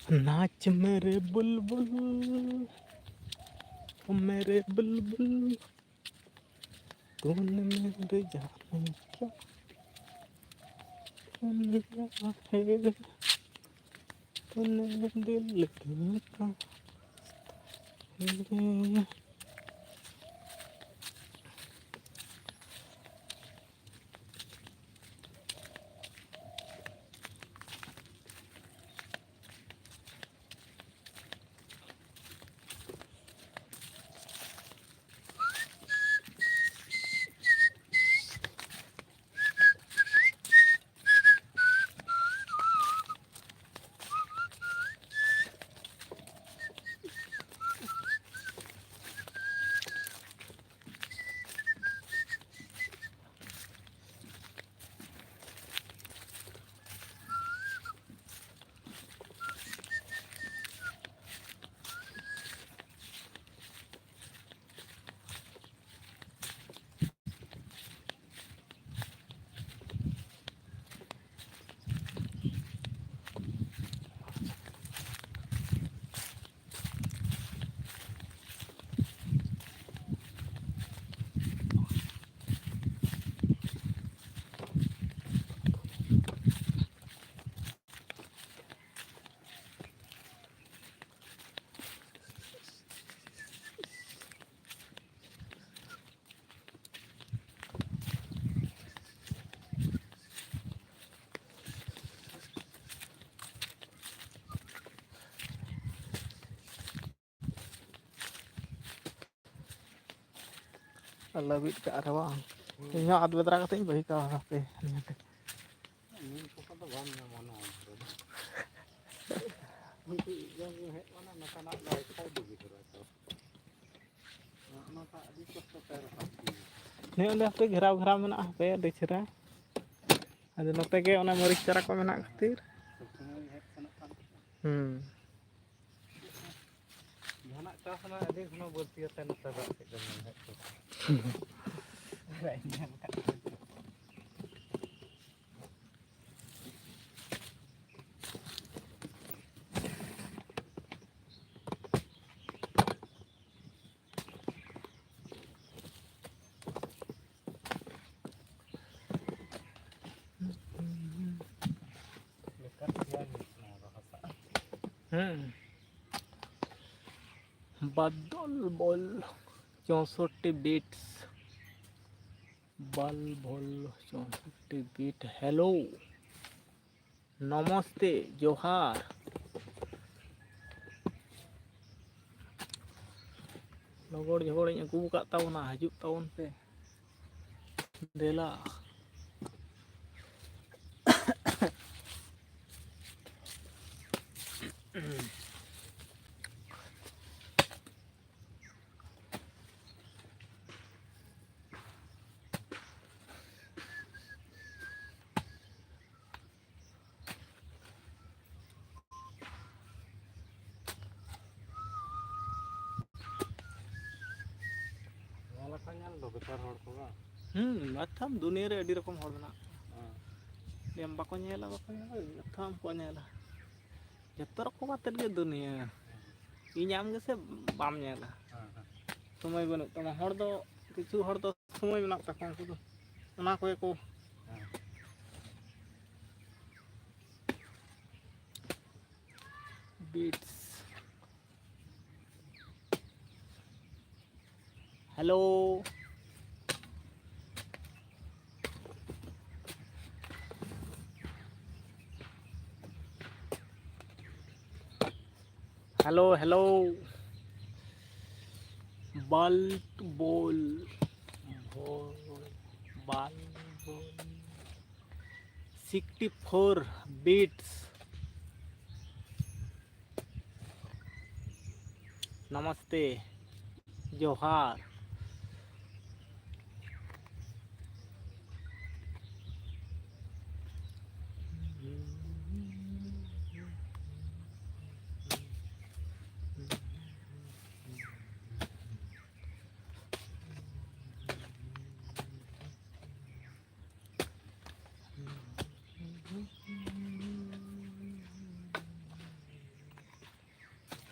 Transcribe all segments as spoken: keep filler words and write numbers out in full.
नाच मेरे बुलबुल, ओ मेरे बुलबुल, तूने मेरे जाने क्या कर लिया है, तूने दिल का है। ᱞᱟᱹᱵᱤᱫ ᱠᱟᱜ ᱨᱮ ᱵᱟᱝ? ᱦᱩᱸ᱾ ᱤᱧ ᱦᱚᱸ ᱟᱫ ᱵᱮᱫᱨᱟ ᱠᱟᱛᱮ ᱤᱧ ᱵᱟᱹᱜᱤ ᱠᱟᱜᱼᱟ ᱦᱟᱯᱮ᱾ ᱱᱤᱢ ᱠᱚᱠᱚ ᱫᱚ ᱵᱟᱝ ᱧᱟᱢᱚᱜᱼᱟ ᱱᱚᱣᱟ ᱠᱚᱨᱮ ᱫᱚ᱾ ᱩᱱᱠᱩ ᱡᱚᱢ ᱧᱩ ᱦᱮᱡ ᱢᱟᱱᱮ ᱱᱚᱝᱠᱟᱱᱟᱜ ᱫᱚ ᱮᱠᱟᱞ ᱜᱮ ᱵᱩᱡᱷᱟᱹᱣ ᱫᱚ᱾ ᱱᱚᱜᱼᱚ ᱱᱚᱝᱠᱟ ᱟᱹᱰᱤ ᱠᱚᱥᱴᱚ ᱛᱮ ᱨᱟᱠᱟᱵ ᱦᱩᱭᱩᱜᱼᱟ᱾ ᱦᱮᱸ, ᱚᱸᱰᱮ ᱦᱟᱯᱮ ᱜᱷᱮᱨᱟᱣ ᱜᱷᱮᱨᱟᱣ ᱢᱮᱱᱟᱜᱼᱟ, ᱦᱟᱯᱮ ᱟᱹᱰᱤ ᱪᱮᱦᱨᱟ᱾ ᱟᱫᱚ ᱱᱚᱛᱮ ᱜᱮ ᱚᱱᱟ ᱢᱟᱹᱨᱤᱪ ᱪᱟᱨᱟ ᱠᱚ ᱢᱮᱱᱟᱜ ᱠᱷᱟᱹᱛᱤᱨ᱾ ᱥᱚᱵ ᱥᱚᱢᱚᱭ ᱦᱮᱡ ᱥᱮᱱᱚᱜ ᱠᱟᱱ ᱛᱟᱦᱮᱸᱫ᱾ ᱦᱩᱸ᱾ ᱡᱟᱦᱟᱱᱟᱜ ᱪᱟᱥ ᱨᱮᱱᱟᱜ ᱟᱹᱰᱤ ᱜᱷᱚᱱᱚ ᱵᱟᱹᱲᱛᱤ ᱟᱛᱮ ᱱᱚᱛᱮ ᱫᱚ ᱪᱮᱫ ᱫᱚ ᱧᱮᱞ ᱦᱩᱭᱩᱜ ᱠᱟᱱᱟ᱾ ᱧᱮᱞ ᱠᱟᱜ ᱠᱚᱣᱟ᱾ ᱦᱩᱸ᱾ ᱵᱟᱫᱚᱞ ᱵᱚᱞ ᱪᱳᱥᱚᱴᱴᱤ ᱵᱤᱴᱥ᱾ ᱵᱟᱞ ᱵᱚᱞ ᱪᱳᱥᱚᱴᱴᱤ ᱵᱤᱴ᱾ ᱦᱮᱞᱳ᱾ ᱱᱚᱢᱚᱥᱛᱮ, ᱡᱚᱦᱟᱨ᱾ ᱞᱚᱜᱚᱲ ᱡᱷᱚᱜᱚᱲᱤᱧ ᱟᱹᱜᱩ ᱟᱠᱟᱫ ᱛᱟᱵᱚᱱᱟ, ᱦᱤᱡᱩᱜ ᱛᱟᱵᱚᱱ ᱯᱮ᱾ ᱫᱮᱞᱟ᱾ ᱧᱮᱞ ᱟᱠᱚ ᱧᱮᱞ ᱫᱚ ᱵᱮᱠᱟᱨ ᱦᱚᱲ ᱠᱚ ᱵᱟᱝ? ᱦᱩᱸ, ᱵᱟᱛᱷᱟᱢ ᱫᱩᱱᱤᱭᱟᱹ ᱨᱮ ᱟᱹᱰᱤ ᱨᱚᱠᱚᱢ ᱦᱚᱲ ᱢᱮᱱᱟᱜ ᱠᱚᱣᱟ᱾ ᱦᱮᱸ᱾ ᱞᱟᱹᱭᱟᱢ ᱵᱟᱠᱚ ᱧᱮᱞᱟ, ᱵᱟᱠᱚ ᱧᱮᱞᱟ, ᱵᱟᱛᱷᱟᱢ ᱠᱚ ᱧᱮᱞᱟ᱾ ᱡᱚᱛᱚ ᱨᱚᱠᱚᱢ ᱟᱛᱮᱫ ᱜᱮ ᱫᱩᱱᱤᱭᱟᱹ᱾ ᱤᱧ ᱟᱢ ᱜᱮᱥᱮ ᱵᱟᱢ ᱧᱮᱞᱟ᱾ ᱦᱮᱸ, ᱦᱮᱸ᱾ ᱥᱚᱢᱚᱭ ᱵᱟᱹᱱᱩᱜ ᱛᱟᱢᱟ᱾ ᱦᱚᱲ ᱫᱚ, ᱠᱤᱪᱷᱩ ᱦᱚᱲ ᱫᱚ ᱥᱚᱢᱚᱭ ᱢᱮᱱᱟᱜ ᱛᱟᱠᱚᱣᱟ, ᱩᱱᱠᱩ ᱫᱚ ᱚᱱᱟ ᱠᱚᱜᱮ ᱠᱚ᱾ ᱦᱮᱸ᱾ ᱵᱤᱴᱥ᱾ ᱦᱮᱞᱳ᱾ Hello, hello. ᱵᱟᱞ ᱵᱚᱞ, ᱵᱚᱞ, ᱵᱟᱞ ᱵᱚᱞ᱾ Sixty four beats. ᱱᱟᱢᱟᱥᱛᱮ, ᱡᱚᱦᱟᱨ᱾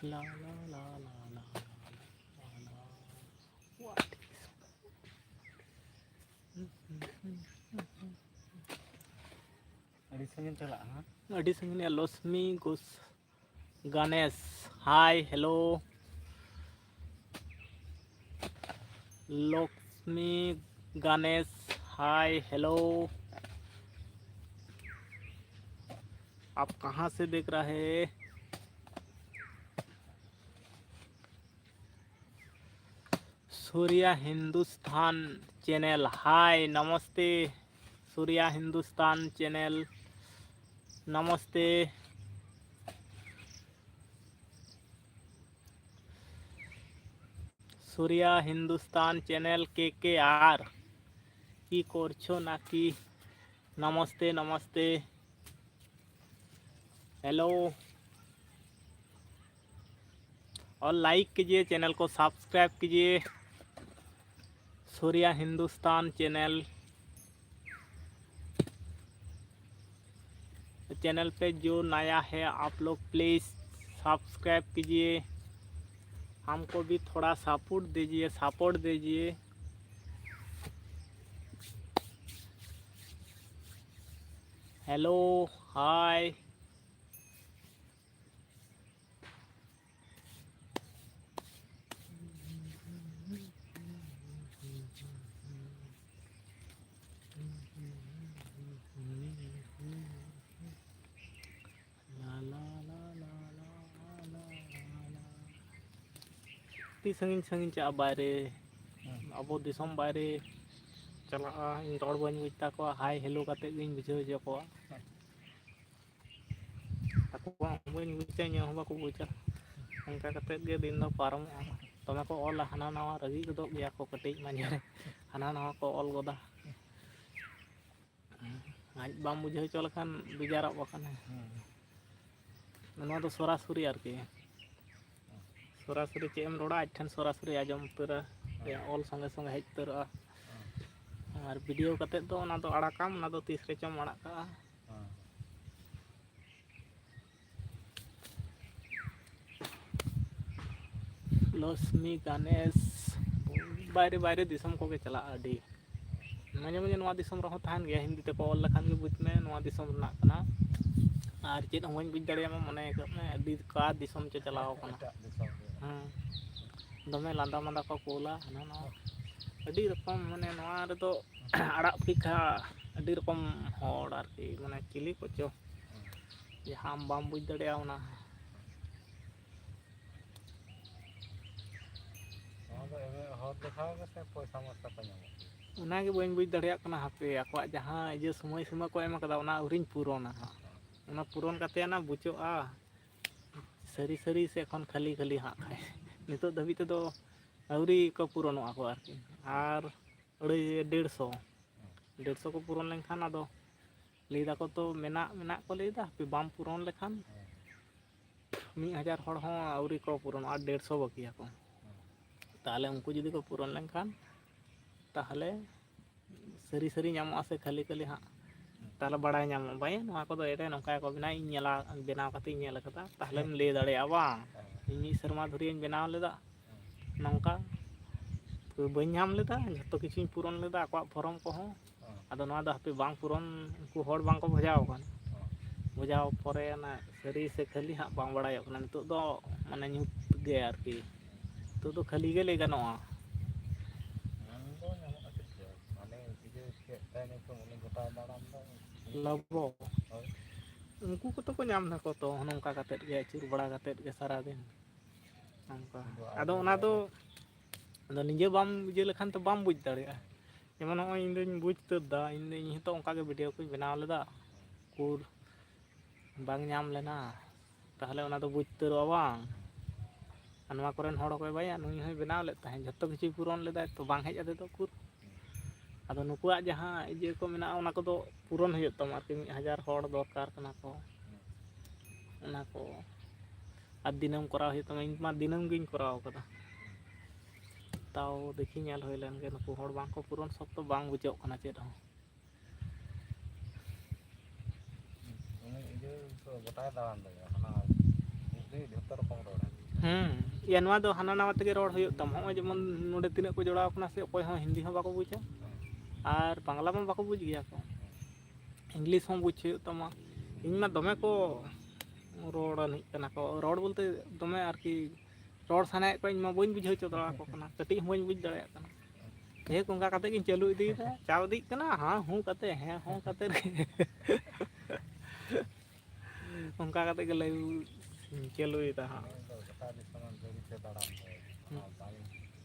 La, la, la, la, la, la, la. What is ᱟᱹᱰᱤ ᱥᱟᱺᱜᱤᱧ ᱪᱟᱞᱟᱜᱼᱟ, ᱦᱮᱸ? ᱟᱹᱰᱤ ᱥᱟᱺᱜᱤᱧ, ᱞᱚᱥᱢᱤ ᱜᱳᱥ-, गणेश, हाय, हेलो। लक्ष्मी गणेश, हाय, हेलो। आप कहाँ से देख रहे हैं? सूर्या हिंदुस्तान चैनल, हाय, नमस्ते। सूर्या हिंदुस्तान चैनल, नमस्ते। सूर्या हिंदुस्तान चैनल के के आर, কি করছো নাকি? नमस्ते, नमस्ते। हेलो। और लाइक कीजिए, चैनल को सब्सक्राइब कीजिए। सूर्या हिंदुस्तान चैनल, चैनल पे जो नया है आप लोग प्लीज़ सब्सक्राइब कीजिए, हमको भी थोड़ा सपोर्ट दीजिए, सपोर्ट दीजिए। हेलो, हाय। ᱟᱹᱰᱤ ᱥᱟᱺᱜᱤᱧ ᱥᱟᱺᱜᱤᱧ ᱪᱟᱜᱼᱟ ᱵᱟᱭᱨᱮ, ᱦᱮᱸ᱾ ᱟᱵᱚ ᱫᱤᱥᱚᱢ ᱵᱟᱭᱨᱮ ᱪᱟᱞᱟᱜᱼᱟ, ᱤᱧ ᱨᱚᱲ ᱵᱟᱹᱧ ᱵᱩᱡᱽ ᱛᱟᱠᱚᱣᱟ, ᱦᱟᱭ ᱦᱮᱞᱳ ᱠᱟᱛᱮᱫ ᱜᱤᱧ ᱵᱩᱡᱷᱟᱹᱣ ᱦᱚᱪᱚ ᱠᱚᱣᱟ᱾ ᱟᱠᱚᱣᱟᱜ ᱦᱚᱸ ᱵᱟᱹᱧ ᱵᱩᱡᱟ, ᱤᱧᱟᱹᱜ ᱦᱚᱸ ᱵᱟᱠᱚ ᱵᱩᱡᱟ᱾ ᱚᱱᱠᱟ ᱠᱟᱛᱮᱫ ᱜᱮ ᱫᱤᱱ ᱫᱚ ᱯᱟᱨᱚᱢᱚᱜᱼᱟ᱾ ᱫᱚᱢᱮ ᱠᱚ ᱚᱞᱟ, ᱦᱟᱱᱟ ᱱᱟᱣᱟ ᱨᱟᱹᱜᱤ ᱜᱚᱫᱚᱜ ᱜᱮᱭᱟ ᱠᱚ ᱠᱟᱹᱴᱤᱡ ᱢᱟᱡᱷᱮ ᱨᱮ, ᱦᱟᱱᱟ ᱱᱟᱣᱟ ᱠᱚ ᱚᱞ ᱜᱚᱫᱟ᱾ ᱟᱡ ᱵᱟᱢ ᱵᱩᱡᱷᱟᱹᱣ ᱦᱚᱪᱚ ᱞᱮᱠᱷᱟᱱ ᱵᱮᱡᱟᱨᱚᱜ ᱵᱟᱠᱷᱟᱱᱮ᱾ ᱦᱮᱸ᱾ ᱱᱚᱣᱟ ᱫᱚ ᱥᱚᱨᱟᱥᱚᱨᱤ ᱟᱨᱠᱤ᱾ ᱥᱚᱨᱟᱥᱚᱨᱤ ᱪᱮᱫ ᱮᱢ ᱨᱚᱲᱟ, ᱟᱡ ᱴᱷᱮᱱ ᱥᱚᱨᱟᱥᱚᱨᱤ ᱟᱸᱡᱚᱢ ᱩᱛᱟᱹᱨᱟ᱾ ᱦᱮᱸ᱾ ᱚᱞ ᱥᱚᱸᱜᱮ ᱥᱚᱸᱜᱮ ᱦᱮᱡ ᱩᱛᱟᱹᱨᱚᱜᱼᱟ᱾ ᱦᱮᱸ᱾ ᱟᱨ ᱵᱷᱤᱰᱤᱭᱳ ᱠᱟᱛᱮᱫ ᱫᱚ ᱚᱱᱟ ᱫᱚ ᱟᱲᱟᱜᱟᱢ, ᱚᱱᱟ ᱫᱚ ᱛᱤᱥ ᱨᱮᱪᱚᱢ ᱟᱲᱟᱜ ᱠᱟᱜᱼᱟ᱾ ᱦᱮᱸ᱾ ᱞᱚᱥᱢᱤ ᱜᱟᱱᱮᱥ, ᱵᱟᱭᱨᱮ ᱵᱟᱭᱨᱮ ᱫᱤᱥᱚᱢ ᱠᱚᱜᱮ ᱪᱟᱞᱟᱜᱼᱟ ᱟᱹᱰᱤ᱾ ᱢᱟᱡᱷᱮ ᱢᱟᱡᱷᱮ ᱱᱚᱣᱟ ᱫᱤᱥᱚᱢ ᱨᱮᱦᱚᱸ ᱛᱟᱦᱮᱱ ᱜᱮᱭᱟ, ᱦᱤᱱᱫᱤ ᱛᱮᱠᱚ ᱚᱞ ᱞᱮᱠᱷᱟᱱ ᱜᱮ ᱵᱩᱡᱽ ᱢᱮ ᱱᱚᱣᱟ ᱫᱤᱥᱚᱢ ᱨᱮᱱᱟᱜ ᱠᱟᱱᱟ᱾ ᱟᱨ ᱪᱮᱫ ᱦᱚᱸ ᱵᱟᱹᱧ ᱵᱩᱡᱽ ᱫᱟᱲᱮᱭᱟᱢᱟ, ᱢᱚᱱᱮ ᱠᱟᱜ ᱢᱮ ᱟᱹᱰᱤ ᱚᱠᱟ ᱫᱤᱥᱚᱢ ᱪᱚ ᱪᱟᱞᱟᱣ ᱟᱠᱟᱱᱟ᱾ ᱮᱴᱟᱜ ᱫᱤᱥᱚᱢ ᱨᱮ᱾ ᱦᱮᱸ, ᱫᱚᱢᱮ ᱞᱟᱸᱫᱟ ᱢᱟᱸᱫᱟ ᱠᱚ ᱠᱳᱞᱟ, ᱦᱟᱱᱟ ᱱᱟᱣᱟ᱾ ᱟᱹᱰᱤ ᱨᱚᱠᱚᱢ, ᱢᱟᱱᱮ, ᱱᱚᱣᱟ ᱨᱮᱫᱚ ᱟᱲᱟᱜ ᱯᱤᱠᱷᱟ ᱟᱹᱰᱤ ᱨᱚᱠᱚᱢ ᱦᱚᱲ ᱟᱨᱠᱤ, ᱢᱟᱱᱮ, ᱪᱤᱞᱤ ᱠᱚᱪᱚ, ᱡᱟᱦᱟᱸ ᱟᱢ ᱵᱟᱢ ᱵᱩᱡᱽ ᱫᱟᱲᱮᱭᱟᱜᱼᱟ ᱚᱱᱟ᱾ ᱱᱚᱣᱟ ᱫᱚ ᱮᱢ ᱦᱚᱲ ᱫᱮᱠᱷᱟᱣ ᱜᱮᱥᱮ ᱯᱚᱭᱥᱟ ᱢᱚᱭᱥᱟ ᱠᱚ ᱧᱟᱢᱚᱜ ᱜᱮᱭᱟ? ᱚᱱᱟᱜᱮ ᱵᱟᱹᱧ ᱵᱩᱡᱽ ᱫᱟᱲᱮᱭᱟᱜ ᱠᱟᱱᱟ ᱦᱟᱯᱮ, ᱟᱠᱚᱣᱟᱜ ᱡᱟᱦᱟᱸ ᱤᱭᱟᱹ ᱥᱚᱢᱚᱭ ᱥᱤᱢᱟᱹ ᱠᱚ ᱮᱢ ᱠᱟᱫᱟ, ᱚᱱᱟ ᱟᱹᱣᱨᱤᱧ ᱯᱩᱨᱚᱱᱟ ᱦᱟᱸᱜ᱾ ᱚᱱᱟ ᱯᱩᱨᱚᱱ ᱠᱟᱛᱮ ᱟᱱᱟ ᱵᱩᱡᱷᱟᱹᱜᱼᱟ ᱥᱟᱹᱨᱤ ᱥᱟᱹᱨᱤ ᱥᱮ ᱮᱠᱷᱚᱱ ᱠᱷᱟᱹᱞᱤ ᱠᱷᱟᱹᱞᱤ ᱦᱟᱸᱜ ᱠᱷᱟᱡ᱾ ᱱᱤᱛᱚᱜ ᱫᱷᱟᱹᱵᱤᱡ ᱛᱮᱫᱚ ᱟᱹᱣᱨᱤ ᱠᱚ ᱯᱩᱨᱚᱱᱚᱜᱼᱟ ᱠᱚ ᱟᱨᱠᱤ᱾ ᱟᱨ ᱟᱹᱲᱟᱹᱭ, ᱰᱮᱲᱥᱚ, ᱰᱮᱲᱥᱚ ᱠᱚ ᱯᱩᱨᱚᱱ ᱞᱮᱱᱠᱷᱟᱱ ᱟᱫᱚ ᱞᱟᱹᱭ ᱫᱟᱠᱚ ᱛᱚ ᱢᱮᱱᱟᱜ, ᱢᱮᱱᱟᱜ ᱠᱚ ᱞᱟᱹᱭ ᱫᱟ, ᱦᱟᱯᱮ ᱵᱟᱢ ᱯᱩᱨᱚᱱ ᱞᱮᱠᱷᱟᱱ ᱢᱤᱫ ᱦᱟᱡᱟᱨ ᱦᱚᱲ ᱦᱚᱸ ᱟᱹᱣᱨᱤ ᱠᱚ ᱯᱩᱨᱚᱱᱚᱜᱼᱟ, ᱟᱨ ᱰᱮᱲᱥᱚ ᱵᱟᱹᱠᱤᱭᱟᱠᱚ᱾ ᱛᱟᱦᱚᱞᱮ ᱩᱱᱠᱩ ᱡᱩᱫᱤ ᱠᱚ ᱯᱩᱨᱚᱱ ᱞᱮᱱᱠᱷᱟᱱ, ᱛᱟᱦᱚᱞᱮ ᱥᱟᱹᱨᱤ ᱥᱟᱹᱨᱤ ᱧᱟᱢᱚᱜᱼᱟ ᱥᱮ ᱠᱷᱟᱹᱞᱤ ᱠᱷᱟᱹᱞᱤ ᱦᱟᱸᱜ, ᱛᱟᱦᱚᱞᱮ ᱵᱟᱲᱟᱭ ᱧᱟᱢᱚᱜᱼᱟ, ᱵᱟᱭᱟ ᱱᱚᱣᱟ ᱠᱚᱫᱚ ᱮᱲᱮ ᱱᱚᱝᱠᱟ ᱜᱮᱠᱚ ᱵᱮᱱᱟᱣᱟ, ᱤᱧ ᱧᱮᱞᱟ, ᱵᱮᱱᱟᱣ ᱠᱟᱛᱮ ᱤᱧ ᱧᱮᱞ ᱠᱟᱫᱟ, ᱛᱟᱦᱚᱞᱮᱢ ᱞᱟᱹᱭ ᱫᱟᱲᱮᱭᱟᱜᱼᱟ ᱵᱟᱝ? ᱤᱧ ᱢᱤᱫ ᱥᱮᱨᱢᱟ ᱫᱷᱩᱨᱤᱭᱟᱹᱧ ᱵᱮᱱᱟᱣ ᱞᱮᱫᱟ, ᱱᱚᱝᱠᱟ ᱵᱟᱹᱧ ᱧᱟᱢ ᱞᱮᱫᱟ, ᱡᱷᱚᱛᱚ ᱠᱤᱪᱷᱩᱧ ᱯᱩᱨᱚᱱ ᱞᱮᱫᱟ ᱟᱠᱚᱣᱟᱜ ᱯᱷᱚᱨᱚᱢ ᱠᱚᱦᱚᱸ᱾ ᱟᱫᱚ ᱱᱚᱣᱟ ᱫᱚ ᱦᱟᱯᱮ ᱵᱟᱝ ᱯᱩᱨᱚᱱ, ᱩᱱᱠᱩ ᱦᱚᱲ ᱵᱟᱝ ᱠᱚ ᱵᱷᱚᱡᱟᱣ ᱟᱠᱟᱱ᱾ ᱵᱷᱚᱡᱟᱣ ᱯᱚᱨᱮ ᱚᱱᱟ ᱥᱟᱹᱨᱤ ᱥᱮ ᱠᱷᱟᱹᱞᱤ ᱦᱟᱸᱜ ᱵᱟᱝ ᱵᱟᱲᱟᱭᱚᱜ ᱠᱟᱱᱟ᱾ ᱱᱤᱛᱚᱜ ᱫᱚ ᱢᱟᱱᱮ ᱧᱩᱛ ᱜᱮ ᱟᱨᱠᱤ᱾ ᱱᱤᱛᱚᱜ ᱫᱚ ᱠᱷᱟᱹᱞᱤ ᱜᱮ ᱞᱟᱹᱭ ᱜᱟᱱᱚᱜᱼᱟ᱾ ᱧᱟᱢ ᱫᱚ ᱧᱟᱢᱚᱜᱼᱟ ᱪᱮᱫ ᱪᱚ, ᱢᱟᱱᱮ ᱩᱱᱠᱩ ᱡᱮ ᱪᱮᱫ ᱛᱟᱭ ᱧᱩᱛᱩᱢ, ᱩᱱᱤ ᱜᱚᱴᱟ ᱫᱟᱬᱟᱱ ᱫᱚ᱾ ᱞᱚᱵᱚ᱾ ᱦᱳᱭ᱾ ᱩᱱᱠᱩ ᱠᱚᱛᱚ ᱠᱚ ᱧᱟᱢ ᱫᱟᱠᱚ ᱛᱚ, ᱱᱚᱝᱠᱟ ᱠᱟᱛᱮᱫ ᱜᱮ, ᱟᱹᱪᱩᱨ ᱵᱟᱲᱟ ᱠᱟᱛᱮᱫ ᱜᱮ ᱥᱟᱨᱟᱫᱤᱱ᱾ ᱱᱚᱝᱠᱟ᱾ ᱟᱫᱚ ᱟᱫᱚ ᱚᱱᱟ ᱫᱚ, ᱟᱫᱚ ᱱᱤᱡᱮ ᱵᱟᱢ ᱤᱭᱟᱹ ᱞᱮᱠᱷᱟᱱ ᱛᱚ ᱵᱟᱢ ᱵᱩᱡᱽ ᱫᱟᱲᱮᱭᱟᱜᱼᱟ᱾ ᱡᱮᱢᱚᱱ ᱱᱚᱜᱼᱚᱭ ᱤᱧ ᱫᱚᱧ ᱵᱩᱡᱽ ᱩᱛᱟᱹᱨ ᱫᱟ, ᱤᱧ ᱫᱚ, ᱤᱧ ᱦᱚᱸᱛᱚ ᱚᱱᱠᱟ ᱜᱮ ᱵᱷᱤᱰᱤᱭᱳ ᱠᱚᱧ ᱵᱮᱱᱟᱣ ᱞᱮᱫᱟ, ᱩᱠᱩᱨ ᱵᱟᱝ ᱧᱟᱢ ᱞᱮᱱᱟ᱾ ᱛᱟᱦᱚᱞᱮ ᱚᱱᱟ ᱫᱚ ᱵᱩᱡᱽ ᱩᱛᱟᱹᱨᱚᱜᱼᱟ ᱵᱟᱝ? ᱟᱨ ᱱᱚᱣᱟ ᱠᱚᱨᱮᱱ ᱦᱚᱲ ᱚᱠᱚᱭ ᱵᱟᱭᱟ, ᱱᱩᱭ ᱦᱚᱸᱭ ᱵᱮᱱᱟᱣ ᱞᱮᱫ ᱛᱟᱦᱮᱸᱫ, ᱡᱷᱚᱛᱚ ᱠᱤᱪᱷᱩᱭ ᱯᱩᱨᱚᱱ ᱞᱮᱫᱟᱭ ᱛᱚ, ᱵᱟᱝ ᱦᱮᱡ ᱟᱫᱮ ᱫᱚ ᱩᱠᱩᱨ? ᱟᱫᱚ ᱱᱩᱠᱩᱣᱟᱜ ᱡᱟᱦᱟᱸ ᱤᱭᱟᱹ ᱠᱚ ᱢᱮᱱᱟᱜᱼᱟ, ᱚᱱᱟ ᱠᱚᱫᱚ ᱯᱩᱨᱚᱱ ᱦᱩᱭᱩᱜ ᱛᱟᱢᱟ ᱟᱨᱠᱤ, ᱢᱤᱫ ᱦᱟᱡᱟᱨ ᱦᱚᱲ ᱫᱚᱨᱠᱟᱨ ᱠᱟᱱᱟ ᱠᱚ, ᱚᱱᱟ ᱠᱚ᱾ ᱟᱨ ᱫᱤᱱᱟᱹᱢ ᱠᱚᱨᱟᱣ ᱦᱩᱭᱩᱜ ᱛᱟᱢᱟ, ᱤᱧ ᱢᱟ ᱫᱤᱱᱟᱹᱢ ᱜᱤᱧ ᱠᱚᱨᱟᱣ ᱠᱟᱫᱟ᱾ ᱛᱟᱣ ᱫᱮᱠᱷᱤ ᱧᱮᱞ ᱦᱩᱭ ᱞᱮᱱ ᱜᱮ, ᱱᱩᱠᱩ ᱦᱚᱲ ᱵᱟᱝ ᱠᱚ ᱯᱩᱨᱚᱱ ᱥᱚᱠᱛᱚ ᱵᱟᱝ ᱵᱩᱡᱷᱟᱹᱜ ᱠᱟᱱᱟ ᱪᱮᱫ ᱦᱚᱸ᱾ ᱩᱱᱤ ᱤᱭᱟᱹ ᱫᱚ ᱜᱚᱴᱟᱭ ᱫᱟᱬᱟᱱ ᱞᱟᱹᱜᱤᱫ, ᱦᱟᱱᱟ ᱯᱩᱠᱷᱨᱤ ᱡᱷᱚᱛᱚ ᱨᱚᱠᱚᱢ ᱨᱚᱲᱟ᱾ ᱦᱮᱸ, ᱤᱭᱟᱹ, ᱱᱚᱣᱟ ᱫᱚ ᱦᱟᱱᱟ ᱱᱟᱣᱟ ᱛᱮᱜᱮ ᱨᱚᱲ ᱦᱩᱭᱩᱜ ᱛᱟᱢᱟ᱾ ᱦᱚᱸᱜᱼᱚᱭ ᱡᱮᱢᱚᱱ ᱱᱚᱰᱮ ᱛᱤᱱᱟᱹᱜ ᱠᱚ ᱡᱚᱲᱟᱣ ᱠᱟᱱᱟ ᱥᱮ, ᱚᱠᱚᱭ ᱦᱚᱸ ᱦᱤᱱᱫᱤ ᱦᱚᱸ ᱵᱟᱠᱚ ᱵᱩᱡᱟ, ᱟᱨ ᱵᱟᱝᱞᱟ ᱢᱟ ᱵᱟᱠᱚ ᱵᱩᱡᱽ ᱜᱮᱭᱟ ᱠᱚ᱾ ᱤᱝᱞᱤᱥ ᱦᱚᱸ ᱵᱩᱡᱽ ᱦᱩᱭᱩᱜ ᱛᱟᱢᱟ, ᱤᱧ ᱢᱟ ᱫᱚᱢᱮ ᱠᱚ ᱨᱚᱲ ᱟᱹᱱᱤᱡ ᱠᱟᱱᱟ ᱠᱚ, ᱨᱚᱲ ᱵᱚᱞᱛᱮ ᱫᱚᱢᱮ ᱟᱨᱠᱤ ᱨᱚᱲ ᱥᱟᱱᱟᱭᱮᱫ ᱠᱚᱣᱟ, ᱤᱧ ᱢᱟ ᱵᱟᱹᱧ ᱵᱩᱡᱷᱟᱹᱣ ᱦᱚᱪᱚ ᱫᱟᱲᱮᱭᱟᱠᱚ ᱠᱟᱱᱟ, ᱠᱟᱹᱴᱤᱡ ᱦᱚᱸ ᱵᱟᱹᱧ ᱵᱩᱡᱽ ᱫᱟᱲᱮᱭᱟᱜ ᱠᱟᱱᱟ᱾ ᱡᱟᱭᱦᱳᱠ, ᱚᱱᱠᱟ ᱠᱟᱛᱮ ᱜᱤᱧ ᱪᱟᱹᱞᱩ ᱤᱫᱤᱭᱮᱫᱟ, ᱪᱟᱣ ᱤᱫᱤᱜ ᱠᱟᱱᱟ, ᱦᱮᱸ ᱦᱩᱸ ᱠᱟᱛᱮ, ᱦᱮᱸ ᱦᱩᱸ ᱠᱟᱛᱮ ᱨᱮ᱾ ᱚᱱᱠᱟ ᱠᱟᱛᱮ ᱜᱮ ᱞᱟᱹᱭ ᱪᱟᱹᱞᱩᱭᱮᱫᱟ ᱦᱟᱸᱜ᱾ ᱜᱚᱴᱟ ᱫᱤᱥᱚᱢ ᱫᱟᱬᱟᱱ ᱫᱚ, ᱦᱩᱸ᱾ ᱟᱨ ᱵᱟᱝ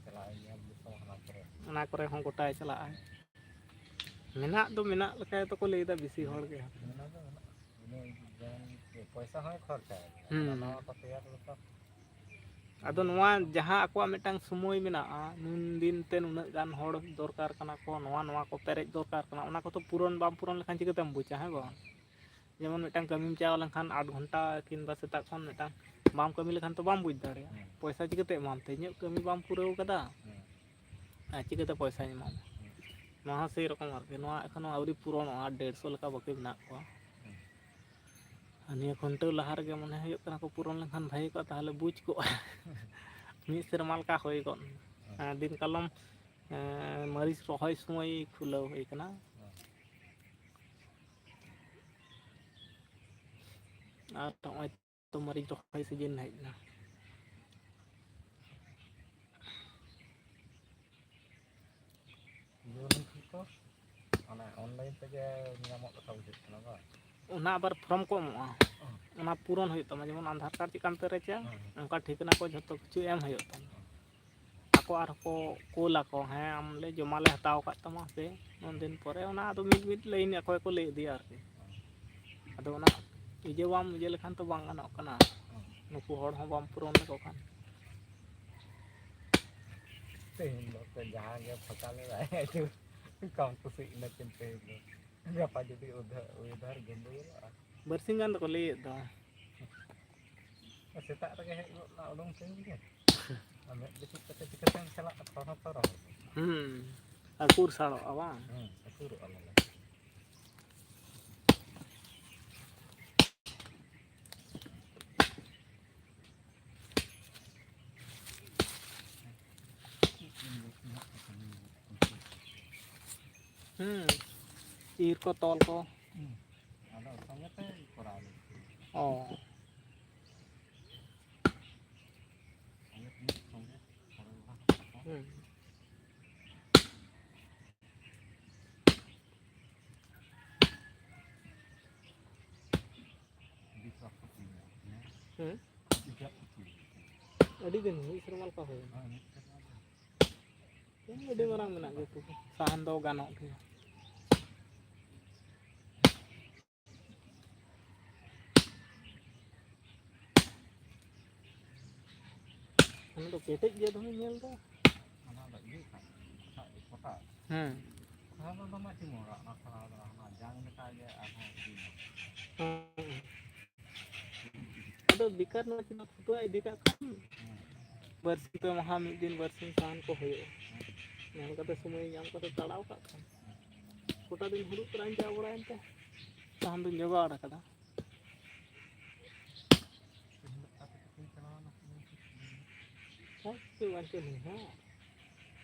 ᱪᱟᱞᱟᱜᱼᱟ ᱧᱮᱞ ᱫᱤᱥᱚᱢ ᱦᱟᱱᱟ ᱠᱚᱨᱮ᱾ ᱚᱱᱟ ᱠᱚᱨᱮ ᱦᱚᱸ ᱜᱚᱴᱟᱭ ᱪᱟᱞᱟᱜᱼᱟ᱾ ᱢᱮᱱᱟᱜ ᱫᱚ ᱢᱮᱱᱟᱜ ᱞᱮᱠᱟ ᱜᱮᱛᱚ ᱠᱚ ᱞᱟᱹᱭᱫᱟ ᱵᱮᱥᱤ ᱦᱚᱲ ᱜᱮ᱾ ᱢᱮᱱᱟᱜ ᱫᱚ ᱢᱮᱱᱟᱜᱼᱟ᱾ ᱤᱱᱟᱹ ᱡᱮᱢᱚᱱ ᱯᱚᱭᱥᱟ ᱦᱚᱸᱭ ᱠᱷᱚᱨᱪᱟᱭᱟ᱾ ᱦᱩᱸ᱾ ᱦᱟᱱᱟ ᱱᱟᱣᱟ ᱠᱚ ᱛᱮᱭᱟᱨ ᱞᱮᱠᱟ᱾ ᱟᱫᱚ ᱱᱚᱣᱟ ᱡᱟᱦᱟᱸ ᱟᱠᱚᱣᱟᱜ ᱢᱤᱫᱴᱟᱝ ᱥᱚᱢᱚᱭ ᱢᱮᱱᱟᱜᱼᱟ, ᱱᱩᱱ ᱫᱤᱱ ᱛᱮ ᱱᱩᱱᱟᱹᱜ ᱜᱟᱱ ᱦᱚᱲ ᱫᱚᱨᱠᱟᱨ ᱠᱟᱱᱟ ᱠᱚ, ᱱᱚᱣᱟ, ᱱᱚᱣᱟ ᱠᱚ ᱯᱮᱨᱮᱡ ᱫᱚᱨᱠᱟᱨ ᱠᱟᱱᱟ, ᱚᱱᱟ ᱠᱚᱫᱚ ᱯᱩᱨᱚᱱ ᱵᱟᱢ ᱯᱩᱨᱚᱱ ᱞᱮᱠᱷᱟᱱ ᱪᱤᱠᱟᱹᱛᱮᱢ ᱵᱩᱡᱟ, ᱦᱮᱸ ᱵᱟᱝ? ᱡᱮᱢᱚᱱ ᱢᱤᱫᱴᱟᱝ ᱠᱟᱹᱢᱤᱢ ᱪᱟᱞᱟᱣ ᱞᱮᱱᱠᱷᱟᱱ ᱟᱴ ᱜᱷᱚᱱᱴᱟ ᱠᱤᱝᱵᱟ ᱥᱮᱛᱟᱜ ᱠᱷᱚᱱ ᱢᱤᱫᱴᱟᱝ ᱵᱟᱢ ᱠᱟᱹᱢᱤ ᱞᱮᱠᱷᱟᱱ ᱛᱚ ᱵᱟᱢ ᱵᱩᱡᱽ ᱫᱟᱲᱮᱭᱟᱜᱼᱟ᱾ ᱦᱮᱸ᱾ ᱯᱚᱭᱥᱟ ᱪᱤᱠᱟᱹᱛᱮ ᱮᱢᱟᱢ ᱛᱮ? ᱤᱧᱟᱹᱜ ᱠᱟᱹᱢᱤ ᱵᱟᱢ ᱯᱩᱨᱟᱹᱣ ᱠᱟᱫᱟ᱾ ᱦᱮᱸ᱾ ᱟᱨ ᱪᱤᱠᱟᱹᱛᱮ ᱯᱚᱭᱥᱟᱧ ᱮᱢᱟᱢᱟ? ᱦᱮᱸ᱾ ᱱᱚᱣᱟ ᱦᱚᱸ ᱥᱮᱭ ᱨᱚᱠᱚᱢ ᱟᱨᱠᱤ, ᱱᱚᱣᱟ ᱮᱠᱷᱚᱱᱳ ᱟᱹᱣᱨᱤ ᱯᱩᱨᱚᱱᱚᱜᱼᱟ, ᱰᱮᱲᱥᱚ ᱞᱮᱠᱟ ᱵᱟᱹᱠᱤ ᱢᱮᱱᱟᱜ ᱠᱚᱣᱟ᱾ ᱦᱮᱸ᱾ ᱟᱨ ᱱᱤᱭᱟᱹ ᱠᱷᱩᱱᱴᱟᱹᱣ ᱞᱟᱦᱟ ᱨᱮᱜᱮ ᱢᱚᱱᱮ ᱦᱩᱭᱩᱜ ᱠᱟᱱᱟ ᱠᱚ ᱯᱩᱨᱚᱱ ᱞᱮᱱᱠᱷᱟᱱ ᱵᱷᱟᱹᱜᱤ ᱠᱚᱜᱼᱟ, ᱛᱟᱦᱚᱞᱮ ᱵᱩᱡᱽ ᱠᱚᱜᱼᱟ᱾ ᱢᱤᱫ ᱥᱮᱨᱢᱟ ᱞᱮᱠᱟ ᱦᱩᱭ ᱠᱚᱜ᱾ ᱦᱮᱸ᱾ ᱟᱨ ᱫᱤᱱ ᱠᱟᱞᱚᱢ, ᱮᱸ, ᱢᱟᱹᱨᱤᱪ ᱨᱚᱦᱚᱭ ᱥᱚᱢᱚᱭ ᱠᱷᱩᱞᱟᱹᱣ ᱦᱩᱭ ᱠᱟᱱᱟ᱾ ᱦᱮᱸ᱾ ᱟᱨ ᱱᱚᱜᱼᱚᱭ ᱛᱚ ᱢᱟᱹᱨᱤᱪ ᱨᱚᱦᱚᱭ ᱥᱤᱡᱤᱱ ᱦᱮᱡ ᱮᱱᱟ᱾ ᱤᱭᱟᱹ ᱞᱮᱱᱠᱷᱟᱱ ᱠᱚ, ᱚᱱᱟ online ᱛᱮᱜᱮ ᱧᱟᱢᱚᱜ ᱞᱮᱠᱟ ᱵᱩᱡᱷᱟᱹᱜ ᱠᱟᱱᱟ ᱵᱟᱝ? ᱚᱱᱟ ᱟᱵᱟᱨ form ᱠᱚ ᱮᱢᱚᱜᱼᱟ, ᱚᱱᱟ ᱯᱩᱨᱚᱱ ᱦᱩᱭᱩᱜ ᱛᱟᱢᱟ᱾ ᱡᱮᱢᱚᱱ ᱟᱫᱷᱟᱨ card ᱪᱮᱫ ᱞᱮᱠᱟᱢ ᱯᱮᱨᱮᱡᱟ, ᱦᱮᱸ, ᱦᱮᱸ᱾ ᱚᱱᱠᱟ ᱴᱷᱤᱠᱟᱹᱱᱟ ᱠᱚ ᱡᱷᱚᱛᱚ ᱠᱤᱪᱷᱩ ᱮᱢ ᱦᱩᱭᱩᱜ ᱛᱟᱢᱟ᱾ ᱦᱮᱸ᱾ ᱟᱠᱚ ᱟᱨᱦᱚᱸ ᱠᱚ ᱠᱳᱞ ᱟᱠᱚ, ᱦᱮᱸ, ᱟᱢ ᱞᱮ ᱡᱚᱢᱟ ᱞᱮ ᱦᱟᱛᱟᱣ ᱟᱠᱟᱫ ᱛᱟᱢᱟ, ᱦᱟᱯᱮ ᱩᱱ ᱫᱤᱱ ᱯᱚᱨᱮ ᱚᱱᱟ ᱟᱫᱚ ᱢᱤᱫ ᱢᱤᱫ line ᱟᱠᱚ ᱜᱮᱠᱚ ᱞᱟᱹᱭ ᱤᱫᱤᱭᱟ ᱟᱨᱠᱤ᱾ ᱟᱫᱚ ᱚᱱᱟ ᱤᱭᱟᱹ ᱵᱟᱢ ᱤᱭᱟᱹ ᱞᱮᱠᱷᱟᱱ ᱛᱚ ᱵᱟᱝ ᱜᱟᱱᱚᱜ ᱠᱟᱱᱟ, ᱱᱩᱠᱩ ᱦᱚᱲ ᱦᱚᱸ ᱵᱟᱢ ᱯᱩᱨᱚᱱ ᱞᱮᱠᱚ ᱠᱷᱟᱱ᱾ ᱛᱮᱦᱮᱧ ᱫᱚ ᱡᱟᱦᱟᱸ ᱜᱮ ᱯᱷᱟᱸᱠᱟ ᱞᱮᱫᱟᱭ, ᱠᱚᱢ ᱠᱩᱥᱤ ᱤᱱᱟᱹ ᱠᱤᱱ ᱛᱮᱦᱮᱧ ᱫᱚ᱾ ᱜᱟᱯᱟ ᱡᱩᱫᱤ ᱩᱫᱷᱟᱹᱨ, ᱩᱭᱫᱷᱟᱨ ᱜᱟᱹᱱᱰᱟᱹᱭᱟᱹᱞᱚᱜᱼᱟ᱾ ᱵᱟᱨᱥᱤᱧ ᱜᱟᱱ ᱫᱚᱠᱚ ᱞᱟᱹᱭᱮᱫ ᱫᱚ᱾ ᱥᱮᱛᱟᱜ ᱨᱮᱜᱮ ᱦᱮᱡ ᱜᱚᱫ ᱮᱱᱟ, ᱩᱰᱩᱝ ᱥᱮᱱ ᱜᱮ᱾ ᱟᱨ ᱢᱮᱫ ᱡᱟᱹᱯᱤᱫ ᱠᱟᱛᱮ ᱪᱤᱠᱟᱹᱛᱮᱢ ᱪᱟᱞᱟᱜᱼᱟ? ᱛᱷᱚᱲ ᱦᱚᱸᱛᱚ ᱨᱚᱦᱚᱲ᱾ ᱦᱩᱸ, ᱟᱹᱠᱩᱨ ᱥᱟᱲᱚᱜᱼᱟ ᱵᱟᱝ? ᱦᱩᱸ, ᱟᱹᱠᱩᱨᱚᱜᱼᱟ ᱞᱚᱞᱚ᱾ ᱦᱩᱸ, ᱤᱨ ᱠᱚ, ᱛᱚᱞ ᱠᱚ᱾ ᱦᱩᱸ᱾ ᱟᱫᱚ ᱥᱚᱸᱜᱮ ᱛᱮ ᱚ᱾ ᱦᱩᱸ᱾ ᱦᱩᱸ᱾ ᱟᱹᱰᱤ ᱫᱤᱱ, ᱢᱤᱫ ᱥᱮᱨᱢᱟ ᱞᱮᱠᱟ ᱦᱩᱭᱱᱟ᱾ ᱦᱮᱸ, ᱟᱹᱰᱤ ᱢᱟᱨᱟᱝ ᱢᱮᱱᱟᱜ ᱜᱮᱭᱟ, ᱛᱚᱵᱮ ᱥᱟᱦᱟᱱ ᱫᱚ ᱜᱟᱱᱚᱜ ᱜᱮᱭᱟ᱾ ᱚᱱᱟ ᱫᱚ ᱠᱮᱴᱮᱡ ᱜᱮᱭᱟ, ᱫᱚᱢᱮ ᱧᱮᱞ ᱫᱚ᱾ ᱚᱱᱟ ᱫᱚ ᱤᱭᱟᱹ ᱠᱟᱱ, ᱠᱚᱴᱟ, ᱠᱚᱴᱟ᱾ ᱦᱮᱸ᱾ ᱠᱚᱴᱟ ᱫᱚ ᱫᱚᱢᱮ ᱪᱩᱢᱟᱹᱲᱟ, ᱚᱱᱟ ᱠᱚᱴᱟ ᱫᱚ ᱚᱱᱟ ᱡᱟᱝ ᱞᱮᱠᱟ ᱜᱮ ᱟᱨᱦᱚᱸ ᱤᱭᱟᱹ᱾ ᱦᱮᱸ᱾ ᱟᱫᱚ ᱵᱮᱠᱟᱨ ᱱᱚᱣᱟ ᱪᱮᱫᱟᱜ ᱯᱷᱩᱴᱟᱹ ᱤᱫᱤ ᱠᱟᱜ ᱠᱷᱟᱱ, ᱦᱮᱸ᱾ ᱵᱟᱨᱥᱤᱧ ᱯᱮ ᱢᱟᱦᱟ, ᱢᱤᱫ ᱫᱤᱱ ᱵᱟᱨᱥᱤᱧ ᱥᱟᱦᱟᱱ ᱠᱚ ᱦᱩᱭᱩᱜᱼᱟ᱾ ᱦᱮᱸ᱾ ᱧᱮᱞ ᱠᱟᱛᱮ ᱥᱚᱢᱚᱭ ᱧᱟᱢ ᱠᱟᱛᱮ ᱛᱟᱲᱟᱣ ᱠᱟᱜ ᱠᱷᱟᱱ᱾ ᱜᱚᱴᱟ ᱫᱤᱱ ᱦᱩᱲᱩ ᱠᱚᱨᱮ ᱟᱧᱡᱟᱣ ᱵᱟᱲᱟᱭᱮᱱ ᱛᱮ ᱥᱟᱦᱟᱱ ᱫᱚᱧ ᱡᱚᱜᱟᱲ ᱟᱠᱟᱫᱟ᱾ ᱛᱮᱦᱮᱧ ᱫᱚ ᱚᱠᱟ ᱛᱮ ᱛᱤᱠᱤᱱ ᱪᱟᱞᱟᱣ ᱮᱱᱟ? ᱦᱮᱸ, ᱪᱮᱫ ᱵᱟᱝ ᱪᱮᱫ ᱦᱚᱸ᱾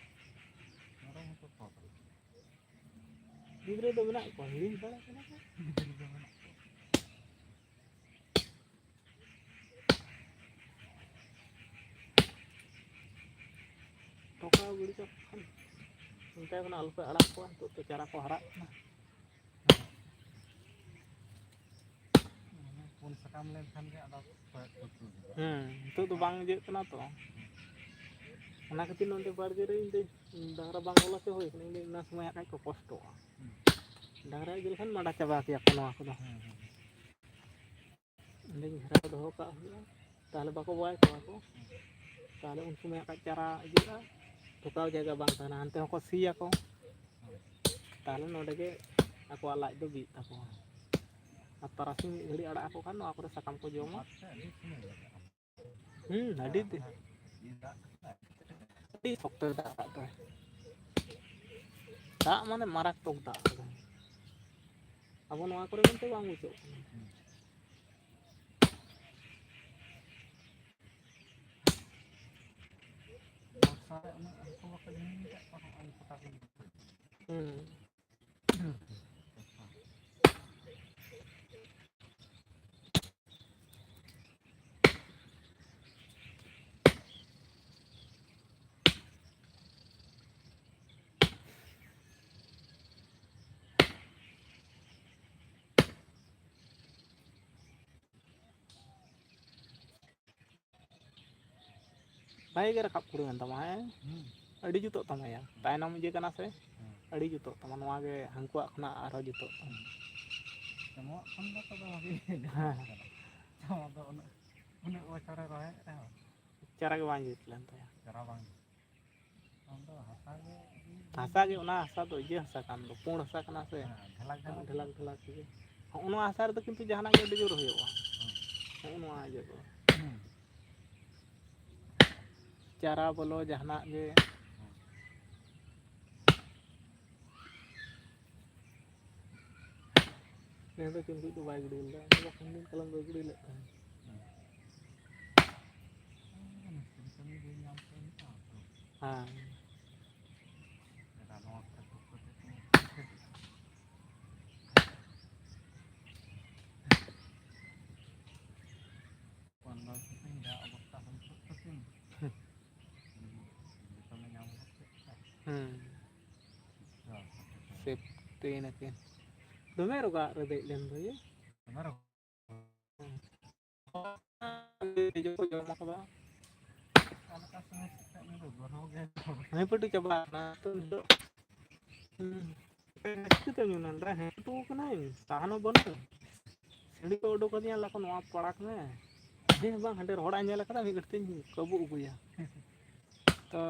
ᱢᱮᱨᱚᱢ ᱦᱚᱸᱠᱚ ᱛᱚᱞ ᱠᱟᱫᱟ᱾ ᱜᱤᱫᱽᱨᱟᱹ ᱫᱚ ᱢᱮᱱᱟᱜ ᱠᱚᱣᱟ, ᱦᱤᱲᱤᱧ ᱵᱟᱲᱟ ᱠᱟᱱᱟ ᱠᱚ᱾ ᱜᱤᱫᱽᱨᱟᱹ ᱫᱚ ᱢᱮᱱᱟᱜ ᱠᱚᱣᱟ᱾ ᱴᱚᱠᱟᱣ ᱜᱤᱰᱤ ᱠᱟᱜ ᱠᱷᱟᱱ, ᱚᱱᱛᱮ ᱠᱷᱚᱱᱟᱜ ᱟᱞᱚᱯᱮ ᱟᱲᱟᱜ ᱠᱚᱣᱟ, ᱱᱤᱛᱚᱜ ᱛᱚ ᱪᱟᱨᱟ ᱠᱚ ᱦᱟᱨᱟᱜ ᱠᱟᱱᱟ᱾ ᱯᱩᱱ ᱥᱟᱠᱟᱢ ᱞᱮᱱᱠᱷᱟᱱ ᱜᱮ ᱟᱫᱚ ᱠᱚᱭᱮᱠ ᱴᱩᱠᱩ ᱦᱩᱭᱩᱜᱼᱟ᱾ ᱦᱮᱸ, ᱱᱤᱛᱚᱜ ᱫᱚ ᱵᱟᱝ ᱤᱭᱟᱹᱜ ᱠᱟᱱᱟ ᱛᱚ᱾ ᱚᱱᱟ ᱠᱷᱟᱹᱛᱤᱨ ᱱᱚᱸᱰᱮ ᱵᱟᱲᱜᱮ ᱨᱮ ᱤᱧ ᱫᱚ ᱰᱟᱝᱨᱟ ᱵᱟᱝ ᱚᱞ ᱦᱚᱪᱚ ᱦᱩᱭ ᱠᱟᱱᱟ᱾ ᱤᱧ ᱫᱚ ᱚᱱᱟ ᱥᱚᱢᱚᱭ ᱦᱟᱸᱜ ᱠᱷᱟᱡ ᱠᱚ ᱠᱚᱥᱴᱚᱜᱼᱟ᱾ ᱦᱩᱸ᱾ ᱰᱟᱝᱨᱟ ᱤᱫᱤ ᱞᱮᱠᱷᱟᱱ ᱢᱟᱰᱟ ᱪᱟᱵᱟ ᱠᱮᱭᱟ ᱠᱚ ᱱᱚᱣᱟ ᱠᱚᱫᱚ᱾ ᱦᱩᱸ, ᱦᱩᱸ, ᱦᱩᱸ᱾ ᱚᱸᱰᱮᱧ ᱜᱷᱮᱨᱟ ᱫᱚᱦᱚ ᱠᱟᱜ ᱦᱩᱭᱩᱜᱼᱟ, ᱛᱟᱦᱚᱞᱮ ᱵᱟᱠᱚ ᱵᱚᱣᱟᱭ ᱠᱚᱣᱟ ᱠᱚ᱾ ᱛᱟᱦᱚᱞᱮ ᱩᱱ ᱥᱚᱢᱚᱭ ᱦᱟᱸᱜ ᱠᱷᱟᱡ ᱪᱟᱨᱟ ᱤᱭᱟᱹᱜᱼᱟ, ᱴᱷᱚᱠᱟᱣ ᱡᱟᱭᱜᱟ ᱵᱟᱝ ᱛᱟᱦᱮᱱᱟ, ᱦᱟᱱᱛᱮ ᱦᱚᱸᱠᱚ ᱥᱤᱭᱟᱠᱚ᱾ ᱛᱟᱦᱚᱞᱮ ᱱᱚᱸᱰᱮ ᱜᱮ ᱟᱠᱚᱣᱟᱜ ᱞᱟᱡ ᱫᱚ ᱵᱤᱜ ᱛᱟᱠᱚᱣᱟ᱾ ᱟᱨ ᱛᱟᱨᱟᱥᱤᱧ ᱢᱤᱫ ᱜᱷᱟᱹᱲᱤᱡ ᱟᱲᱟᱜ ᱟᱠᱚ ᱠᱷᱟᱱ ᱱᱚᱣᱟ ᱠᱚᱨᱮ ᱥᱟᱠᱟᱢ ᱠᱚ ᱡᱚᱢᱟ᱾ ᱦᱩᱸ, ᱟᱹᱰᱤ ᱫᱤᱱ᱾ ᱟᱹᱰᱤ ᱥᱚᱠᱛᱚᱭ ᱫᱟᱜ ᱟᱠᱟᱫ ᱫᱚ᱾ ᱫᱟᱜ ᱢᱟᱱᱮ ᱢᱟᱨᱟᱠᱛᱚᱠ ᱫᱟᱜ ᱟᱠᱟᱫᱟᱭ᱾ ᱟᱵᱚ ᱱᱚᱣᱟ ᱠᱚᱨᱮ ᱢᱮᱱᱛᱮ ᱵᱟᱝ ᱵᱩᱡᱷᱟᱹᱜ ᱠᱟᱱᱟ᱾ ᱵᱚᱨᱥᱟ ᱨᱮ ᱩᱱᱟᱹᱜ ᱦᱟᱹᱠᱩ ᱵᱟᱠᱚ ᱡᱷᱟᱹᱞᱤ ᱟᱠᱟᱫ ᱠᱚᱣᱟ, ᱱᱚᱜᱼᱚᱭ ᱠᱚᱴᱟ ᱠᱚ ᱦᱩᱸ᱾ ᱵᱷᱟᱜᱮ ᱜᱮ ᱨᱟᱠᱟᱵ ᱠᱩᱲᱟᱹᱣᱮᱱ ᱛᱟᱢᱟ, ᱦᱮᱸ? ᱦᱩᱸ᱾ ᱟᱹᱰᱤ ᱡᱩᱛᱚᱜ ᱛᱟᱢᱟ ᱭᱟ᱾ ᱛᱟᱭᱱᱚᱢ ᱤᱭᱟᱹ ᱠᱟᱱᱟ ᱥᱮ? ᱦᱩᱸ᱾ ᱟᱹᱰᱤ ᱡᱩᱛᱚᱜ ᱛᱟᱢᱟ᱾ ᱱᱚᱣᱟ ᱜᱮ ᱦᱟᱹᱱᱠᱩᱣᱟᱜ ᱠᱷᱚᱱᱟᱜ ᱟᱨᱦᱚᱸ ᱡᱩᱛᱚᱜ ᱛᱟᱢᱟ᱾ ᱦᱩᱸ᱾ ᱱᱚᱣᱟ ᱠᱷᱚᱱ ᱫᱚ ᱛᱚᱵᱮ ᱵᱷᱟᱜᱮ ᱦᱮᱸ, ᱦᱮᱸ᱾ ᱱᱚᱣᱟ ᱫᱚ ᱩᱱᱟᱹᱜ, ᱩᱱᱟᱹᱜ ᱵᱚᱪᱷᱚᱨᱮ ᱨᱚᱦᱚᱭᱮᱫ ᱨᱮᱦᱚᱸ᱾ ᱪᱟᱨᱟ ᱜᱮ ᱵᱟᱝ ᱡᱩᱛ ᱞᱮᱱ ᱛᱟᱭᱟ᱾ ᱪᱟᱨᱟ ᱵᱟᱝ ᱡᱩᱛ᱾ ᱟᱫᱚ ᱦᱟᱥᱟ ᱜᱮ ᱦᱟᱥᱟ ᱜᱮ, ᱚᱱᱟ ᱦᱟᱥᱟ ᱫᱚ ᱤᱭᱟᱹ ᱦᱟᱥᱟ ᱠᱟᱱ ᱫᱚ, ᱯᱩᱸᱲ ᱦᱟᱥᱟ ᱠᱟᱱᱟ ᱥᱮ? ᱦᱮᱸ, ᱰᱷᱮᱞᱟᱠ ᱰᱷᱮᱞᱟᱠ᱾ ᱰᱷᱮᱞᱟᱠ ᱰᱷᱮᱞᱟᱠ ᱜᱮ᱾ ᱦᱚᱸᱜᱼᱚ ᱱᱚᱣᱟ ᱦᱟᱥᱟ ᱨᱮᱫᱚ ᱠᱤᱱᱛᱩ ᱡᱟᱦᱟᱱᱟᱜ ᱜᱮ ᱟᱹᱰᱤ ᱡᱳᱨ ᱦᱩᱭᱩᱜᱼᱟ᱾ ᱦᱩᱸ᱾ ᱦᱚᱸᱜᱼᱚ ᱱᱚᱣᱟ ᱤᱭᱟᱹ ᱠᱚ᱾ ᱦᱩᱸ᱾ ᱪᱟᱨᱟ ᱵᱚᱞᱚ, ᱡᱟᱦᱟᱱᱟᱜ ᱜᱮ᱾ ᱦᱩᱸ᱾ ᱱᱮᱥ ᱫᱚ ᱪᱩᱱᱠᱩᱡ ᱫᱚ ᱵᱟᱭ ᱜᱤᱰᱤ ᱞᱮᱫᱟ, ᱵᱟᱠᱷᱟᱱ ᱫᱤᱱ ᱠᱟᱞᱚᱢ ᱫᱚᱭ ᱜᱤᱰᱤ ᱞᱮᱫ ᱛᱟᱦᱮᱸᱫ᱾ ᱦᱮᱸ᱾ ᱢᱤᱥᱛᱨᱤ ᱠᱟᱹᱢᱤ ᱵᱟᱹᱧ ᱧᱟᱢ ᱠᱟᱜ ᱱᱤᱛᱚᱜ ᱛᱚ᱾ ᱦᱮᱸ᱾ ᱮᱴᱟᱜ ᱱᱚᱣᱟ ᱠᱚᱨᱮ ᱠᱷᱩᱵ ᱠᱟᱹᱴᱤᱡ ᱠᱟᱹᱢᱤ᱾ ᱯᱚᱱᱨᱚ ᱥᱤᱛᱩᱝ ᱡᱟ ᱚᱵᱚᱥᱛᱟ ᱦᱩᱭ ᱠᱚᱜ ᱛᱟᱹᱠᱤᱱ᱾ ᱡᱚᱛᱚᱱᱮ ᱧᱟᱢ ᱜᱚᱫ ᱠᱮᱫ ᱠᱷᱟᱡ᱾ ᱦᱮᱸ᱾ ᱥᱮᱯᱴᱤ ᱱᱟᱠᱤᱱ᱾ ᱫᱚᱢᱮ ᱨᱚᱜᱟᱜ ᱨᱮ ᱫᱮᱡ ᱞᱮᱱ ᱫᱚᱭ᱾ ᱫᱚᱢᱮ ᱨᱚᱜᱟ᱾ ᱦᱮᱸ᱾ ᱛᱤᱡᱩ ᱠᱚ ᱡᱚᱢ ᱠᱟᱫᱟ᱾ ᱚᱱᱠᱟ ᱥᱚᱢᱚᱭ ᱥᱮᱛᱟᱜ ᱧᱤᱫᱟᱹ ᱜᱚᱨᱚᱢ ᱜᱮ᱾ ᱦᱟᱺᱭ ᱯᱟᱹᱴᱤ ᱪᱟᱵᱟ ᱟᱠᱟᱱᱟ ᱛᱚ ᱱᱤᱛᱚᱜ᱾ ᱦᱩᱸ᱾ ᱪᱤᱠᱟᱹᱛᱮᱢ ᱧᱩ ᱱᱚᱸᱰᱮ? ᱦᱮᱸ, ᱴᱩ ᱠᱟᱱᱟᱹᱧ, ᱥᱟᱦᱟᱱ ᱦᱚᱸ ᱵᱟᱹᱱᱩᱜᱼᱟ᱾ ᱥᱤᱲᱤ ᱠᱚ ᱩᱰᱩᱠ ᱠᱟᱫᱤᱧᱟ, ᱞᱟᱠᱚ ᱱᱚᱣᱟ ᱯᱟᱲᱟᱜ ᱢᱮ᱾ ᱟᱹᱰᱤ ᱦᱚᱸ ᱵᱟᱝ, ᱦᱟᱸᱰᱮ ᱨᱚᱦᱚᱲᱟᱜ ᱤᱧ ᱧᱮᱞ ᱠᱟᱫᱟ, ᱢᱤᱫ ᱜᱷᱟᱹᱲᱤᱡ ᱛᱤᱧ ᱠᱟᱹᱵᱩᱜ ᱟᱹᱜᱩᱭᱟ᱾ ᱛᱚ,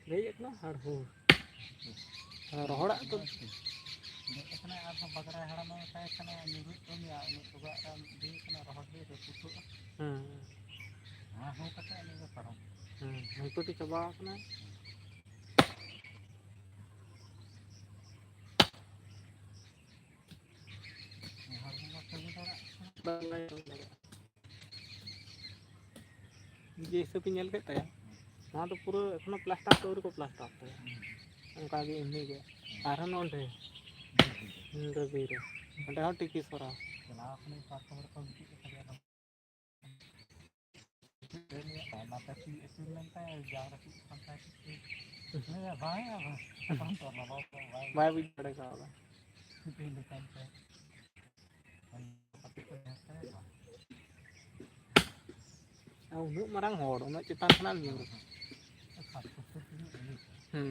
ᱫᱮᱡ ᱟᱠᱟᱱᱟ ᱦᱟᱲ ᱦᱩᱲ᱾ ᱨᱚᱦᱚᱲᱟᱜ ᱫᱚ ᱫᱮᱡ ᱟᱠᱟᱱᱟᱭ, ᱟᱨᱦᱚᱸ ᱵᱟᱜᱽᱲᱟᱭ ᱦᱟᱲᱟᱢᱮ ᱢᱮᱛᱟᱭ ᱠᱟᱱᱟ, ᱧᱩᱨᱩᱜ ᱠᱟᱱ ᱜᱮᱭᱟ, ᱩᱱᱟᱹᱜ ᱨᱚᱜᱟᱜ ᱨᱮ ᱤᱫᱤᱭᱮ ᱠᱟᱱᱟ, ᱨᱚᱦᱚᱲ ᱜᱮ ᱨᱟᱹᱯᱩᱫᱚᱜᱼᱟ᱾ ᱦᱮᱸ᱾ ᱱᱚᱣᱟ ᱦᱚᱸ ᱠᱟᱛᱮ ᱩᱱᱤ ᱫᱚ ᱯᱟᱨᱚᱢ᱾ ᱦᱮᱸ, ᱦᱟᱺᱭ ᱯᱟᱹᱴᱤ ᱪᱟᱵᱟ ᱟᱠᱟᱱᱟ᱾ ᱱᱮ ᱦᱚᱲ ᱵᱚᱸᱜᱟ ᱠᱟᱹᱢᱤ ᱫᱟᱲᱮᱭᱟᱜ ᱠᱟᱱᱟ᱾ ᱵᱟᱝ ᱞᱮ ᱠᱟᱹᱢᱤ ᱫᱟᱲᱮᱭᱟᱜᱼᱟ᱾ ᱡᱮ ᱦᱤᱥᱟᱹᱵ ᱤᱧ ᱧᱮᱞ ᱠᱮᱫ ᱛᱟᱭᱟ, ᱱᱚᱣᱟ ᱫᱚ ᱯᱩᱨᱟᱹ ᱮᱠᱷᱚᱱᱳ ᱯᱞᱟᱥᱴᱟᱨ ᱫᱚ ᱟᱹᱣᱨᱤ ᱠᱚ ᱯᱞᱟᱥᱴᱟᱨ ᱛᱟᱭᱟ᱾ ᱦᱩᱸ᱾ ᱚᱱᱠᱟ ᱜᱮ ᱮᱢᱱᱤ ᱜᱮ᱾ ᱦᱩᱸ᱾ ᱟᱨᱦᱚᱸ ᱱᱚᱸᱰᱮ, ᱦᱩᱸ᱾ ᱦᱩᱸ, ᱨᱚᱵᱤ ᱨᱮ᱾ ᱚᱸᱰᱮ ᱦᱚᱸ ᱴᱤᱠᱤ ᱥᱚᱨᱟ᱾ ᱪᱟᱞᱟᱣ ᱠᱟᱹᱱᱟᱹᱧ ᱯᱟᱨᱠᱚᱢ ᱨᱮᱠᱚ ᱜᱤᱛᱤᱡ ᱟᱠᱟᱫ ᱞᱮᱭᱟ᱾ ᱚᱱᱟᱛᱮ ᱛᱤ ᱟᱹᱪᱩᱨ ᱞᱮᱱ ᱛᱟᱭᱟ, ᱡᱟᱝ ᱨᱟᱹᱯᱩᱫ ᱟᱠᱟᱱ ᱛᱟᱭᱟ ᱪᱮᱫ ᱪᱚ᱾ ᱦᱩᱸ᱾ ᱞᱟᱹᱭᱟ, ᱵᱟᱝ ᱭᱟ, ᱵᱟᱝ᱾ ᱛᱚᱠᱷᱚᱱ ᱛᱚ ᱞᱚᱞᱚ ᱫᱚ ᱵᱟᱭ ᱵᱟᱭ ᱵᱩᱡᱽ ᱫᱟᱲᱮ ᱠᱟᱣᱫᱟ᱾ ᱪᱤᱠᱟᱹ ᱞᱮᱠᱟᱱ ᱛᱮ᱾ ᱠᱟᱹᱴᱤᱡ ᱠᱚ ᱧᱮᱞ ᱛᱟᱭᱟ, ᱵᱟᱝ᱾ ᱩᱱᱟᱹᱜ ᱢᱟᱨᱟᱝ ᱦᱚᱲ, ᱩᱱᱟᱹᱜ ᱪᱮᱛᱟᱱ ᱠᱷᱚᱱᱟᱜ ᱮᱢ ᱧᱩᱨ ᱟᱠᱟᱱᱟ᱾ ᱦᱩᱸ᱾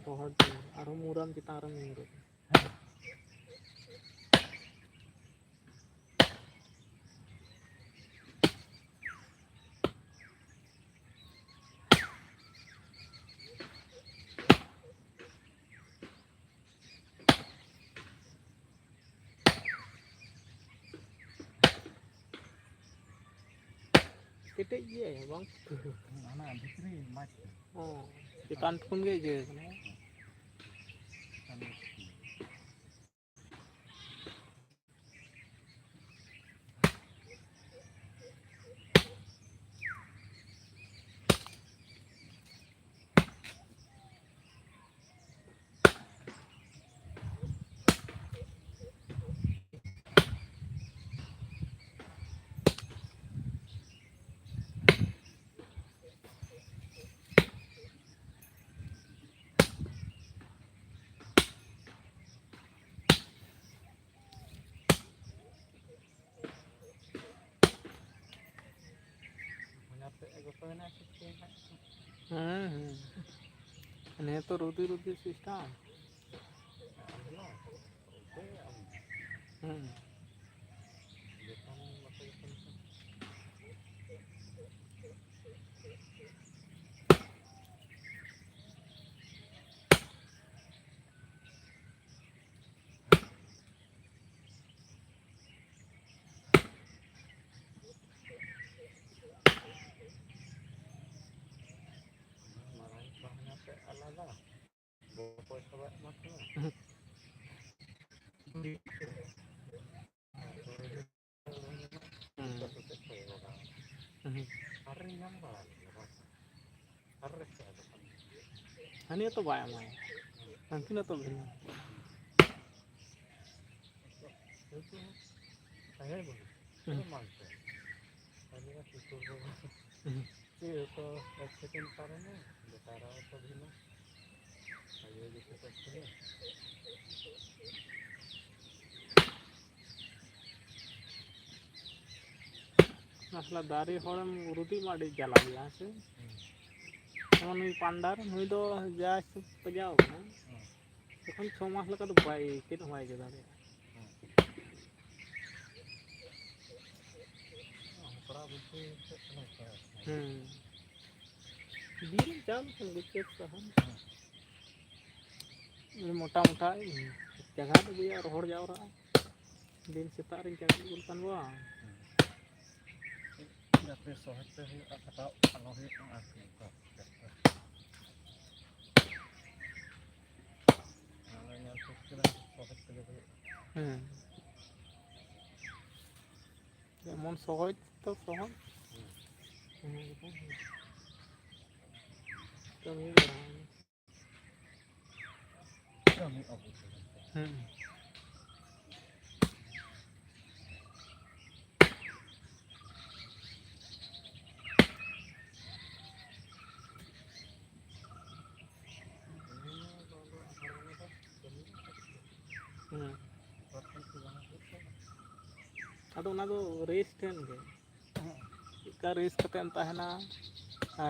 ᱨᱚᱦᱚᱲ ᱫᱚ ᱟᱨᱦᱚᱸ ᱢᱩᱨᱟᱢ ᱪᱮᱛᱟᱱ ᱨᱮᱢ ᱧᱩᱨ ᱟᱠᱟᱱᱟ᱾ ᱠᱮᱴᱮᱡ ᱜᱮᱭᱟ ᱵᱟᱝ? ᱦᱟᱱᱟ ᱵᱷᱤᱛᱨᱤ ᱢᱟᱪ᱾ ᱚ, ᱪᱮᱛᱟᱱ ᱠᱷᱚᱱ ᱜᱮ ᱤᱭᱟᱹ ᱠᱟᱱᱟ᱾ ᱪᱮᱛᱟᱱ ᱨᱮ᱾ ᱦᱮᱸ, ᱦᱮᱸ᱾ ᱱᱤᱭᱟᱹ ᱛᱚ ᱨᱩᱫᱤ ᱨᱩᱫᱤ system᱾ ᱦᱮᱸ᱾ ᱢᱟᱨᱟᱝ ᱵᱟᱦᱱᱟ ᱛᱮ ᱟᱞᱟᱫᱟ᱾ ᱜᱚ ᱯᱚᱭᱥᱟ ᱵᱟᱭ ᱮᱢᱟ ᱠᱚ ᱠᱟᱱᱟ᱾ ᱦᱩᱸ᱾ ᱦᱩᱸ᱾ ᱦᱟᱹᱱᱤ ᱦᱚᱸᱛᱚ ᱵᱟᱭ ᱮᱢᱟᱭᱟ᱾ ᱦᱟᱹᱱᱠᱤᱱ ᱦᱚᱸᱛᱚ ᱵᱷᱤᱱᱟᱹ᱾ ᱦᱩᱸ᱾ ᱦᱩᱸ᱾ ᱪᱮᱫ ᱠᱚ ᱮᱠᱥᱤᱰᱮᱱᱴ ᱯᱟᱨᱚᱢᱮᱱ, ᱵᱮᱴᱟᱨ ᱦᱚᱸ ᱠᱚ ᱵᱷᱤᱱᱟᱹ᱾ ᱟᱭᱳ ᱡᱚᱛᱚ ᱠᱚ ᱮᱠᱥᱤᱰᱮᱱᱴ᱾ ᱢᱟᱥᱞᱟ ᱫᱟᱨᱮ ᱦᱚᱲᱮᱢ ᱨᱩᱫᱤ ᱢᱟ ᱟᱹᱰᱤ ᱡᱟᱞᱟ ᱜᱮᱭᱟ, ᱦᱮᱸ ᱥᱮ? ᱦᱩᱸ᱾ ᱡᱮᱢᱚᱱ ᱱᱩᱭ ᱯᱟᱱᱰᱟᱨ, ᱱᱩᱭ ᱫᱚ ᱡᱟ ᱦᱤᱥᱟᱹᱵ ᱯᱟᱸᱡᱟᱣ ᱠᱟᱱᱟ, ᱦᱩᱸ᱾ ᱡᱚᱠᱷᱚᱱ ᱪᱷᱚ ᱢᱟᱥ ᱞᱮᱠᱟ ᱫᱚ ᱵᱟᱭ, ᱪᱮᱫ ᱦᱚᱸ ᱵᱟᱭ ᱤᱭᱟᱹ ᱫᱟᱲᱮᱭᱟᱜᱼᱟ᱾ ᱦᱩᱸ᱾ ᱦᱮᱸᱥᱮ? ᱦᱩᱸ᱾ ᱵᱤᱨ ᱮᱢ ᱪᱟᱞᱟᱣ ᱞᱮᱱᱠᱷᱟᱱ ᱵᱩᱡᱽ ᱠᱮᱫ ᱥᱟᱦᱟᱱ᱾ ᱦᱩᱸ᱾ ᱢᱚᱴᱟ ᱢᱚᱴᱟ ᱡᱟᱸᱜᱟ ᱫᱚ ᱵᱩᱡᱷᱟᱹᱜᱼᱟ, ᱨᱚᱦᱚᱲ ᱡᱟᱣᱨᱟᱜᱼᱟ᱾ ᱫᱤᱱ ᱥᱮᱛᱟᱜ ᱨᱤᱧ ᱪᱟᱞᱟᱜ ᱠᱟᱱ ᱵᱟ᱾ ᱦᱩᱸ᱾ ᱡᱟᱛᱮ ᱥᱚᱦᱚᱡ ᱛᱮ ᱦᱩᱭᱩᱜᱼᱟ, ᱠᱷᱟᱴᱟᱣ ᱟᱞᱚ ᱦᱩᱭᱩᱜ ᱢᱟ ᱟᱨᱠᱤ, ᱚᱱᱠᱟ ᱪᱮᱥᱴᱟ᱾ ᱟᱞᱮ ᱧᱮᱞ ᱴᱷᱤᱠ ᱠᱮᱫᱟ, ᱥᱚᱦᱚᱡ ᱛᱮᱜᱮ ᱦᱩᱭᱩᱜᱼᱟ᱾ ᱦᱮᱸ᱾ ᱡᱮᱢᱚᱱ ᱥᱚᱦᱚᱡ ᱛᱚ ᱥᱚᱦᱚᱡ᱾ ᱦᱩᱸ᱾ ᱚᱱᱟ ᱜᱮᱛᱚ ᱠᱟᱹᱢᱤ ᱵᱟᱲᱟᱭ᱾ ᱠᱟᱹᱢᱤ ᱟᱵᱚ ᱛᱮᱜᱮ᱾ ᱦᱩᱸ᱾ ᱦᱩᱸ᱾ ᱟᱫᱚ ᱚᱱᱟ ᱫᱚ ᱨᱮᱥᱴ ᱮᱱ ᱜᱮ᱾ ᱦᱮᱸ᱾ ᱪᱮᱫᱠᱟ ᱨᱮᱥᱴ ᱠᱟᱛᱮᱢ ᱛᱟᱦᱮᱱᱟ,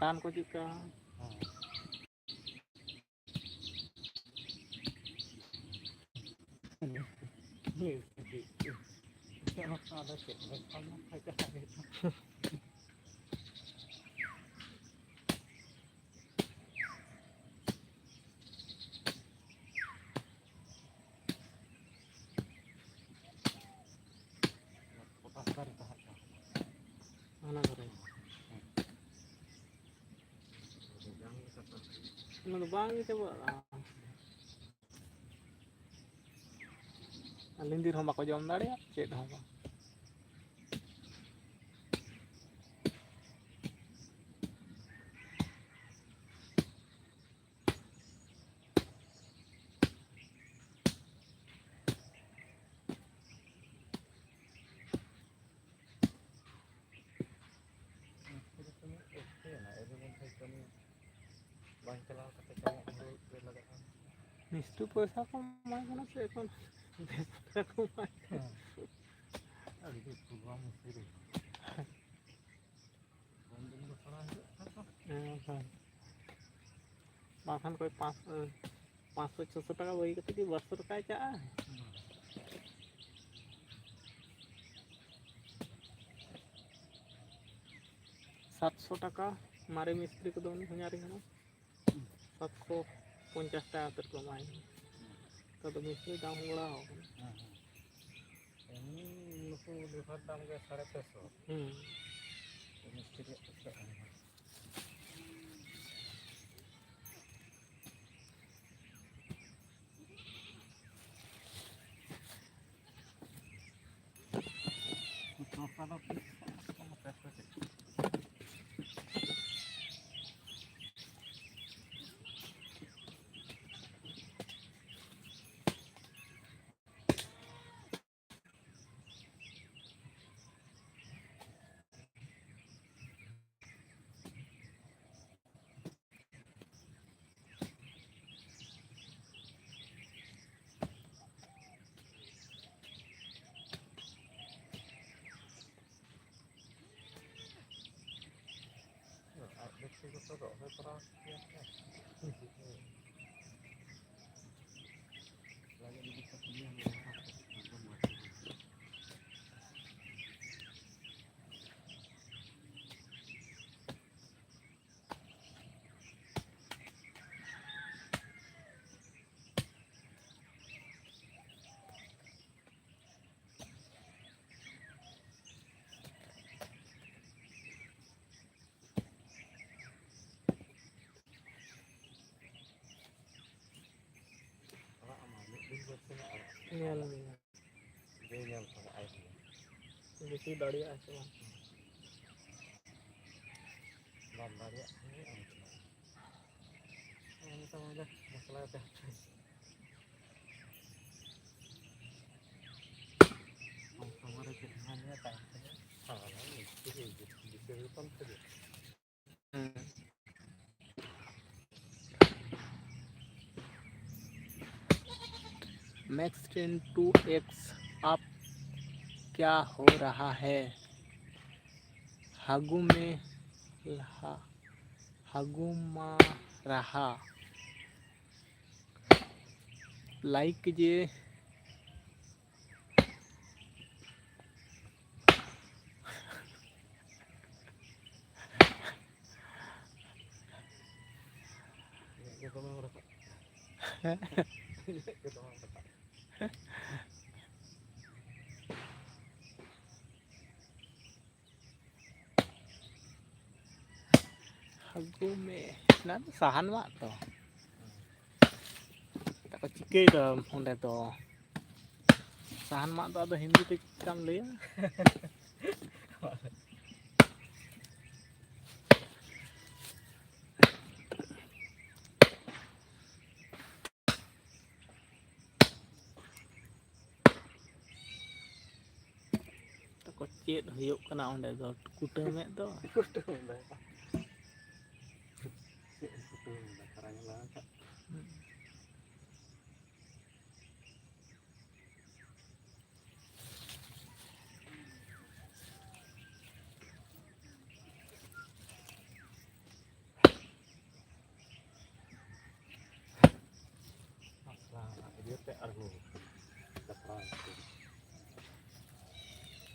ᱨᱟᱱ ᱠᱚ ᱪᱮᱫᱠᱟ? ᱦᱮᱸ᱾ ᱯᱚᱴᱟᱥ ᱫᱟᱨᱮ ᱛᱟᱦᱮᱸ ᱠᱟᱱᱟ᱾ ᱚᱱᱟ ᱫᱟᱨᱮ᱾ ᱦᱮᱸ᱾ ᱚᱱᱟ ᱫᱚ ᱵᱟᱝ ᱜᱮ ᱪᱟᱵᱟᱜᱼᱟ᱾ ᱟᱨ ᱞᱤᱸᱫᱤᱨ ᱦᱚᱸ ᱵᱟᱠᱚ ᱡᱚᱢ ᱫᱟᱲᱮᱭᱟᱜᱼᱟ, ᱪᱮᱫ ᱦᱚᱸ ᱵᱟᱝ᱾ ᱵᱟᱝ ᱪᱟᱞᱟᱣ ᱠᱟᱛᱮ ᱠᱟᱹᱢᱤ ᱦᱩᱲᱩ ᱨᱮ ᱞᱟᱜᱟᱜᱼᱟ᱾ ᱢᱤᱥᱴᱩ ᱯᱚᱭᱥᱟ ᱠᱚ ᱮᱢᱟᱭ ᱠᱟᱱᱟ ᱥᱮ ᱮᱠᱷᱚᱱ ᱵᱮᱥ ᱯᱚᱭᱥᱟ ᱠᱚ ᱮᱢᱟᱭ ᱠᱟᱱᱟ? ᱦᱮᱸ᱾ ᱟᱹᱰᱤ ᱡᱳᱨ ᱯᱨᱳᱜᱨᱟᱢ ᱦᱩᱭᱩᱜ ᱠᱟᱱᱟ᱾ ᱦᱮᱸ᱾ ᱵᱟᱝᱠᱷᱟᱱ ᱚᱠᱚᱭ ᱯᱟᱸᱪ, ᱯᱟᱸᱪᱥᱚ ᱪᱷᱚᱥᱚ ᱴᱟᱠᱟ ᱵᱟᱹᱜᱤ ᱠᱟᱛᱮ ᱠᱤ ᱵᱟᱨᱥᱚ ᱴᱟᱠᱟᱭ ᱪᱟᱜᱼᱟ? ᱥᱟᱛᱥᱚ ᱴᱟᱠᱟ ᱢᱟᱨᱮ ᱢᱤᱥᱛᱨᱤ ᱠᱚᱫᱚ ᱩᱱᱤ ᱦᱚᱧᱦᱟᱨᱤᱧ ᱠᱟᱱᱟ᱾ ᱥᱟᱛᱥᱚ ᱯᱚᱧᱪᱟᱥ ᱴᱟᱠᱟ ᱠᱟᱛᱮ ᱠᱚ ᱮᱢᱟᱭ ᱠᱟᱱᱟ᱾ ᱱᱮᱛᱟᱨ ᱫᱚ ᱢᱤᱥᱛᱨᱤ ᱫᱟᱢ ᱦᱚᱸ ᱵᱟᱲᱟᱣ ᱠᱟᱱᱟ᱾ ᱦᱮᱸ, ᱦᱮᱸ᱾ ᱮᱢᱱᱤ ᱱᱩᱠᱩ ᱞᱮᱵᱟᱨ ᱫᱟᱢ ᱜᱮ ᱥᱟᱲᱮ ᱯᱮ ᱥᱚ᱾ ᱦᱩᱸ᱾ ᱢᱤᱥᱛᱨᱤᱭᱟᱜ ᱯᱚᱭᱥᱟ ᱮᱢ ᱦᱩᱭᱩᱜᱼᱟ᱾ ᱟᱡ ᱵᱮᱠᱛᱤᱜᱚᱛᱚ ᱨᱚᱦᱚᱭ ᱠᱚᱨᱟᱣ ᱠᱮᱭᱟ ᱥᱮ᱾ ᱧᱮᱞ ᱢᱮ᱾ ᱵᱮᱥᱤ ᱫᱟᱲᱮᱭᱟᱜᱼᱟ ᱥᱮ ᱵᱟᱝ? ᱵᱟᱢ ᱫᱟᱲᱮᱭᱟᱜ ᱠᱷᱟᱱ ᱫᱚ ᱟᱢ ᱪᱟᱞᱟᱜᱼᱟ᱾ ᱚᱱᱠᱟ ᱢᱚᱡᱟ ᱢᱚᱥᱞᱟ ᱠᱟᱛᱮ ᱦᱟᱯᱮ᱾ ᱚᱱᱠᱟ ᱢᱟᱨᱮ ᱪᱮᱫ ᱦᱚᱸ ᱵᱟᱝ ᱦᱩᱭᱩᱜᱼᱟ, ᱛᱟᱭᱚᱢ ᱛᱮᱜᱮ ᱦᱟᱸᱜ ᱵᱤᱥᱟᱹᱨᱤ ᱦᱚᱯᱚᱱ ᱛᱮᱜᱮ᱾ मैक्स टेन टू एक्स, आप क्या हो रहा है? हगू में ल्हा, ᱟᱹᱜᱩᱢᱟ ᱨᱟᱦᱟ, ᱞᱟᱭᱤᱠ ᱠᱤᱡᱤᱭᱮ᱾ ᱟᱹᱜᱩ ᱢᱮ᱾ ᱚᱱᱟ ᱫᱚ ᱥᱟᱦᱟᱱ ᱢᱟᱜ ᱛᱚ᱾ ᱛᱟᱠᱚ ᱪᱤᱠᱟᱹᱭ ᱫᱚ ᱚᱸᱰᱮ ᱫᱚ? ᱥᱟᱦᱟᱱ ᱢᱟᱜ ᱫᱚ ᱟᱫᱚ ᱦᱤᱱᱫᱤ ᱛᱮ ᱪᱮᱫ ᱞᱮᱠᱟᱢ ᱞᱟᱹᱭᱟ? ᱛᱟᱠᱚ ᱪᱮᱫ ᱦᱩᱭᱩᱜ ᱠᱟᱱᱟ ᱚᱸᱰᱮ ᱫᱚ? ᱠᱩᱴᱟᱹᱢᱮᱫ ᱫᱚ᱾ ᱠᱩᱴᱟᱹᱢ ᱫᱚ᱾ ᱪᱮᱫ ᱠᱩᱴᱟᱹᱢ ᱫᱟ? ᱠᱟᱨᱟ ᱧᱮᱞᱟ ᱠᱷᱟᱡ᱾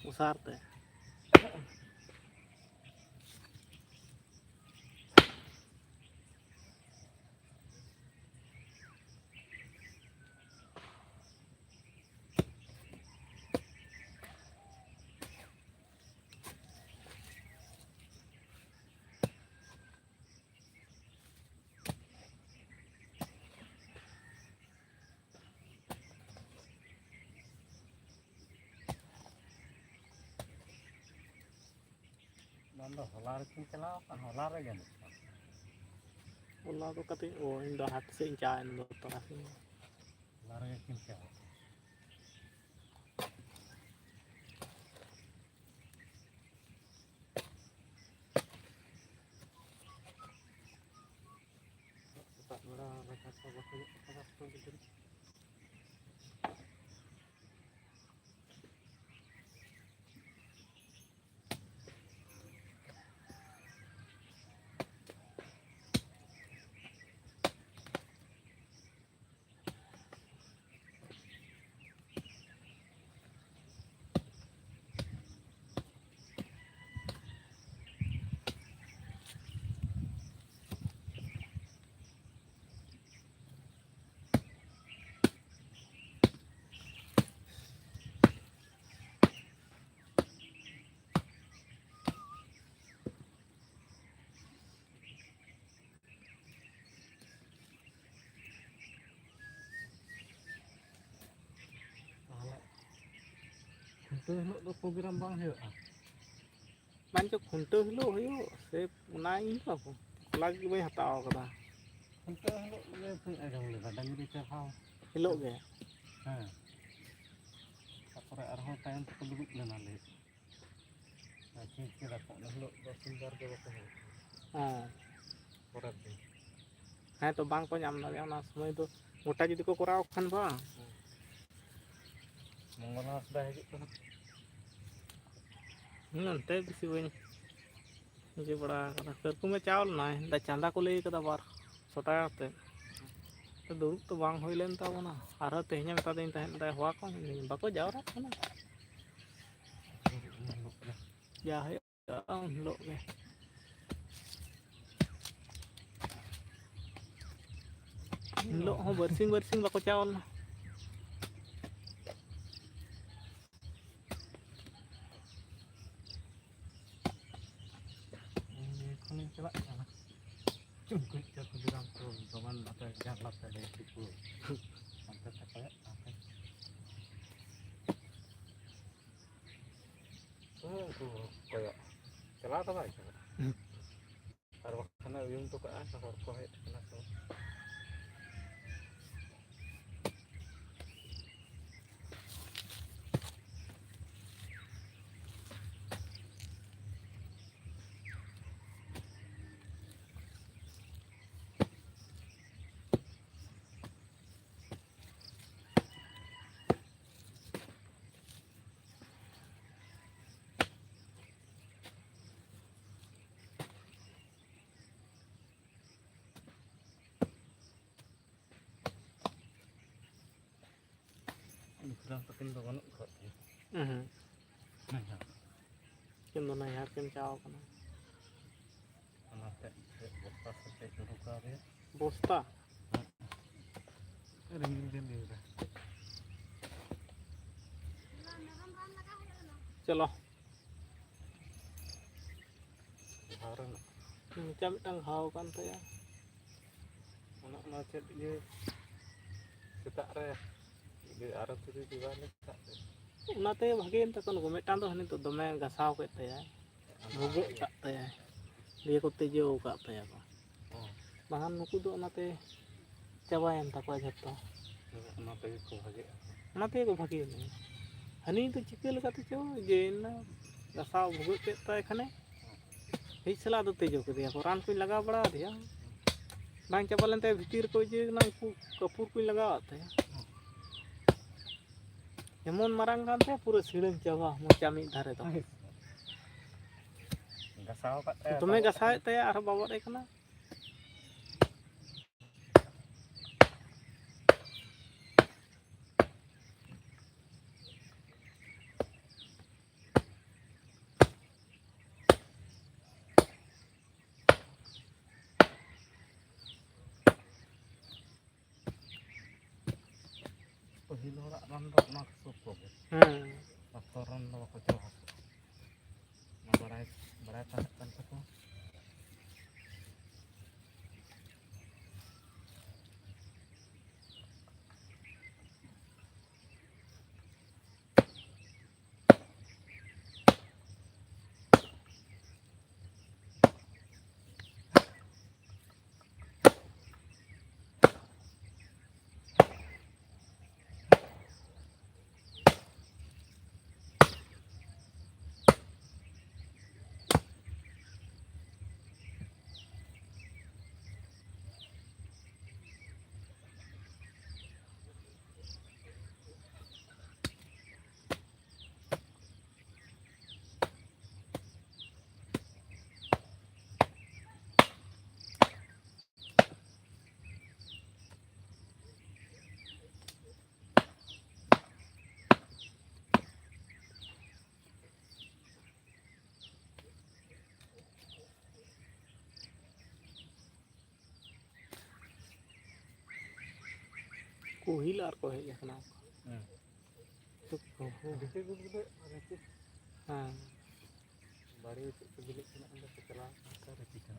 ᱩᱥᱟᱨ ᱛᱮ᱾ ᱵᱟᱝ ᱫᱚ ᱦᱚᱞᱟ ᱨᱮᱠᱤᱱ ᱪᱟᱞᱟᱣ ᱟᱠᱟᱱ, ᱦᱚᱞᱟ ᱨᱮ ᱡᱟᱹᱱᱤᱡ ᱠᱷᱟᱱ᱾ ᱦᱚᱞᱟ ᱫᱚ ᱠᱟᱹᱴᱤᱡ, ᱚ, ᱤᱧ ᱫᱚ ᱦᱟᱴ ᱥᱮᱫ ᱤᱧ ᱪᱟᱞᱟᱣ ᱮᱱ ᱫᱚ ᱛᱟᱨᱟᱥᱤᱧ᱾ ᱦᱚᱞᱟ ᱨᱮᱜᱮ ᱠᱤᱱ ᱪᱟᱞᱟᱣ ᱟᱠᱟᱱ᱾ ᱥᱮᱛᱟᱜ ᱵᱮᱲᱟ ᱨᱟᱪᱟ ᱠᱚ ᱵᱟᱠᱚ ᱡᱚᱜ ᱠᱟᱫᱟ ᱛᱚ ᱜᱤᱫᱽᱨᱟᱹ᱾ ᱦᱤᱞᱳᱜ ᱫᱚ ᱯᱨᱳᱜᱨᱟᱢ ᱵᱟᱝ ᱦᱩᱭᱩᱜᱼᱟ? ᱵᱟᱝ ᱪᱚ, ᱠᱷᱩᱱᱴᱟᱹᱣ ᱦᱤᱞᱳᱜ ᱦᱩᱭᱩᱜ ᱥᱮ, ᱚᱱᱟ ᱤᱧ ᱫᱚ ᱠᱷᱚᱞᱟ ᱜᱮ ᱵᱟᱹᱧ ᱦᱟᱛᱟᱣ ᱠᱟᱫᱟ᱾ ᱠᱷᱩᱱᱴᱟᱹᱣ ᱦᱤᱞᱳᱜ ᱜᱮ ᱟᱸᱡᱚᱢ ᱞᱮᱫᱟ, ᱰᱟᱹᱝᱨᱤ ᱪᱟᱨᱦᱟᱣ ᱦᱤᱞᱳᱜ ᱜᱮ᱾ ᱦᱮᱸ, ᱛᱟᱨᱯᱚᱨᱮ ᱟᱨᱦᱚᱸ ᱛᱟᱭᱚᱢ ᱛᱮᱠᱚ ᱫᱩᱲᱩᱵ ᱞᱮᱱᱟ ᱞᱟᱹᱭ᱾ ᱟᱨ ᱪᱮᱫ ᱠᱮᱫᱟ ᱠᱚ, ᱚᱱᱟ ᱦᱤᱞᱳᱜ ᱫᱚ ᱥᱤᱝᱜᱟᱨ ᱫᱚ ᱵᱟᱠᱚ ᱦᱮᱡ ᱟᱠᱟᱱᱟ᱾ ᱦᱮᱸ᱾ ᱯᱚᱨᱮᱨ ᱫᱤᱱ᱾ ᱦᱮᱸ ᱛᱚ, ᱵᱟᱝ ᱠᱚ ᱧᱟᱢ ᱫᱟᱲᱮᱭᱟᱜᱼᱟ ᱚᱱᱟ ᱥᱚᱢᱚᱭ ᱫᱚ, ᱜᱚᱴᱟ ᱡᱩᱫᱤ ᱠᱚ ᱠᱚᱨᱟᱣ ᱠᱷᱟᱱ ᱵᱟᱝ᱾ ᱦᱮᱸ᱾ ᱢᱚᱝᱜᱚᱞ ᱦᱟᱸᱥᱫᱟ ᱦᱤᱡᱩᱜ ᱠᱟᱱᱟ᱾ ᱦᱩᱸ, ᱚᱱᱛᱮ ᱵᱮᱥᱤ ᱵᱟᱹᱧ ᱤᱭᱟᱹ ᱵᱟᱲᱟ ᱟᱠᱟᱫᱟ᱾ ᱠᱟᱹᱨᱠᱩᱢᱮ ᱪᱟᱣ ᱞᱮᱱᱟᱭ, ᱫᱟ ᱪᱟᱸᱫᱟ ᱠᱚ ᱞᱟᱹᱭ ᱠᱟᱫᱟ ᱵᱟᱨ ᱥᱚ ᱴᱟᱠᱟ ᱠᱟᱛᱮ᱾ ᱫᱩᱲᱩᱵ ᱛᱚ ᱵᱟᱝ ᱦᱩᱭ ᱞᱮᱱ ᱛᱟᱵᱚᱱᱟ᱾ ᱟᱨᱦᱚᱸ ᱛᱮᱦᱮᱧᱮ ᱢᱮᱛᱟᱫᱤᱧ ᱛᱟᱦᱮᱸᱫ, ᱫᱟᱭ ᱦᱚᱦᱚ ᱟᱠᱚ ᱢᱮ, ᱵᱟᱠᱚ ᱡᱟᱣᱨᱟᱜ ᱠᱟᱱᱟ᱾ ᱡᱟ ᱦᱩᱭᱩᱜᱼᱟ ᱩᱱ ᱦᱤᱞᱳᱜ ᱜᱮ᱾ ᱩᱱ ᱦᱤᱞᱳᱜ ᱦᱚᱸ ᱵᱟᱨᱥᱤᱧ ᱵᱟᱨᱥᱤᱧ ᱵᱟᱠᱚ ᱪᱟᱣ ᱞᱮᱱᱟ᱾ ᱤᱧ ᱮᱠᱷᱚᱱᱤᱧ ᱪᱟᱞᱟᱜ ᱠᱟᱱᱟ᱾ ᱪᱩᱯ ᱠᱚᱡ ᱪᱚ ᱠᱷᱩᱫᱤᱨᱟᱢ ᱠᱚ ᱫᱚᱢᱮ ᱱᱚᱛᱮ ᱡᱟᱱᱞᱟ ᱛᱮ ᱞᱟᱹᱭ ᱫᱤᱠᱩ᱾ ᱚᱱᱛᱮ ᱛᱮ ᱠᱚᱭᱚᱜ ᱠᱟᱛᱮ᱾ ᱦᱮᱸ, ᱩᱱᱠᱩ ᱠᱚᱭᱚᱜ᱾ ᱪᱟᱞᱟᱣ ᱫᱚ ᱵᱟᱭ ᱪᱟᱞᱟᱜᱼᱟ᱾ ᱦᱩᱸ᱾ ᱟᱨ ᱵᱟᱠᱷᱟᱱ ᱮ ᱩᱭᱩᱝ ᱦᱚᱴᱚ ᱠᱟᱜᱼᱟ, ᱦᱚᱲ ᱠᱚ ᱦᱮᱡ ᱠᱟᱱᱟ ᱠᱚ᱾ ᱩᱱᱠᱩ ᱨᱮᱱ ᱛᱟᱹᱠᱤᱱ ᱫᱚ ᱵᱟᱹᱱᱩᱜ ᱠᱚᱣᱟ᱾ ᱩᱦᱩᱸ᱾ ᱦᱮᱸ, ᱦᱮᱸ᱾ ᱩᱱᱠᱤᱱ ᱫᱚ ᱱᱟᱹᱭᱦᱟᱨ ᱠᱤᱱ ᱪᱟᱣ ᱠᱟᱱᱟ᱾ ᱚᱱᱟᱛᱮ ᱪᱮᱫ ᱵᱚᱥᱛᱟ ᱥᱮ ᱪᱮᱫ ᱩᱰᱩᱠ ᱟᱹᱣᱨᱤᱭᱟ᱾ ᱵᱚᱥᱛᱟ? ᱦᱮᱸ᱾ ᱨᱤᱢᱤᱞ ᱜᱮ ᱞᱟᱹᱭ ᱮᱫᱟ᱾ ᱪᱚᱞᱚ᱾ ᱜᱷᱟᱣ ᱨᱮᱱᱟᱜ᱾ ᱢᱚᱪᱟ ᱢᱤᱫᱴᱟᱝ ᱜᱷᱟᱣ ᱟᱠᱟᱱ ᱛᱟᱭᱟ᱾ ᱚᱱᱟ, ᱚᱱᱟ ᱪᱮᱫ ᱤᱭᱟᱹ ᱥᱮᱛᱟᱜ ᱨᱮ ᱤᱭᱟᱹ ᱟᱨᱚ ᱛᱩᱨᱩᱭ ᱡᱚᱜᱟᱲ ᱞᱮ ᱥᱮᱛᱟᱜ ᱨᱮ᱾ ᱚᱱᱟᱛᱮ ᱵᱷᱟᱜᱮᱭᱮᱱ ᱛᱟᱠᱚ ᱱᱩᱠᱩ᱾ ᱢᱤᱫᱴᱟᱝ ᱫᱚ ᱦᱟᱹᱱᱤ ᱫᱚ ᱫᱚᱢᱮ ᱜᱷᱟᱥᱟᱣ ᱠᱮᱫ ᱛᱟᱭᱟᱭ, ᱵᱷᱩᱜᱟᱹᱜ ᱠᱟᱜ ᱛᱟᱭᱟᱭ, ᱫᱤᱭᱮ ᱠᱚ ᱛᱮᱡᱳ ᱟᱠᱟᱫ ᱛᱟᱭᱟ ᱠᱚ᱾ ᱚ᱾ ᱵᱟᱠᱷᱟᱱ ᱱᱩᱠᱩ ᱫᱚ ᱚᱱᱟᱛᱮ ᱪᱟᱵᱟᱭᱮᱱ ᱛᱟᱠᱚᱣᱟ ᱡᱷᱚᱛᱚ᱾ ᱚᱱᱟ ᱛᱮᱜᱮ ᱠᱚ ᱵᱷᱟᱜᱮᱜᱼᱟ᱾ ᱚᱱᱟ ᱛᱮᱜᱮ ᱠᱚ ᱵᱷᱟᱜᱮᱭᱮᱱᱟ᱾ ᱦᱟᱹᱱᱤ ᱫᱚ ᱪᱤᱠᱟᱹ ᱞᱮᱠᱟ ᱛᱮᱪᱚ ᱡᱮᱭᱮᱱᱟ, ᱜᱷᱟᱥᱟᱣ ᱵᱷᱩᱜᱟᱹᱜ ᱠᱮᱫ ᱛᱟᱭ ᱠᱷᱟᱱᱮ, ᱦᱮᱡ ᱥᱟᱞᱟᱜ ᱫᱚ ᱛᱮᱡᱳ ᱠᱮᱫᱮᱭᱟ ᱠᱚ᱾ ᱨᱟᱱ ᱠᱚᱧ ᱞᱟᱜᱟᱣ ᱵᱟᱲᱟ ᱟᱫᱮᱭᱟ, ᱵᱟᱝ ᱪᱟᱵᱟ ᱞᱮᱱ ᱛᱟᱭᱟ, ᱵᱷᱤᱛᱤᱨ ᱨᱮᱠᱚ ᱤᱭᱟᱹ ᱠᱟᱱᱟ, ᱩᱱᱠᱩ ᱠᱟᱹᱯᱩᱨ ᱠᱚᱧ ᱞᱟᱜᱟᱣᱟᱫ ᱛᱟᱭᱟ᱾ ᱮᱢᱚᱱ ᱢᱟᱨᱟᱝ ᱠᱟᱱ ᱛᱟᱭᱟ, ᱯᱩᱨᱟᱹ ᱥᱤᱲᱟᱹᱝ ᱪᱟᱵᱟ ᱢᱚᱪᱟ ᱢᱤᱫ ᱫᱷᱟᱨᱮ ᱫᱚ᱾ ᱜᱷᱟᱥᱟᱣ ᱟᱠᱟᱫ ᱛᱟᱭᱟ, ᱫᱚᱢᱮ ᱵᱟᱵᱚᱫ ᱜᱷᱟᱥᱟᱣᱮᱫ ᱠᱟᱱᱟ᱾ ᱛᱟᱭᱟ, ᱟᱨᱦᱚᱸ ᱵᱟᱵᱚᱫ ᱮ ᱠᱟᱱᱟ᱾ ᱯᱟᱹᱦᱤᱞ ᱦᱚᱲᱟᱜ ᱨᱟᱱ ᱫᱚ ᱚᱱᱟ ᱥᱚᱵ ᱠᱚᱜᱮ᱾ ᱦᱮᱸ᱾ ᱰᱟᱠᱛᱚᱨ ᱨᱟᱱ ᱫᱚ ᱵᱟᱠᱚ ᱪᱟᱵᱟ ᱠᱚᱜᱼᱟ᱾ ᱚᱱᱟ ᱵᱟᱲᱟᱭ, ᱵᱟᱲᱟᱭ ᱛᱟᱦᱮᱸ ᱠᱟᱱ ᱛᱟᱠᱚᱣᱟ᱾ ᱠᱩᱦᱤᱞ ᱟᱨ ᱠᱚ ᱦᱮᱡ ᱟᱠᱟᱱᱟ᱾ ᱦᱮᱸ᱾ ᱛᱩᱠ ᱠᱚ, ᱦᱮᱸ᱾ ᱵᱷᱤᱛᱤᱨ ᱜᱩᱰ ᱜᱩᱰᱟᱹ ᱟᱨ ᱪᱮᱫ? ᱦᱮᱸ᱾ ᱵᱟᱲᱮ ᱪᱮᱫ ᱠᱚ ᱵᱤᱞᱤᱜ ᱠᱟᱱᱟ, ᱚᱸᱰᱮ ᱠᱚ ᱪᱟᱞᱟᱣ ᱟᱠᱟᱱᱟ᱾ ᱚᱠᱟ ᱨᱮ ᱪᱤᱠᱟᱹ?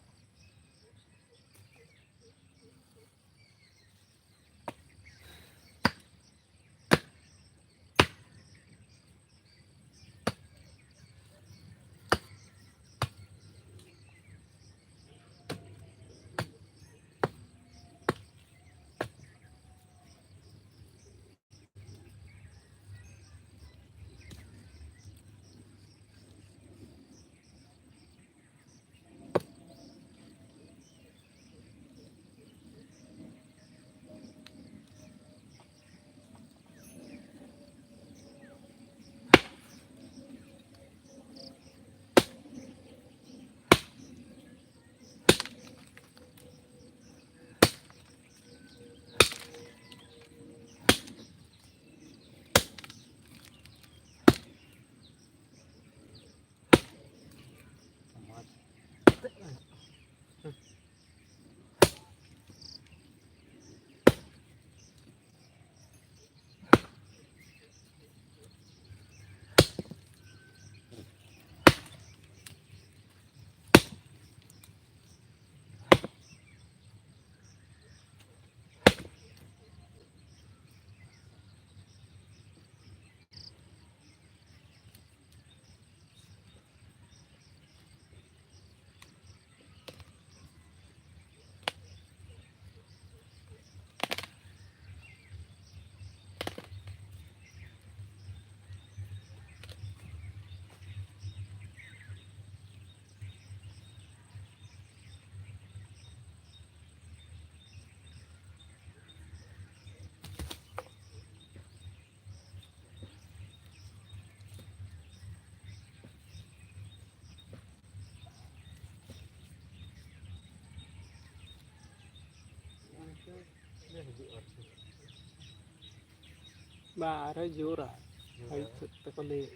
ᱵᱟ, ᱟᱨᱦᱚᱸ ᱡᱳᱨᱟ᱾ ᱡᱳᱨᱟ᱾ ᱟᱹᱭᱩᱵ ᱥᱮᱫ ᱛᱮᱠᱚ ᱞᱟᱹᱭᱮᱫ᱾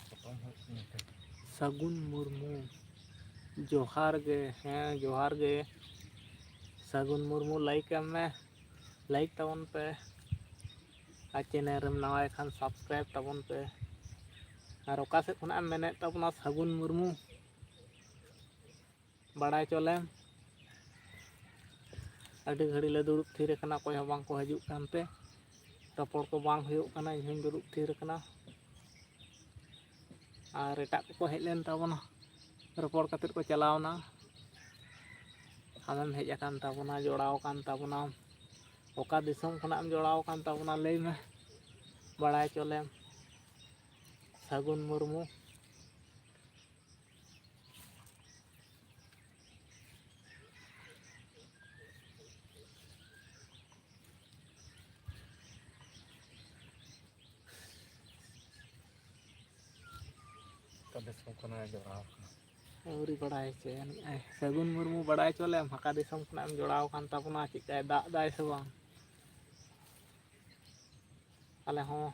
ᱯᱚᱴᱚᱢ ᱦᱩᱭᱩᱜ ᱠᱟᱱᱟ ᱛᱚ᱾ ᱥᱟᱹᱜᱩᱱ ᱢᱩᱨᱢᱩ, ᱡᱚᱦᱟᱨ ᱜᱮ᱾ ᱦᱮᱸ, ᱡᱚᱦᱟᱨ ᱜᱮ᱾ ᱥᱟᱹᱜᱩᱱ ᱢᱩᱨᱢᱩ, ᱞᱟᱭᱤᱠ ᱮᱢ ᱢᱮ, ᱞᱟᱭᱤᱠ ᱛᱟᱵᱚᱱ ᱯᱮ᱾ ᱟᱨ ᱪᱮᱱᱮᱞ ᱨᱮᱢ ᱱᱟᱣᱟᱭ ᱠᱷᱟᱱ ᱥᱟᱵᱥᱠᱨᱟᱭᱤᱵ ᱛᱟᱵᱚᱱ ᱯᱮ᱾ ᱟᱨ ᱚᱠᱟ ᱥᱮᱫ ᱠᱷᱚᱱᱟᱜ ᱮᱢ ᱢᱮᱱᱮᱫ ᱛᱟᱵᱚᱱᱟ ᱥᱟᱹᱜᱩᱱ ᱢᱩᱨᱢᱩ? ᱵᱟᱲᱟᱭ ᱦᱚᱪᱚ ᱞᱮᱢ᱾ ᱟᱹᱰᱤ ᱜᱷᱟᱹᱲᱤᱡ ᱞᱮ ᱫᱩᱲᱩᱵ ᱛᱷᱤᱨ ᱟᱠᱟᱱᱟ, ᱚᱠᱚᱭ ᱦᱚᱸ ᱵᱟᱝ ᱠᱚ ᱦᱤᱡᱩᱜ ᱠᱟᱱᱛᱮ᱾ ᱨᱚᱯᱚᱲ ᱠᱚ ᱵᱟᱝ ᱦᱩᱭᱩᱜ ᱠᱟᱱᱟ, ᱤᱧ ᱦᱚᱸᱧ ᱫᱩᱲᱩᱵ ᱛᱷᱤᱨ ᱟᱠᱟᱱᱟ᱾ ᱟᱨ ᱮᱴᱟᱜ ᱠᱚᱠᱚ ᱦᱮᱡ ᱞᱮᱱ ᱛᱟᱵᱚᱱᱟ, ᱨᱚᱯᱚᱲ ᱠᱟᱛᱮᱫ ᱠᱚ ᱪᱟᱞᱟᱣᱱᱟ᱾ ᱟᱢᱮᱢ ᱦᱮᱡ ᱟᱠᱟᱱ ᱛᱟᱵᱚᱱᱟ, ᱡᱚᱲᱟᱣ ᱟᱠᱟᱱ ᱛᱟᱵᱚᱱᱟᱢ᱾ ᱚᱠᱟ ᱫᱤᱥᱚᱢ ᱠᱷᱚᱱᱟᱜ ᱮᱢ ᱡᱚᱲᱟᱣ ᱟᱠᱟᱱ ᱛᱟᱵᱚᱱᱟ, ᱞᱟᱹᱭ ᱢᱮ, ᱵᱟᱲᱟᱭ ᱦᱚᱪᱚ ᱞᱮᱢ᱾ ᱥᱟᱹᱜᱩᱱ ᱢᱩᱨᱢᱩ᱾ ᱚᱠᱟ ᱫᱤᱥᱚᱢ ᱠᱷᱚᱱᱟᱜ ᱮ ᱡᱚᱲᱟᱣ ᱠᱟᱱᱟ? ᱟᱹᱣᱨᱤ ᱵᱟᱲᱟᱭ ᱦᱚᱪᱚᱭᱟᱱᱤᱡ ᱟᱭ᱾ ᱥᱟᱹᱜᱩᱱ ᱢᱩᱨᱢᱩ, ᱵᱟᱲᱟᱭ ᱦᱚᱪᱚ ᱞᱮᱢ, ᱚᱠᱟ ᱫᱤᱥᱚᱢ ᱠᱷᱚᱱᱟᱜ ᱮᱢ ᱡᱚᱲᱟᱣ ᱟᱠᱟᱱ ᱛᱟᱵᱚᱱᱟ, ᱪᱮᱫᱠᱟᱭ ᱫᱟᱜ ᱫᱟᱭ ᱥᱮ ᱵᱟᱝ? ᱟᱞᱮ ᱦᱚᱸ᱾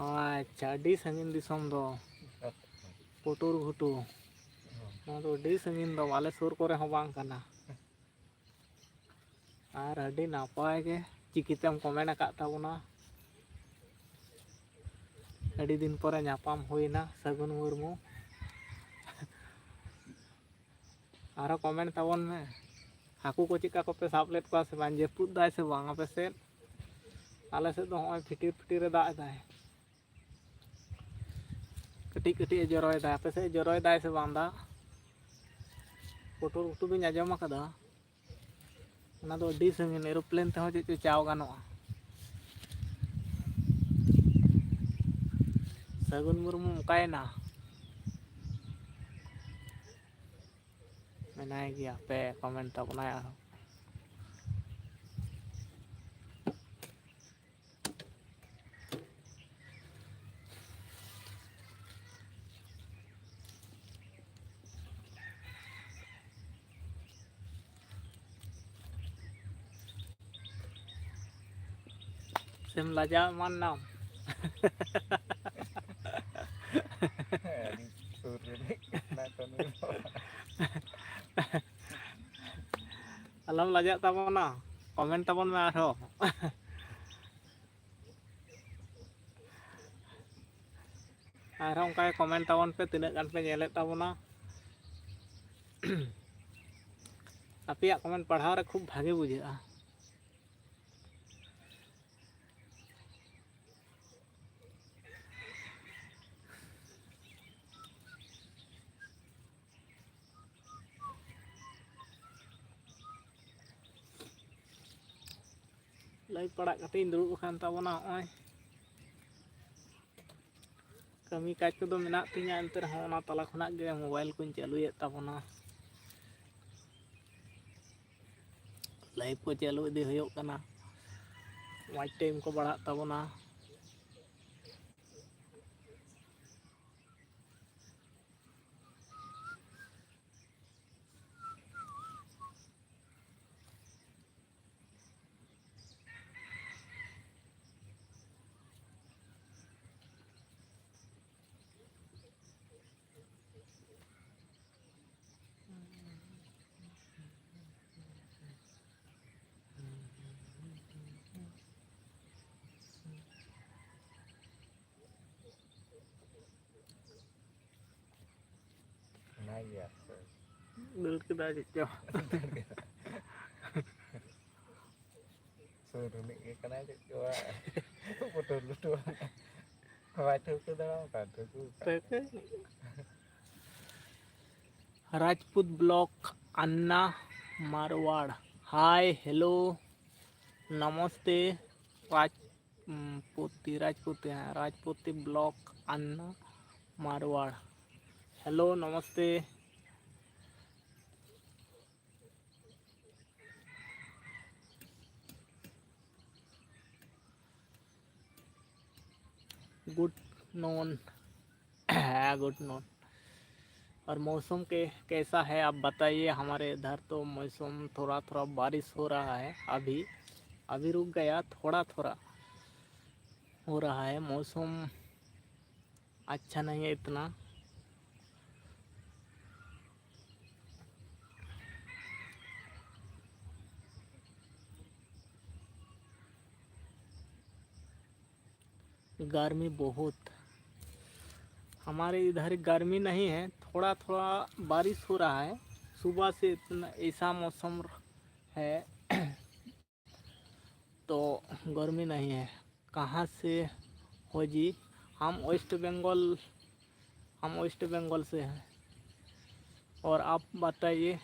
ᱚ, ᱟᱪᱪᱷᱟ, ᱟᱹᱰᱤ ᱥᱟᱺᱜᱤᱧ ᱫᱤᱥᱚᱢ ᱫᱚ᱾ ᱯᱩᱴᱩᱨ ᱜᱷᱩᱴᱩ᱾ ᱱᱚᱣᱟ ᱫᱚ ᱟᱹᱰᱤ ᱥᱟᱺᱜᱤᱧ ᱫᱚ, ᱟᱞᱮ ᱥᱩᱨ ᱠᱚᱨᱮ ᱦᱚᱸ ᱵᱟᱝ ᱠᱟᱱᱟ᱾ ᱟᱨ ᱟᱹᱰᱤ ᱱᱟᱯᱟᱭ ᱜᱮ ᱪᱤᱠᱤᱛᱮᱢ ᱠᱚᱢᱮᱱᱴ ᱟᱠᱟᱫ ᱛᱟᱵᱚᱱᱟ᱾ ᱟᱹᱰᱤ ᱫᱤᱱ ᱯᱚᱨᱮ ᱧᱟᱯᱟᱢ ᱦᱩᱭᱱᱟ, ᱥᱟᱹᱜᱩᱱ ᱢᱩᱨᱢᱩ᱾ ᱟᱨᱦᱚᱸ ᱠᱚᱢᱮᱱᱴ ᱛᱟᱵᱚᱱ ᱢᱮ, ᱦᱟᱹᱠᱩ ᱠᱚ ᱪᱮᱫᱠᱟ ᱠᱚᱯᱮ ᱥᱟᱵ ᱞᱮᱫ ᱠᱚᱣᱟ ᱥᱮ ᱵᱟᱝ? ᱡᱟᱹᱯᱩᱫ ᱫᱟᱭ ᱥᱮ ᱵᱟᱝ ᱟᱯᱮ ᱥᱮᱫ? ᱟᱞᱮ ᱥᱮᱫ ᱫᱚ ᱦᱚᱸᱜᱼᱚᱭ ᱯᱷᱤᱴᱤᱨ ᱯᱷᱤᱴᱤᱨ ᱮ ᱫᱟᱜ ᱮᱫᱟᱭ᱾ ᱠᱟᱹᱴᱤᱡ ᱠᱟᱹᱴᱤᱡ ᱮ ᱡᱚᱨᱚᱭᱮᱫᱟ᱾ ᱟᱯᱮ ᱥᱮᱫ ᱡᱚᱨᱚᱭᱮᱫᱟᱭ ᱥᱮ ᱵᱟᱝ ᱫᱟᱜ? ᱯᱩᱴᱩᱨ ᱜᱷᱩᱴᱩ ᱫᱩᱧ ᱟᱸᱡᱚᱢ ᱟᱠᱟᱫᱟ᱾ ᱚᱱᱟ ᱫᱚ ᱟᱹᱰᱤ ᱥᱟᱺᱜᱤᱧ, ᱮᱨᱳᱯᱞᱮᱱ ᱛᱮᱦᱚᱸ ᱪᱮᱫ ᱪᱚ ᱪᱟᱣ ᱜᱟᱱᱚᱜᱼᱟ᱾ ᱥᱟᱹᱜᱩᱱ ᱢᱩᱨᱢᱩ ᱚᱠᱟᱭᱮᱱᱟ? ᱢᱮᱱᱟᱭ ᱜᱮᱭᱟ, ᱦᱟᱯᱮ ᱠᱚᱢᱮᱱᱴ ᱛᱟᱵᱚᱱᱟᱭ ᱟᱨᱦᱚᱸ᱾ ᱥᱮᱢ ᱞᱟᱡᱟᱣ ᱮᱢᱟᱱ ᱱᱟᱢ᱾ ᱟᱹᱰᱤ ᱥᱩᱨ ᱨᱮ ᱫᱮᱡ ᱠᱟᱱᱟ ᱠᱚ ᱱᱩᱭ ᱫᱚ᱾ ᱟᱞᱚᱢ ᱞᱟᱡᱟᱜ ᱛᱟᱵᱚᱱᱟ, ᱠᱚᱢᱮᱱᱴ ᱛᱟᱵᱚᱱ ᱢᱮ ᱟᱨᱦᱚᱸ᱾ ᱟᱨᱦᱚᱸ ᱚᱱᱠᱟ ᱜᱮ ᱠᱚᱢᱮᱱᱴ ᱛᱟᱵᱚᱱ ᱯᱮ, ᱛᱤᱱᱟᱹᱜ ᱜᱟᱱ ᱯᱮ ᱧᱮᱞᱮᱫ ᱛᱟᱵᱚᱱᱟ᱾ ᱟᱯᱮᱭᱟᱜ ᱠᱚᱢᱮᱱᱴ ᱯᱟᱲᱦᱟᱣ ᱨᱮ ᱠᱷᱩᱵ ᱵᱷᱟᱜᱮ ᱵᱩᱡᱷᱟᱹᱜᱼᱟ᱾ ᱞᱟᱭᱤᱵᱷ ᱯᱟᱲᱟᱜ ᱠᱟᱛᱮ ᱤᱧ ᱫᱩᱲᱩᱵ ᱟᱠᱟᱱ ᱛᱟᱵᱚᱱᱟ᱾ ᱱᱚᱜᱼᱚᱭ ᱠᱟᱹᱢᱤ ᱠᱟᱡᱽ ᱠᱚᱫᱚ ᱢᱮᱱᱟᱜ ᱛᱤᱧᱟᱹ, ᱮᱱᱛᱮ ᱨᱮᱦᱚᱸ ᱚᱱᱟ ᱛᱟᱞᱟ ᱠᱷᱚᱱᱟᱜ ᱜᱮ ᱢᱳᱵᱟᱭᱤᱞ ᱠᱚᱧ ᱪᱟᱹᱞᱩᱭᱮᱫ ᱛᱟᱵᱚᱱᱟ᱾ ᱞᱟᱭᱤᱵᱷ ᱠᱚ ᱪᱟᱹᱞᱩ ᱤᱫᱤ ᱦᱩᱭᱩᱜ ᱠᱟᱱᱟ, ᱣᱟᱪ ᱴᱟᱭᱤᱢ ᱠᱚ ᱵᱟᱲᱦᱟᱜ ᱛᱟᱵᱚᱱᱟ᱾ ᱚᱱᱟ ᱜᱮ ᱟᱨ ᱪᱮᱫ᱾ ᱫᱟᱹᱲ ᱠᱮᱫᱟ ᱪᱮᱫ ᱪᱚ᱾ ᱥᱩᱨ ᱨᱤᱱᱤᱡ ᱜᱮ ᱠᱟᱱᱟᱭ ᱪᱮᱫ ᱪᱚ᱾ ᱯᱩᱴᱩᱨ ᱞᱩᱴᱩᱨ᱾ ᱵᱟᱭ ᱴᱷᱟᱹᱣᱠᱟᱹ ᱫᱟᱲᱮᱭᱟᱜ ᱠᱟᱱ ᱴᱷᱟᱹᱣᱠᱟᱹ᱾ ᱴᱷᱟᱹᱣᱠᱟᱹ᱾ ᱨᱟᱡᱽᱯᱩᱛ ᱵᱞᱚᱠ ᱟᱱᱱᱟ ᱢᱟᱨᱣᱟᱲ᱾ ᱦᱟᱭ, ᱦᱮᱞᱳ, ᱱᱚᱢᱚᱥᱛᱮ, ᱨᱟᱡᱽ ᱯᱚᱛᱤ, ᱨᱟᱡᱽᱯᱚᱛᱤ, ᱦᱮᱸ, ᱨᱟᱡᱽᱯᱚᱛᱤ ᱵᱞᱚᱠ ᱟᱱᱱᱟ ᱢᱟᱨᱣᱟᱲ᱾ ᱦᱮᱞᱳ, ᱱᱚᱢᱚᱥᱛᱮ᱾ Good noon. हाँ, गुड नून। और मौसम के कैसा है आप बताइए। हमारे इधर तो मौसम थोड़ा थोड़ा बारिश हो रहा है, अभी अभी रुक गया थोड़ा थोड़ा। हो रहा है, मौसम अच्छा नहीं है इतना। गर्मी बहुत, हमारे इधर गर्मी नहीं है, थोड़ा थोड़ा बारिश हो रहा है। सुबह से इतना ऐसा मौसम है तो गर्मी नहीं है। कहाँ से हो जी? हम वेस्ट बंगाल, हम वेस्ट बंगाल से हैं। और आप बताइए,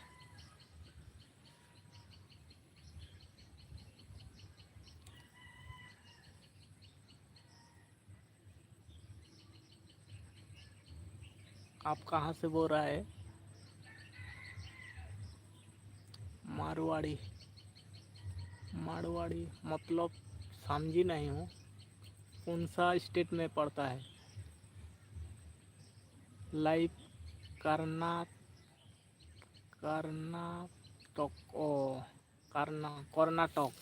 आप कहाँ से बोल रहा है? मारवाड़ी, मारवाड़ी मतलब समझी नहीं हूँ, कौन सा स्टेट में पड़ता है? लाइव करना, कर्नाटक, ओ, कर्ना कर्नाटक।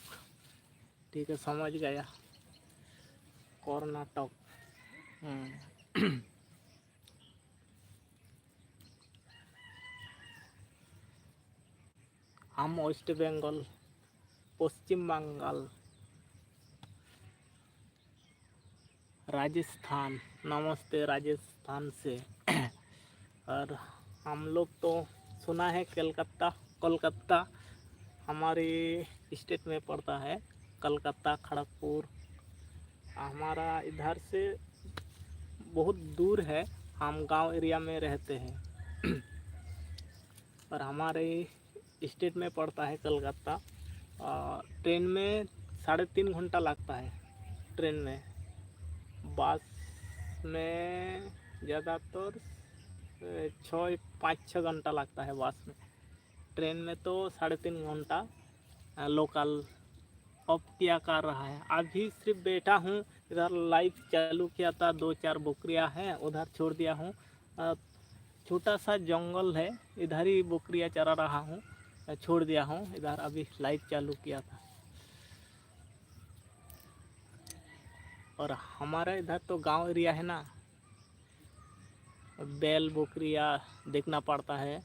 ठीक है, समझ गया, कर्नाटक। हम्म। हम वेस्ट बंगाल, पश्चिम बंगाल, राजस्थान। नमस्ते राजस्थान से। और हम लोग तो सुना है कलकत्ता, कोलकाता हमारे स्टेट में पड़ता है, कलकत्ता, खड़गपुर। हमारा इधर से बहुत दूर है, हम गांव एरिया में रहते हैं। और हमारे स्टेट में पड़ता है कलकत्ता। आ, ट्रेन में साढ़े तीन घंटा लगता है, ट्रेन में। बस में ज़्यादातर, ए, छः, पाँच छः घंटा लगता है बस में। ट्रेन में तो साढ़े तीन घंटा, आ, लोकल अब क्या कर रहा है? अभी सिर्फ बैठा हूँ, इधर लाइव चालू किया था, दो चार बकरियाँ हैं, उधर छोड़ दिया हूँ। अ, छोटा सा जंगल है, इधर ही बकरियाँ चरा रहा हूँ, अ, छोड़ दिया हूँ, इधर अभी लाइव चालू किया था। और हमारा इधर तो गांव एरिया है ना, बैल बकरियाँ देखना पड़ता है।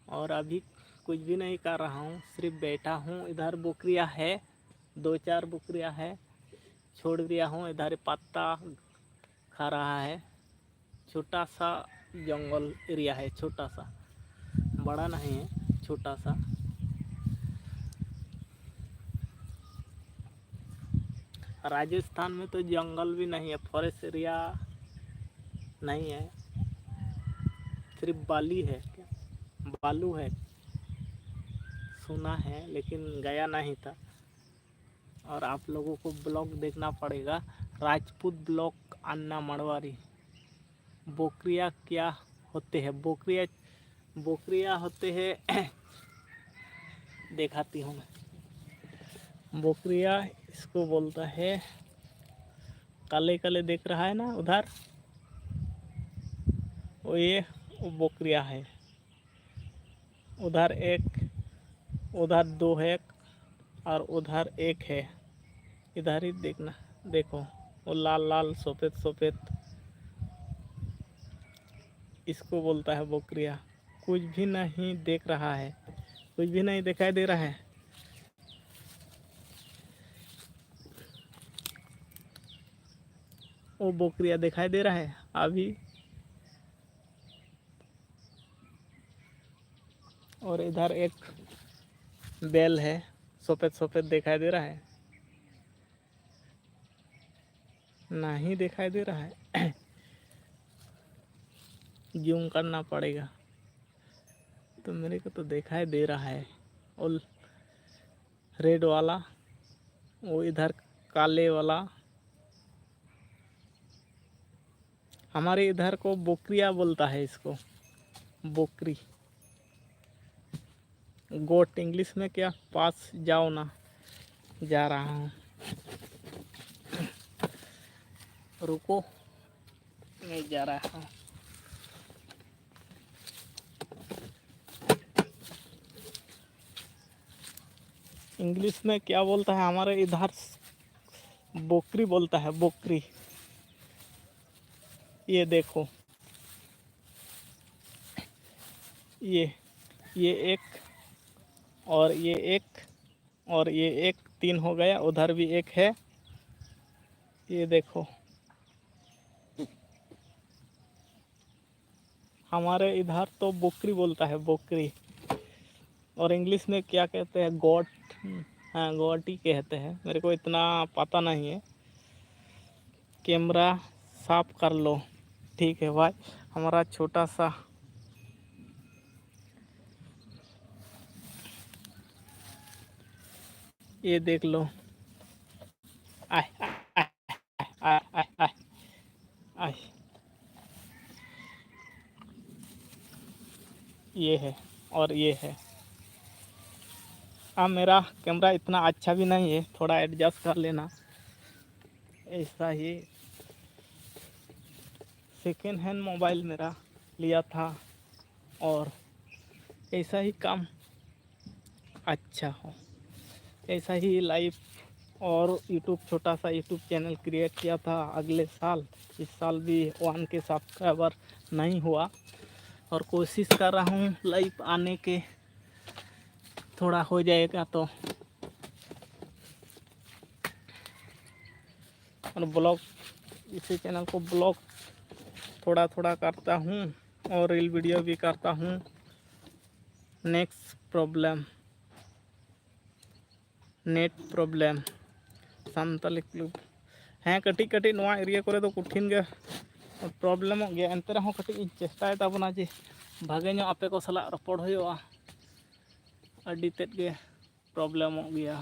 और अभी कुछ भी नहीं कर रहा हूँ, सिर्फ बैठा हूँ। इधर बकरियाँ है, दो चार बकरियाँ है, छोड़ दिया हूँ। इधर पत्ता खा रहा है। छोटा सा जंगल एरिया है, छोटा सा, बड़ा नहीं है, छोटा सा। राजस्थान में तो जंगल भी नहीं है, फॉरेस्ट एरिया नहीं है, सिर्फ बाली है। क्या बालू है, सुना है, लेकिन गया नहीं था। और आप लोगों को ब्लॉग देखना पड़ेगा, राजपूत ब्लॉग, अन्ना मड़वारी। बोकरिया क्या होते हैं? बोकरिया, बोकरिया होते हैं दिखाती हूँ मैं। बोकरिया इसको बोलता है, काले काले देख रहा है ना उधर, वो ये वो बोकरिया है। उधर एक, उधर दो है और उधर एक है। इधर ही देखना, देखो, वो लाल लाल सफेद सफेद, इसको बोलता है बोकरिया। कुछ भी नहीं देख रहा है, कुछ भी नहीं दिखाई दे रहा है। वो बोकरिया दिखाई दे रहा है अभी। और इधर एक बैल है, सफेद सफेद दिखाई दे रहा है, नहीं दिखाई दे रहा है। जूम करना पड़ेगा। तो मेरे को तो दिखाई दे रहा है। और रेड वाला, वो इधर काले वाला। हमारे इधर को बोकरिया बोलता है इसको, बोकरी। गोट इंग्लिश में क्या, पास जाओ ना, जा रहा हूँ। रुको, मैं जा रहा हूँ। इंग्लिश में क्या बोलता है, हमारे इधर बोकरी बोलता है, बोकरी। ये देखो, ये ये एक, और ये एक, और ये एक, तीन हो गया। उधर भी एक है, ये देखो। हमारे इधर तो बोकरी बोलता है, बोकरी। और इंग्लिश में क्या कहते हैं, गोट? हाँ, गोट ही कहते हैं, मेरे को इतना पता नहीं है। कैमरा साफ कर लो। ठीक है भाई, हमारा छोटा सा ये देख लो। आय, आय, आय, आय, आय, आय। ये है और ये है। अब मेरा कैमरा इतना अच्छा भी नहीं है, थोड़ा एडजस्ट कर लेना। ऐसा ही सेकेंड हैंड मोबाइल मेरा लिया था और ऐसा ही काम अच्छा हो, ऐसा ही लाइफ। और यूट्यूब, छोटा सा यूट्यूब चैनल क्रिएट किया था अगले साल, इस साल भी वन के सब्सक्राइबर नहीं हुआ और कोशिश कर रहा हूँ लाइव आने के, थोड़ा हो जाएगा तो। और ब्लॉग, इसी चैनल को ब्लॉग थोड़ा थोड़ा करता हूँ और रील वीडियो भी करता हूँ। Next problem, net problem, Santali club. ᱦᱮᱸ, ᱠᱟᱹᱴᱤᱡ ᱠᱟᱹᱴᱤᱡ ᱱᱚᱣᱟ ᱮᱨᱤᱭᱟ ᱠᱚᱨᱮ ᱫᱚ ᱠᱚᱴᱷᱤᱱ ᱜᱮ ᱯᱨᱚᱵᱞᱮᱢᱚᱜ ᱜᱮᱭᱟ, ᱮᱱᱛᱮ ᱨᱮᱦᱚᱸ ᱠᱟᱹᱴᱤᱡ ᱤᱧ ᱪᱮᱥᱴᱟᱭ ᱛᱟᱵᱚᱱᱟ ᱡᱮ ᱵᱷᱟᱜᱮ ᱧᱚᱜ ᱟᱯᱮ ᱠᱚ ᱥᱟᱞᱟᱜ ᱨᱚᱯᱚᱲ ᱦᱩᱭᱩᱜᱼᱟ᱾ ᱟᱹᱰᱤ ᱛᱮᱫ ᱜᱮ ᱯᱨᱚᱵᱞᱮᱢᱚᱜ ᱜᱮᱭᱟ᱾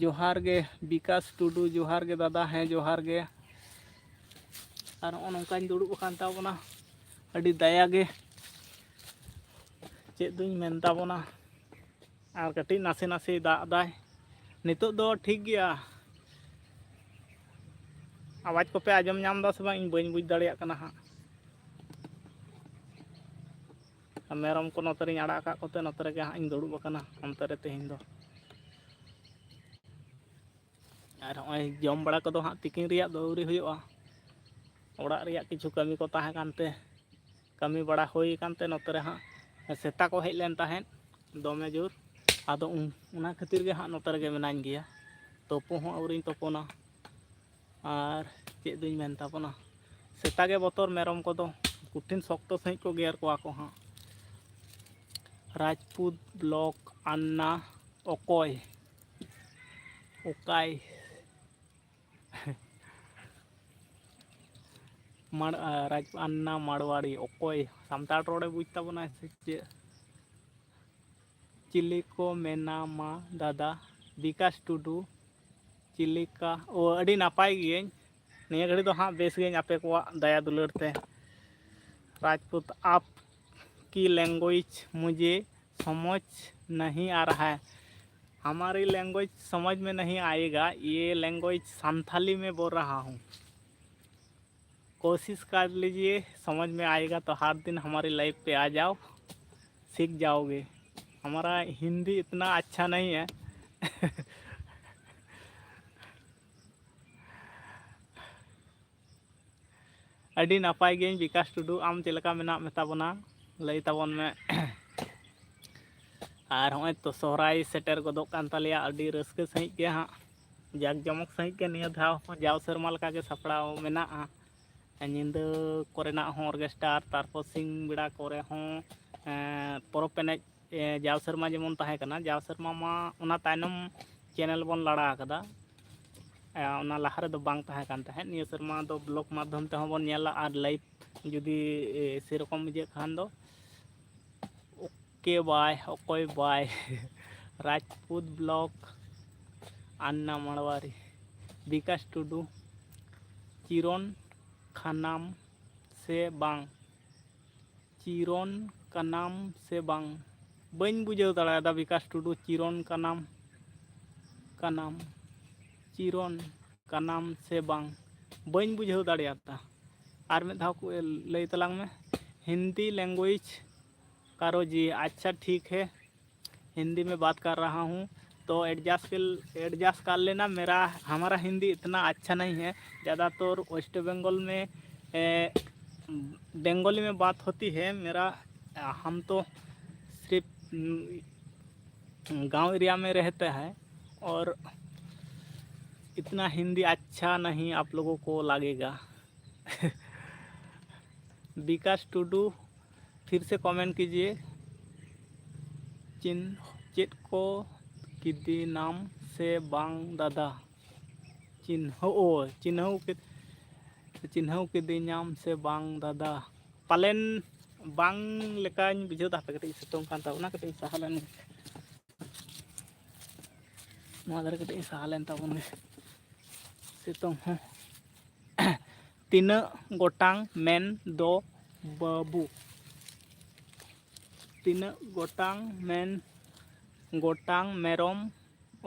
ᱡᱚᱦᱟᱨ ᱜᱮ ᱵᱤᱠᱟᱥ ᱴᱩᱰᱩ, ᱡᱚᱦᱟᱨ ᱜᱮ ᱫᱟᱫᱟ, ᱦᱮᱸ ᱡᱚᱦᱟᱨ ᱜᱮ᱾ ᱟᱨ ᱱᱚᱜᱼᱚ ᱱᱚᱝᱠᱟᱧ ᱫᱩᱲᱩᱵ ᱟᱠᱟᱱ ᱛᱟᱵᱚᱱᱟ, ᱟᱹᱰᱤ ᱫᱟᱭᱟ ᱜᱮ᱾ ᱪᱮᱫ ᱫᱩᱧ ᱢᱮᱱ ᱛᱟᱵᱚᱱᱟ, ᱟᱨ ᱠᱟᱹᱴᱤᱡ ᱱᱟᱥᱮ ᱱᱟᱥᱮᱭ ᱫᱟᱜ ᱮᱫᱟᱭ᱾ ᱱᱤᱛᱚᱜ ᱫᱚ ᱴᱷᱤᱠ ᱜᱮᱭᱟ᱾ ᱟᱣᱟᱡᱽ ᱠᱚᱯᱮ ᱟᱸᱡᱚᱢ ᱧᱟᱢ ᱮᱫᱟ ᱥᱮ ᱵᱟᱝ, ᱤᱧ ᱵᱟᱹᱧ ᱵᱩᱡᱽ ᱫᱟᱲᱮᱭᱟᱜ ᱠᱟᱱᱟ ᱦᱟᱸᱜ᱾ ᱟᱨ ᱢᱮᱨᱚᱢ ᱠᱚ ᱱᱚᱛᱮ ᱨᱤᱧ ᱟᱲᱟᱜ ᱟᱠᱟᱫ ᱠᱚᱛᱮ ᱱᱚᱛᱮ ᱨᱮᱜᱮ ᱦᱟᱸᱜ ᱤᱧ ᱫᱩᱲᱩᱵ ᱟᱠᱟᱱᱟ, ᱚᱱᱛᱮ ᱨᱮ ᱛᱮᱦᱮᱧ ᱫᱚ᱾ ᱟᱨ ᱦᱚᱸᱜᱼᱚᱭ ᱡᱚᱢ ᱵᱟᱲᱟ ᱠᱚᱫᱚ ᱦᱟᱸᱜ ᱛᱤᱠᱤᱱ ᱨᱮᱭᱟᱜ ᱫᱚ ᱟᱹᱣᱨᱤ ᱦᱩᱭᱩᱜᱼᱟ᱾ ᱚᱲᱟᱜ ᱨᱮᱭᱟᱜ ᱠᱤᱪᱷᱩ ᱠᱟᱹᱢᱤ ᱠᱚ ᱛᱟᱦᱮᱸ ᱠᱟᱱᱛᱮ, ᱠᱟᱹᱢᱤ ᱵᱟᱲᱟ ᱦᱩᱭ ᱠᱟᱱᱛᱮ, ᱱᱚᱛᱮ ᱨᱮ ᱦᱟᱸᱜ ᱥᱮᱛᱟ ᱠᱚ ᱦᱮᱡ ᱞᱮᱱ ᱛᱟᱦᱮᱸᱫ ᱫᱚᱢᱮ ᱡᱳᱨ᱾ ᱟᱫᱚ ᱩᱱ-, ᱚᱱᱟ ᱠᱷᱟᱹᱛᱤᱨ ᱜᱮ ᱦᱟᱸᱜ ᱱᱚᱛᱮ ᱨᱮᱜᱮ ᱢᱮᱱᱟᱧ ᱜᱮᱭᱟ᱾ ᱛᱳᱯᱳ ᱦᱚᱸ ᱟᱹᱣᱨᱤᱧ ᱛᱳᱯᱳᱱᱟ᱾ ᱟᱨ ᱪᱮᱫ ᱫᱩᱧ ᱢᱮᱱ ᱛᱟᱵᱚᱱᱟ, ᱥᱮᱛᱟ ᱜᱮ ᱵᱚᱛᱚᱨ ᱢᱮᱨᱚᱢ ᱠᱚᱫᱚ, ᱠᱚᱴᱷᱤᱱ ᱥᱚᱠᱛᱚ ᱥᱟᱺᱦᱤᱡ ᱠᱚ ᱜᱮᱨ ᱠᱚᱣᱟ ᱠᱚ ᱦᱟᱸᱜ᱾ ᱨᱟᱡᱽᱯᱩᱛ ᱵᱞᱚᱠ ᱟᱱᱱᱟ ᱚᱠᱚᱭ? ᱚᱠᱟᱭ? ᱢᱟᱲ-, ᱟ, ᱨᱟᱡᱽ ᱟᱱᱱᱟ ᱢᱟᱲᱣᱟᱲᱤ ᱚᱠᱚᱭ? ᱥᱟᱱᱛᱟᱲ ᱨᱚᱲᱮ ᱵᱩᱡᱽ ᱛᱟᱵᱚᱱᱟᱭ ᱥᱮ ᱪᱮᱫ? ᱪᱤᱞᱤ ᱠᱚ ᱢᱮᱱᱟᱢᱟ ᱫᱟᱫᱟ? ᱵᱤᱠᱟᱥ ᱴᱩᱰᱩ᱾ ᱪᱤᱞᱤᱠᱟ? ᱳ, ᱟᱹᱰᱤ ᱱᱟᱯᱟᱭ ᱜᱤᱭᱟᱹᱧ᱾ ᱱᱤᱭᱟᱹ ᱜᱷᱟᱹᱲᱤ ᱫᱚ ᱦᱟᱸᱜ ᱵᱮᱥ ᱜᱤᱭᱟᱹᱧ ᱟᱯᱮ ᱠᱚᱣᱟᱜ ᱫᱟᱭᱟ ᱫᱩᱞᱟᱹᱲ ᱛᱮ᱾ ᱨᱟᱡᱽᱯᱩᱛ, आप की लैंग्वेज मुझे समझ नहीं आ रहा है। हमारी लैंग्वेज समझ में नहीं आएगा, ये लैंग्वेज संथाली में बोल रहा हूँ। कोशिश कर लीजिए, समझ में आएगा तो हर दिन हमारी लाइव पे आ जाओ, सीख जाओगे। हमारा हिंदी इतना अच्छा नहीं है। ᱟᱹᱰᱤ ᱱᱟᱯᱟᱭ ᱜᱤᱭᱟᱹᱧ ᱵᱤᱠᱟᱥ ᱴᱩᱰᱩ, ᱟᱢ ᱪᱮᱫ ᱞᱮᱠᱟ ᱢᱮᱱᱟᱜ ᱢᱮ ᱛᱟᱵᱚᱱᱟ? ᱞᱟᱹᱭ ᱛᱟᱵᱚᱱ ᱢᱮ᱾ ᱟᱨ ᱦᱚᱸᱜᱼᱚᱭ ᱛᱚ ᱥᱚᱦᱨᱟᱭ ᱥᱮᱴᱮᱨ ᱜᱚᱫᱚᱜ ᱠᱟᱱ ᱛᱟᱞᱮᱭᱟ, ᱟᱹᱰᱤ ᱨᱟᱹᱥᱠᱟᱹ ᱥᱟᱺᱦᱤᱡ ᱜᱮ ᱦᱟᱸᱜ, ᱡᱟᱠ ᱡᱚᱢᱚᱠ ᱥᱟᱺᱦᱤᱡ ᱜᱮ ᱱᱤᱭᱟᱹ ᱫᱷᱟᱣ ᱦᱚᱸ ᱡᱟᱣ ᱥᱮᱨᱢᱟ ᱞᱮᱠᱟ ᱜᱮ ᱥᱟᱯᱲᱟᱣ ᱢᱮᱱᱟᱜᱼᱟ᱾ ᱧᱤᱫᱟᱹ ᱠᱚᱨᱮᱱᱟᱜ ᱦᱚᱸ ᱚᱨᱜᱮᱥᱴᱟᱨ, ᱛᱟᱨᱯᱚᱨ ᱥᱤᱧ ᱵᱮᱲᱟ ᱠᱚᱨᱮ ᱦᱚᱸ, ᱮᱸ, ᱯᱚᱨᱚᱵᱽ ᱮᱱᱮᱡ, ᱮ, ᱡᱟᱣ ᱥᱮᱨᱢᱟ ᱡᱮᱢᱚᱱ ᱛᱟᱦᱮᱸ ᱠᱟᱱᱟ, ᱡᱟᱣ ᱥᱮᱨᱢᱟ ᱢᱟ ᱚᱱᱟ ᱛᱟᱭᱱᱚᱢ ᱪᱮᱱᱮᱞ ᱵᱚᱱ ᱞᱟᱲᱟ ᱟᱠᱟᱫᱟ᱾ ᱮ, ᱚᱱᱟ ᱞᱟᱦᱟ ᱨᱮᱫᱚ ᱵᱟᱝ ᱛᱟᱦᱮᱸ ᱠᱟᱱ ᱛᱟᱦᱮᱸᱫ᱾ ᱱᱤᱭᱟᱹ ᱥᱮᱨᱢᱟ ᱫᱚ ᱵᱞᱚᱜ ᱢᱟᱫᱽᱫᱷᱚᱢ ᱛᱮᱦᱚᱸ ᱵᱚᱱ ᱧᱮᱞᱟ ᱟᱨ ᱞᱟᱭᱤᱵᱷ ᱡᱩᱫᱤ, ᱮ, ᱥᱮᱨᱚᱠᱚᱢ ᱤᱭᱟᱹᱜ ᱠᱷᱟᱱ ᱫᱚ᱾ ᱚᱠᱚᱭ ᱵᱟᱭ, ᱚᱠᱚᱭ ᱵᱟᱭ᱾ ᱨᱟᱡᱽᱯᱩᱛ ᱵᱞᱚᱠ, ᱟᱱᱱᱟ ᱢᱟᱲᱣᱟᱨᱤ, ᱵᱤᱠᱟᱥ ᱴᱩᱰᱩ, ᱪᱤᱨᱚᱱ ᱠᱷᱟᱱᱟᱢ ᱥᱮ ᱵᱟᱝ? ᱪᱤᱨᱚᱱ ᱠᱟᱱᱟᱢ ᱥᱮ ᱵᱟᱝ? ᱵᱟᱹᱧ ᱵᱩᱡᱷᱟᱹᱣ ᱫᱟᱲᱮᱭᱟᱫᱟ ᱵᱤᱠᱟᱥ ᱴᱩᱰᱩ, ᱪᱤᱨᱚᱱ ᱠᱟᱱᱟᱢ, ᱠᱟᱱᱟᱢ, ᱪᱤᱨᱚᱱ ᱠᱟᱱᱟᱢ ᱥᱮ ᱵᱟᱝ? ᱵᱟᱹᱧ ᱵᱩᱡᱷᱟᱹᱣ ᱫᱟᱲᱮᱭᱟᱫᱟ᱾ ᱟᱨ ᱢᱤᱫ ᱫᱷᱟᱣ ᱠᱚ ᱞᱟᱹᱭ ᱛᱟᱞᱟᱝ ᱢᱮ᱾ ᱦᱤᱱᱫᱤ ᱞᱮᱝᱜᱩᱭᱮᱡᱽ ᱠᱟᱨᱳ ᱡᱤ, ᱟᱪᱪᱷᱟ ᱴᱷᱤᱠ ᱦᱮ, ᱦᱤᱱᱫᱤ ᱢᱮ ᱵᱟᱛ ᱠᱟᱨ ᱨᱟᱦᱟ ᱦᱩᱸ᱾ तो एडजस्ट कर एडजस्ट कर लेना। मेरा हमारा हिंदी इतना अच्छा नहीं है। ज़्यादातर वेस्ट बंगाल में ए, बंगाली में बात होती है। मेरा हम तो सिर्फ गांव एरिया में रहते हैं और इतना हिंदी अच्छा नहीं आप लोगों को लगेगा। विकास टुडू फिर से कमेंट कीजिए। चिन चेत को ᱠᱤᱫᱤᱧᱟᱢ ᱥᱮ ᱵᱟᱝ ᱫᱟᱫᱟ? ᱪᱤᱱᱦᱟᱹᱣ ᱪᱤᱱᱦᱟᱹᱣ ᱠᱮᱫ ᱪᱤᱱᱦᱟᱹᱣ ᱠᱤᱫᱤᱧᱟᱢ ᱥᱮ ᱵᱟᱝ ᱫᱟᱫᱟ? ᱯᱟᱞᱮᱱ ᱵᱟᱝ ᱞᱮᱠᱟᱧ ᱵᱩᱡᱷᱟᱹᱣ ᱫᱟ᱾ ᱦᱟᱯᱮ ᱠᱟᱹᱴᱤᱡ ᱥᱤᱛᱩᱝ ᱠᱟᱱ ᱛᱟᱵᱚᱱᱟ, ᱠᱟᱹᱴᱤᱡ ᱤᱧ ᱥᱟᱦᱟ ᱞᱮᱱ ᱜᱮ᱾ ᱱᱚᱣᱟ ᱫᱷᱟᱨᱮ ᱠᱟᱹᱴᱤᱡ ᱤᱧ ᱥᱟᱦᱟ ᱞᱮᱱ ᱛᱟᱵᱚᱱ ᱜᱮ᱾ ᱥᱤᱛᱩᱝ ᱦᱚᱸ ᱛᱤᱱᱟᱹᱜ ᱜᱚᱴᱟᱝ ᱢᱮᱱ ᱫᱚ ᱵᱟᱹᱵᱩ? ᱛᱤᱱᱟᱹᱜ ᱜᱚᱴᱟᱝ ᱢᱮᱱ ᱜᱚᱴᱟᱝ ᱢᱮᱨᱚᱢ?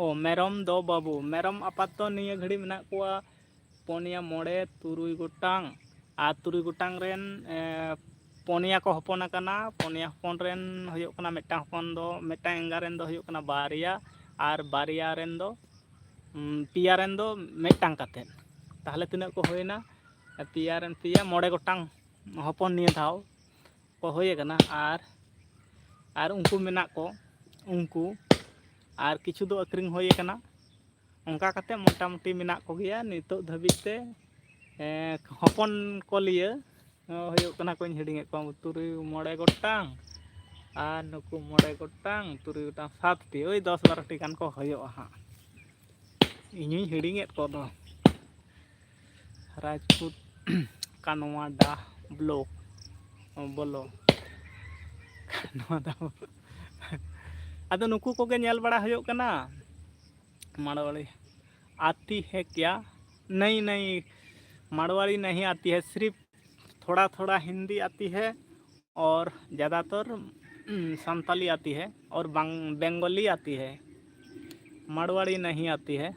ᱚ, ᱢᱮᱨᱚᱢ ᱫᱚ ᱵᱟᱹᱵᱩ, ᱢᱮᱨᱚᱢ ᱟᱯᱟᱛᱚ ᱱᱤᱭᱟᱹ ᱜᱷᱟᱹᱲᱤ ᱢᱮᱱᱟᱜ ᱠᱚᱣᱟ ᱯᱩᱱᱭᱟ, ᱢᱚᱬᱮ, ᱛᱩᱨᱩᱭ ᱜᱚᱴᱟᱝ᱾ ᱟᱨ ᱛᱩᱨᱩᱭ ᱜᱚᱴᱟᱝ ᱨᱮᱱ ᱮ, ᱯᱩᱱᱭᱟ ᱠᱚ ᱦᱚᱯᱚᱱ ᱟᱠᱟᱱᱟ᱾ ᱯᱩᱱᱭᱟ ᱦᱚᱯᱚᱱ ᱨᱮᱱ ᱦᱩᱭᱩᱜ ᱠᱟᱱᱟ ᱢᱤᱫᱴᱟᱝ ᱦᱚᱯᱚᱱ ᱫᱚ, ᱢᱤᱫᱴᱟᱝ ᱮᱸᱜᱟ ᱨᱮᱱ ᱫᱚ ᱦᱩᱭᱩᱜ ᱠᱟᱱᱟ ᱵᱟᱨᱭᱟ, ᱟᱨ ᱵᱟᱨᱭᱟ ᱨᱮᱱ ᱫᱚ ᱩᱢ, ᱯᱮᱭᱟ ᱨᱮᱱ ᱫᱚ ᱢᱤᱫᱴᱟᱝ ᱠᱟᱛᱮᱫ᱾ ᱛᱟᱦᱚᱞᱮ ᱛᱤᱱᱟᱹᱜ ᱠᱚ ᱦᱩᱭᱱᱟ? ᱯᱮᱭᱟ ᱨᱮᱱ ᱯᱮᱭᱟ, ᱢᱚᱬᱮ ᱜᱚᱴᱟᱝ ᱦᱚᱯᱚᱱ ᱱᱤᱭᱟᱹ ᱫᱷᱟᱣ ᱠᱚ ᱦᱩᱭ ᱟᱠᱟᱱᱟ᱾ ᱟᱨ ᱟᱨ ᱩᱱᱠᱩ ᱢᱮᱱᱟᱜ ᱠᱚ, ᱩᱱᱠᱩ ᱟᱨ ᱠᱤᱪᱷᱩ ᱫᱚ ᱟᱹᱠᱷᱨᱤᱧ ᱦᱩᱭ ᱟᱠᱟᱱᱟ᱾ ᱚᱱᱠᱟ ᱠᱟᱛᱮ ᱢᱚᱴᱟᱢᱩᱴᱤ ᱢᱮᱱᱟᱜ ᱠᱚᱜᱮᱭᱟ ᱱᱤᱛᱚᱜ ᱫᱷᱟᱹᱵᱤᱡ ᱛᱮ᱾ ᱮᱸ, ᱦᱚᱯᱚᱱ ᱠᱚ ᱞᱤᱭᱟᱹ ᱦᱩᱭᱩᱜ ᱠᱟᱱᱟ ᱠᱚᱧ ᱦᱤᱲᱤᱧᱮᱫ ᱠᱚᱣᱟ, ᱛᱩᱨᱩᱭ, ᱢᱚᱬᱮ ᱜᱚᱴᱟᱝ, ᱟᱨ ᱱᱩᱠᱩ ᱢᱚᱬᱮ ᱜᱚᱴᱟᱝ, ᱛᱩᱨᱩᱭ ᱜᱚᱴᱟᱝ, ᱥᱟᱛ ᱴᱤ, ᱳᱭ ᱫᱚᱥ ᱵᱟᱨᱚ ᱴᱤ ᱜᱟᱱ ᱠᱚ ᱦᱩᱭᱩᱜᱼᱟ ᱦᱟᱸᱜ᱾ ᱤᱧ ᱦᱚᱧ ᱦᱤᱲᱤᱧᱮᱫ ᱠᱚᱫᱚ᱾ ᱨᱟᱡᱽᱯᱩᱛ ᱠᱟᱱᱣᱟᱰᱟ ᱵᱞᱚᱠ, ᱵᱚᱞᱚ ᱠᱟᱱᱣᱟᱰᱟ᱾ ᱟᱫᱚ ᱱᱩᱠᱩ ᱠᱚᱜᱮ ᱧᱮᱞ ᱵᱟᱲᱟ ᱦᱩᱭᱩᱜ ᱠᱟᱱᱟ᱾ मारवाड़ी आती है क्या? नहीं, नहीं, मारवाड़ी नहीं आती है, सिर्फ थोड़ा थोड़ा हिंदी आती है और ज़्यादातर, उम, संताली आती है और बंग-, बंगाली आती है, मारवाड़ी नहीं आती है।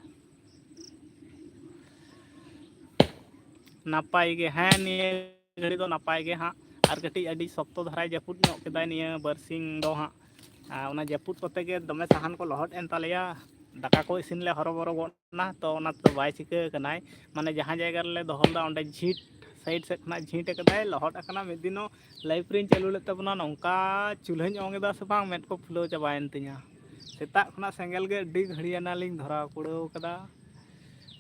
ᱱᱟᱯᱟᱭ ᱜᱮ, ᱦᱮᱸ, ᱱᱤᱭᱟᱹ ᱜᱷᱟᱹᱲᱤ ᱫᱚ ᱱᱟᱯᱟᱭ ᱜᱮ ᱦᱟᱸᱜ᱾ ᱟᱨ ᱠᱟᱹᱴᱤᱡ ᱟᱹᱰᱤ ᱥᱚᱠᱛᱚ ᱫᱷᱟᱨᱟᱭ ᱡᱟᱹᱯᱩᱫ ᱧᱚᱜ ᱠᱮᱫᱟᱭ ᱱᱤᱭᱟᱹ ᱵᱟᱨᱥᱤᱧ ᱫᱚ ᱦᱟᱸᱜ᱾ ᱟᱨ ᱚᱱᱟ ᱡᱟᱹᱯᱩᱫ ᱠᱚᱛᱮ ᱜᱮ ᱫᱚᱢᱮ ᱥᱟᱦᱟᱱ ᱠᱚ ᱞᱚᱦᱚᱫ ᱮᱱ ᱛᱟᱞᱮᱭᱟ, ᱫᱟᱠᱟ ᱠᱚ ᱤᱥᱤᱱ ᱞᱮ ᱦᱚᱨᱚᱵᱚᱨᱚ ᱜᱚᱫ ᱮᱱᱟ, ᱛᱚ ᱚᱱᱟ ᱛᱮᱫᱚ ᱵᱟᱭ ᱪᱤᱠᱟᱹ ᱟᱠᱟᱱᱟᱭ᱾ ᱢᱟᱱᱮ ᱡᱟᱦᱟᱸ ᱡᱟᱭᱜᱟ ᱨᱮᱞᱮ ᱫᱚᱦᱚ ᱞᱮᱫᱟ ᱚᱸᱰᱮ ᱡᱷᱤᱸᱴ, ᱥᱟᱭᱤᱰ ᱥᱮᱫ ᱠᱷᱚᱱᱟᱜ ᱡᱷᱤᱸᱴ ᱟᱠᱟᱫᱟᱭ, ᱞᱚᱦᱚᱫ ᱟᱠᱟᱱᱟ᱾ ᱢᱤᱫ ᱫᱤᱱᱚᱜ ᱞᱟᱭᱤᱯᱷ ᱨᱤᱧ ᱪᱟᱹᱞᱩ ᱞᱮᱫ ᱛᱟᱵᱚᱱᱟ, ᱱᱚᱝᱠᱟ ᱪᱩᱞᱦᱟᱹᱧ ᱚᱝ ᱮᱫᱟ ᱥᱮ ᱵᱟᱝ, ᱢᱮᱫ ᱠᱚ ᱯᱷᱩᱞᱟᱹᱣ ᱪᱟᱵᱟᱭᱮᱱ ᱛᱤᱧᱟ᱾ ᱥᱮᱛᱟᱜ ᱠᱷᱚᱱᱟᱜ ᱥᱮᱸᱜᱮᱞ ᱜᱮ ᱟᱹᱰᱤ ᱜᱷᱟᱹᱲᱤᱭᱟᱱᱟ ᱞᱤᱧ ᱫᱷᱚᱨᱟᱣ ᱠᱩᱲᱟᱹᱣ ᱠᱟᱫᱟ᱾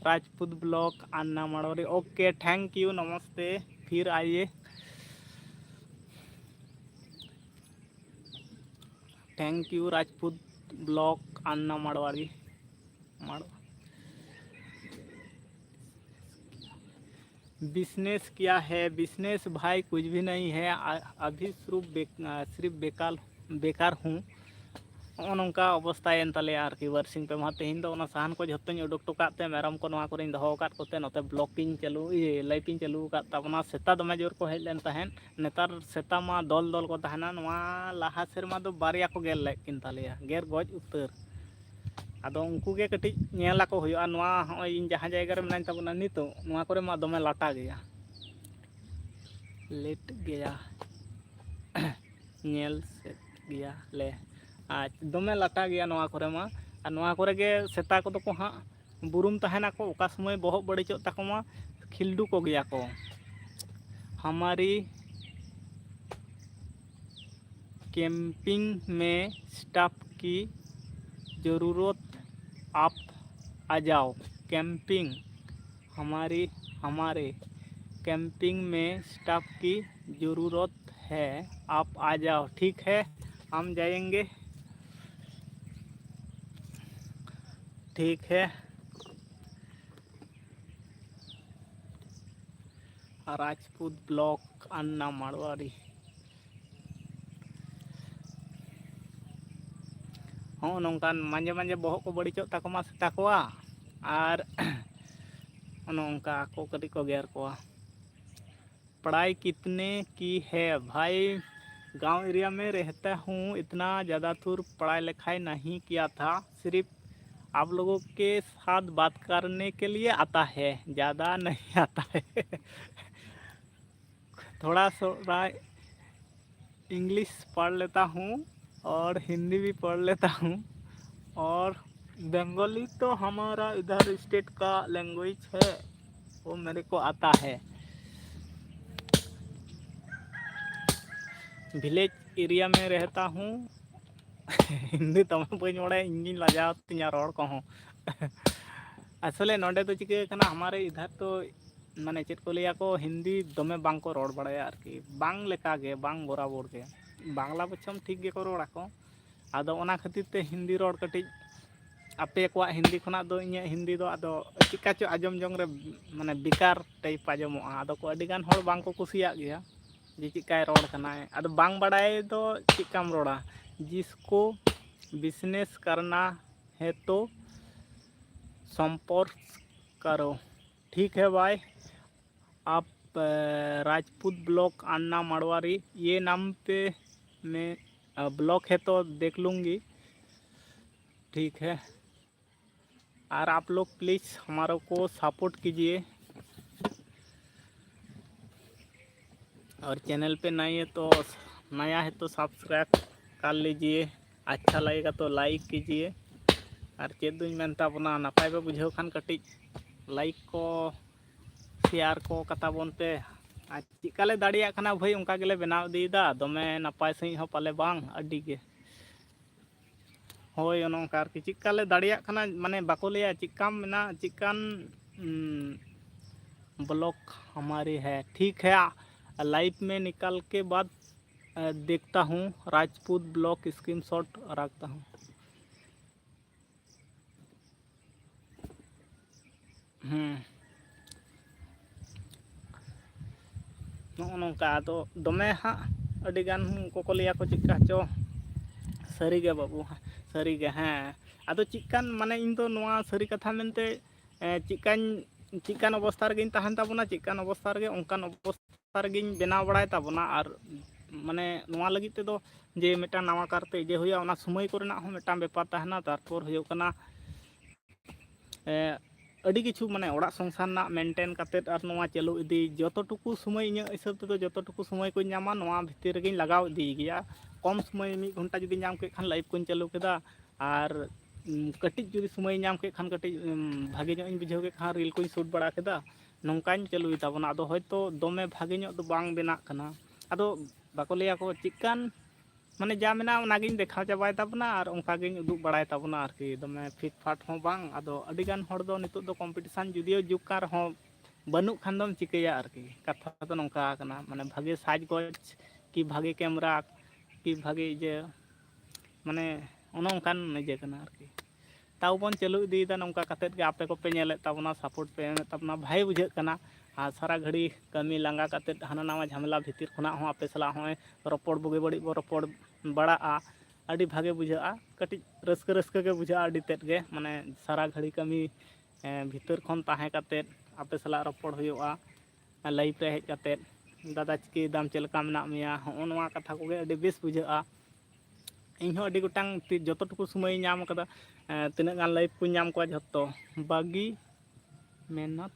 Rajput block Anna Marwari. Okay, thank you, नमस्ते, फिर आइए। Thank you, राजपूत ब्लॉक अन्ना माड़वारी। माड़-, बिजनेस क्या है? बिजनेस भाई कुछ भी नहीं है, आ-, अभी सिर्फ बे-, आ, सिर्फ बेकार, बेकार हूँ। ᱱᱚᱜᱼᱚ ᱱᱚᱝᱠᱟ ᱚᱵᱚᱥᱛᱟᱭᱮᱱ ᱛᱟᱞᱮᱭᱟ ᱟᱨᱠᱤ ᱵᱟᱨᱥᱤᱧ ᱯᱮ ᱢᱟᱦᱟ᱾ ᱛᱮᱦᱮᱧ ᱫᱚ ᱚᱱᱟ ᱥᱟᱦᱟᱱ ᱠᱚ ᱡᱷᱚᱛᱚᱧ ᱩᱰᱩᱠ ᱦᱚᱴᱚ ᱠᱟᱜ ᱛᱮ, ᱢᱮᱨᱚᱢ ᱠᱚ ᱱᱚᱣᱟ ᱠᱚᱨᱮᱧ ᱫᱚᱦᱚ ᱟᱠᱟᱫ ᱠᱚᱛᱮ, ᱱᱚᱛᱮ ᱵᱞᱚᱠᱤᱧ ᱪᱟᱹᱞᱩ, ᱤᱭᱟᱹ, ᱞᱟᱭᱤᱯᱤᱧ ᱪᱟᱹᱞᱩ ᱟᱠᱟᱫ ᱛᱟᱵᱚᱱᱟ᱾ ᱥᱮᱛᱟ ᱫᱚᱢᱮ ᱡᱳᱨ ᱠᱚ ᱦᱮᱡ ᱞᱮᱱ ᱛᱟᱦᱮᱸᱫ᱾ ᱱᱮᱛᱟᱨ ᱥᱮᱛᱟ ᱢᱟ ᱫᱚᱞ ᱫᱚᱞ ᱠᱚ ᱛᱟᱦᱮᱱᱟ᱾ ᱱᱚᱣᱟ ᱞᱟᱦᱟ ᱥᱮᱨᱢᱟ ᱫᱚ ᱵᱟᱨᱭᱟ ᱠᱚ ᱜᱮᱨ ᱞᱮᱫ ᱠᱤᱱ ᱛᱟᱞᱮᱭᱟ, ᱜᱮᱨ ᱜᱚᱡ ᱩᱛᱟᱹᱨ᱾ ᱟᱫᱚ ᱩᱱᱠᱩ ᱜᱮ ᱠᱟᱹᱴᱤᱡ ᱧᱮᱞ ᱟᱠᱚ ᱦᱩᱭᱩᱜᱼᱟ᱾ ᱱᱚᱣᱟ ᱦᱚᱸᱜᱼᱚᱭ ᱤᱧ ᱡᱟᱦᱟᱸ ᱡᱟᱭᱜᱟ ᱨᱮ ᱢᱮᱱᱟᱧ ᱛᱟᱵᱚᱱᱟ ᱱᱤᱛᱚᱜ, ᱱᱚᱣᱟ ᱠᱚᱨᱮ ᱢᱟ ᱫᱚᱢᱮ ᱞᱟᱴᱟ ᱜᱮᱭᱟ, ᱞᱮᱴ ᱜᱮᱭᱟ᱾ ᱧᱮᱞ ᱥᱮᱫ ᱜᱮᱭᱟ ᱞᱮ᱾ ᱟᱨ ᱫᱚᱢᱮ ᱞᱟᱴᱟ ᱜᱮᱭᱟ ᱱᱚᱣᱟ ᱠᱚᱨᱮ ᱢᱟ᱾ ᱟᱨ ᱱᱚᱣᱟ ᱠᱚᱨᱮ ᱜᱮ ᱥᱮᱛᱟ ᱠᱚᱫᱚ ᱠᱚ ᱦᱟᱸᱜ ᱵᱩᱨᱩᱢ ᱛᱟᱦᱮᱱᱟᱠᱚ, ᱚᱠᱟ ᱥᱚᱢᱚᱭ ᱵᱚᱦᱚᱜ ᱵᱟᱹᱲᱤᱡᱚᱜ ᱛᱟᱠᱚ ᱢᱟ, ᱠᱷᱤᱞᱰᱩ ᱠᱚᱜᱮᱭᱟ ᱠᱚ᱾ हमारी कैंपिंग में स्टाफ की ज़रूरत, आप आ जाओ। कैंपिंग हमारी, हमारे कैंपिंग में स्टाफ की ज़रूरत है, आप आ जाओ। ठीक है, हम जाएंगे। ठीक है। राजपूत ब्लॉक अन्ना माड़वारी। ᱦᱚᱸ, ᱱᱚᱝᱠᱟᱱ ᱢᱟᱡᱷᱮ ᱢᱟᱡᱷᱮ ᱵᱚᱦᱚᱜ ᱠᱚ ᱵᱟᱹᱲᱤᱡᱚᱜ ᱛᱟᱠᱚ ᱢᱟ ᱥᱮᱛᱟ ᱠᱚᱣᱟ, ᱟᱨ ᱚᱱᱮ ᱚᱱᱠᱟ ᱟᱠᱚ ᱠᱟᱹᱴᱤᱡ ᱠᱚ ᱜᱮᱨ ᱠᱚᱣᱟ᱾ पढ़ाई कितने की है भाई? गांव एरिया में रहता हूँ, इतना ज़्यादा दूर पढ़ाई लिखाई नहीं किया था, सिर्फ आप लोगों के साथ बात करने के लिए आता है, ज़्यादा नहीं आता है। थोड़ा थोड़ा इंग्लिश पढ़ लेता हूँ, और हिंदी भी पढ़ लेता हूँ। और बंगाली तो हमारा इधर स्टेट का लैंग्वेज है, वो मेरे को आता है। विलेज एरिया में रहता हूँ। ᱦᱤᱱᱫᱤ ᱫᱚᱢᱮ ᱵᱟᱹᱧ ᱵᱟᱲᱟᱭᱟ, ᱤᱧᱜᱤᱧ ᱞᱟᱡᱟᱣ ᱛᱤᱧᱟ ᱨᱚᱲ ᱠᱚᱦᱚᱸ᱾ ᱟᱥᱚᱞᱮ ᱱᱚᱰᱮ ᱫᱚ ᱪᱤᱠᱟᱹ ᱠᱟᱱᱟ, ᱦᱟᱢᱟᱨᱮ ᱤᱫᱷᱟᱨ ᱛᱚ ᱢᱟᱱᱮ ᱪᱮᱫ ᱠᱚ ᱞᱟᱹᱭᱟ ᱠᱚ, ᱦᱤᱱᱫᱤ ᱫᱚᱢᱮ ᱵᱟᱝ ᱠᱚ ᱨᱚᱲ ᱵᱟᱲᱟᱭᱟ ᱟᱨᱠᱤ, ᱵᱟᱝ ᱞᱮᱠᱟ ᱜᱮ, ᱵᱟᱝ ᱵᱚᱨᱟᱵᱚᱨ ᱜᱮ᱾ ᱵᱟᱝᱞᱟ ᱵᱚᱪᱷᱚᱢ ᱴᱷᱤᱠ ᱜᱮᱠᱚ ᱨᱚᱲᱟ ᱠᱚ, ᱟᱫᱚ ᱚᱱᱟ ᱠᱷᱟᱹᱛᱤᱨ ᱛᱮ ᱦᱤᱱᱫᱤ ᱨᱚᱲ ᱠᱟᱹᱴᱤᱡ ᱟᱯᱮ ᱠᱚᱣᱟᱜ ᱦᱤᱱᱫᱤ ᱠᱷᱚᱱᱟᱜ ᱫᱚ ᱤᱧᱟᱹᱜ ᱦᱤᱱᱫᱤ ᱫᱚ ᱟᱫᱚ ᱪᱤᱠᱟ ᱪᱚ ᱟᱸᱡᱚᱢ ᱡᱚᱝ ᱨᱮ ᱢᱟᱱᱮ ᱵᱮᱠᱟᱨ ᱴᱟᱭᱤᱯ ᱟᱸᱡᱚᱢᱚᱜᱼᱟ᱾ ᱟᱫᱚ ᱠᱚ ᱟᱹᱰᱤ ᱜᱟᱱ ᱦᱚᱲ ᱵᱟᱝ ᱠᱚ ᱠᱩᱥᱤᱭᱟᱜ ᱜᱮᱭᱟ ᱡᱮ ᱪᱮᱫᱠᱟᱭ ᱨᱚᱲ ᱠᱟᱱᱟᱭ᱾ ᱟᱫᱚ ᱵᱟᱝ ᱵᱟᱲᱟᱭ ᱫᱚ ᱪᱮᱫᱠᱟᱢ ᱨᱚᱲᱟ? ᱡᱤᱥᱠᱳ ᱵᱤᱡᱽᱱᱮᱥ ᱠᱟᱨᱱᱟ ᱦᱮ ᱛᱚ ᱥᱚᱢᱯᱚᱨᱠ ᱠᱟᱨᱳ᱾ ठीक है भाई, आप, अ, राजपूत ब्लॉक अन्ना मारवाड़ी, ये नाम पे मैं, अ, ब्लॉक है तो देख लूँगी। ठीक है, और आप लोग प्लीज़ हमारे को सपोर्ट कीजिए। और चैनल पे नए हैं तो, नया है तो सब्सक्राइब कर लीजिए, अच्छा लगेगा तो लाइक कीजिए। ᱟᱨ ᱪᱮᱫ ᱫᱩᱧ ᱢᱮᱱ ᱛᱟᱵᱚᱱᱟ, ᱱᱟᱯᱟᱭ ᱯᱮ ᱵᱩᱡᱷᱟᱹᱣ ᱠᱷᱟᱱ ᱠᱟᱹᱴᱤᱡ ᱞᱟᱭᱤᱠ ᱠᱚ, ᱥᱮᱭᱟᱨ ᱠᱚ ᱠᱟᱛᱟ ᱵᱚᱱ ᱯᱮ᱾ ᱟᱨ ᱪᱮᱫᱠᱟ ᱞᱮ ᱫᱟᱲᱮᱭᱟᱜ ᱠᱟᱱᱟ ᱵᱷᱟᱹᱭ, ᱚᱱᱠᱟ ᱜᱮᱞᱮ ᱵᱮᱱᱟᱣ ᱤᱫᱤᱭᱮᱫᱟ᱾ ᱫᱚᱢᱮ ᱱᱟᱯᱟᱭ ᱥᱟᱺᱦᱤᱡ ᱦᱚᱸ ᱯᱟᱞᱮ ᱵᱟᱝ, ᱟᱹᱰᱤ ᱜᱮ᱾ ᱦᱳᱭ, ᱚᱱᱮ ᱚᱱᱠᱟ ᱟᱨᱠᱤ, ᱪᱮᱫᱠᱟ ᱞᱮ ᱫᱟᱲᱮᱭᱟᱜ ᱠᱟᱱᱟ, ᱢᱟᱱᱮ ᱵᱟᱠᱚ ᱞᱟᱹᱭᱟ ᱪᱮᱫᱠᱟᱢ ᱢᱮᱱᱟ, ᱪᱮᱫᱠᱟᱱ, ᱩᱸ, ᱵᱞᱚᱠ ᱦᱟᱢᱟᱨᱤ ᱦᱮ, ᱴᱷᱤᱠ ᱦᱮ, ᱞᱟᱭᱤᱵᱷ ᱢᱮ ᱱᱤᱠᱟᱞ ᱠᱮ ᱵᱟᱫ, ᱟ, ᱫᱮᱠᱷᱛᱟ ᱦᱩᱸ, ᱨᱟᱡᱽᱯᱩᱛ ᱵᱞᱚᱠ ᱥᱠᱨᱤᱱᱥᱚᱴ ᱨᱟᱠᱷᱛᱟ ᱦᱩᱸ᱾ ᱦᱮᱸ, ᱱᱚᱜᱼᱚ ᱱᱚᱝᱠᱟ᱾ ᱟᱫᱚ ᱫᱚᱢᱮ ᱦᱟᱸᱜ ᱟᱹᱰᱤ ᱜᱟᱱ ᱠᱚᱠᱚ ᱞᱟᱹᱭᱟ ᱠᱚ ᱪᱮᱫᱠᱟ ᱪᱚ, ᱥᱟᱹᱨᱤᱜᱮ ᱵᱟᱹᱵᱩ, ᱥᱟᱹᱨᱤᱜᱮ, ᱦᱮᱸ᱾ ᱟᱫᱚ ᱪᱮᱫᱠᱟᱱ, ᱢᱟᱱᱮ ᱤᱧ ᱫᱚ ᱱᱚᱣᱟ ᱥᱟᱹᱨᱤ ᱠᱟᱛᱷᱟ ᱢᱮᱱᱛᱮ, ᱮ, ᱪᱮᱫᱠᱟᱧ, ᱪᱮᱫᱠᱟᱱ ᱚᱵᱚᱥᱛᱟ ᱨᱮᱜᱮᱧ ᱛᱟᱦᱮᱱ ᱛᱟᱵᱚᱱᱟ, ᱪᱮᱫᱠᱟᱱ ᱚᱵᱚᱥᱛᱟ ᱨᱮᱜᱮ, ᱚᱱᱠᱟᱱ ᱚᱵᱚᱥᱛᱟ ᱨᱮᱜᱮᱧ ᱵᱮᱱᱟᱣ ᱵᱟᱲᱟᱭ ᱛᱟᱵᱚᱱᱟ᱾ ᱟᱨ ᱢᱟᱱᱮ ᱱᱚᱣᱟ ᱞᱟᱹᱜᱤᱫ ᱛᱮᱫᱚ ᱡᱮ ᱢᱤᱫᱴᱟᱝ ᱱᱟᱣᱟ ᱠᱟᱨᱛᱮ ᱤᱭᱟᱹ ᱦᱩᱭᱩᱜᱼᱟ, ᱚᱱᱟ ᱥᱚᱢᱚᱭ ᱠᱚᱨᱮᱱᱟᱜ ᱦᱚᱸ ᱢᱤᱫᱴᱟᱝ ᱵᱮᱯᱟᱨ ᱛᱟᱦᱮᱱᱟ᱾ ᱛᱟᱨᱯᱚᱨ ᱦᱩᱭᱩᱜ ᱠᱟᱱᱟ, ᱮ, ᱟᱹᱰᱤ ᱠᱤᱪᱷᱩ ᱢᱟᱱᱮ ᱚᱲᱟᱜ ᱥᱚᱝᱥᱟᱨ ᱨᱮᱱᱟᱜ ᱢᱮᱱᱴᱮᱱ ᱠᱟᱛᱮᱫ ᱟᱨ ᱱᱚᱣᱟ ᱪᱟᱹᱞᱩ ᱤᱫᱤ ᱡᱚᱛᱚ ᱴᱩᱠᱩ ᱥᱚᱢᱚᱭ, ᱤᱧᱟᱹᱜ ᱦᱤᱥᱟᱹᱵ ᱛᱮᱫᱚ ᱡᱚᱛᱚ ᱴᱩᱠᱩ ᱥᱚᱢᱚᱭ ᱠᱚᱧ ᱧᱟᱢᱟ ᱱᱚᱣᱟ ᱵᱷᱤᱛᱤᱨ ᱨᱮᱜᱮᱧ ᱞᱟᱜᱟᱣ ᱤᱫᱤᱭ ᱜᱮᱭᱟ᱾ ᱠᱚᱢ ᱥᱚᱢᱚᱭ ᱢᱤᱫ ᱜᱷᱚᱱᱴᱟ ᱡᱩᱫᱤ ᱧᱟᱢ ᱠᱮᱫ ᱠᱷᱟᱱ ᱞᱟᱭᱤᱵᱷ ᱠᱚᱧ ᱪᱟᱹᱞᱩ ᱠᱮᱫᱟ, ᱟᱨ ᱩᱢ, ᱠᱟᱹᱴᱤᱡ ᱡᱩᱫᱤ ᱥᱚᱢᱚᱭ ᱧᱟᱢ ᱠᱮᱫ ᱠᱷᱟᱱ ᱠᱟᱹᱴᱤᱡ ᱩᱢ, ᱵᱷᱟᱜᱮ ᱧᱚᱜ ᱤᱧ ᱵᱩᱡᱷᱟᱹᱣ ᱠᱮᱫ ᱠᱷᱟᱱ ᱨᱤᱞ ᱠᱚᱧ ᱥᱩᱴ ᱵᱟᱲᱟ ᱠᱮᱫᱟ, ᱱᱚᱝᱠᱟᱧ ᱪᱟᱹᱞᱩᱭ ᱛᱟᱵᱚᱱᱟ᱾ ᱟᱫᱚ ᱦᱚᱭᱛᱳ ᱫᱚᱢᱮ ᱵᱷᱟᱜᱮ ᱧᱚᱜ ᱫᱚ ᱵᱟᱝ ᱵᱮᱱᱟᱜ ᱠᱟᱱᱟ᱾ ᱟᱫᱚ ᱵᱟᱠᱚ ᱞᱟᱹᱭᱟ ᱠᱚ ᱪᱮᱫᱠᱟᱱ ᱢᱟᱱᱮ ᱡᱟ ᱢᱮᱱᱟᱜᱼᱟ ᱚᱱᱟᱜᱤᱧ ᱫᱮᱠᱷᱟᱣ ᱪᱟᱵᱟᱭ ᱛᱟᱵᱚᱱᱟ ᱟᱨ ᱚᱱᱠᱟᱜᱤᱧ ᱩᱫᱩᱜ ᱵᱟᱲᱟᱭ ᱛᱟᱵᱚᱱᱟ ᱟᱨᱠᱤ᱾ ᱫᱚᱢᱮ ᱯᱷᱤᱴ ᱯᱷᱟᱴ ᱦᱚᱸ ᱵᱟᱝ᱾ ᱟᱫᱚ ᱟᱹᱰᱤᱜᱟᱱ ᱦᱚᱲ ᱫᱚ ᱱᱤᱛᱚᱜ ᱫᱚ ᱠᱚᱢᱯᱤᱴᱤᱥᱟᱱ ᱡᱩᱫᱤᱭᱳ ᱡᱩᱜᱽ ᱠᱟᱱ ᱨᱮᱦᱚᱸ ᱵᱟᱹᱱᱩᱜ ᱠᱷᱟᱱ ᱫᱚᱢ ᱪᱤᱠᱟᱹᱭᱟ ᱟᱨᱠᱤ᱾ ᱠᱟᱛᱷᱟ ᱫᱚ ᱱᱚᱝᱠᱟ ᱠᱟᱱᱟ, ᱢᱟᱱᱮ ᱵᱷᱟᱜᱮ ᱥᱟᱡᱽᱜᱚᱡᱽ ᱠᱤ ᱵᱷᱟᱜᱮ ᱠᱮᱢᱮᱨᱟ ᱠᱤ ᱵᱷᱟᱜᱮ ᱤᱭᱟᱹ, ᱢᱟᱱᱮ ᱚᱱᱮ ᱚᱱᱠᱟᱱ ᱤᱭᱟᱹ ᱠᱟᱱᱟ ᱟᱨᱠᱤ᱾ ᱛᱟᱣ ᱵᱚᱱ ᱪᱟᱹᱞᱩ ᱤᱫᱤᱭᱮᱫᱟ ᱱᱚᱝᱠᱟ ᱠᱟᱛᱮᱫ ᱜᱮ, ᱟᱯᱮ ᱠᱚᱯᱮ ᱧᱮᱞᱮᱫ ᱛᱟᱵᱚᱱᱟ, ᱥᱟᱯᱳᱨᱴ ᱯᱮ ᱮᱢᱮᱫ ᱛᱟᱵᱚᱱᱟ, ᱵᱷᱟᱜᱮ ᱵᱩᱡᱷᱟᱹᱜ ᱠᱟᱱᱟ᱾ ᱟᱨ ᱥᱟᱨᱟ ᱜᱷᱟᱹᱲᱤ ᱠᱟᱹᱢᱤ ᱞᱟᱸᱜᱟ ᱠᱟᱛᱮᱫ ᱦᱟᱱᱟ ᱱᱟᱣᱟ ᱡᱷᱟᱢᱮᱞᱟ ᱵᱷᱤᱛᱤᱨ ᱠᱷᱚᱱᱟᱜ ᱦᱚᱸ ᱟᱯᱮ ᱥᱟᱞᱟᱜ ᱦᱚᱸᱜᱼᱚᱭ ᱨᱚᱯᱚᱲ, ᱵᱩᱜᱤ ᱵᱟᱹᱲᱤᱡ ᱵᱚ ᱨᱚᱯᱚᱲ ᱵᱟᱲᱟᱜᱼᱟ, ᱟᱹᱰᱤ ᱵᱷᱟᱜᱮ ᱵᱩᱡᱷᱟᱹᱜᱼᱟ᱾ ᱠᱟᱹᱴᱤᱡ ᱨᱟᱹᱥᱠᱟᱹ ᱨᱟᱹᱥᱠᱟᱹ ᱜᱮ ᱵᱩᱡᱷᱟᱹᱜᱼᱟ ᱟᱹᱰᱤ ᱛᱮᱫ ᱜᱮ, ᱢᱟᱱᱮ ᱥᱟᱨᱟ ᱜᱷᱟᱹᱲᱤ ᱠᱟᱹᱢᱤ ᱮᱸ, ᱵᱷᱤᱛᱟᱹᱨ ᱠᱷᱚᱱ ᱛᱟᱦᱮᱸ ᱠᱟᱛᱮᱫ ᱟᱯᱮ ᱥᱟᱞᱟᱜ ᱨᱚᱯᱚᱲ ᱦᱩᱭᱩᱜᱼᱟ᱾ ᱞᱟᱭᱤᱵᱷ ᱨᱮ ᱦᱮᱡ ᱠᱟᱛᱮᱫ, "ᱫᱟᱫᱟ ᱪᱤᱠᱟᱹᱭᱮᱫᱟᱢ, ᱪᱮᱫ ᱞᱮᱠᱟ ᱢᱮᱱᱟᱜ ᱢᱮᱭᱟ?" ᱦᱚᱸᱜᱼᱚ ᱱᱚᱣᱟ ᱠᱟᱛᱷᱟ ᱠᱚᱜᱮ ᱟᱹᱰᱤ ᱵᱮᱥ ᱵᱩᱡᱷᱟᱹᱜᱼᱟ᱾ ᱤᱧ ᱦᱚᱸ ᱟᱹᱰᱤ ᱜᱚᱴᱟᱝ ᱛᱤ-, ᱡᱚᱛᱚ ᱴᱩᱠᱩ ᱥᱚᱢᱚᱭᱤᱧ ᱧᱟᱢ ᱠᱟᱫᱟ, ᱮᱸ, ᱛᱤᱱᱟᱹᱜ ᱜᱟᱱ ᱞᱟᱭᱤᱵᱷ ᱠᱚᱧ ᱧᱟᱢ ᱠᱚᱣᱟ ᱡᱷᱚᱛᱚ᱾ ᱵᱟᱹᱜᱤ ᱢᱮᱦᱱᱚᱛ,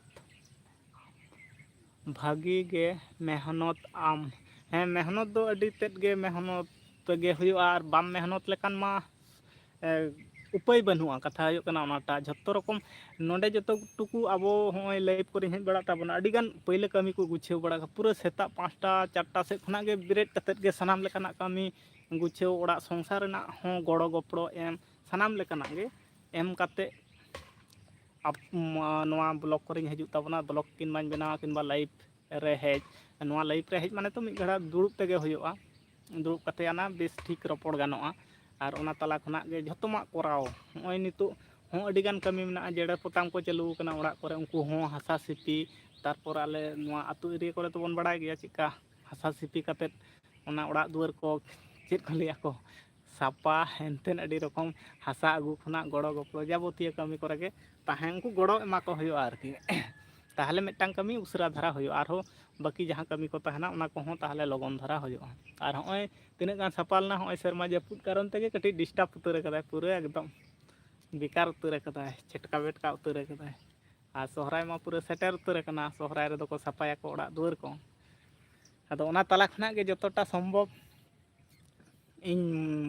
ᱵᱷᱟᱹᱜᱤ ᱜᱮ ᱢᱮᱦᱱᱚᱛ ᱟᱢ᱾ ᱦᱮᱸ, ᱢᱮᱦᱱᱚᱛ ᱫᱚ ᱟᱹᱰᱤ ᱛᱮᱫ ᱜᱮ ᱢᱮᱦᱱᱚᱛ ᱜᱮ ᱦᱩᱭᱩᱜᱼᱟ, ᱟᱨ ᱵᱟᱢ ᱢᱮᱦᱱᱚᱛ ᱞᱮᱠᱷᱟᱱ ᱢᱟ ᱮ, ᱩᱯᱟᱹᱭ ᱵᱟᱹᱱᱩᱜᱼᱟ᱾ ᱠᱟᱛᱷᱟ ᱦᱩᱭᱩᱜ ᱠᱟᱱᱟ ᱚᱱᱟᱴᱟᱜ, ᱡᱷᱚᱛᱚ ᱨᱚᱠᱚᱢ ᱱᱚᱰᱮ ᱡᱚᱛᱚ ᱴᱩᱠᱩ ᱟᱵᱚ ᱦᱚᱸᱜᱼᱚᱭ ᱞᱟᱭᱤᱵᱷ ᱠᱚᱨᱮᱧ ᱦᱮᱡ ᱵᱟᱲᱟᱜ ᱛᱟᱵᱚᱱᱟ, ᱟᱹᱰᱤᱜᱟᱱ ᱯᱟᱹᱭᱞᱟᱹ ᱠᱟᱹᱢᱤ ᱠᱚ ᱜᱩᱪᱷᱟᱹᱣ ᱵᱟᱲᱟ ᱠᱟᱜᱼᱟ᱾ ᱯᱩᱨᱟᱹ ᱥᱮᱛᱟᱜ ᱯᱟᱸᱪᱴᱟ ᱪᱟᱨᱴᱟ ᱥᱮᱫ ᱠᱷᱚᱱᱟᱜ ᱜᱮ ᱵᱮᱨᱮᱫ ᱠᱟᱛᱮᱫ ᱜᱮ ᱥᱟᱱᱟᱢ ᱞᱮᱠᱟᱱᱟᱜ ᱠᱟᱹᱢᱤ ᱜᱩᱪᱷᱟᱹᱣ, ᱚᱲᱟᱜ ᱥᱚᱝᱥᱟᱨ ᱨᱮᱱᱟᱜ ᱦᱚᱸ ᱜᱚᱲᱚ ᱜᱚᱯᱚᱲᱚ ᱮᱢ, ᱥᱟᱱᱟᱢ ᱞᱮᱠᱟᱱᱟᱜ ᱜᱮ ᱮᱢ ᱠᱟᱛᱮᱫ ᱟᱯ-, ᱢᱟ-, ᱱᱚᱣᱟ ᱵᱞᱚᱜ ᱠᱚᱨᱮᱧ ᱦᱤᱡᱩᱜ ᱛᱟᱵᱚᱱᱟ, ᱵᱞᱚᱜ ᱠᱤᱱ ᱵᱟᱹᱧ ᱵᱮᱱᱟᱣᱟ ᱠᱤᱱᱵᱟ ᱞᱟᱭᱤᱵᱷ ᱨᱮ ᱦᱮᱡ, ᱱᱚᱣᱟ ᱞᱟᱭᱤᱵᱷ ᱨᱮ ᱦᱮᱡ ᱢᱟᱱᱮ ᱛᱚ ᱢᱤᱫ ᱜᱷᱟᱲᱟ ᱫᱩᱲᱩᱵ ᱛᱮᱜᱮ ᱦᱩᱭᱩᱜᱼᱟ᱾ ᱫᱩᱲᱩᱵ ᱠᱟᱛᱮ ᱟᱱᱟ ᱵᱮᱥ ᱴᱷᱤᱠ ᱨᱚᱯᱚᱲ ᱜᱟᱱᱚᱜᱼᱟ᱾ ᱟᱨ ᱚᱱᱟ ᱛᱟᱞᱟ ᱠᱷᱚᱱᱟᱜ ᱜᱮ ᱡᱷᱚᱛᱚᱢᱟᱜ ᱠᱚᱨᱟᱣ᱾ ᱱᱚᱜᱼᱚᱭ ᱱᱤᱛᱚᱜ ᱦᱚᱸ ᱟᱹᱰᱤᱜᱟᱱ ᱠᱟᱹᱢᱤ ᱢᱮᱱᱟᱜᱼᱟ, ᱡᱮᱨᱮᱲ ᱯᱚᱛᱟᱢ ᱠᱚ ᱪᱟᱹᱞᱩ ᱟᱠᱟᱱᱟ ᱚᱲᱟᱜ ᱠᱚᱨᱮ, ᱩᱱᱠᱩ ᱦᱚᱸ ᱦᱟᱥᱟ ᱥᱤᱯᱤ, ᱛᱟᱨᱯᱚᱨ ᱟᱞᱮ ᱱᱚᱣᱟ ᱟᱹᱛᱩ ᱮᱨᱤᱭᱟ ᱠᱚᱨᱮ ᱛᱚᱵᱚᱱ ᱵᱟᱲᱟᱭ ᱜᱮᱭᱟ ᱪᱮᱫᱠᱟ ᱦᱟᱥᱟ ᱥᱤᱯᱤ ᱠᱟᱛᱮᱫ ᱚᱱᱟ ᱚᱲᱟᱜ ᱫᱩᱣᱟᱹᱨ ᱠᱚ ᱪᱮᱫ ᱠᱚ ᱞᱟᱹᱭᱟ ᱠᱚ, ᱥᱟᱯᱟ ᱦᱮᱱᱛᱮᱱ ᱟᱹᱰᱤ ᱨᱚᱠᱚᱢ ᱦᱟᱥᱟ ᱟᱹᱜᱩ ᱠᱷᱚᱱᱟᱜ ᱜᱚᱲᱚ ᱜᱚᱯᱚᱲᱚ ᱡᱟᱵᱚᱛᱤᱭᱚ ᱠᱟᱹᱢᱤ ᱠᱚᱨᱮ ᱜᱮ ᱛᱟᱦᱮᱸ, ᱩᱱᱠᱩ ᱜᱚᱲᱚ ᱮᱢᱟ ᱠᱚ ᱦᱩᱭᱩᱜᱼᱟ ᱟᱨᱠᱤ᱾ ᱛᱟᱦᱚᱞᱮ ᱢᱤᱫᱴᱟᱝ ᱠᱟᱹᱢᱤ ᱩᱥᱟᱹᱨᱟ ᱫᱷᱟᱨᱟ ᱦᱩᱭᱩᱜᱼᱟ, ᱟᱨᱦᱚᱸ ᱵᱟᱹᱠᱤ ᱡᱟᱦᱟᱸ ᱠᱟᱹᱢᱤ ᱠᱚ ᱛᱟᱦᱮᱱᱟ ᱚᱱᱟ ᱠᱚᱦᱚᱸ ᱛᱟᱦᱚᱞᱮ ᱞᱚᱜᱚᱱ ᱫᱷᱟᱨᱟ ᱦᱩᱭᱩᱜᱼᱟ᱾ ᱟᱨ ᱦᱚᱸᱜᱼᱚᱭ ᱛᱤᱱᱟᱹᱜ ᱜᱟᱱ ᱥᱟᱯᱟ ᱞᱮᱱᱟ, ᱦᱚᱸᱜᱼᱚᱭ ᱥᱮᱨᱢᱟ ᱡᱟᱹᱯᱩᱫ ᱠᱟᱨᱚᱱ ᱛᱮᱜᱮ ᱠᱟᱹᱴᱤᱡ ᱰᱤᱥᱴᱟᱵᱽ ᱩᱛᱟᱹᱨ ᱟᱠᱟᱫᱟᱭ, ᱯᱩᱨᱟᱹ ᱮᱠᱫᱚᱢ ᱵᱮᱠᱟᱨ ᱩᱛᱟᱹᱨ ᱟᱠᱟᱫᱟᱭ, ᱪᱷᱮᱴᱠᱟ ᱵᱮᱴᱠᱟ ᱩᱛᱟᱹᱨ ᱟᱠᱟᱫᱟᱭ᱾ ᱟᱨ ᱥᱚᱦᱨᱟᱭ ᱢᱟ ᱯᱩᱨᱟᱹ ᱥᱮᱴᱮᱨ ᱩᱛᱟᱹᱨ ᱟᱠᱟᱱᱟ, ᱥᱚᱦᱨᱟᱭ ᱨᱮᱫᱚ ᱠᱚ ᱥᱟᱯᱷᱟᱭᱟᱠᱚ ᱚᱲᱟᱜ ᱫᱩᱣᱟᱹᱨ ᱠᱚ᱾ ᱟᱫᱚ ᱚᱱᱟ ᱛᱟᱞᱟ ᱠᱷᱚᱱᱟᱜ ᱜᱮ ᱡᱚᱛᱚᱴᱟ ᱥᱚᱢᱵᱷᱚᱵ ᱤᱧ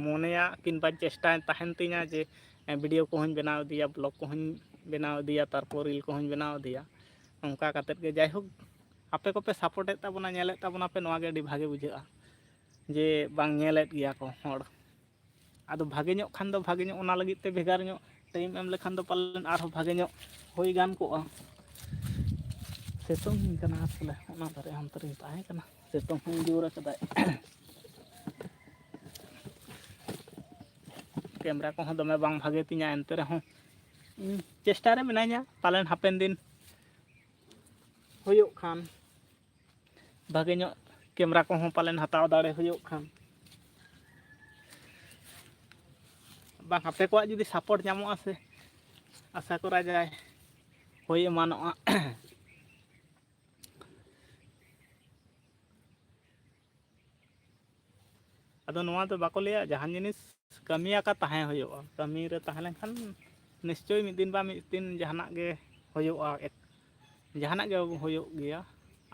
ᱢᱚᱱᱮᱭᱟ ᱠᱤᱝᱵᱟ ᱪᱮᱥᱴᱟᱭ ᱛᱟᱦᱮᱱ ᱛᱤᱧᱟ ᱡᱮ, ᱮ, ᱵᱷᱤᱰᱤᱭᱳ ᱠᱚᱦᱚᱸᱧ ᱵᱮᱱᱟᱣ ᱤᱫᱤᱭᱟ, ᱵᱞᱚᱜ ᱠᱚᱦᱚᱸᱧ ᱵᱮᱱᱟᱣ ᱤᱫᱤᱭᱟ, ᱛᱟᱨᱯᱚᱨ ᱨᱤᱞ ᱠᱚᱦᱚᱸᱧ ᱵᱮᱱᱟᱣ ᱤᱫᱤᱭᱟ᱾ ᱚᱱᱠᱟ ᱠᱟᱛᱮᱫ ᱜᱮ ᱡᱟᱭᱦᱳᱠ, ᱟᱯᱮ ᱠᱚᱯᱮ ᱥᱟᱯᱳᱨᱴᱮᱫ ᱛᱟᱵᱚᱱᱟ, ᱧᱮᱞᱮᱫ ᱛᱟᱵᱚᱱᱟᱯᱮ, ᱱᱚᱣᱟ ᱜᱮ ᱟᱹᱰᱤ ᱵᱷᱟᱜᱮ ᱵᱩᱡᱷᱟᱹᱜᱼᱟ ᱡᱮ ᱵᱟᱝ ᱧᱮᱞᱮᱫ ᱜᱮᱭᱟ ᱠᱚ ᱦᱚᱲ᱾ ᱟᱫᱚ ᱵᱷᱟᱜᱮ ᱧᱚᱜ ᱠᱷᱟᱱ ᱫᱚ ᱵᱷᱟᱜᱮ ᱧᱚᱜ, ᱚᱱᱟ ᱞᱟᱹᱜᱤᱫ ᱛᱮ ᱵᱷᱮᱜᱟᱨ ᱧᱚᱜ ᱴᱟᱭᱤᱢ ᱮᱢ ᱞᱮᱠᱷᱟᱱ ᱫᱚ ᱯᱟᱞᱮᱱ ᱟᱨᱦᱚᱸ ᱵᱷᱟᱜᱮ ᱧᱚᱜ ᱦᱩᱭ ᱜᱟᱱ ᱠᱚᱜᱼᱟ᱾ ᱥᱤᱛᱩᱝ ᱠᱟᱱᱟ ᱟᱥᱚᱞᱮ, ᱚᱱᱟ ᱫᱷᱟᱨᱮ ᱦᱟᱱᱛᱮ ᱨᱤᱧ ᱛᱟᱦᱮᱸ ᱠᱟᱱᱟ, ᱥᱤᱛᱩᱝ ᱦᱚᱸ ᱡᱳᱨ ᱟᱠᱟᱫᱟᱭ᱾ ᱠᱮᱢᱨᱟ ᱠᱚᱦᱚᱸ ᱫᱚᱢᱮ ᱵᱟᱝ ᱵᱷᱟᱜᱮ ᱛᱤᱧᱟ, ᱮᱱᱛᱮ ᱨᱮᱦᱚᱸ ᱤᱧ ᱪᱮᱥᱴᱟ ᱨᱮ ᱢᱮᱱᱟᱧᱟ, ᱯᱟᱞᱮᱱ ᱦᱟᱯᱮᱱ ᱫᱤᱱ ᱦᱩᱭᱩᱜ ᱠᱷᱟᱱ ᱵᱷᱟᱜᱮ ᱧᱚᱜ ᱠᱮᱢᱨᱟ ᱠᱚᱦᱚᱸ ᱯᱟᱞᱮᱱ ᱦᱟᱛᱟᱣ ᱫᱟᱲᱮ ᱦᱩᱭᱩᱜ ᱠᱷᱟᱱ᱾ ᱵᱟᱝ, ᱟᱯᱮ ᱠᱚᱣᱟᱜ ᱡᱩᱫᱤ ᱥᱟᱯᱳᱨᱴ ᱧᱟᱢᱚᱜᱼᱟ ᱥᱮ, ᱟᱥᱟ ᱠᱚᱨᱟ ᱡᱟᱭ ᱦᱩᱭ ᱮᱢᱟᱱᱚᱜᱼᱟ᱾ ᱟᱫᱚ ᱱᱚᱣᱟ ᱫᱚ ᱵᱟᱠᱚ ᱞᱟᱹᱭᱟ, ᱡᱟᱦᱟᱱ ᱡᱤᱱᱤᱥ ᱠᱟᱹᱢᱤᱭᱟᱠᱟ ᱛᱟᱦᱮᱸ ᱦᱩᱭᱩᱜᱼᱟ᱾ ᱠᱟᱹᱢᱤ ᱨᱮ ᱛᱟᱦᱮᱸ ᱞᱮᱱᱠᱷᱟᱱ ᱱᱤᱥᱪᱳᱭ ᱢᱤᱫ ᱫᱤᱱ ᱵᱟ ᱢᱤᱫ ᱫᱤᱱ ᱡᱟᱦᱟᱱᱟᱜ ᱜᱮ ᱦᱩᱭᱩᱜᱼᱟ, ᱮᱠ-, ᱡᱟᱦᱟᱱᱟᱜ ᱜᱮ ᱦᱩᱭᱩᱜ ᱜᱮᱭᱟ᱾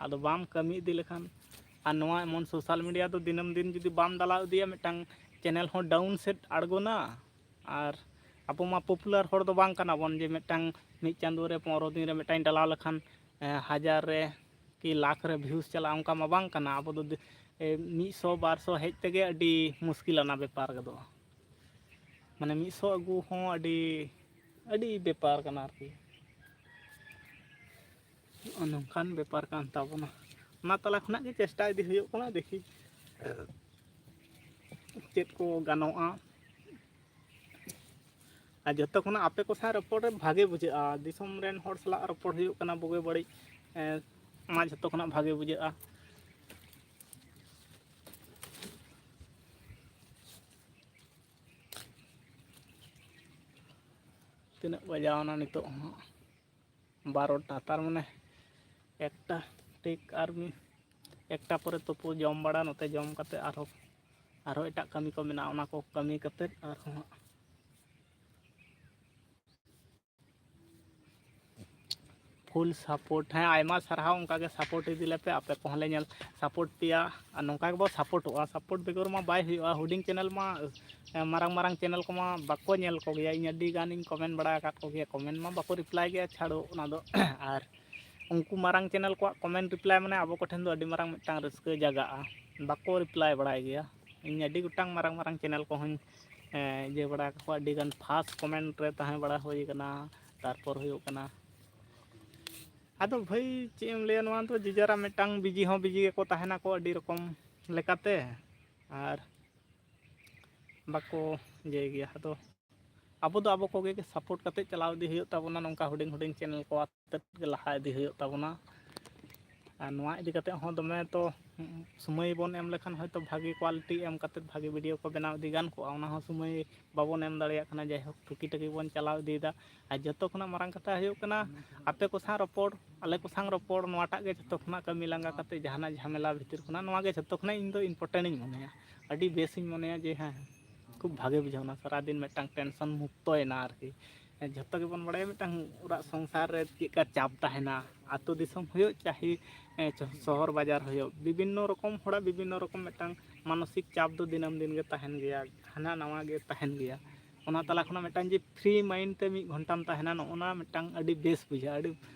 ᱟᱫᱚ ᱵᱟᱢ ᱠᱟᱹᱢᱤ ᱤᱫᱤ ᱞᱮᱠᱷᱟᱱ, ᱟᱨ ᱱᱚᱣᱟ ᱮᱢᱚᱱ ᱥᱳᱥᱟᱞ ᱢᱤᱰᱤᱭᱟ ᱫᱚ ᱫᱤᱱᱟᱹᱢ ᱫᱤᱱ ᱡᱩᱫᱤ ᱵᱟᱢ ᱰᱟᱞᱟᱣ ᱤᱫᱤᱭᱟ, ᱢᱤᱫᱴᱟᱝ ᱪᱮᱱᱮᱞ ᱦᱚᱸ ᱰᱟᱣᱩᱱ ᱥᱮᱫ ᱟᱬᱜᱚᱱᱟ᱾ ᱟᱨ ᱟᱵᱚ ᱢᱟ ᱯᱚᱯᱩᱞᱟᱨ ᱦᱚᱲ ᱫᱚ ᱵᱟᱝ ᱠᱟᱱᱟ ᱵᱚᱱ ᱡᱮ ᱢᱤᱫᱴᱟᱝ ᱢᱤᱫ ᱪᱟᱸᱫᱳ ᱨᱮ ᱯᱚᱱᱨᱚ ᱫᱤᱱ ᱨᱮ ᱢᱤᱫᱴᱟᱝ ᱰᱟᱞᱟᱣ ᱞᱮᱠᱷᱟᱱ, ᱮᱸ, ᱦᱟᱡᱟᱨ ᱨᱮ ᱠᱤ ᱞᱟᱠᱷ ᱨᱮ ᱵᱷᱤᱭᱩᱥ ᱪᱟᱞᱟᱜᱼᱟ, ᱚᱱᱠᱟ ᱢᱟ ᱵᱟᱝ ᱠᱟᱱᱟ᱾ ᱟᱵᱚ ᱫᱚ ᱫᱤ-, ᱮ, ᱢᱤᱫ ᱥᱚ ᱵᱟᱨ ᱥᱚ ᱦᱮᱡ ᱛᱮᱜᱮ ᱟᱹᱰᱤ ᱢᱩᱥᱠᱤᱞ ᱟᱱᱟ ᱵᱮᱯᱟᱨ ᱜᱚᱫᱚᱜᱼᱟ᱾ ᱢᱟᱱᱮ ᱢᱤᱫ ᱥᱚ ᱟᱹᱜᱩ ᱦᱚᱸ ᱟᱹᱰᱤ, ᱟᱹᱰᱤ ᱵᱮᱯᱟᱨ ᱠᱟᱱᱟ ᱟᱨᱠᱤ᱾ ᱱᱚᱜᱼᱚ ᱱᱚᱝᱠᱟᱱ ᱵᱮᱯᱟᱨ ᱠᱟᱱ ᱛᱟᱵᱚᱱᱟ᱾ ᱚᱱᱟ ᱛᱟᱞᱟ ᱠᱷᱚᱱᱟᱜ ᱜᱮ ᱪᱮᱥᱴᱟ ᱤᱫᱤ ᱦᱩᱭᱩᱜ ᱠᱟᱱᱟ, ᱫᱮᱠᱷᱤ ᱪᱮᱫ ᱠᱚ ᱜᱟᱱᱚᱜᱼᱟ᱾ ᱟᱨ ᱡᱚᱛᱚ ᱠᱷᱚᱱᱟᱜ ᱟᱯᱮ ᱠᱚ ᱥᱟᱶ ᱨᱚᱯᱚᱲ ᱨᱮ ᱵᱷᱟᱜᱮ ᱵᱩᱡᱷᱟᱹᱜᱼᱟ, ᱫᱤᱥᱚᱢ ᱨᱮᱱ ᱦᱚᱲ ᱥᱟᱞᱟᱜ ᱨᱚᱯᱚᱲ ᱦᱩᱭᱩᱜ ᱠᱟᱱᱟ, ᱵᱩᱜᱤ ᱵᱟᱹᱲᱤᱡ, ᱮᱸ, ᱚᱱᱟ ᱡᱷᱚᱛᱚ ᱠᱷᱚᱱᱟᱜ ᱵᱷᱟᱜᱮ ᱵᱩᱡᱷᱟᱹᱜᱼᱟ᱾ ᱛᱤᱱᱟᱹᱜ ᱵᱟᱡᱟᱣᱱᱟ ᱱᱤᱛᱚᱜ ᱦᱚᱸ? ᱵᱟᱨᱚᱴᱟ, ᱛᱟᱨ ᱢᱟᱱᱮ ᱮᱠᱴᱟ ᱴᱷᱤᱠ ᱟᱨ ᱢᱤᱫ, ᱮᱠᱴᱟ ᱯᱚᱨᱮ ᱛᱩᱯᱩ ᱡᱚᱢ ᱵᱟᱲᱟ, ᱱᱚᱛᱮ ᱡᱚᱢ ᱠᱟᱛᱮ ᱟᱨᱦᱚᱸ, ᱟᱨᱦᱚᱸ ᱮᱴᱟᱜ ᱠᱟᱹᱢᱤ ᱠᱚ ᱢᱮᱱᱟᱜᱼᱟ, ᱚᱱᱟ ᱠᱚ ᱠᱟᱹᱢᱤ ᱠᱟᱛᱮ ᱟᱨᱦᱚᱸ ᱦᱟᱸᱜ full support. ᱦᱮᱸ, ᱟᱭᱢᱟ ᱥᱟᱨᱦᱟᱣ, ᱚᱱᱠᱟ ᱜᱮ support ᱤᱫᱤ ᱞᱮᱯᱮ, ᱟᱯᱮ ᱠᱚᱦᱚᱸ ᱞᱮ ᱧᱮᱞ support ᱯᱮᱭᱟ᱾ ᱟᱨ ᱱᱚᱝᱠᱟ ᱜᱮᱵᱚ supportᱚᱜᱼᱟ, support ᱵᱮᱜᱚᱨ ᱢᱟ ᱵᱟᱭ ᱦᱩᱭᱩᱜᱼᱟ᱾ ᱦᱩᱰᱤᱧ channel ᱢᱟ, ᱮ, ᱢᱟᱨᱟᱝ ᱢᱟᱨᱟᱝ channel ᱠᱚᱢᱟ ᱵᱟᱠᱚ ᱧᱮᱞ ᱠᱚᱜᱮᱭᱟ᱾ ᱤᱧ ᱟᱹᱰᱤ ᱜᱟᱱᱤᱧ comment ᱵᱟᱲᱟ ᱟᱠᱟᱫ ᱠᱚᱜᱮᱭᱟ, comment ᱢᱟ ᱵᱟᱠᱚ reply ᱜᱮᱭᱟ, ᱪᱷᱟᱲᱚ ᱚᱱᱟ ᱫᱚ᱾ ᱟᱨ ᱩᱱᱠᱩ ᱢᱟᱨᱟᱝ channel ᱠᱚᱣᱟᱜ comment reply ᱢᱟᱱᱮ ᱟᱵᱚ ᱠᱚᱴᱷᱮᱱ ᱫᱚ ᱟᱹᱰᱤ ᱢᱟᱨᱟᱝ ᱢᱤᱫᱴᱟᱝ ᱨᱟᱹᱥᱠᱟᱹ ᱡᱟᱜᱟᱜᱼᱟ, ᱵᱟᱠᱚ reply ᱵᱟᱲᱟᱭ ᱜᱮᱭᱟ᱾ ᱤᱧ ᱟᱹᱰᱤ ᱜᱚᱴᱟᱝ ᱢᱟᱨᱟᱝ ᱢᱟᱨᱟᱝ channel ᱠᱚᱦᱚᱸᱧ, ᱮ, ᱤᱭᱟᱹ ᱵᱟᱲᱟ ᱠᱟᱠᱚᱣᱟ, ᱟᱹᱰᱤ ᱜᱟᱱ first comment ᱨᱮ ᱛᱟᱦᱮᱸ ᱵᱟᱲᱟ ᱦᱩᱭ ᱠᱟᱱᱟ᱾ ᱛᱟᱨᱯᱚᱨ ᱦᱩᱭᱩᱜ ᱠᱟᱱᱟ, ᱟᱫᱚ ᱵᱷᱟᱹᱭ ᱪᱮᱫ ᱮᱢ ᱞᱟᱹᱭᱟ, ᱱᱚᱣᱟ ᱫᱚ ᱡᱮ ᱡᱟᱨᱟᱜ ᱢᱤᱫᱴᱟᱝ busy ᱦᱚᱸ busy ᱜᱮᱠᱚ ᱛᱟᱦᱮᱱᱟᱠᱚ ᱟᱹᱰᱤ ᱨᱚᱠᱚᱢ ᱞᱮᱠᱟᱛᱮ, ᱟᱨ ᱵᱟᱠᱚ ᱤᱭᱟᱹᱭ ᱜᱮᱭᱟ᱾ ᱟᱫᱚ ᱟᱵᱚ ᱫᱚ ᱟᱵᱚ ᱠᱚᱜᱮ ᱜᱮ support ᱠᱟᱛᱮᱫ ᱪᱟᱞᱟᱣ ᱤᱫᱤ ᱦᱩᱭᱩᱜ ᱛᱟᱵᱚᱱᱟ, ᱱᱚᱝᱠᱟ ᱦᱩᱰᱤᱧ ᱦᱩᱰᱤᱧ channel ᱠᱚ ᱟᱛᱮᱫ ᱜᱮ ᱞᱟᱦᱟ ᱤᱫᱤ ᱦᱩᱭᱩᱜ ᱛᱟᱵᱚᱱᱟ᱾ ᱟᱨ ᱱᱚᱣᱟ ᱤᱫᱤ ᱠᱟᱛᱮᱫ ᱦᱚᱸ ᱫᱚᱢᱮ ᱛᱚ ᱥᱚᱢᱚᱭ ᱵᱚᱱ ᱮᱢ ᱞᱮᱠᱷᱟᱱ ᱦᱚᱭᱛᱳ ᱵᱷᱟᱜᱮ quality ᱮᱢ ᱠᱟᱛᱮᱫ ᱵᱷᱟᱜᱮ video ᱠᱚ ᱵᱮᱱᱟᱣ ᱤᱫᱤ ᱜᱟᱱ ᱠᱚᱜᱼᱟ, ᱚᱱᱟ ᱦᱚᱸ ᱥᱚᱢᱚᱭ ᱵᱟᱵᱚᱱ ᱮᱢ ᱫᱟᱲᱮᱭᱟᱜ ᱠᱟᱱᱟ᱾ ᱡᱟᱭᱦᱳᱠ, ᱴᱩᱠᱤ ᱴᱟᱠᱤ ᱵᱚᱱ ᱪᱟᱞᱟᱣ ᱤᱫᱤᱭᱮᱫᱟ᱾ ᱟᱨ ᱡᱚᱛᱚ ᱠᱷᱚᱱᱟᱜ ᱢᱟᱨᱟᱝ ᱠᱟᱛᱷᱟ ᱦᱩᱭᱩᱜ ᱠᱟᱱᱟ, ᱟᱯᱮ ᱠᱚ ᱥᱟᱶ ᱨᱚᱯᱚᱲ, ᱟᱞᱮ ᱠᱚ ᱥᱟᱶ ᱨᱚᱯᱚᱲ, ᱱᱚᱣᱟᱴᱟᱜ ᱜᱮ ᱡᱚᱛᱚ ᱠᱷᱚᱱᱟᱜ ᱠᱟᱹᱢᱤ ᱞᱟᱸᱜᱟ ᱠᱟᱛᱮ ᱡᱟᱦᱟᱱᱟᱜ ᱡᱷᱟᱢᱮᱞᱟ ᱵᱷᱤᱛᱤᱨ ᱠᱷᱚᱱᱟᱜ ᱱᱚᱣᱟ ᱜᱮ ᱡᱚᱛᱚ ᱠᱷᱚᱱᱟᱜ ᱤᱧ ᱫᱚ important ᱤᱧ ᱢᱚᱱᱮᱭᱟ᱾ ᱟᱹᱰᱤ ᱵᱮᱥᱤᱧ ᱢᱚᱱᱮᱭᱟ ᱡᱮ ᱦᱮᱸ, ᱠᱷᱩᱵ ᱵᱷᱟᱜᱮ ᱵᱩᱡᱷᱟᱹᱣᱱᱟ ᱥᱟᱨᱟᱫᱤᱱ ᱢᱤᱫᱴᱟᱝ tension ᱢᱩᱠᱛᱚᱭᱮᱱᱟ ᱟᱨᱠᱤ᱾ ᱡᱷᱚᱛᱚ ᱜᱮᱵᱚᱱ ᱵᱟᱲᱟᱭᱟ ᱢᱤᱫᱴᱟᱝ ᱚᱲᱟᱜ ᱥᱚᱝᱥᱟᱨ ᱨᱮ ᱪᱮᱫᱠᱟ ᱪᱟᱯ ᱛᱟᱦᱮᱱᱟ, ᱟᱹᱛᱩ ᱫᱤᱥᱚᱢ ᱦᱩᱭᱩᱜ ᱪᱟᱦᱮ, ᱮ, ᱥᱚᱦᱚᱨ ᱵᱟᱡᱟᱨ ᱦᱩᱭᱩᱜ, ᱵᱤᱵᱷᱤᱱᱱᱚ ᱨᱚᱠᱚᱢ ᱦᱚᱲᱟᱜ ᱵᱤᱵᱷᱤᱱᱱᱚ ᱨᱚᱠᱚᱢ ᱢᱤᱫᱴᱟᱝ ᱢᱟᱱᱚᱥᱤᱠ ᱪᱟᱯ ᱫᱚ ᱫᱤᱱᱟᱹᱢ ᱫᱤᱱ ᱜᱮ ᱛᱟᱦᱮᱱ ᱜᱮᱭᱟ, ᱦᱟᱱᱟ ᱱᱟᱣᱟ ᱜᱮ ᱛᱟᱦᱮᱱ ᱜᱮᱭᱟ᱾ ᱚᱱᱟ ᱛᱟᱞᱟ ᱠᱷᱚᱱᱟᱜ ᱢᱤᱫᱴᱟᱝ ᱡᱮ free mind ᱛᱮ ᱢᱤᱫ ᱜᱷᱚᱱᱴᱟᱢ ᱛᱟᱦᱮᱱᱟ, ᱱᱚᱜᱼᱚ ᱱᱟ ᱢᱤᱫᱴᱟᱝ ᱟᱹᱰᱤ ᱵᱮᱥ ᱵᱩᱡᱷᱟᱹᱜᱼᱟ, ᱟᱹᱰᱤ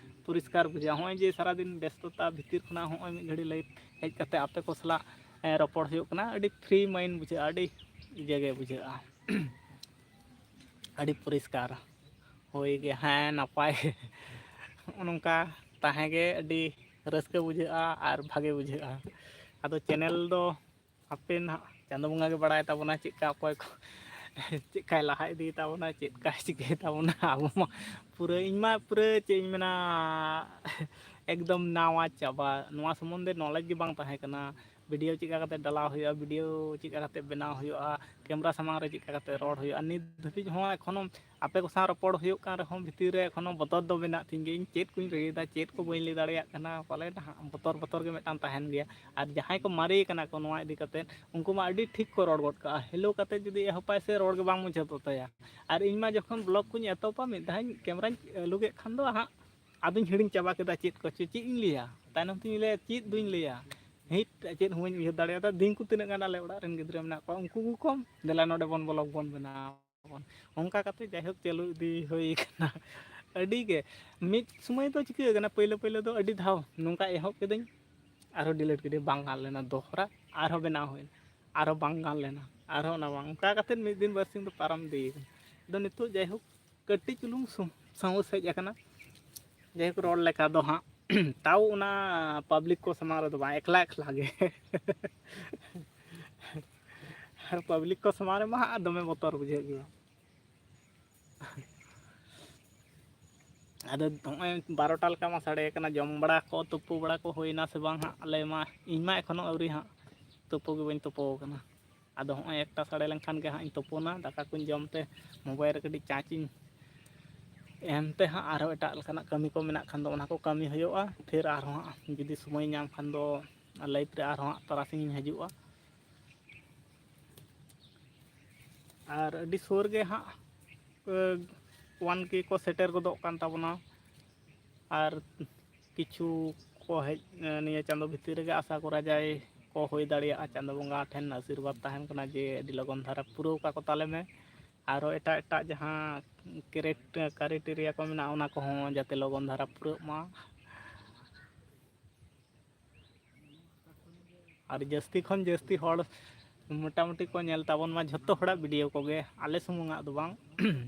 ᱯᱚᱨᱤᱥᱠᱟᱨ ᱵᱩᱡᱷᱟᱹᱜᱼᱟ᱾ ᱦᱚᱸᱜᱼᱚᱭ ᱡᱮ ᱥᱟᱨᱟᱫᱤᱱ ᱵᱮᱥᱛᱚᱛᱟ ᱵᱷᱤᱛᱤᱨ ᱠᱷᱚᱱᱟᱜ ᱦᱚᱸᱜᱼᱚᱭ ᱢᱤᱫ ᱜᱷᱟᱹᱲᱤ live ᱦᱮᱡ ᱠᱟᱛᱮ ᱟᱯᱮ ᱠᱚ ᱥᱟᱞᱟᱜ, ᱮ, ᱨᱚᱯᱚᱲ ᱦᱩᱭᱩᱜ ᱠᱟᱱᱟ, ᱟᱹᱰᱤ free mind ᱵᱩᱡᱷᱟᱹᱜᱼᱟ, ᱟᱹᱰᱤ ᱤᱭᱟᱹ ᱜᱮ ᱵᱩᱡᱷᱟᱹᱜᱼᱟ᱾ ᱟᱹᱰᱤ ᱯᱚᱨᱤᱥᱠᱟᱨ᱾ ᱦᱳᱭ ᱜᱮ, ᱦᱮᱸ, ᱱᱟᱯᱟᱭ᱾ ᱱᱚᱜᱼᱚ ᱱᱚᱝᱠᱟ ᱛᱟᱦᱮᱸ ᱜᱮ ᱟᱹᱰᱤ ᱨᱟᱹᱥᱠᱟᱹ ᱵᱩᱡᱷᱟᱹᱜᱼᱟ ᱟᱨ ᱵᱷᱟᱜᱮ ᱵᱩᱡᱷᱟᱹᱜᱼᱟ᱾ ᱟᱫᱚ channel ᱫᱚ ᱦᱟᱯᱮ ᱱᱟᱦᱟᱜ ᱪᱟᱸᱫᱚ ᱵᱚᱸᱜᱟ ᱜᱮ ᱵᱟᱲᱟᱭ ᱛᱟᱵᱚᱱᱟ, ᱪᱮᱫᱠᱟ ᱚᱠᱚᱭ ᱠᱚ ᱪᱮᱫᱠᱟᱭ ᱞᱟᱦᱟ ᱤᱫᱤᱭ ᱛᱟᱵᱚᱱᱟ, ᱪᱮᱫᱠᱟᱭ ᱪᱤᱠᱟᱹᱭ ᱛᱟᱵᱚᱱᱟ᱾ ᱟᱵᱚ ᱢᱟ ᱯᱩᱨᱟᱹ, ᱤᱧ ᱢᱟ ᱯᱩᱨᱟᱹ, ᱪᱮᱫ ᱤᱧ ᱢᱮᱱᱟ, ᱮᱠᱫᱚᱢ ᱱᱟᱣᱟ ᱪᱟᱵᱟ᱾ ᱱᱚᱣᱟ ᱥᱚᱢᱵᱚᱱᱫᱷᱮ knowledge ᱜᱮ ᱵᱟᱝ ᱛᱟᱦᱮᱸ ᱠᱟᱱᱟ᱾ Video ᱪᱮᱫᱠᱟ ᱠᱟᱛᱮ ᱰᱟᱞᱟᱣ ᱦᱩᱭᱩᱜᱼᱟ, video ᱪᱮᱫᱠᱟ ᱠᱟᱛᱮ ᱵᱮᱱᱟᱣ ᱦᱩᱭᱩᱜᱼᱟ, camera ᱥᱟᱢᱟᱝ ᱨᱮ ᱪᱮᱫᱠᱟ ᱠᱟᱛᱮ ᱨᱚᱲ ᱦᱩᱭᱩᱜᱼᱟ᱾ ᱱᱤᱛ ᱫᱷᱟᱹᱵᱤᱡ ᱦᱚᱸ ᱮᱠᱷᱚᱱᱳ ᱟᱯᱮ ᱠᱚ ᱥᱟᱶ ᱨᱚᱯᱚᱲ ᱦᱩᱭᱩᱜ ᱠᱟᱱ ᱨᱮᱦᱚᱸ ᱵᱷᱤᱛᱤᱨ ᱨᱮ ᱮᱠᱷᱚᱱᱳ ᱵᱚᱛᱚᱨ ᱫᱚ ᱢᱮᱱᱟᱜ ᱛᱤᱧ ᱜᱮᱭᱟ᱾ ᱤᱧ ᱪᱮᱫ ᱠᱚᱧ ᱞᱟᱹᱭᱫᱟ, ᱪᱮᱫ ᱠᱚ ᱵᱟᱹᱧ ᱞᱟᱹᱭ ᱫᱟᱲᱮᱭᱟᱜ ᱠᱟᱱᱟ, ᱯᱟᱞᱮ ᱱᱟᱦᱟᱜ ᱵᱚᱛᱚᱨ, ᱵᱚᱛᱚᱨ ᱜᱮ ᱢᱤᱫᱴᱟᱝ ᱛᱟᱦᱮᱱ ᱜᱮᱭᱟ᱾ ᱟᱨ ᱡᱟᱦᱟᱸᱭ ᱠᱚ ᱢᱟᱨᱮ ᱠᱟᱱᱟ ᱠᱚ ᱱᱚᱣᱟ ᱤᱫᱤ ᱠᱟᱛᱮ, ᱩᱱᱠᱩ ᱢᱟ ᱟᱹᱰᱤ ᱴᱷᱤᱠ ᱠᱚ ᱨᱚᱲ ᱜᱚᱫ ᱠᱟᱜᱼᱟ᱾ Hello ᱠᱟᱛᱮ ᱡᱩᱫᱤ ᱮᱦᱚᱵᱟᱭ ᱥᱮ, ᱨᱚᱲ ᱜᱮ ᱵᱟᱝ ᱢᱩᱪᱟᱹᱫᱚᱜ ᱛᱟᱭᱟ᱾ ᱟᱨ ᱤᱧ ᱢᱟ ᱡᱚᱠᱷᱚᱱ vlog ᱠᱚᱧ ᱮᱛᱚᱦᱚᱵᱟ, ᱢᱤᱫ ᱫᱷᱟᱣ ᱤᱧ cameraᱧ ᱟᱹᱞᱩ ᱠᱮᱫ ᱠᱷᱟᱱ ᱫᱚ ᱦᱟᱸᱜ ᱟᱫᱚᱧ ᱦᱤᱲᱤᱧ ᱪᱟᱵᱟ ᱠᱮᱫᱟ ᱪᱮᱫ ᱠᱚᱪᱚ, ᱪᱮᱫ ᱤᱧ ᱞᱟᱹᱭᱟ᱾ ᱛᱟᱭᱱᱚᱢ ᱛᱮᱧ ᱞᱟᱹᱭᱟ, ᱪᱮᱫ ᱫᱩᱧ ᱞᱟᱹᱭᱟ, ᱦᱤᱴ, ᱪᱮᱫ ᱦᱚᱸ ᱵᱟᱹᱧ ᱩᱭᱦᱟᱹᱨ ᱫᱟᱲᱮᱭᱟᱫᱟ᱾ ᱫᱤᱱ ᱠᱚ ᱛᱤᱱᱟᱹᱜ ᱜᱟᱱ ᱟᱞᱮ ᱚᱲᱟᱜ ᱨᱮᱱ ᱜᱤᱫᱽᱨᱟᱹ ᱢᱮᱱᱟᱜ ᱠᱚᱣᱟ, ᱩᱱᱠᱩ ᱠᱚ ᱠᱚᱢ, "ᱫᱮᱞᱟ ᱱᱚᱰᱮ ᱵᱚᱱ ᱵᱞᱚᱜ ᱵᱚᱱ ᱵᱮᱱᱟᱣ ᱵᱚᱱ", ᱚᱱᱠᱟ ᱠᱟᱛᱮ ᱡᱟᱭᱦᱳᱠ ᱪᱟᱹᱞᱩ ᱤᱫᱤ ᱦᱩᱭ ᱠᱟᱱᱟ᱾ ᱟᱹᱰᱤ ᱜᱮ ᱢᱤᱫ ᱥᱚᱢᱚᱭ ᱫᱚ ᱪᱤᱠᱟᱹ ᱠᱟᱱᱟ, ᱯᱳᱭᱞᱳ ᱯᱳᱭᱞᱳ ᱫᱚ ᱟᱹᱰᱤ ᱫᱷᱟᱣ ᱱᱚᱝᱠᱟ ᱮᱦᱚᱵ ᱠᱤᱫᱟᱹᱧ, ᱟᱨᱦᱚᱸ ᱰᱤᱞᱤᱴ ᱠᱤᱫᱟᱹᱧ, ᱵᱟᱝ ᱜᱟᱱ ᱞᱮᱱᱟ ᱫᱚᱦᱲᱟ, ᱟᱨᱦᱚᱸ ᱵᱮᱱᱟᱣ ᱦᱩᱭᱱᱟ, ᱟᱨᱦᱚᱸ ᱵᱟᱝ ᱜᱟᱱ ᱞᱮᱱᱟ, ᱟᱨᱦᱚᱸ ᱚᱱᱟ ᱵᱟᱝ, ᱚᱱᱠᱟ ᱠᱟᱛᱮ ᱢᱤᱫ ᱫᱤᱱ ᱵᱟᱨᱥᱤᱧ ᱫᱚ ᱯᱟᱨᱚᱢ ᱤᱫᱤ ᱠᱟᱱᱟ᱾ ᱟᱫᱚ ᱱᱤᱛᱚᱜ ᱡᱟᱭᱦᱳᱠ ᱠᱟᱹᱴᱤᱡ ᱪᱩᱞᱩᱝ ᱥᱩ-, ᱥᱟᱦᱚᱥ ᱦᱮᱡ ᱟᱠᱟᱱᱟ᱾ ᱡᱟᱭᱦᱳᱠ ᱨᱚᱲ ᱞᱮᱠᱟ ᱫᱚ ᱦᱟᱸᱜ ᱛᱟᱣ ᱚᱱᱟ ᱯᱟᱵᱽᱞᱤᱠ ᱠᱚ ᱥᱟᱢᱟᱝ ᱨᱮᱫᱚ ᱵᱟᱝ, ᱮᱠᱞᱟ ᱮᱠᱞᱟ ᱜᱮ᱾ ᱟᱨ ᱯᱟᱵᱽᱞᱤᱠ ᱠᱚ ᱥᱟᱢᱟᱝ ᱨᱮᱢᱟ ᱦᱟᱸᱜ ᱫᱚᱢᱮ ᱵᱚᱛᱚᱨ ᱵᱩᱡᱷᱟᱹᱜ ᱜᱮᱭᱟ᱾ ᱟᱫᱚ ᱱᱚᱜᱼᱚᱭ ᱵᱟᱨᱚᱴᱟ ᱞᱮᱠᱟ ᱢᱟ ᱥᱟᱰᱮ ᱠᱟᱱᱟ, ᱡᱚᱢ ᱵᱟᱲᱟ ᱠᱚ ᱛᱩᱯᱩ ᱵᱟᱲᱟ ᱠᱚ ᱦᱩᱭᱱᱟ ᱥᱮ ᱵᱟᱝ ᱦᱟᱸᱜ? ᱟᱞᱮ ᱢᱟ, ᱤᱧ ᱢᱟ ᱮᱠᱷᱚᱱᱳ ᱟᱹᱣᱨᱤ ᱦᱟᱸᱜ ᱛᱩᱯᱩ ᱜᱮ ᱵᱟᱹᱧ ᱛᱩᱯᱩ ᱟᱠᱟᱱᱟ᱾ ᱟᱫᱚ ᱦᱚᱸᱜᱼᱚᱭ ᱮᱠᱴᱟ ᱥᱟᱰᱮ ᱞᱮᱱᱠᱷᱟᱱ ᱜᱮ ᱦᱟᱸᱜ ᱤᱧ ᱛᱩᱯᱩᱱᱟ, ᱫᱟᱠᱟ ᱠᱚᱧ ᱡᱚᱢ ᱛᱮ ᱢᱳᱵᱟᱭᱤᱞ ᱨᱮ ᱠᱟᱹᱴᱤᱡ ᱪᱟᱨᱡᱽ ᱤᱧ ᱮᱢ ᱛᱮ ᱦᱟᱸᱜ ᱟᱨᱦᱚᱸ ᱮᱴᱟᱜ ᱞᱮᱠᱟᱱᱟᱜ ᱠᱟᱹᱢᱤ ᱠᱚ ᱢᱮᱱᱟᱜ ᱠᱷᱟᱱ ᱫᱚ ᱚᱱᱟ ᱠᱚ ᱠᱟᱹᱢᱤ ᱦᱩᱭᱩᱜᱼᱟ᱾ ᱯᱷᱤᱨ ᱟᱨᱦᱚᱸ ᱦᱟᱸᱜ ᱡᱩᱫᱤ ᱥᱚᱢᱚᱭ ᱧᱟᱢ ᱠᱷᱟᱱ ᱫᱚ ᱞᱟᱭᱤᱵᱷ ᱨᱮ ᱟᱨᱦᱚᱸ ᱦᱟᱸᱜ ᱛᱟᱨᱟᱥᱤᱧ ᱤᱧ ᱦᱤᱡᱩᱜᱼᱟ᱾ ᱟᱨ ᱟᱹᱰᱤ ᱥᱩᱨ ᱜᱮ ᱦᱟᱸᱜ, ᱮ, ᱚᱣᱟᱱ ᱠᱮ ᱠᱚ ᱥᱮᱴᱮᱨ ᱜᱚᱫᱚᱜ ᱠᱟᱱ ᱛᱟᱵᱚᱱᱟ᱾ ᱟᱨ ᱠᱤᱪᱷᱩ ᱠᱚ ᱦᱮᱡ, ᱮ, ᱱᱤᱭᱟᱹ ᱪᱟᱸᱫᱳ ᱵᱷᱤᱛᱤᱨ ᱨᱮᱜᱮ ᱟᱥᱟ ᱠᱚᱨᱟ ᱡᱟᱭ ᱠᱚ ᱦᱩᱭ ᱫᱟᱲᱮᱭᱟᱜᱼᱟ᱾ ᱪᱟᱸᱫᱳ ᱵᱚᱸᱜᱟ ᱴᱷᱮᱱ ᱟᱥᱤᱨᱵᱟᱫᱽ ᱛᱟᱦᱮᱱ ᱠᱟᱱᱟ ᱡᱮ ᱟᱹᱰᱤ ᱞᱚᱜᱚᱱ ᱫᱷᱟᱨᱟ ᱯᱩᱨᱟᱹᱣ ᱠᱟᱠᱚ ᱛᱟᱞᱮ ᱢᱮ᱾ ᱟᱨᱦᱚᱸ ᱮᱴᱟᱜ ᱮᱴᱟᱜ ᱡᱟᱦᱟᱸ ᱠᱨᱮᱴ-, ᱠᱨᱟᱭᱴᱮᱨᱤᱭᱟ ᱠᱚ ᱢᱮᱱᱟᱜᱼᱟ, ᱚᱱᱟ ᱠᱚᱦᱚᱸ ᱡᱟᱛᱮ ᱞᱚᱜᱚᱱ ᱫᱷᱟᱨᱟ ᱯᱩᱨᱟᱹᱜ ᱢᱟ᱾ ᱟᱨ ᱡᱟᱹᱥᱛᱤ ᱠᱷᱚᱱ ᱡᱟᱹᱥᱛᱤ ᱦᱚᱲ ᱢᱚᱴᱟᱢᱩᱴᱤ ᱠᱚ ᱧᱮᱞ ᱛᱟᱵᱚᱱ ᱢᱟ ᱡᱷᱚᱛᱚ ᱦᱚᱲᱟᱜ ᱵᱷᱤᱰᱤᱭᱳ ᱠᱚᱜᱮ, ᱟᱞᱮ ᱥᱩᱢᱩᱝᱟᱜ ᱫᱚ ᱵᱟᱝ,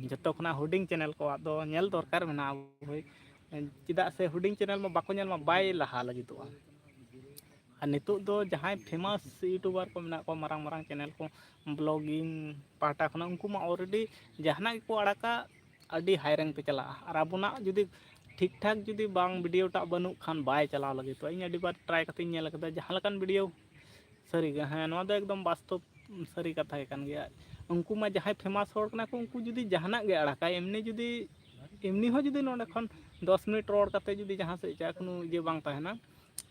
ᱡᱷᱚᱛᱚ ᱠᱷᱚᱱᱟᱜ ᱦᱩᱰᱤᱧ ᱪᱮᱱᱮᱞ ᱠᱚᱣᱟᱜ ᱫᱚ ᱧᱮᱞ ᱫᱚᱨᱠᱟᱨ ᱢᱮᱱᱟᱜᱼᱟ ᱚᱵᱚᱥᱥᱳᱭ᱾ ᱪᱮᱫᱟᱜ ᱥᱮ ᱦᱩᱰᱤᱧ ᱪᱮᱱᱮᱞ ᱢᱟ ᱵᱟᱠᱚ ᱧᱮᱞ ᱢᱟ ᱵᱟᱭ ᱞᱟᱦᱟ ᱞᱟᱹᱜᱤᱫᱚᱜᱼᱟ᱾ ᱟᱨ ᱱᱤᱛᱚᱜ ᱫᱚ ᱡᱟᱦᱟᱸᱭ ᱯᱷᱮᱢᱟᱥ ᱤᱭᱩᱴᱩᱵᱟᱨ ᱠᱚ ᱢᱮᱱᱟᱜ ᱠᱚᱣᱟ, ᱢᱟᱨᱟᱝ ᱢᱟᱨᱟᱝ ᱪᱮᱱᱮᱞ ᱠᱚ, ᱵᱞᱚᱜᱤᱝ ᱯᱟᱦᱴᱟ ᱠᱷᱚᱱᱟᱜ, ᱩᱱᱠᱩ ᱢᱟ ᱚᱞᱨᱮᱰᱤ ᱡᱟᱦᱟᱱᱟᱜ ᱜᱮᱠᱚ ᱟᱲᱟᱜᱟ, ᱟᱹᱰᱤ ᱦᱟᱭ ᱨᱮᱝᱠ ᱯᱮ ᱪᱟᱞᱟᱜᱼᱟ᱾ ᱟᱨ ᱟᱵᱚᱱᱟᱜ ᱡᱩᱫᱤ ᱴᱷᱤᱠ ᱴᱷᱟᱠ ᱡᱩᱫᱤ ᱵᱟᱝ ᱵᱷᱤᱰᱤᱭᱳ ᱴᱟᱜ ᱵᱟᱹᱱᱩᱜ ᱠᱷᱟᱱ ᱵᱟᱭ ᱪᱟᱞᱟᱣ ᱞᱟᱹᱜᱤᱫᱚᱜᱼᱟ᱾ ᱤᱧ ᱟᱹᱰᱤ ᱵᱟᱨ ᱴᱨᱟᱭ ᱠᱟᱛᱮᱧ ᱧᱮᱞ ᱠᱟᱫᱟ, ᱡᱟᱦᱟᱸ ᱞᱮᱠᱟᱱ ᱵᱷᱤᱰᱤᱭᱳ, ᱥᱟᱹᱨᱤ ᱜᱮ, ᱦᱮᱸ, ᱱᱚᱣᱟ ᱫᱚ ᱮᱠᱫᱚᱢ ᱵᱟᱥᱛᱚᱵ ᱥᱟᱹᱨᱤ ᱠᱟᱛᱷᱟ ᱜᱮ ᱠᱟᱱ ᱜᱮᱭᱟ᱾ ᱩᱱᱠᱩ ᱢᱟ ᱡᱟᱦᱟᱸᱭ ᱯᱷᱮᱢᱟᱥ ᱦᱚᱲ ᱠᱟᱱᱟ ᱠᱚ, ᱩᱱᱠᱩ ᱡᱩᱫᱤ ᱡᱟᱦᱟᱱᱟᱜ ᱜᱮ ᱟᱲᱟᱜᱟᱭ, ᱮᱢᱱᱤ ᱡᱩᱫᱤ, ᱮᱢᱱᱤ ᱦᱚᱸ ᱡᱩᱫᱤ ᱱᱚᱰᱮ ᱠᱷᱚᱱ ᱫᱚᱥ ᱢᱤᱱᱤᱴ ᱨᱚᱲ ᱠᱟᱛᱮ ᱡᱩᱫᱤ ᱡᱟᱦᱟᱸ ᱥᱮᱫ ᱪᱟᱜ ᱠᱳᱱᱳ ᱤᱭᱟᱹ ᱵᱟᱝ ᱛᱟᱦᱮᱱᱟ,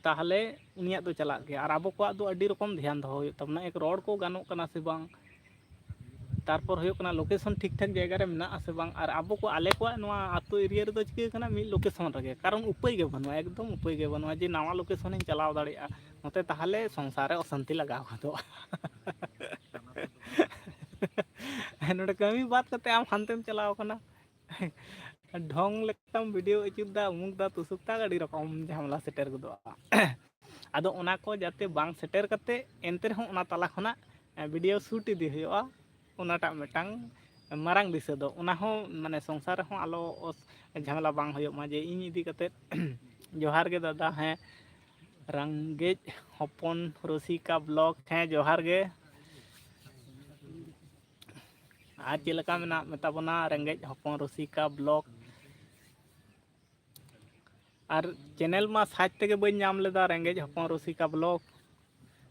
ᱛᱟᱦᱚᱞᱮ ᱩᱱᱤᱭᱟᱜ ᱫᱚ ᱪᱟᱞᱟᱜ ᱜᱮᱭᱟ᱾ ᱟᱨ ᱟᱵᱚ ᱠᱚᱣᱟᱜ ᱫᱚ ᱟᱹᱰᱤ ᱨᱚᱠᱚᱢ ᱫᱷᱮᱭᱟᱱ ᱫᱚᱦᱚ ᱦᱩᱭᱩᱜ ᱛᱟᱵᱚᱱᱟ, ᱮᱠ ᱨᱚᱲ ᱠᱚ ᱜᱟᱱᱚᱜ ᱠᱟᱱᱟ ᱥᱮ ᱵᱟᱝ, ᱛᱟᱨᱯᱚᱨ ᱦᱩᱭᱩᱜ ᱠᱟᱱᱟ ᱞᱳᱠᱮᱥᱚᱱ ᱴᱷᱤᱠ ᱴᱷᱟᱠ ᱡᱟᱭᱜᱟ ᱨᱮ ᱢᱮᱱᱟᱜᱼᱟ ᱥᱮ ᱵᱟᱝ᱾ ᱟᱨ ᱟᱵᱚ ᱠᱚ, ᱟᱞᱮ ᱠᱚᱣᱟᱜ ᱱᱚᱣᱟ ᱟᱹᱛᱩ ᱮᱨᱤᱭᱟ ᱨᱮᱫᱚ ᱪᱤᱠᱟᱹ ᱠᱟᱱᱟ, ᱢᱤᱫ ᱞᱳᱠᱮᱥᱚᱱ ᱨᱮᱜᱮ, ᱠᱟᱨᱚᱱ ᱩᱯᱟᱹᱭ ᱜᱮ ᱵᱟᱹᱱᱩᱜᱼᱟ, ᱮᱠᱫᱚᱢ ᱩᱯᱟᱹᱭ ᱜᱮ ᱵᱟᱹᱱᱩᱜᱼᱟ ᱡᱮ ᱱᱟᱣᱟ ᱞᱳᱠᱮᱥᱚᱱ ᱤᱧ ᱪᱟᱞᱟᱣ ᱫᱟᱲᱮᱭᱟᱜᱼᱟ᱾ ᱱᱚᱛᱮ ᱛᱟᱦᱚᱞᱮ ᱥᱚᱝᱥᱟᱨ ᱨᱮ ᱚᱥᱟᱱᱛᱤ ᱞᱟᱜᱟᱣ ᱜᱚᱫᱚᱜᱼᱟ᱾ ᱱᱚᱰᱮ ᱠᱟᱹᱢᱤ ᱵᱟᱫ ᱠᱟᱛᱮ ᱟᱢ ᱦᱟᱱᱛᱮᱢ ᱪᱟᱞᱟᱣ ᱠᱟᱱᱟ, ᱰᱷᱚᱝ ᱞᱮᱠᱟᱢ ᱵᱷᱤᱰᱤᱭᱳ ᱟᱹᱪᱩᱨ ᱫᱟ, ᱩᱢᱩᱠ ᱫᱟ, ᱛᱩᱥᱩᱠ ᱫᱟ, ᱟᱹᱰᱤ ᱨᱚᱠᱚᱢ ᱡᱷᱟᱢᱮᱞᱟ ᱥᱮᱴᱮᱨ ᱜᱚᱫᱚᱜᱼᱟ᱾ ᱟᱫᱚ ᱚᱱᱟ ᱠᱚ ᱡᱟᱛᱮ ᱵᱟᱝ ᱥᱮᱴᱮᱨ ᱠᱟᱛᱮ, ᱮᱱᱛᱮ ᱨᱮᱦᱚᱸ ᱚᱱᱟ ᱛᱟᱞᱟ ᱠᱷᱚᱱᱟᱜ ᱵᱷᱤᱰᱤᱭᱳ ᱥᱩᱴ ᱤᱫᱤ ᱦᱩᱭᱩᱜᱼᱟ, ᱚᱱᱟᱴᱟᱜ ᱢᱤᱫᱴᱟᱝ ᱢᱟᱨᱟᱝ ᱫᱤᱥᱟᱹ ᱫᱚ᱾ ᱚᱱᱟ ᱦᱚᱸ ᱢᱟᱱᱮ ᱥᱚᱝᱥᱟᱨ ᱨᱮᱦᱚᱸ ᱟᱞᱚ ᱚᱥ-, ᱡᱷᱟᱢᱮᱞᱟ ᱵᱟᱝ ᱦᱩᱭᱩᱜ ᱢᱟ ᱡᱮ ᱤᱧ ᱤᱫᱤ ᱠᱟᱛᱮ᱾ ᱡᱚᱦᱟᱨ ᱜᱮ ᱫᱟᱫᱟ᱾ ᱦᱮᱸ, ᱨᱮᱸᱜᱮᱡ ᱦᱚᱯᱚᱱ ᱨᱩᱥᱤᱠᱟ ᱵᱞᱚᱜ, ᱦᱮᱸ, ᱡᱚᱦᱟᱨ ᱜᱮ᱾ ᱟᱨ ᱪᱮᱫ ᱞᱮᱠᱟ ᱢᱮᱱᱟᱜ ᱢᱮᱛᱟ ᱵᱚᱱᱟ ᱨᱮᱸᱜᱮᱡ ᱦᱚᱯᱚᱱ ᱨᱩᱥᱤᱠᱟ ᱵᱞᱚᱜ? ᱟᱨ ᱪᱮᱱᱮᱞ ᱢᱟ ᱥᱟᱡᱽ ᱛᱮᱜᱮ ᱵᱟᱹᱧ ᱧᱟᱢ ᱞᱮᱫᱟ, ᱨᱮᱸᱜᱮᱡ ᱦᱚᱯᱚᱱ ᱨᱩᱥᱤᱠᱟ ᱵᱞᱚᱜ᱾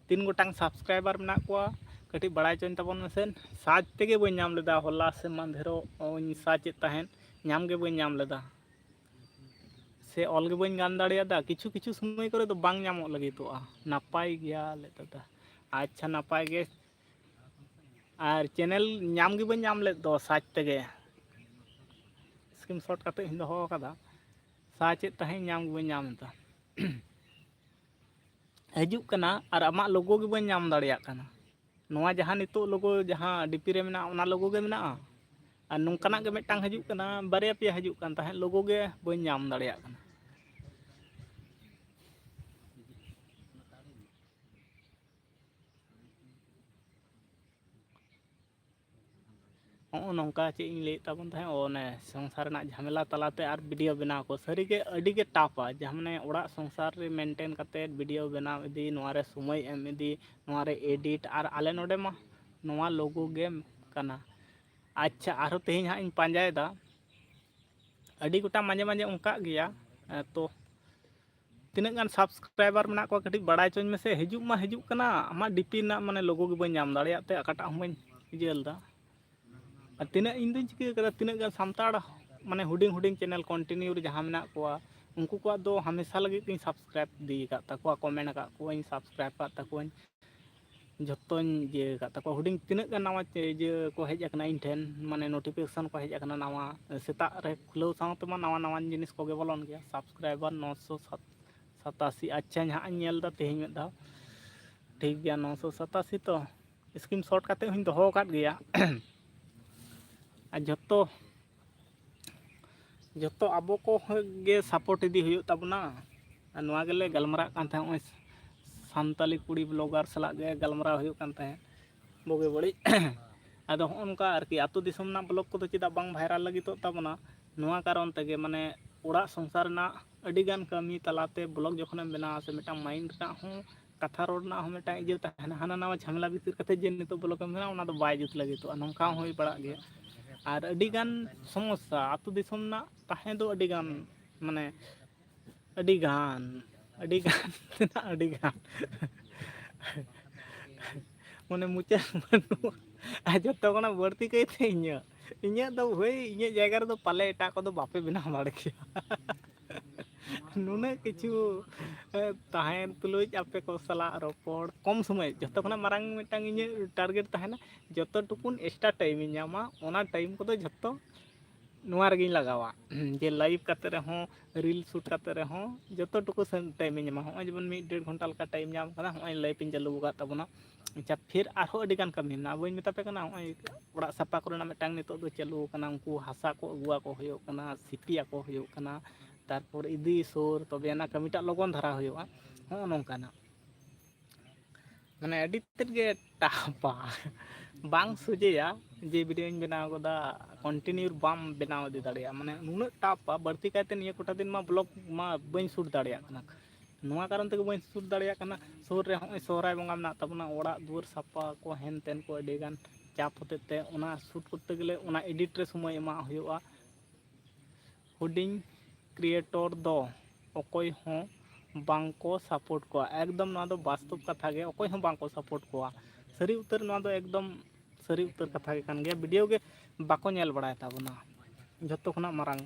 ᱛᱤᱱ ᱜᱚᱴᱟᱝ ᱥᱟᱵᱥᱠᱨᱟᱭᱵᱟᱨ ᱢᱮᱱᱟᱜ ᱠᱚᱣᱟ, ᱠᱟᱹᱴᱤᱡ ᱵᱟᱲᱟᱭ ᱦᱚᱪᱚᱧ ᱛᱟᱵᱚᱱ ᱢᱮᱥᱮ᱾ ᱥᱟᱡᱽ ᱛᱮᱜᱮ ᱵᱟᱹᱧ ᱧᱟᱢ ᱞᱮᱫᱟ, ᱦᱚᱞᱟ ᱥᱮ ᱢᱟᱫᱷᱮᱨᱚᱜ ᱤᱧ ᱥᱟᱡᱽ ᱮᱫ ᱛᱟᱦᱮᱸᱫ, ᱧᱟᱢ ᱜᱮ ᱵᱟᱹᱧ ᱧᱟᱢ ᱞᱮᱫᱟ, ᱥᱮ ᱚᱞ ᱜᱮ ᱵᱟᱹᱧ ᱜᱟᱱ ᱫᱟᱲᱮᱭᱟᱫᱟ᱾ ᱠᱤᱪᱷᱩ ᱠᱤᱪᱷᱩ ᱥᱚᱢᱚᱭ ᱠᱚᱨᱮ ᱫᱚ ᱵᱟᱝ ᱧᱟᱢᱚᱜ ᱞᱟᱹᱜᱤᱫᱚᱜᱼᱟ, ᱱᱟᱯᱟᱭ ᱜᱮᱭᱟ ᱞᱮ ᱫᱟᱫᱟ᱾ ᱟᱪᱪᱷᱟ, ᱱᱟᱯᱟᱭ ᱜᱮ᱾ ᱟᱨ ᱪᱮᱱᱮᱞ ᱧᱟᱢ ᱜᱮ ᱵᱟᱹᱧ ᱧᱟᱢ ᱞᱮᱫ ᱫᱚ ᱥᱟᱡᱽ ᱛᱮᱜᱮ, ᱥᱠᱨᱤᱱᱥᱚᱴ ᱠᱟᱛᱮ ᱤᱧ ᱫᱚᱦᱚ ᱟᱠᱟᱫᱟ᱾ ᱥᱟᱡᱽ ᱮᱫ ᱛᱟᱦᱮᱸᱫ, ᱧᱟᱢ ᱜᱮ ᱵᱟᱹᱧ ᱧᱟᱢ ᱮᱫᱟ᱾ ᱦᱤᱡᱩᱜ ᱠᱟᱱᱟ ᱟᱨ ᱟᱢᱟᱜ ᱞᱳᱜᱳ ᱜᱮ ᱵᱟᱹᱧ ᱧᱟᱢ ᱫᱟᱲᱮᱭᱟᱜ ᱠᱟᱱᱟ᱾ ᱱᱚᱣᱟ ᱡᱟᱦᱟᱸ ᱱᱤᱛᱚᱜ ᱞᱳᱜᱳ ᱡᱟᱦᱟᱸ ᱰᱤᱯᱤ ᱨᱮ ᱢᱮᱱᱟᱜᱼᱟ, ᱚᱱᱟ ᱞᱳᱜᱳ ᱜᱮ ᱢᱮᱱᱟᱜᱼᱟ᱾ ᱟᱨ ᱱᱚᱝᱠᱟᱱᱟᱜ ᱜᱮ ᱢᱤᱫᱴᱟᱝ ᱦᱤᱡᱩᱜ ᱠᱟᱱᱟ, ᱵᱟᱨᱭᱟ ᱯᱮᱭᱟ ᱦᱤᱡᱩᱜ ᱠᱟᱱ ᱛᱟᱦᱮᱸᱫ, ᱞᱳᱜᱳ ᱜᱮ ᱵᱟᱹᱧ ᱧᱟᱢ ᱫᱟᱲᱮᱭᱟᱜ ᱠᱟᱱᱟ᱾ ᱦᱚᱸᱜᱼᱚ ᱱᱚᱝᱠᱟ ᱪᱮᱫ ᱤᱧ ᱞᱟᱹᱭᱮᱫ ᱛᱟᱵᱚᱱ ᱛᱟᱦᱮᱸᱫ, ᱚ, ᱚᱱᱮ ᱥᱚᱝᱥᱟᱨ ᱨᱮᱱᱟᱜ ᱡᱷᱟᱢᱮᱞᱟ ᱛᱟᱞᱟᱛᱮ ᱟᱨ ᱵᱷᱤᱰᱤᱭᱳ ᱵᱮᱱᱟᱣ ᱠᱚ ᱥᱟᱹᱨᱤᱜᱮ ᱟᱹᱰᱤᱜᱮ ᱴᱟᱯᱟ᱾ ᱡᱟᱦᱟᱸ ᱢᱟᱱᱮ ᱚᱲᱟᱜ ᱥᱚᱝᱥᱟᱨ ᱨᱮ ᱢᱮᱱᱴᱮᱱ ᱠᱟᱛᱮᱫ ᱵᱷᱤᱰᱤᱭᱳ ᱵᱮᱱᱟᱣ ᱤᱫᱤ, ᱱᱚᱣᱟ ᱨᱮ ᱥᱚᱢᱚᱭ ᱮᱢ ᱤᱫᱤ, ᱱᱚᱣᱟ ᱨᱮ ᱮᱰᱤᱴ, ᱟᱨ ᱟᱞᱮ ᱱᱚᱰᱮ ᱢᱟ ᱱᱚᱣᱟ ᱞᱳᱜᱳ ᱜᱮ ᱠᱟᱱᱟ᱾ ᱟᱪᱪᱷᱟ, ᱟᱨᱦᱚᱸ ᱛᱮᱦᱮᱧ ᱦᱟᱸᱜ ᱤᱧ ᱯᱟᱸᱡᱟᱭᱮᱫᱟ, ᱟᱹᱰᱤ ᱜᱚᱴᱟᱝ ᱢᱟᱡᱷᱮ ᱢᱟᱡᱷᱮ ᱚᱱᱠᱟᱜ ᱜᱮᱭᱟ᱾ ᱮ, ᱛᱚ ᱛᱤᱱᱟᱹᱜ ᱜᱟᱱ ᱥᱟᱵᱥᱠᱨᱟᱭᱵᱟᱨ ᱢᱮᱱᱟᱜ ᱠᱚᱣᱟ ᱠᱟᱹᱴᱤᱡ ᱵᱟᱲᱟᱭ ᱦᱚᱪᱚᱧ ᱢᱮᱥᱮ᱾ ᱦᱤᱡᱩᱜ ᱢᱟ ᱦᱤᱡᱩᱜ ᱠᱟᱱᱟ, ᱟᱢᱟᱜ ᱰᱤᱯᱤ ᱨᱮᱱᱟᱜ ᱢᱟᱱᱮ ᱞᱳᱜᱳ ᱜᱮ ᱵᱟᱹᱧ ᱧᱟᱢ ᱫᱟᱲᱮᱭᱟᱜ ᱛᱮ ᱚᱠᱟᱴᱟᱜ ᱦᱚᱸ ᱵᱟᱹᱧ ᱤᱭᱟᱹ ᱞᱮᱫᱟ᱾ ᱟᱨ ᱛᱤᱱᱟᱹᱜ ᱤᱧ ᱫᱩᱧ ᱪᱤᱠᱟᱹ ᱠᱟᱫᱟ, ᱛᱤᱱᱟᱹᱜ ᱜᱟᱱ ᱥᱟᱱᱛᱟᱲ ᱢᱟᱱᱮ ᱦᱩᱰᱤᱧ ᱦᱩᱰᱤᱧ ᱪᱮᱱᱮᱞ ᱠᱚᱱᱴᱤᱱᱤᱭᱩ ᱨᱮ ᱡᱟᱦᱟᱸ ᱢᱮᱱᱟᱜ ᱠᱚᱣᱟ, ᱩᱱᱠᱩ ᱠᱚᱣᱟᱜ ᱫᱚ ᱦᱟᱢᱮᱥᱟ ᱞᱟᱹᱜᱤᱫ ᱛᱤᱧ ᱥᱟᱵᱥᱠᱨᱟᱭᱤᱵ ᱤᱫᱤ ᱟᱠᱟᱫ ᱛᱟᱠᱚᱣᱟ, ᱠᱚᱢᱮᱱᱴ ᱟᱠᱟᱫ ᱠᱚᱣᱟᱧ, ᱥᱟᱵᱥᱠᱨᱟᱭᱤᱵ ᱟᱠᱟᱫ ᱛᱟᱠᱚᱣᱟᱧ᱾ ᱡᱷᱚᱛᱚᱧ ᱤᱭᱟᱹ ᱟᱠᱟᱫ ᱛᱟᱠᱚᱣᱟ᱾ ᱦᱩᱰᱤᱧ ᱛᱤᱱᱟᱹᱜ ᱜᱟᱱ ᱱᱟᱣᱟ ᱤᱭᱟᱹ ᱠᱚ ᱦᱮᱡ ᱟᱠᱟᱱᱟ ᱤᱧ ᱴᱷᱮᱱ, ᱢᱟᱱᱮ notification ᱠᱚ ᱦᱮᱡ ᱟᱠᱟᱱᱟ ᱱᱟᱣᱟ, ᱥᱮᱛᱟᱜ ᱨᱮ ᱠᱷᱩᱞᱟᱹᱣ ᱥᱟᱶ ᱛᱮᱢᱟ ᱱᱟᱣᱟ ᱱᱟᱣᱟ ᱡᱤᱱᱤᱥ ᱠᱚᱜᱮ ᱵᱚᱞᱚᱱ ᱜᱮᱭᱟ᱾ ᱥᱟᱵᱥᱠᱨᱟᱭᱵᱟᱨ ᱱᱚᱥᱚ ᱥᱟᱛᱟᱥᱤ, ᱟᱪᱪᱷᱟ, ᱱᱟᱦᱟᱜ ᱤᱧ ᱧᱮᱞ ᱮᱫᱟ ᱛᱮᱦᱮᱧ ᱢᱤᱫ ᱫᱷᱟᱣ, ᱴᱷᱤᱠ ᱜᱮᱭᱟ, ᱱᱚᱥᱚ ᱥᱟᱛᱟᱥᱤ ᱛᱚ᱾ ᱥᱠᱨᱤᱱᱥᱚᱴ ᱠᱟᱛᱮ ᱦᱚᱸᱧ ᱫᱚᱦᱚ ᱟᱠᱟᱫ ᱜᱮᱭᱟ᱾ ᱟᱨ ᱡᱷᱚᱛᱚ ᱡᱷᱚᱛᱚ ᱟᱵᱚ ᱠᱚ ᱜᱮ ᱥᱟᱯᱳᱨᱴ ᱤᱫᱤ ᱦᱩᱭᱩᱜ ᱛᱟᱵᱚᱱᱟ᱾ ᱟᱨ ᱱᱚᱣᱟ ᱜᱮᱞᱮ ᱜᱟᱞᱢᱟᱨᱟᱜ ᱠᱟᱱ ᱛᱟᱦᱮᱸᱫ, ᱱᱚᱜᱼᱚᱭ ᱥᱟᱱᱛᱟᱞᱤ ᱠᱩᱲᱤ ᱵᱞᱚᱜᱟᱨ ᱥᱟᱞᱟᱜ ᱜᱮ ᱜᱟᱞᱢᱟᱨᱟᱣ ᱦᱩᱭᱩᱜ ᱠᱟᱱ ᱛᱟᱦᱮᱸᱫ, ᱵᱩᱜᱤ ᱵᱟᱹᱲᱤᱡ᱾ ᱟᱫᱚ ᱦᱚᱸᱜᱼᱚ ᱱᱚᱝᱠᱟ ᱟᱨᱠᱤ, ᱟᱹᱛᱩ ᱫᱤᱥᱚᱢ ᱨᱮᱱᱟᱜ ᱵᱞᱚᱜ ᱠᱚᱫᱚ ᱪᱮᱫᱟᱜ ᱵᱟᱝ ᱵᱷᱟᱭᱨᱟᱞ ᱞᱟᱹᱜᱤᱫᱚᱜ ᱛᱟᱵᱚᱱᱟ? ᱱᱚᱣᱟ ᱠᱟᱨᱚᱱ ᱛᱮᱜᱮ, ᱢᱟᱱᱮ, ᱚᱲᱟᱜ ᱥᱚᱝᱥᱟᱨ ᱨᱮᱱᱟᱜ ᱟᱹᱰᱤᱜᱟᱱ ᱠᱟᱹᱢᱤ ᱛᱟᱞᱟᱛᱮ ᱵᱞᱚᱜ ᱡᱚᱠᱷᱚᱱᱮᱢ ᱵᱮᱱᱟᱣᱟ ᱥᱮ, ᱢᱤᱫᱴᱟᱝ ᱢᱟᱭᱤᱱᱰ ᱨᱮᱱᱟᱜ ᱦᱚᱸ, ᱠᱟᱛᱷᱟ ᱨᱚᱲ ᱨᱮᱱᱟᱜ ᱦᱚᱸ ᱢᱤᱫᱴᱟᱝ ᱤᱭᱟᱹ ᱛᱟᱦᱮᱱᱟ᱾ ᱦᱟᱱᱟ ᱱᱟᱣᱟ ᱡᱷᱟᱢᱮᱞᱟ ᱵᱷᱤᱛᱤᱨ ᱠᱟᱛᱮ ᱡᱮ ᱱᱤᱛᱚᱜ ᱵᱞᱚᱜ ᱮᱢ ᱵᱮᱱᱟᱣᱟ, ᱚᱱᱟ ᱫᱚ ᱵᱟᱭ ᱡᱩᱛ ᱞᱟᱹᱜᱤᱫᱚᱜᱼᱟ, ᱱᱚᱝᱠᱟ ᱦᱚᱸ ᱦᱩᱭ ᱵᱟᱲᱟᱜ ᱜᱮᱭᱟ᱾ ᱟᱨ ᱟᱹᱰᱤᱜᱟᱱ ᱥᱚᱢᱚᱥᱥᱟ, ᱟᱹᱛᱩ ᱫᱤᱥᱚᱢ ᱨᱮᱱᱟᱜ ᱛᱟᱦᱮᱸ ᱫᱚ ᱟᱹᱰᱤᱜᱟᱱ, ᱢᱟᱱᱮ, ᱟᱹᱰᱤᱜᱟᱱ, ᱟᱹᱰᱤᱜᱟᱱ ᱛᱮᱱᱟᱜ ᱟᱹᱰᱤᱜᱟᱱ᱾ ᱢᱟᱱᱮ, ᱢᱩᱪᱟᱹᱫ ᱵᱟᱹᱱᱩᱜᱼᱟ᱾ ᱟᱨ ᱡᱚᱛᱚ ᱠᱷᱚᱱᱟᱜ ᱵᱟᱹᱲᱛᱤ ᱠᱟᱭᱛᱮ ᱤᱧᱟᱹᱜ, ᱤᱧᱟᱹᱜ ᱫᱚ ᱵᱷᱟᱹᱭ, ᱤᱧᱟᱹᱜ ᱡᱟᱭᱜᱟ ᱨᱮᱫᱚ ᱯᱟᱞᱮ ᱮᱴᱟᱜ ᱠᱚᱫᱚ ᱵᱟᱯᱮ ᱵᱮᱱᱟᱣ ᱫᱟᱲᱮ ᱠᱮᱭᱟ᱾ ᱱᱩᱱᱟᱹᱜ ᱠᱤᱪᱷᱩ, ᱮ, ᱛᱟᱦᱮᱱ ᱛᱩᱞᱩᱡ ᱟᱯᱮ ᱠᱚ ᱥᱟᱞᱟᱜ ᱨᱚᱯᱚᱲ, ᱠᱚᱢ ᱥᱚᱢᱚᱭ, ᱡᱚᱛᱚ ᱠᱷᱚᱱᱟᱜ ᱢᱟᱨᱟᱝ ᱢᱤᱫᱴᱟᱝ ᱤᱧᱟᱹᱜ ᱴᱟᱨᱜᱮᱴ ᱛᱟᱦᱮᱱᱟ, ᱡᱚᱛᱚ ᱴᱩᱠᱩᱱ extra time ᱤᱧ ᱧᱟᱢᱟ, ᱚᱱᱟ time ᱠᱚᱫᱚ ᱡᱷᱚᱛᱚ ᱱᱚᱣᱟ ᱨᱮᱜᱮᱧ ᱞᱟᱜᱟᱣᱟ᱾ ᱡᱮ live ᱠᱟᱛᱮ ᱨᱮᱦᱚᱸ, reel shoot ᱠᱟᱛᱮ ᱨᱮᱦᱚᱸ, ᱡᱚᱛᱚ ᱴᱩᱠᱩ ᱥᱮ time ᱤᱧ ᱧᱟᱢᱟ᱾ ᱦᱚᱸᱜᱼᱚᱭ ᱡᱮᱢᱚᱱ ᱢᱤᱫ ᱰᱮᱲ ᱜᱷᱚᱱᱴᱟ ᱞᱮᱠᱟ time ᱧᱟᱢ ᱠᱟᱱᱟ, ᱦᱚᱸᱜᱼᱚᱭ live ᱤᱧ ᱪᱟᱹᱞᱩ ᱟᱠᱟᱫ ᱛᱟᱵᱚᱱᱟ᱾ ᱟᱪᱪᱷᱟ, ᱯᱷᱤᱨ ᱟᱨᱦᱚᱸ ᱟᱹᱰᱤ ᱜᱟᱱ ᱠᱟᱹᱢᱤ ᱢᱮᱱᱟᱜᱼᱟ, ᱵᱟᱹᱧ ᱢᱮᱛᱟ ᱯᱮ ᱠᱟᱱᱟ, ᱦᱚᱸᱜᱼᱚᱭ ᱚᱲᱟᱜ ᱥᱟᱯᱷᱟ ᱠᱚᱨᱮᱱᱟᱜ ᱢᱤᱫᱴᱟᱝ ᱱᱤᱛᱚᱜ ᱫᱚ ᱪᱟᱹᱞᱩ ᱟᱠᱟᱱᱟ, ᱩᱱᱠᱩ ᱦᱟᱥᱟ ᱠᱚ ᱟᱹᱜᱩ ᱟᱠᱚ ᱦᱩᱭᱩᱜ ᱠᱟᱱᱟ, ᱥᱤᱯᱤ ᱟᱠᱚ ᱦᱩᱭᱩᱜ ᱠᱟᱱᱟ, ᱛᱟᱨᱯᱚᱨ ᱤᱫᱤ ᱥᱳᱨ, ᱛᱚᱵᱮ ᱟᱱᱟᱜ ᱠᱟᱹᱢᱤᱴᱟᱜ ᱞᱚᱜᱚᱱ ᱫᱷᱟᱨᱟ ᱦᱩᱭᱩᱜᱼᱟ᱾ ᱦᱚᱸᱜᱼᱚ ᱱᱚᱝᱠᱟᱱᱟᱜ, ᱢᱟᱱᱮ, ᱟᱹᱰᱤ ᱛᱮᱫ ᱜᱮ ᱴᱟᱯᱟ, ᱵᱟᱝ ᱥᱚᱡᱷᱮᱭᱟ᱾ ᱡᱮ video ᱧ ᱵᱮᱱᱟᱣ ᱠᱟᱫᱟ, continue ᱵᱟᱢ ᱵᱮᱱᱟᱣ ᱤᱫᱤ ᱫᱟᱲᱮᱭᱟᱜᱼᱟ, ᱢᱟᱱᱮ, ᱱᱩᱱᱟᱹᱜ ᱴᱟᱯᱟ᱾ ᱵᱟᱹᱲᱛᱤ ᱠᱟᱭᱛᱮ ᱱᱤᱭᱟᱹ ᱠᱚᱴᱟ ᱫᱤᱱ ᱢᱟ ᱵᱞᱚᱜ ᱢᱟ ᱵᱟᱹᱧ ᱥᱩᱴ ᱫᱟᱲᱮᱭᱟᱜ ᱠᱟᱱᱟ᱾ ᱱᱚᱣᱟ ᱠᱟᱨᱚᱱ ᱛᱮᱜᱮ ᱵᱟᱹᱧ ᱥᱩᱴ ᱫᱟᱲᱮᱭᱟᱜ ᱠᱟᱱᱟ, ᱥᱩᱨ ᱨᱮ ᱦᱚᱸᱜᱼᱚᱭ ᱥᱚᱦᱨᱟᱭ ᱵᱚᱸᱜᱟ ᱢᱮᱱᱟᱜ ᱛᱟᱵᱚᱱᱟ, ᱚᱲᱟᱜ ᱫᱩᱣᱟᱹᱨ ᱥᱟᱯᱷᱟ ᱠᱚ, ᱦᱮᱱ ᱛᱮᱱ ᱠᱚ, ᱟᱹᱰᱤᱜᱟᱱ ᱪᱟᱯ ᱦᱚᱛᱮᱡ ᱛᱮ ᱚᱱᱟ ᱥᱩᱴ ᱠᱚᱨᱛᱮ ᱜᱮᱞᱮ ᱚᱱᱟ edit ᱨᱮ ᱥᱚᱢᱚᱭ ᱮᱢᱟᱜ ᱦᱩᱭᱩᱜᱼᱟ᱾ ᱦᱩᱰᱤᱧ creator ᱫᱚ ᱚᱠᱚᱭ ᱦᱚᱸ ᱵᱟᱝ ᱠᱚ support ᱠᱚᱣᱟ᱾ ᱮᱠᱫᱚᱢ ᱱᱚᱣᱟ ᱫᱚ ᱵᱟᱥᱛᱚᱵ ᱠᱟᱛᱷᱟ ᱜᱮ, ᱚᱠᱚᱭ ᱦᱚᱸ ᱵᱟᱝ ᱠᱚ support ᱠᱚᱣᱟ᱾ ᱥᱟᱹᱨᱤ ᱩᱛᱟᱹᱨ ᱱᱚᱣᱟ ᱫᱚ ᱮᱠᱫᱚᱢ ᱥᱟᱹᱨᱤ ᱩᱛᱟᱹᱨ ᱠᱟᱛᱷᱟ ᱜᱮ ᱠᱟᱱ ᱜᱮᱭᱟ᱾ video ᱜᱮ ᱵᱟᱠᱚ ᱧᱮᱞ ᱵᱟᱲᱟᱭ ᱛᱟᱵᱚᱱᱟ᱾ ᱡᱷᱚᱛᱚ ᱠᱷᱚᱱᱟᱜ ᱢᱟᱨᱟᱝ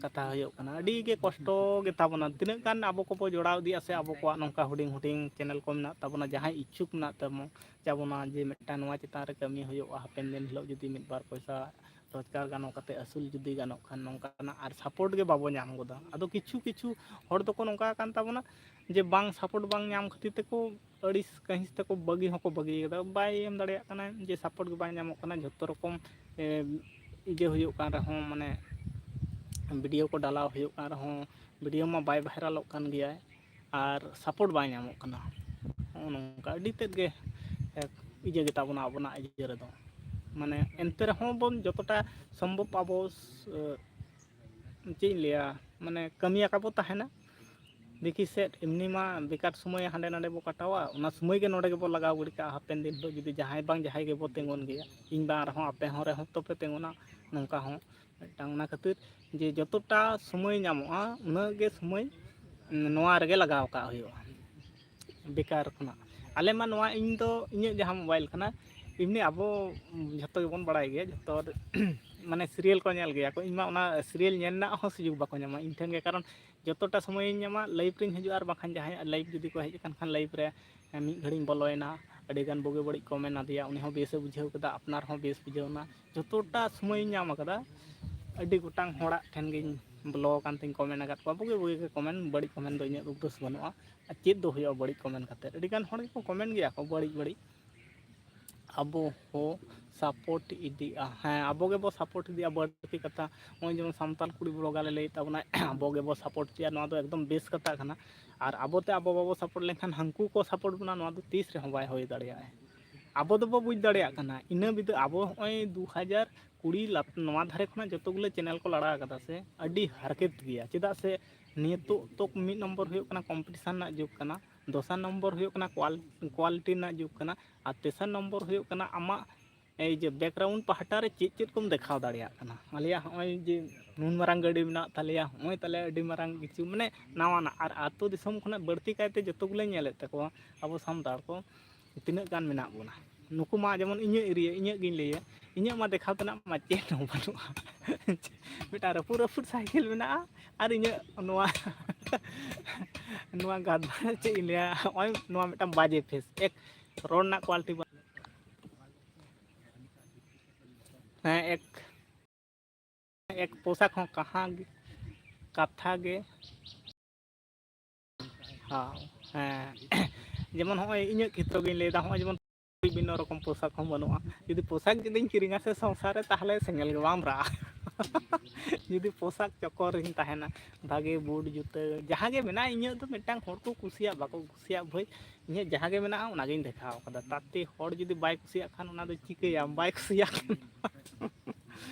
ᱠᱟᱛᱷᱟ ᱦᱩᱭᱩᱜ ᱠᱟᱱᱟ, ᱟᱹᱰᱤ ᱜᱮ ᱠᱚᱥᱴᱚ ᱜᱮ ᱛᱟᱵᱚᱱᱟ᱾ ᱛᱤᱱᱟᱹᱜ ᱜᱟᱱ ᱟᱵᱚ ᱠᱚᱵᱚ ᱡᱚᱲᱟᱣ ᱤᱫᱤᱜᱼᱟ ᱥᱮ ᱟᱵᱚ ᱠᱚᱣᱟᱜ ᱱᱚᱝᱠᱟ ᱦᱩᱰᱤᱧ ᱦᱩᱰᱤᱧ ᱪᱮᱱᱮᱞ ᱠᱚ ᱢᱮᱱᱟᱜ ᱛᱟᱵᱚᱱᱟ, ᱡᱟᱦᱟᱸᱭ ᱤᱪᱪᱷᱩᱠ ᱢᱮᱱᱟᱜ ᱛᱟᱵᱚᱱ ᱛᱟᱵᱚᱱᱟ ᱡᱮ ᱢᱤᱫᱴᱟᱝ ᱱᱚᱣᱟ ᱪᱮᱛᱟᱱ ᱨᱮ ᱠᱟᱹᱢᱤ ᱦᱩᱭᱩᱜᱼᱟ, ᱦᱟᱯᱮᱱ ᱫᱤᱱ ᱦᱤᱞᱳᱜ ᱡᱩᱫᱤ ᱢᱤᱫ ᱵᱟᱨ ᱯᱚᱭᱥᱟ ᱨᱳᱡᱽᱜᱟᱨ ᱜᱟᱱᱚᱜ ᱠᱟᱛᱮ ᱟᱹᱥᱩᱞ ᱡᱩᱫᱤ ᱜᱟᱱᱚᱜ ᱠᱷᱟᱱ, ᱱᱚᱝᱠᱟᱱᱟᱜ ᱟᱨ ᱥᱟᱯᱳᱨᱴ ᱜᱮ ᱵᱟᱵᱚ ᱧᱟᱢ ᱜᱚᱫᱟ᱾ ᱟᱫᱚ ᱠᱤᱪᱷᱩ ᱠᱤᱪᱷᱩ ᱦᱚᱲ ᱫᱚᱠᱚ ᱱᱚᱝᱠᱟ ᱟᱠᱟᱱ ᱛᱟᱵᱚᱱᱟ ᱡᱮ ᱵᱟᱝ ᱥᱟᱯᱳᱨᱴ ᱵᱟᱝ ᱧᱟᱢ ᱠᱷᱟᱹᱛᱤᱨ ᱛᱮᱠᱚ ᱟᱹᱲᱤᱥ ᱠᱟᱹᱦᱤᱥ ᱛᱮᱠᱚ ᱵᱟᱹᱜᱤ ᱦᱚᱸᱠᱚ ᱵᱟᱹᱜᱤ ᱠᱟᱫᱟ, ᱵᱟᱭ ᱮᱢ ᱫᱟᱲᱮᱭᱟᱜ ᱠᱟᱱᱟ, ᱡᱮ ᱥᱟᱯᱳᱨᱴ ᱜᱮ ᱵᱟᱭ ᱧᱟᱢᱚᱜ ᱠᱟᱱᱟ᱾ ᱡᱷᱚᱛᱚ ᱨᱚᱠᱚᱢ ᱮ, ᱤᱭᱟᱹ ᱦᱩᱭᱩᱜ ᱠᱟᱱ ᱨᱮᱦᱚᱸ, ᱢᱟᱱᱮ ᱵᱷᱤᱰᱤᱭᱳ ᱠᱚ ᱰᱟᱞᱟᱣ ᱦᱩᱭᱩᱜ ᱠᱟᱱ ᱨᱮᱦᱚᱸ, ᱵᱷᱤᱰᱤᱭᱳ ᱢᱟ ᱵᱟᱭ ᱵᱷᱟᱭᱨᱟᱞᱚᱜ ᱠᱟᱱ ᱜᱮᱭᱟᱭ, ᱟᱨ ᱥᱟᱯᱳᱨᱴ ᱵᱟᱭ ᱧᱟᱢᱚᱜ ᱠᱟᱱᱟ᱾ ᱱᱚᱜᱼᱚ ᱱᱚᱝᱠᱟ ᱟᱹᱰᱤ ᱛᱮᱫ ᱜᱮ ᱮ, ᱤᱭᱟᱹ ᱜᱮᱛᱟ ᱵᱚᱱᱟ ᱟᱵᱚᱱᱟᱜ ᱤᱭᱟᱹ ᱨᱮᱫᱚ, ᱢᱟᱱᱮ ᱮᱱᱛᱮ ᱨᱮᱦᱚᱸ ᱵᱚᱱ ᱡᱚᱛᱚᱴᱟ ᱥᱚᱢᱵᱷᱚᱵ ᱟᱵᱚ ᱮ, ᱪᱮᱫ ᱤᱧ ᱞᱟᱹᱭᱟ, ᱢᱟᱱᱮ ᱠᱟᱹᱢᱤ ᱟᱠᱟ ᱵᱚ ᱛᱟᱦᱮᱱᱟ᱾ ᱫᱮᱠᱷᱤ ᱥᱮᱫ ᱮᱢᱱᱤ ᱢᱟ ᱵᱮᱠᱟᱨ ᱥᱚᱢᱚᱭ ᱦᱟᱸᱰᱮ ᱱᱟᱰᱮ ᱵᱚ ᱠᱟᱴᱟᱣᱟ, ᱚᱱᱟ ᱥᱚᱢᱚᱭ ᱜᱮ ᱱᱚᱰᱮ ᱜᱮᱵᱚ ᱞᱟᱜᱟᱣ ᱜᱤᱰᱤ ᱠᱟᱜᱼᱟ᱾ ᱦᱟᱯᱮᱱ ᱫᱤᱱ ᱦᱤᱞᱳᱜ ᱡᱩᱫᱤ ᱡᱟᱦᱟᱸᱭ ᱵᱟᱝ ᱡᱟᱦᱟᱸᱭ ᱜᱮᱵᱚ ᱛᱤᱸᱜᱩᱱ ᱜᱮᱭᱟ, ᱤᱧ ᱵᱟᱝ ᱨᱮᱦᱚᱸ ᱟᱯᱮ ᱦᱚᱸ ᱨᱮᱦᱚᱸ ᱛᱚᱯᱮ ᱛᱤᱸᱜᱩᱱᱟ, ᱱᱚᱝᱠᱟ ᱦᱚᱸ ᱢᱤᱫᱴᱟᱝ᱾ ᱚᱱᱟ ᱠᱷᱟᱹᱛᱤᱨ ᱡᱮ ᱡᱚᱛᱚᱴᱟ ᱥᱚᱢᱚᱭ ᱧᱟᱢᱚᱜᱼᱟ, ᱩᱱᱟᱹᱜ ᱜᱮ ᱥᱚᱢᱚᱭ ᱱᱚᱣᱟ ᱨᱮᱜᱮ ᱞᱟᱜᱟᱣ ᱠᱟᱜ ᱦᱩᱭᱩᱜᱼᱟ᱾ ᱵᱮᱠᱟᱨ ᱠᱷᱚᱱᱟᱜ ᱟᱞᱮ ᱢᱟ ᱱᱚᱣᱟ, ᱤᱧ ᱫᱚ ᱤᱧᱟᱹᱜ ᱡᱟᱦᱟᱸ ᱢᱳᱵᱟᱭᱤᱞ ᱠᱟᱱᱟ, ᱮᱢᱱᱤ ᱟᱵᱚ ᱡᱷᱚᱛᱚ ᱜᱮᱵᱚᱱ ᱵᱟᱲᱟᱭ ᱜᱮᱭᱟ, ᱡᱷᱚᱛᱚ ᱢᱟᱱᱮ ᱥᱤᱨᱤᱭᱟᱞ ᱠᱚ ᱧᱮᱞ ᱜᱮᱭᱟ ᱠᱚ᱾ ᱤᱧ ᱢᱟ ᱚᱱᱟ ᱥᱤᱨᱤᱭᱟᱞ ᱧᱮᱞ ᱨᱮᱱᱟᱜ ᱦᱚᱸ ᱥᱩᱡᱳᱜᱽ ᱵᱟᱠᱚ ᱧᱟᱢᱟ ᱤᱧ ᱴᱷᱮᱱ ᱜᱮ, ᱠᱟᱨᱚᱱ ᱡᱚᱛᱚᱴᱟ ᱥᱚᱢᱚᱭᱤᱧ ᱧᱟᱢᱟ ᱞᱟᱭᱤᱵᱷ ᱨᱤᱧ ᱦᱤᱡᱩᱜᱼᱟ, ᱟᱨ ᱵᱟᱝᱠᱷᱟᱱ ᱡᱟᱦᱟᱸᱭᱟᱜ ᱞᱟᱭᱤᱵᱷ ᱡᱩᱫᱤ ᱠᱚ ᱦᱮᱡ ᱟᱠᱟᱱ ᱠᱷᱟᱱ ᱞᱟᱭᱤᱵᱷ ᱨᱮ ᱢᱤᱫ ᱜᱷᱟᱹᱲᱤᱧ ᱵᱚᱞᱚᱭᱮᱱᱟ, ᱟᱹᱰᱤᱜᱟᱱ ᱵᱩᱜᱤ ᱵᱟᱹᱲᱤᱡ ᱠᱚ ᱢᱮᱱ ᱟᱫᱮᱭᱟ, ᱩᱱᱤ ᱦᱚᱸ ᱵᱮᱥᱮ ᱵᱩᱡᱷᱟᱹᱣ ᱠᱮᱫᱟ, ᱟᱯᱱᱟᱨ ᱦᱚᱸ ᱵᱮᱥ ᱵᱩᱡᱷᱟᱹᱣ ᱮᱱᱟ᱾ ᱡᱚᱛᱚᱴᱟ ᱥᱚᱢᱚᱭᱤᱧ ᱧᱟᱢ ᱟᱠᱟᱫᱟ, ᱟᱹᱰᱤ ᱜᱚᱴᱟᱝ ᱦᱚᱲᱟᱜ ᱴᱷᱮᱱ ᱜᱤᱧ ᱵᱚᱞᱚ ᱟᱠᱟᱱ ᱛᱤᱧ ᱠᱚᱢᱮᱱᱴ ᱟᱠᱟᱫ ᱠᱚᱣᱟ, ᱵᱩᱜᱤ ᱵᱩᱜᱤ ᱜᱮ ᱠᱚᱢᱮᱱᱴ, ᱵᱟᱹᱲᱤᱡ ᱠᱚᱢᱮᱱᱴ ᱫᱚ ᱤᱧᱟᱹᱜ ᱩᱫᱽᱫᱮᱥ ᱵᱟᱹᱱᱩᱜᱼᱟ᱾ ᱟᱨ ᱪᱮᱫ ᱫᱚ ᱦᱩᱭᱩᱜᱼᱟ ᱵᱟᱹᱲᱤᱡ ᱠᱚᱢᱮᱱᱴ ᱠᱟᱛᱮᱫ? ᱟᱹᱰᱤᱜᱟᱱ ᱦᱚᱲ ᱜᱮᱠᱚ ᱠᱚᱢᱮᱱᱴ ᱜᱮᱭᱟ ᱠᱚ ᱵᱟᱹᱲᱤᱡ ᱵᱟᱹᱲᱤᱡ᱾ ᱟᱵᱚ ᱦᱚᱸ ᱥᱟᱯᱳᱨᱴ ᱤᱫᱤᱜᱼᱟ, ᱦᱮᱸ, ᱟᱵᱚ ᱜᱮᱵᱚ ᱥᱟᱯᱳᱨᱴ ᱤᱫᱤᱜᱼᱟ᱾ ᱵᱟᱹᱲᱛᱤ ᱠᱟᱛᱷᱟ ᱱᱚᱜᱼᱚᱭ ᱡᱮᱢᱚᱱ ᱥᱟᱱᱛᱟᱲ ᱠᱩᱲᱤ ᱵᱞᱚᱜᱟᱨ ᱞᱮ ᱞᱟᱹᱭᱮᱫ ᱛᱟᱵᱚᱱᱟ, ᱟᱵᱚ ᱜᱮᱵᱚ ᱥᱟᱯᱳᱨᱴ ᱤᱫᱤᱭᱟ, ᱱᱚᱣᱟ ᱫᱚ ᱮᱠᱫᱚᱢ ᱵᱮᱥ ᱠᱟᱛᱷᱟ ᱠᱟᱱᱟ᱾ ᱟᱨ ᱟᱵᱚᱛᱮ ᱟᱵᱚ ᱵᱟᱵᱚ ᱥᱟᱯᱳᱨᱴ ᱞᱮᱱᱠᱷᱟᱱ ᱦᱟᱹᱱᱠᱩ ᱠᱚ ᱥᱟᱯᱳᱨᱴ ᱵᱚᱱᱟ, ᱱᱚᱣᱟ ᱫᱚ ᱛᱤᱥ ᱨᱮᱦᱚᱸ ᱵᱟᱭ ᱦᱩᱭ ᱫᱟᱲᱮᱭᱟᱜᱼᱟ᱾ ᱟᱵᱚ ᱫᱚᱵᱚ ᱵᱩᱡᱽ ᱫᱟᱲᱮᱭᱟᱜ ᱠᱟᱱᱟ, ᱤᱱᱟᱹ ᱵᱤᱫᱟᱹ ᱟᱵᱚ ᱱᱚᱜᱼᱚᱭ ᱫᱩ ᱦᱟᱡᱟᱨ ᱠᱩᱲᱤ ᱞᱟᱛ-, ᱱᱚᱣᱟ ᱫᱷᱟᱨᱮ ᱠᱷᱚᱱᱟᱜ ᱡᱚᱛᱚ ᱜᱩᱞᱟᱹ ᱪᱮᱱᱮᱞ ᱠᱚ ᱞᱟᱲᱟ ᱟᱠᱟᱫᱟ ᱥᱮ, ᱟᱹᱰᱤ ᱦᱟᱨᱠᱮᱛ ᱜᱮᱭᱟ᱾ ᱪᱮᱫᱟᱜ ᱥᱮ ᱱᱤᱛᱚᱜ ᱛᱚ ᱢᱤᱫ ᱱᱚᱢᱵᱚᱨ ᱦᱩᱭᱩᱜ ᱠᱟᱱᱟ ᱠᱚᱢᱯᱤᱴᱤᱥᱟᱱ ᱨᱮᱱᱟᱜ ᱡᱩᱜᱽ ᱠᱟᱱᱟ, ᱫᱚᱥᱟᱨ ᱱᱚᱢᱵᱚᱨ ᱦᱩᱭᱩᱜ ᱠᱟᱱᱟ ᱠᱳᱣᱟᱞ-, ᱠᱳᱣᱟᱞᱤᱴᱤ ᱨᱮᱱᱟᱜ ᱡᱩᱜᱽ ᱠᱟᱱᱟ, ᱟᱨ ᱛᱮᱥᱟᱨ ᱱᱚᱢᱵᱚᱨ ᱦᱩᱭᱩᱜ ᱠᱟᱱᱟ ᱟᱢᱟᱜ ᱮᱭ ᱡᱮ ᱵᱮᱠᱜᱨᱟᱣᱩᱱᱰ ᱯᱟᱦᱴᱟ ᱨᱮ ᱪᱮᱫ ᱪᱮᱫ ᱠᱚᱢ ᱫᱮᱠᱷᱟᱣ ᱫᱟᱲᱮᱭᱟᱜ ᱠᱟᱱᱟ᱾ ᱟᱞᱮᱭᱟᱜ ᱦᱚᱸᱜᱼᱚᱭ ᱡᱮ ᱱᱩᱱ ᱢᱟᱨᱟᱝ ᱜᱟᱹᱰᱤ ᱢᱮᱱᱟᱜ ᱛᱟᱞᱮᱭᱟ, ᱦᱚᱸᱜᱼᱚᱭ ᱛᱟᱞᱮ ᱟᱹᱰᱤ ᱢᱟᱨᱟᱝ ᱠᱤᱪᱷᱩ, ᱢᱟᱱᱮ ᱱᱟᱣᱟᱱᱟᱜ᱾ ᱟᱨ ᱟᱹᱛᱩ ᱫᱤᱥᱚᱢ ᱠᱷᱚᱱᱟᱜ ᱵᱟᱹᱲᱛᱤ ᱠᱟᱭᱛᱮ ᱡᱚᱛᱚ ᱜᱮᱞᱮ ᱧᱮᱞᱮᱫ ᱛᱟᱠᱚᱣᱟ ᱟᱵᱚ ᱥᱟᱱᱛᱟᱲ ᱠᱚ ᱛᱤᱱᱟᱹᱜ ᱜᱟᱱ ᱢᱮᱱᱟᱜ ᱵᱚᱱᱟ᱾ ᱱᱩᱠᱩ ᱢᱟ ᱡᱮᱢᱚᱱ ᱤᱧᱟᱹᱜ ᱮᱨᱤᱭᱟ, ᱤᱧᱟᱹᱜ ᱜᱤᱧ ᱞᱟᱹᱭᱟ, ᱤᱧᱟᱹᱜ ᱢᱟ ᱫᱮᱠᱷᱟᱣ ᱛᱮᱱᱟᱜ ᱢᱟ ᱪᱮᱫ ᱦᱚᱸ ᱵᱟᱹᱱᱩᱜᱼᱟ᱾ ᱢᱤᱫᱴᱟᱝ ᱨᱟᱹᱯᱩᱫ ᱨᱟᱹᱯᱩᱫ ᱥᱟᱭᱠᱮᱞ ᱢᱮᱱᱟᱜᱼᱟ, ᱟᱨ ᱤᱧᱟᱹᱜ ᱱᱚᱣᱟ ᱱᱚᱣᱟ ᱜᱟᱫ ᱪᱮᱫ ᱤᱧ ᱞᱟᱹᱭᱟ, ᱱᱚᱜᱼᱚᱭ ᱱᱚᱣᱟ ᱢᱤᱫᱴᱟᱝ ᱵᱟᱡᱮ ᱯᱷᱮᱥ, ᱮᱠ ᱨᱚᱲ ᱨᱮᱱᱟᱜ ᱠᱳᱣᱟᱞᱤᱴᱤ ᱵᱟᱹᱱᱩᱜᱼᱟ᱾ ᱦᱮᱸ, ᱮᱠ ᱮᱠ ᱯᱳᱥᱟᱠ ᱦᱚᱸ ᱠᱟᱦᱟᱸ ᱜᱮ, ᱠᱟᱛᱷᱟ ᱜᱮ᱾ ᱦᱮᱸ, ᱦᱮᱸ᱾ ᱡᱮᱢᱚᱱ ᱦᱚᱸᱜᱼᱚᱭ ᱤᱧᱟᱹᱜ ᱠᱷᱮᱛᱨᱚ ᱜᱤᱧ ᱞᱟᱹᱭᱫᱟ, ᱦᱚᱸᱜᱼᱚᱭ ᱡᱮᱢᱚᱱ ᱵᱤᱵᱷᱤᱱᱱᱚ ᱨᱚᱠᱚᱢ ᱯᱳᱥᱟᱠ ᱦᱚᱸ ᱵᱟᱹᱱᱩᱜᱼᱟ᱾ ᱡᱩᱫᱤ ᱯᱳᱥᱟᱠ ᱡᱩᱫᱤᱧ ᱠᱤᱨᱤᱧᱟ ᱥᱮ ᱥᱚᱝᱥᱟᱨ ᱨᱮ, ᱛᱟᱦᱚᱞᱮ ᱥᱮᱸᱜᱮᱞ ᱜᱮ ᱵᱟᱝ ᱫᱷᱚᱨᱟᱜᱼᱟ᱾ ᱡᱩᱫᱤ ᱯᱳᱥᱟᱠ ᱪᱚᱠᱚᱨ ᱨᱤᱧ ᱛᱟᱦᱮᱱᱟ, ᱵᱷᱟᱜᱮ ᱵᱩᱴ ᱡᱩᱛᱟᱹ ᱡᱟᱦᱟᱸ ᱜᱮ ᱢᱮᱱᱟᱜᱼᱟ, ᱤᱧᱟᱹᱜ ᱫᱚ ᱢᱤᱫᱴᱟᱝ ᱦᱚᱲ ᱠᱚ ᱠᱩᱥᱤᱭᱟᱜ ᱵᱟᱠᱚ ᱠᱩᱥᱤᱭᱟᱜ, ᱵᱷᱟᱹᱭ, ᱤᱧᱟᱹᱜ ᱡᱟᱦᱟᱸ ᱜᱮ ᱢᱮᱱᱟᱜᱼᱟ, ᱚᱱᱟᱜᱤᱧ ᱫᱮᱠᱷᱟᱣ ᱠᱟᱫᱟ᱾ ᱛᱟᱛᱮ ᱦᱚᱲ ᱡᱩᱫᱤ ᱵᱟᱭ ᱠᱩᱥᱤᱭᱟᱜ ᱠᱷᱟᱱ, ᱚᱱᱟ ᱫᱚ ᱪᱤᱠᱟᱹᱭᱟᱢ? ᱵᱟᱭ ᱠᱩᱥᱤᱭᱟᱜ ᱠᱷᱟᱱ᱾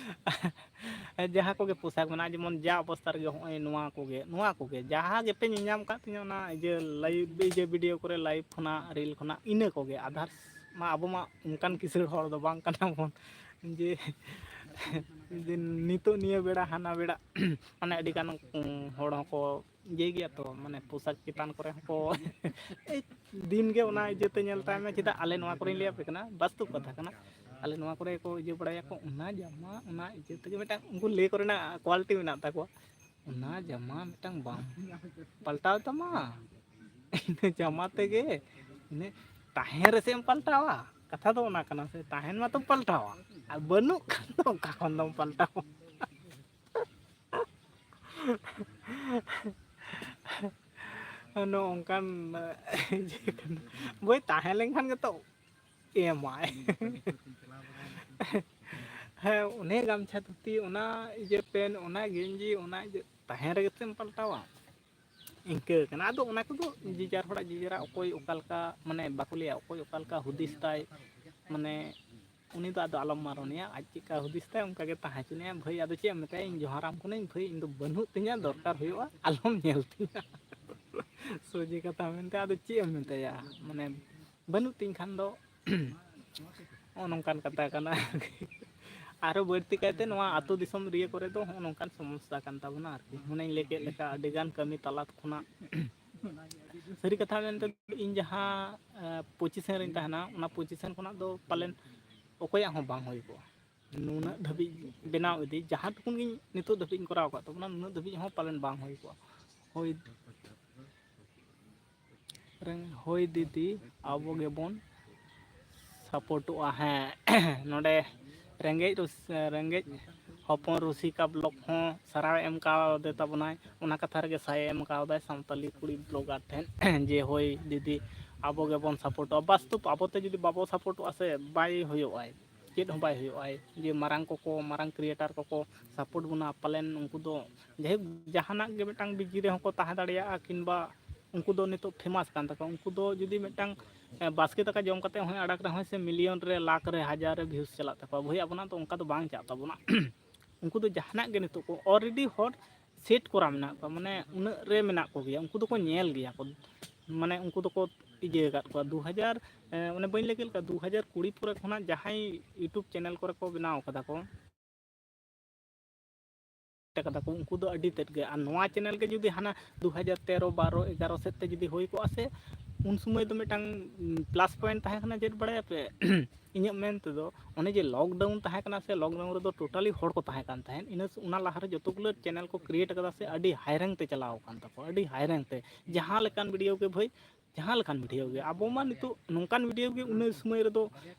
ᱡᱟᱦᱟᱸ ᱠᱚᱜᱮ ᱯᱳᱥᱟᱠ ᱢᱮᱱᱟᱜᱼᱟ, ᱡᱮᱢᱚᱱ ᱡᱟ ᱚᱵᱚᱥᱛᱟ ᱨᱮᱜᱮ ᱦᱚᱸᱜᱼᱚᱭ ᱱᱚᱣᱟ ᱠᱚᱜᱮ, ᱱᱚᱣᱟ ᱠᱚᱜᱮ ᱡᱟᱦᱟᱸ ᱜᱮᱯᱮ ᱧᱮᱞᱧᱟᱢ ᱠᱟᱫ ᱛᱤᱧᱟᱹ, ᱚᱱᱟ ᱤᱭᱟᱹ live, ᱤᱭᱟᱹ video ᱠᱚᱨᱮ, live ᱠᱷᱚᱱᱟᱜ, reel ᱠᱷᱚᱱᱟᱜ, ᱤᱱᱟᱹ ᱠᱚᱜᱮ᱾ Others ᱢᱟ ᱟᱵᱚ ᱢᱟ ᱚᱱᱠᱟᱱ ᱠᱤᱥᱟᱹᱬ ᱦᱚᱲ ᱫᱚ ᱵᱟᱝ ᱠᱟᱱᱟ ᱵᱚᱱ ᱡᱮ, ᱡᱮ ᱱᱤᱛᱚᱜ ᱱᱤᱭᱟᱹ ᱵᱮᱲᱟ ᱦᱟᱱᱟ ᱵᱮᱲᱟ ᱢᱟᱱᱮ ᱟᱹᱰᱤ ᱜᱟᱱ, ᱩᱸ, ᱦᱚᱲ ᱦᱚᱸᱠᱚ ᱤᱭᱟᱹᱭ ᱜᱮᱭᱟ ᱛᱚ, ᱢᱟᱱᱮ ᱯᱳᱥᱟᱠ ᱪᱮᱛᱟᱱ ᱠᱚᱨᱮ ᱦᱚᱸᱠᱚ ᱫᱤᱱ ᱜᱮ ᱚᱱᱟ ᱤᱭᱟᱹᱛᱮ ᱧᱮᱞ ᱛᱟᱭ ᱢᱮ᱾ ᱪᱮᱫᱟᱜ, ᱟᱞᱮ ᱱᱚᱣᱟ ᱠᱚᱨᱮᱧ ᱞᱟᱹᱭ ᱟᱯᱮ ᱠᱟᱱᱟ, ᱵᱟᱥᱛᱚᱵ ᱠᱟᱛᱷᱟ ᱠᱟᱱᱟ᱾ ᱟᱞᱮ ᱱᱚᱣᱟ ᱠᱚᱨᱮ ᱠᱚ ᱤᱭᱟᱹ ᱵᱟᱲᱟᱭᱟᱠᱚ, ᱚᱱᱟ ᱡᱟᱢᱟ, ᱚᱱᱟ ᱤᱭᱟᱹ ᱛᱮᱜᱮ ᱢᱤᱫᱴᱟᱝ ᱩᱱᱠᱩ ᱞᱟᱹᱭ ᱠᱚᱨᱮᱱᱟᱜ quality ᱢᱮᱱᱟᱜ ᱛᱟᱠᱚᱣᱟ᱾ ᱚᱱᱟ ᱡᱟᱢᱟ ᱢᱤᱫᱴᱟᱝ ᱵᱟᱢ ᱯᱟᱞᱴᱟᱣ ᱛᱟᱢᱟ, ᱤᱱᱟᱹ ᱡᱟᱢᱟ ᱛᱮᱜᱮ, ᱤᱱᱟᱹ ᱛᱟᱦᱮᱸ ᱨᱮᱥᱮ ᱮᱢ ᱯᱟᱞᱴᱟᱣᱟ? ᱠᱟᱛᱷᱟ ᱫᱚ ᱚᱱᱟ ᱠᱟᱱᱟ ᱥᱮ, ᱛᱟᱦᱮᱱ ᱢᱟᱛᱚᱢ ᱯᱟᱞᱴᱟᱣᱟ, ᱟᱨ ᱵᱟᱹᱱᱩᱜ ᱠᱷᱟᱱ ᱫᱚ ᱚᱠᱟ ᱠᱷᱚᱱ ᱫᱚᱢ ᱯᱟᱞᱴᱟᱣᱟ? ᱱᱚᱜᱼᱚ ᱱᱚᱝᱠᱟᱱ ᱤᱭᱟᱹ ᱠᱟᱱᱟ᱾ ᱵᱳᱭ ᱛᱟᱦᱮᱸ ᱞᱮᱱᱠᱷᱟᱱ ᱜᱮᱛᱚ ᱮᱢᱟᱭ᱾ ᱦᱮᱸ, ᱚᱱᱮ ᱜᱟᱢᱪᱷᱟ ᱫᱷᱩᱛᱤ, ᱚᱱᱟ ᱤᱭᱟᱹ ᱯᱮᱱ, ᱚᱱᱟ ᱜᱮᱧᱡᱤ, ᱚᱱᱟ ᱤᱭᱟᱹ ᱛᱟᱦᱮᱸ ᱨᱮᱜᱮ ᱥᱮᱢ ᱯᱟᱞᱴᱟᱣᱟ᱾ ᱤᱱᱠᱟᱹ ᱠᱟᱱᱟ᱾ ᱟᱫᱚ ᱚᱱᱟ ᱠᱚᱫᱚ ᱡᱮ ᱡᱟᱨ ᱦᱚᱲᱟᱜ ᱡᱮ ᱡᱟᱨᱟᱜ, ᱚᱠᱚᱭ ᱚᱠᱟ ᱞᱮᱠᱟ, ᱢᱟᱱᱮ, ᱵᱟᱠᱚ ᱞᱟᱹᱭᱟ, ᱚᱠᱚᱭ ᱚᱠᱟ ᱞᱮᱠᱟ ᱦᱩᱫᱤᱥ ᱛᱟᱭ, ᱢᱟᱱᱮ, ᱩᱱᱤ ᱫᱚ ᱟᱫᱚ ᱟᱞᱚᱢ ᱢᱟᱨᱚᱱᱮᱭᱟ, ᱟᱡ ᱪᱮᱫᱠᱟ ᱦᱩᱫᱤᱥ ᱛᱟᱭ, ᱚᱱᱠᱟ ᱜᱮ ᱛᱟᱦᱮᱸ ᱦᱚᱪᱚᱱᱤᱡ᱾ ᱵᱷᱟᱹᱭ, ᱟᱫᱚ ᱪᱮᱫ ᱮᱢ ᱢᱮᱛᱟᱭᱟ? ᱤᱧ ᱡᱚᱦᱟᱨᱟᱢ ᱠᱟᱹᱱᱟᱹᱧ, ᱵᱷᱟᱹᱭ, ᱤᱧ ᱫᱚ ᱵᱟᱹᱱᱩᱜ ᱛᱤᱧᱟ, ᱫᱚᱨᱠᱟᱨ ᱦᱩᱭᱩᱜᱼᱟ, ᱟᱞᱚᱢ ᱧᱮᱞ ᱛᱤᱧᱟ᱾ ᱥᱚᱡᱷᱮ ᱠᱟᱛᱷᱟ ᱢᱮᱱᱛᱮ, ᱟᱫᱚ ᱪᱮᱫ ᱮᱢ ᱢᱮᱛᱟᱭᱟ? ᱢᱟᱱᱮ, ᱵᱟᱹᱱᱩᱜ ᱛᱤᱧ ᱠᱷᱟᱱ ᱫᱚ ᱱᱚᱜᱼᱚ ᱱᱚᱝᱠᱟᱱ ᱠᱟᱛᱷᱟ ᱠᱟᱱᱟ᱾ ᱟᱨᱚ ᱵᱟᱹᱲᱛᱤ ᱠᱟᱭᱛᱮ ᱱᱚᱣᱟ ᱟᱹᱛᱩ ᱫᱤᱥᱚᱢ ᱮᱨᱤᱭᱟ ᱠᱚᱨᱮ ᱫᱚ ᱦᱚᱸᱜᱼᱚ ᱱᱚᱝᱠᱟᱱ ᱥᱚᱢᱚᱥᱥᱟ ᱠᱟᱱ ᱛᱟᱵᱚᱱᱟ ᱟᱨᱠᱤ᱾ ᱚᱱᱮᱧ ᱞᱟᱹᱭ ᱠᱮᱫ ᱞᱮᱠᱟ, ᱟᱹᱰᱤᱜᱟᱱ ᱠᱟᱹᱢᱤ ᱛᱟᱞᱟ ᱠᱷᱚᱱᱟᱜ ᱥᱟᱹᱨᱤ ᱠᱟᱛᱷᱟ ᱢᱮᱱᱛᱮ ᱤᱧ ᱡᱟᱦᱟᱸ position ᱨᱤᱧ ᱛᱟᱦᱮᱱᱟ, ᱚᱱᱟ position ᱠᱷᱚᱱᱟᱜ ᱫᱚ ᱯᱟᱞᱮᱱ ᱚᱠᱚᱭᱟᱜ ᱦᱚᱸ ᱵᱟᱝ ᱦᱩᱭ ᱠᱚᱜᱼᱟ᱾ ᱱᱩᱱᱟᱹᱜ ᱫᱷᱟᱹᱵᱤᱡ ᱵᱮᱱᱟᱣ ᱤᱫᱤ, ᱡᱟᱦᱟᱸ ᱴᱩᱠᱩᱱ ᱜᱤᱧ ᱱᱤᱛᱚᱜ ᱫᱷᱟᱹᱵᱤᱡ ᱤᱧ ᱠᱚᱨᱟᱣ ᱟᱠᱟᱫ ᱛᱟᱵᱚᱱᱟ, ᱱᱩᱱᱟᱹᱜ ᱫᱷᱟᱹᱵᱤᱡ ᱦᱚᱸ ᱯᱟᱞᱮᱱ ᱵᱟᱝ ᱦᱩᱭ ᱠᱚᱜᱼᱟ᱾ ᱦᱳᱭ, ᱨᱮᱝ-, ᱦᱳᱭ ᱫᱤᱫᱤ, ᱟᱵᱚ ᱜᱮᱵᱚᱱ ᱥᱟᱯᱳᱨᱴᱚᱜᱼᱟ᱾ ᱦᱮᱸ, ᱱᱚᱰᱮ ᱨᱮᱸᱜᱮᱡ ᱨᱩᱥ-, ᱨᱮᱸᱜᱮᱡ ᱦᱚᱯᱚᱱ ᱨᱩᱥᱤᱠᱟ ᱵᱞᱚᱜ ᱦᱚᱸ ᱥᱟᱨᱦᱟᱣ ᱮᱢ ᱠᱟᱣᱫᱮ ᱛᱟᱵᱚᱱᱟᱭ, ᱚᱱᱟ ᱠᱟᱛᱷᱟ ᱨᱮᱜᱮ ᱥᱟᱭ ᱮᱢ ᱠᱟᱣᱫᱟᱭ, ᱥᱟᱱᱛᱟᱞᱤ ᱠᱩᱲᱤ ᱵᱞᱚᱜᱟᱨ ᱴᱷᱮᱱ, ᱡᱮ ᱦᱳᱭ ᱫᱤᱫᱤ, ᱟᱵᱚ ᱜᱮᱵᱚᱱ ᱥᱟᱯᱳᱨᱴᱚᱜᱼᱟ᱾ ᱵᱟᱥᱛᱚᱵ ᱟᱵᱚᱛᱮ ᱡᱩᱫᱤ ᱵᱟᱵᱚ ᱥᱟᱯᱳᱨᱴᱚᱜᱼᱟ ᱥᱮ, ᱵᱟᱭ ᱦᱩᱭᱩᱜᱼᱟᱭ, ᱪᱮᱫ ᱦᱚᱸ ᱵᱟᱭ ᱦᱩᱭᱩᱜᱼᱟᱭ᱾ ᱡᱮ ᱢᱟᱨᱟᱝ ᱠᱚᱠᱚ, ᱢᱟᱨᱟᱝ ᱠᱨᱤᱭᱮᱴᱟᱨ ᱠᱚᱠᱚ ᱥᱟᱯᱳᱨᱴ ᱵᱚᱱᱟ, ᱯᱟᱞᱮᱱ ᱩᱱᱠᱩ ᱫᱚ ᱡᱟᱭᱦᱳᱠ ᱡᱟᱦᱟᱱᱟᱜ ᱜᱮ ᱢᱤᱫᱴᱟᱝ ᱵᱤᱡᱤ ᱨᱮᱦᱚᱸ ᱠᱚ ᱛᱟᱦᱮᱸ ᱫᱟᱲᱮᱭᱟᱜᱼᱟ, ᱠᱤᱝᱵᱟ ᱩᱱᱠᱩ ᱫᱚ ᱱᱤᱛᱚᱜ ᱯᱷᱮᱢᱟᱥ ᱠᱟᱱ ᱛᱟᱠᱚᱣᱟ᱾ ᱩᱱᱠᱩ ᱫᱚ ᱡᱩᱫᱤ ᱢᱤᱫᱴᱟᱝ, ᱮ, ᱵᱟᱥᱠᱮ ᱫᱟᱠᱟ ᱡᱚᱢ ᱠᱟᱛᱮ ᱦᱚᱸᱭ ᱟᱲᱟᱜ ᱨᱮᱦᱚᱸᱭ ᱥᱮ ᱢᱤᱞᱤᱭᱚᱱ ᱨᱮ, ᱞᱟᱠᱷ ᱨᱮ, ᱦᱟᱡᱟᱨ ᱨᱮ ᱵᱷᱤᱭᱩᱥ ᱪᱟᱞᱟᱜ ᱛᱟᱠᱚᱣᱟ᱾ ᱵᱷᱟᱹᱭ, ᱟᱵᱚᱱᱟᱜ ᱫᱚ ᱚᱱᱠᱟ ᱫᱚ ᱵᱟᱝ ᱪᱟᱜ ᱛᱟᱵᱚᱱᱟ᱾ ᱩᱱᱠᱩ ᱫᱚ ᱡᱟᱦᱟᱱᱟᱜ ᱜᱮ ᱱᱤᱛᱚᱜ ᱠᱚ ᱚᱞᱨᱮᱰᱤ ᱦᱚᱲ ᱥᱮᱴ ᱠᱚᱨᱟ ᱢᱮᱱᱟᱜ ᱠᱚᱣᱟ, ᱢᱟᱱᱮ ᱩᱱᱟᱹᱜ ᱨᱮ ᱢᱮᱱᱟᱜ ᱠᱚᱜᱮᱭᱟ, ᱩᱱᱠᱩ ᱫᱚᱠᱚ ᱧᱮᱞ ᱜᱮᱭᱟ ᱠᱚ, ᱢᱟᱱᱮ ᱩᱱᱠᱩ ᱫᱚᱠᱚ ᱤᱭᱟᱹ ᱟᱠᱟᱫ ᱠᱚᱣᱟ᱾ ᱫᱩ ᱦᱟᱡᱟᱨ, ᱮ, ᱚᱱᱮ ᱵᱟᱹᱧ ᱞᱟᱹᱭ ᱠᱮᱫ ᱞᱮᱠᱟ, ᱫᱩ ᱦᱟᱡᱟᱨ ᱠᱩᱲᱤ ᱯᱚᱨᱮ ᱠᱷᱚᱱᱟᱜ ᱡᱟᱦᱟᱸᱭ YouTube ᱪᱮᱱᱮᱞ ᱠᱚᱨᱮ ᱠᱚ ᱵᱮᱱᱟᱣ ᱠᱟᱫᱟ ᱠᱚ, ᱠᱟᱫᱟ ᱠᱚ, ᱩᱱᱠᱩ ᱫᱚ ᱟᱹᱰᱤ ᱛᱮᱫ ᱜᱮ᱾ ᱟᱨ ᱱᱚᱣᱟ ᱪᱮᱱᱮᱞ ᱜᱮ ᱡᱩᱫᱤ ᱦᱟᱱᱟ ᱫᱩ ᱦᱟᱡᱟᱨ ᱛᱮᱨᱚ, ᱵᱟᱨᱚ, ᱮᱜᱟᱨᱚ ᱥᱮᱫ ᱛᱮ ᱡᱩᱫᱤ ᱦᱩᱭ ᱠᱚᱜᱼᱟ ᱥᱮ, ᱩᱱ ᱥᱚᱢᱚᱭ ᱫᱚ ᱢᱤᱫᱴᱟᱝ ᱯᱞᱟᱥ ᱯᱚᱭᱮᱱᱴ ᱛᱟᱦᱮᱸ ᱠᱟᱱᱟ, ᱪᱮᱫ ᱵᱟᱲᱟᱭᱟᱯᱮ? ᱤᱧᱟᱹᱜ ᱢᱮᱱ ᱛᱮᱫᱚ, ᱚᱱᱮ ᱡᱮ ᱞᱚᱠᱰᱟᱣᱩᱱ ᱛᱟᱦᱮᱸ ᱠᱟᱱᱟ ᱥᱮ, ᱞᱚᱠᱰᱟᱣᱩᱱ ᱨᱮᱫᱚ ᱴᱳᱴᱟᱞᱤ ᱦᱚᱲ ᱠᱚ ᱛᱟᱦᱮᱸ ᱠᱟᱱ ᱛᱟᱦᱮᱸᱫ᱾ ᱤᱱᱟᱹ ᱥ-, ᱚᱱᱟ ᱞᱟᱦᱟ ᱨᱮ ᱡᱚᱛᱚ ᱜᱩᱞᱟᱹ ᱪᱮᱱᱮᱞ ᱠᱚ ᱠᱨᱤᱭᱮᱴ ᱠᱟᱫᱟ ᱥᱮ, ᱟᱹᱰᱤ ᱦᱟᱭ ᱨᱮᱝᱠ ᱛᱮ ᱪᱟᱞᱟᱣ ᱟᱠᱟᱱ ᱛᱟᱠᱚᱣᱟ, ᱟᱹᱰᱤ ᱦᱟᱭ ᱨᱮᱝᱠ ᱛᱮ᱾ ᱡᱟᱦᱟᱸ ᱞᱮᱠᱟᱱ ᱵᱷᱤᱰᱤᱭᱳ ᱜᱮ ᱵᱷᱟᱹᱭ, ᱡᱟᱦᱟᱸ ᱞᱮᱠᱟᱱ ᱵᱷᱤᱰᱤᱭᱳ ᱜᱮ, ᱟᱵᱚ ᱢᱟ ᱱᱤᱛᱚᱜ ᱱᱚᱝᱠᱟᱱ ᱵᱷᱤᱰᱤᱭᱳ ᱜᱮ ᱩᱱᱟᱹᱜ ᱥᱚᱢᱚᱭ ᱨᱮᱫᱚ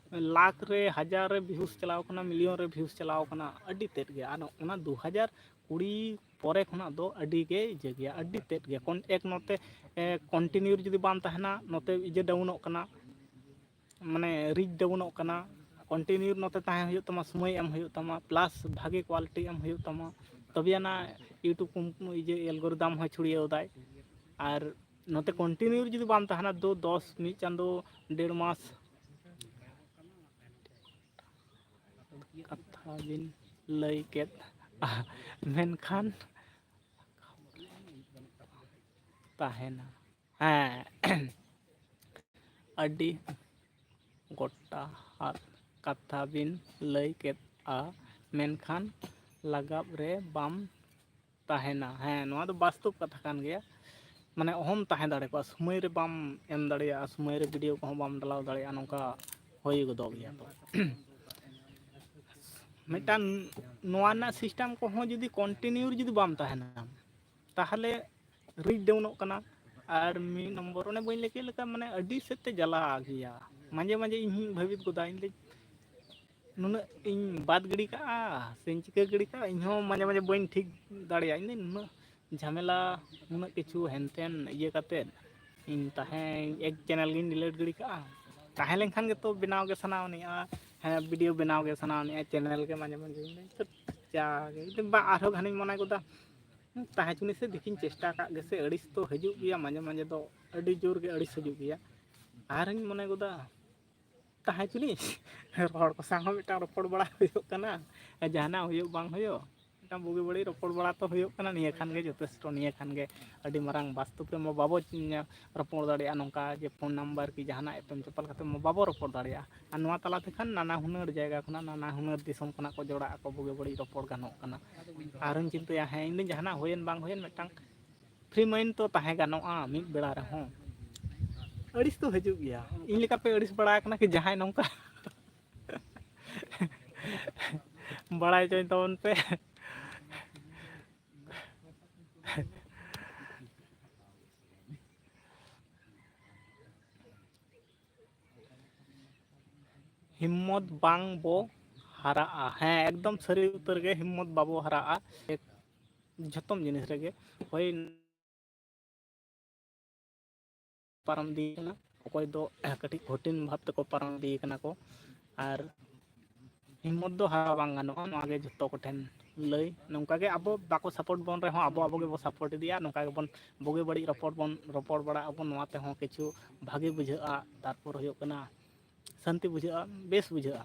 ᱞᱟᱠᱷ ᱨᱮ, ᱦᱟᱡᱟᱨ ᱨᱮ ᱵᱷᱤᱭᱩᱥ ᱪᱟᱞᱟᱣ ᱠᱟᱱᱟ, ᱢᱤᱞᱤᱭᱚᱱ ᱨᱮ ᱵᱷᱤᱭᱩᱥ ᱪᱟᱞᱟᱣ ᱠᱟᱱᱟ, ᱟᱹᱰᱤ ᱛᱮᱫ ᱜᱮ᱾ ᱟᱨ ᱚᱱᱟ ᱫᱩ ᱦᱟᱡᱟᱨ ᱠᱩᱲᱤ ᱯᱚᱨᱮ ᱠᱷᱚᱱᱟᱜ ᱫᱚ ᱟᱹᱰᱤ ᱜᱮ ᱤᱭᱟᱹ ᱜᱮᱭᱟ, ᱟᱹᱰᱤ ᱛᱮᱫ ᱜᱮ᱾ ᱠᱚᱱ-, ᱮᱠ ᱱᱚᱛᱮ, ᱮ, ᱠᱚᱱᱴᱤᱱᱤᱭᱩ ᱡᱩᱫᱤ ᱵᱟᱢ ᱛᱟᱦᱮᱱᱟ, ᱱᱚᱛᱮ ᱤᱭᱟᱹ ᱰᱟᱣᱩᱱᱚᱜ ᱠᱟᱱᱟ, ᱢᱟᱱᱮ ᱨᱤᱪ ᱰᱟᱣᱩᱱᱚᱜ ᱠᱟᱱᱟ᱾ ᱠᱚᱱᱴᱤᱱᱤᱭᱩ ᱱᱚᱛᱮ ᱛᱟᱦᱮᱸ ᱦᱩᱭᱩᱜ ᱛᱟᱢᱟ, ᱥᱚᱢᱚᱭ ᱮᱢ ᱦᱩᱭᱩᱜ ᱛᱟᱢᱟ, ᱯᱞᱟᱥ ᱵᱷᱟᱜᱮ ᱠᱣᱟᱞᱤᱴᱤ ᱮᱢ ᱦᱩᱭᱩᱜ ᱛᱟᱢᱟ, ᱛᱚᱵᱮ ᱟᱱᱟ YouTube ᱠᱚᱢ-, ᱤᱭᱟᱹ ᱮᱞᱜᱳᱨᱤᱫᱟᱢ ᱦᱚᱸᱭ ᱪᱷᱩᱲᱭᱟᱹᱣ ᱫᱟᱭ᱾ ᱟᱨ ᱱᱚᱛᱮ ᱠᱚᱱᱴᱤᱱᱤᱭᱩ ᱡᱩᱫᱤ ᱵᱟᱢ ᱛᱟᱦᱮᱱᱟ, ᱫᱩ, ᱫᱚᱥ, ᱢᱤᱫ ᱪᱟᱸᱫᱳ, ᱰᱮᱲ ᱢᱟᱥ, ᱠᱟᱛᱷᱟ ᱵᱤᱱ ᱞᱟᱹᱭ ᱠᱮᱫ ᱢᱮᱱᱠᱷᱟᱱ ᱛᱟᱦᱮᱱᱟ᱾ ᱦᱮᱸ, ᱟᱹᱰᱤ ᱜᱚᱴᱟ ᱟᱨ ᱠᱟᱛᱷᱟ ᱵᱤᱱ ᱞᱟᱹᱭ ᱠᱮᱫᱼᱟ, ᱢᱮᱱᱠᱷᱟᱱ ᱞᱟᱜᱟᱵ ᱨᱮ ᱵᱟᱢ ᱛᱟᱦᱮᱱᱟ᱾ ᱦᱮᱸ, ᱱᱚᱣᱟ ᱫᱚ ᱵᱟᱥᱛᱚᱵ ᱠᱟᱛᱷᱟ ᱠᱟᱱ ᱜᱮᱭᱟ᱾ ᱢᱟᱱᱮ ᱚᱦᱚᱢ ᱛᱟᱦᱮᱸ ᱫᱟᱲᱮ ᱠᱚᱜᱼᱟ, ᱥᱚᱢᱚᱭ ᱨᱮ ᱵᱟᱢ ᱮᱢ ᱫᱟᱲᱮᱭᱟᱜᱼᱟ, ᱥᱚᱢᱚᱭ ᱨᱮ ᱵᱷᱤᱰᱤᱭᱳ ᱠᱚᱦᱚᱸ ᱵᱟᱢ ᱰᱟᱞᱟᱣ ᱫᱟᱲᱮᱭᱟᱜᱼᱟ, ᱱᱚᱝᱠᱟ ᱦᱩᱭ ᱜᱚᱫᱚᱜ ᱜᱮᱭᱟ᱾ ᱛᱚ ᱢᱤᱫᱴᱟᱝ ᱱᱚᱣᱟ ᱨᱮᱱᱟᱜ ᱥᱤᱥᱴᱮᱢ ᱠᱚᱦᱚᱸ ᱡᱩᱫᱤ ᱠᱚᱱᱴᱤᱱᱤᱭᱩ ᱡᱩᱫᱤ ᱵᱟᱢ ᱛᱟᱦᱮᱱᱟ, ᱛᱟᱦᱚᱞᱮ ᱨᱤᱪ ᱰᱟᱣᱩᱱᱚᱜ ᱠᱟᱱᱟ᱾ ᱟᱨ ᱢᱤᱫ ᱱᱚᱢᱵᱚᱨ ᱚᱱᱮ ᱵᱟᱹᱧ ᱞᱟᱹᱭ ᱠᱮᱫ ᱞᱮᱠᱟ, ᱢᱟᱱᱮ ᱟᱹᱰᱤ ᱥᱮᱫ ᱛᱮ ᱡᱟᱞᱟ ᱜᱮᱭᱟ᱾ ᱢᱟᱡᱷᱮ ᱢᱟᱡᱷᱮ ᱤᱧ ᱦᱚᱸᱧ ᱵᱷᱟᱹᱵᱤᱛ ᱜᱚᱫᱟ, ᱤᱧ ᱞᱟᱹᱭ, ᱱᱩᱱᱟᱹᱜ ᱤᱧ ᱵᱟᱫ ᱜᱤᱰᱤ ᱠᱟᱜᱼᱟ ᱥᱮᱧ ᱪᱤᱠᱟᱹ ᱜᱤᱰᱤ ᱠᱟᱜᱼᱟ, ᱤᱧ ᱦᱚᱸ ᱢᱟᱡᱷᱮ ᱢᱟᱡᱷᱮ ᱵᱟᱹᱧ ᱴᱷᱤᱠ ᱫᱟᱲᱮᱭᱟᱜᱼᱟ᱾ ᱤᱧ ᱫᱚ ᱱᱩᱱᱟᱹᱜ ᱡᱷᱟᱢᱮᱞᱟ, ᱱᱩᱱᱟᱹᱜ ᱠᱤᱪᱷᱩ ᱦᱮᱱᱛᱮᱱ ᱤᱭᱟᱹ ᱠᱟᱛᱮᱫ ᱤᱧ ᱛᱟᱦᱮᱸ ᱮᱠ ᱪᱮᱱᱮᱞ ᱜᱤᱧ ᱰᱤᱞᱤᱴ ᱜᱤᱰᱤ ᱠᱟᱜᱼᱟ᱾ ᱛᱟᱦᱮᱸ ᱞᱮᱱᱠᱷᱟᱱ ᱜᱮᱛᱚ ᱵᱮᱱᱟᱣ ᱜᱮ ᱥᱟᱱᱟᱣ ᱟᱹᱱᱤᱡᱼᱟ, ᱦᱮᱸ, ᱵᱷᱤᱰᱤᱭᱳ ᱵᱮᱱᱟᱣ ᱜᱮ ᱥᱟᱱᱟᱣ ᱟᱹᱱᱤᱡᱼᱟ, ᱪᱮᱱᱮᱞ ᱜᱮ ᱢᱟᱡᱷᱮ ᱢᱟᱡᱷᱮ ᱤᱧ ᱫᱚᱧ ᱪᱟ ᱜᱮ, ᱤᱧ ᱫᱚ ᱵᱟᱝ, ᱟᱨᱦᱚᱸ ᱜᱷᱟᱱᱮᱧ ᱢᱚᱱᱮ ᱜᱚᱫᱟ, ᱦᱩᱸ, ᱛᱟᱦᱮᱸ ᱦᱚᱪᱚᱱᱤᱡ ᱥᱮ, ᱫᱮᱠᱷᱤᱧ ᱪᱮᱥᱴᱟ ᱠᱟᱜ ᱜᱮᱥᱮ, ᱟᱹᱲᱤᱥ ᱛᱚ ᱦᱤᱡᱩᱜ ᱜᱮᱭᱟ, ᱢᱟᱡᱷᱮ ᱢᱟᱡᱷᱮ ᱫᱚ ᱟᱹᱰᱤ ᱡᱳᱨ ᱜᱮ ᱟᱹᱲᱤᱥ ᱦᱤᱡᱩᱜ ᱜᱮᱭᱟ᱾ ᱟᱨᱦᱚᱸᱧ ᱢᱚᱱᱮ ᱜᱚᱫᱟ, ᱛᱟᱦᱮᱸ ᱦᱚᱪᱚᱱᱤᱡ, ᱦᱚᱲ ᱠᱚ ᱥᱟᱶ ᱦᱚᱸ ᱢᱤᱫᱴᱟᱝ ᱨᱚᱯᱚᱲ ᱵᱟᱲᱟ ᱦᱩᱭᱩᱜ ᱠᱟᱱᱟ, ᱡᱟᱦᱟᱱᱟᱜ ᱦᱩᱭᱩᱜ ᱵᱟᱝ ᱦᱩᱭᱩᱜ, ᱢᱤᱫᱴᱟᱝ ᱵᱩᱜᱤ ᱵᱟᱹᱲᱤᱡ ᱨᱚᱯᱚᱲ ᱵᱟᱲᱟ ᱛᱚ ᱦᱩᱭᱩᱜ ᱠᱟᱱᱟ, ᱱᱤᱭᱟᱹ ᱠᱷᱟᱱ ᱜᱮ ᱡᱚᱛᱷᱮᱥᱴᱚ, ᱱᱤᱭᱟᱹ ᱠᱷᱟᱱ ᱜᱮ ᱟᱹᱰᱤ ᱢᱟᱨᱟᱝ᱾ ᱵᱟᱥᱛᱚᱵ ᱨᱮᱢᱟ ᱵᱟᱵᱚ ᱧᱟ-, ᱨᱚᱯᱚᱲ ᱫᱟᱲᱮᱭᱟᱜᱼᱟ ᱱᱚᱝᱠᱟ ᱡᱮ ᱯᱷᱳᱱ ᱱᱟᱢᱵᱟᱨ ᱠᱤ ᱡᱟᱦᱟᱱᱟᱜ ᱮᱯᱮᱢ ᱪᱟᱯᱟᱞ ᱠᱟᱛᱮ ᱢᱟ ᱵᱟᱵᱚ ᱨᱚᱯᱚᱲ ᱫᱟᱲᱮᱭᱟᱜᱼᱟ᱾ ᱟᱨ ᱱᱚᱣᱟ ᱛᱟᱞᱟ ᱛᱮᱠᱷᱟᱱ ᱱᱟᱱᱟ ᱦᱩᱱᱟᱹᱨ ᱡᱟᱭᱜᱟ ᱠᱷᱚᱱᱟᱜ, ᱱᱟᱱᱟ ᱦᱩᱱᱟᱹᱨ ᱫᱤᱥᱚᱢ ᱠᱷᱚᱱᱟᱜ ᱠᱚ ᱡᱚᱲᱟᱜ ᱟᱠᱚ, ᱵᱩᱜᱤ ᱵᱟᱹᱲᱤᱡ ᱨᱚᱯᱚᱲ ᱜᱟᱱᱚᱜ ᱠᱟᱱᱟ᱾ ᱟᱨᱦᱚᱸᱧ ᱪᱤᱱᱛᱟᱹᱭᱟ, ᱦᱮᱸ, ᱤᱧ ᱫᱚ ᱡᱟᱦᱟᱱᱟᱜ ᱦᱩᱭᱮᱱ ᱵᱟᱝ ᱦᱩᱭᱮᱱ, ᱢᱤᱫᱴᱟᱝ ᱯᱷᱨᱤ ᱢᱟᱭᱤᱱᱰ ᱛᱚ ᱛᱟᱦᱮᱸ ᱜᱟᱱᱚᱜᱼᱟ ᱢᱤᱫ ᱵᱮᱲᱟ ᱨᱮᱦᱚᱸ᱾ ᱟᱹᱲᱤᱥ ᱛᱚ ᱦᱤᱡᱩᱜ ᱜᱮᱭᱟ᱾ ᱤᱧ ᱞᱮᱠᱟ ᱯᱮ ᱟᱹᱲᱤᱥ ᱵᱟᱲᱟ ᱟᱠᱟᱱᱟ ᱠᱤ ᱡᱟᱦᱟᱸᱭ ᱱᱚᱝᱠᱟ? ᱵᱟᱲᱟᱭ ᱦᱚᱪᱚᱧ ᱛᱟᱵᱚᱱ ᱯᱮ᱾ ᱦᱤᱢᱢᱚᱛ ᱵᱟᱝ ᱵᱚ ᱦᱟᱨᱟᱜᱼᱟ᱾ ᱦᱮᱸ, ᱮᱠᱫᱚᱢ ᱥᱟᱹᱨᱤ ᱩᱛᱟᱹᱨ ᱜᱮ, ᱦᱤᱢᱢᱚᱛ ᱵᱟᱵᱚ ᱦᱟᱨᱟᱜᱼᱟ ᱡᱷᱚᱛᱚᱢ ᱡᱤᱱᱤᱥ ᱨᱮᱜᱮ᱾ ᱦᱳᱭ, ᱯᱟᱨᱚᱢ ᱤᱫᱤ ᱠᱟᱱᱟ, ᱚᱠᱚᱭ ᱫᱚ ᱠᱟᱹᱴᱤᱡ ᱠᱚᱴᱷᱤᱱ ᱵᱷᱟᱵᱽ ᱛᱮᱠᱚ ᱯᱟᱨᱚᱢ ᱤᱫᱤ ᱠᱟᱱᱟ ᱠᱚ᱾ ᱟᱨ ᱦᱤᱢᱢᱚᱛ ᱫᱚ ᱦᱟᱨᱟ ᱵᱟᱝ ᱜᱟᱱᱚᱜᱼᱟ, ᱱᱚᱣᱟ ᱜᱮ ᱡᱷᱚᱛᱚ ᱠᱚᱴᱷᱮᱱ ᱞᱟᱹᱭ᱾ ᱱᱚᱝᱠᱟ ᱜᱮ ᱟᱵᱚ ᱵᱟᱠᱚ ᱥᱟᱯᱳᱨᱴ ᱵᱚᱱ ᱨᱮᱦᱚᱸ, ᱟᱵᱚ ᱟᱵᱚ ᱜᱮᱵᱚ ᱥᱟᱯᱳᱨᱴ ᱤᱫᱤᱭᱟ᱾ ᱱᱚᱝᱠᱟ ᱜᱮᱵᱚᱱ ᱵᱩᱜᱤ ᱵᱟᱹᱲᱤᱡ ᱨᱚᱯᱚᱲ ᱵᱚᱱ ᱨᱚᱯᱚᱲ ᱵᱟᱲᱟᱜ ᱟᱵᱚᱱ, ᱱᱚᱣᱟ ᱛᱮᱦᱚᱸ ᱠᱤᱪᱷᱩ ᱵᱷᱟᱜᱮ ᱵᱩᱡᱷᱟᱹᱜᱼᱟ᱾ ᱛᱟᱨᱯᱚᱨ ᱦᱩᱭᱩᱜ ᱠᱟᱱᱟ ᱥᱟᱹᱱᱛᱤ ᱵᱩᱡᱷᱟᱹᱜᱼᱟ, ᱵᱮᱥ ᱵᱩᱡᱷᱟᱹᱜᱼᱟ᱾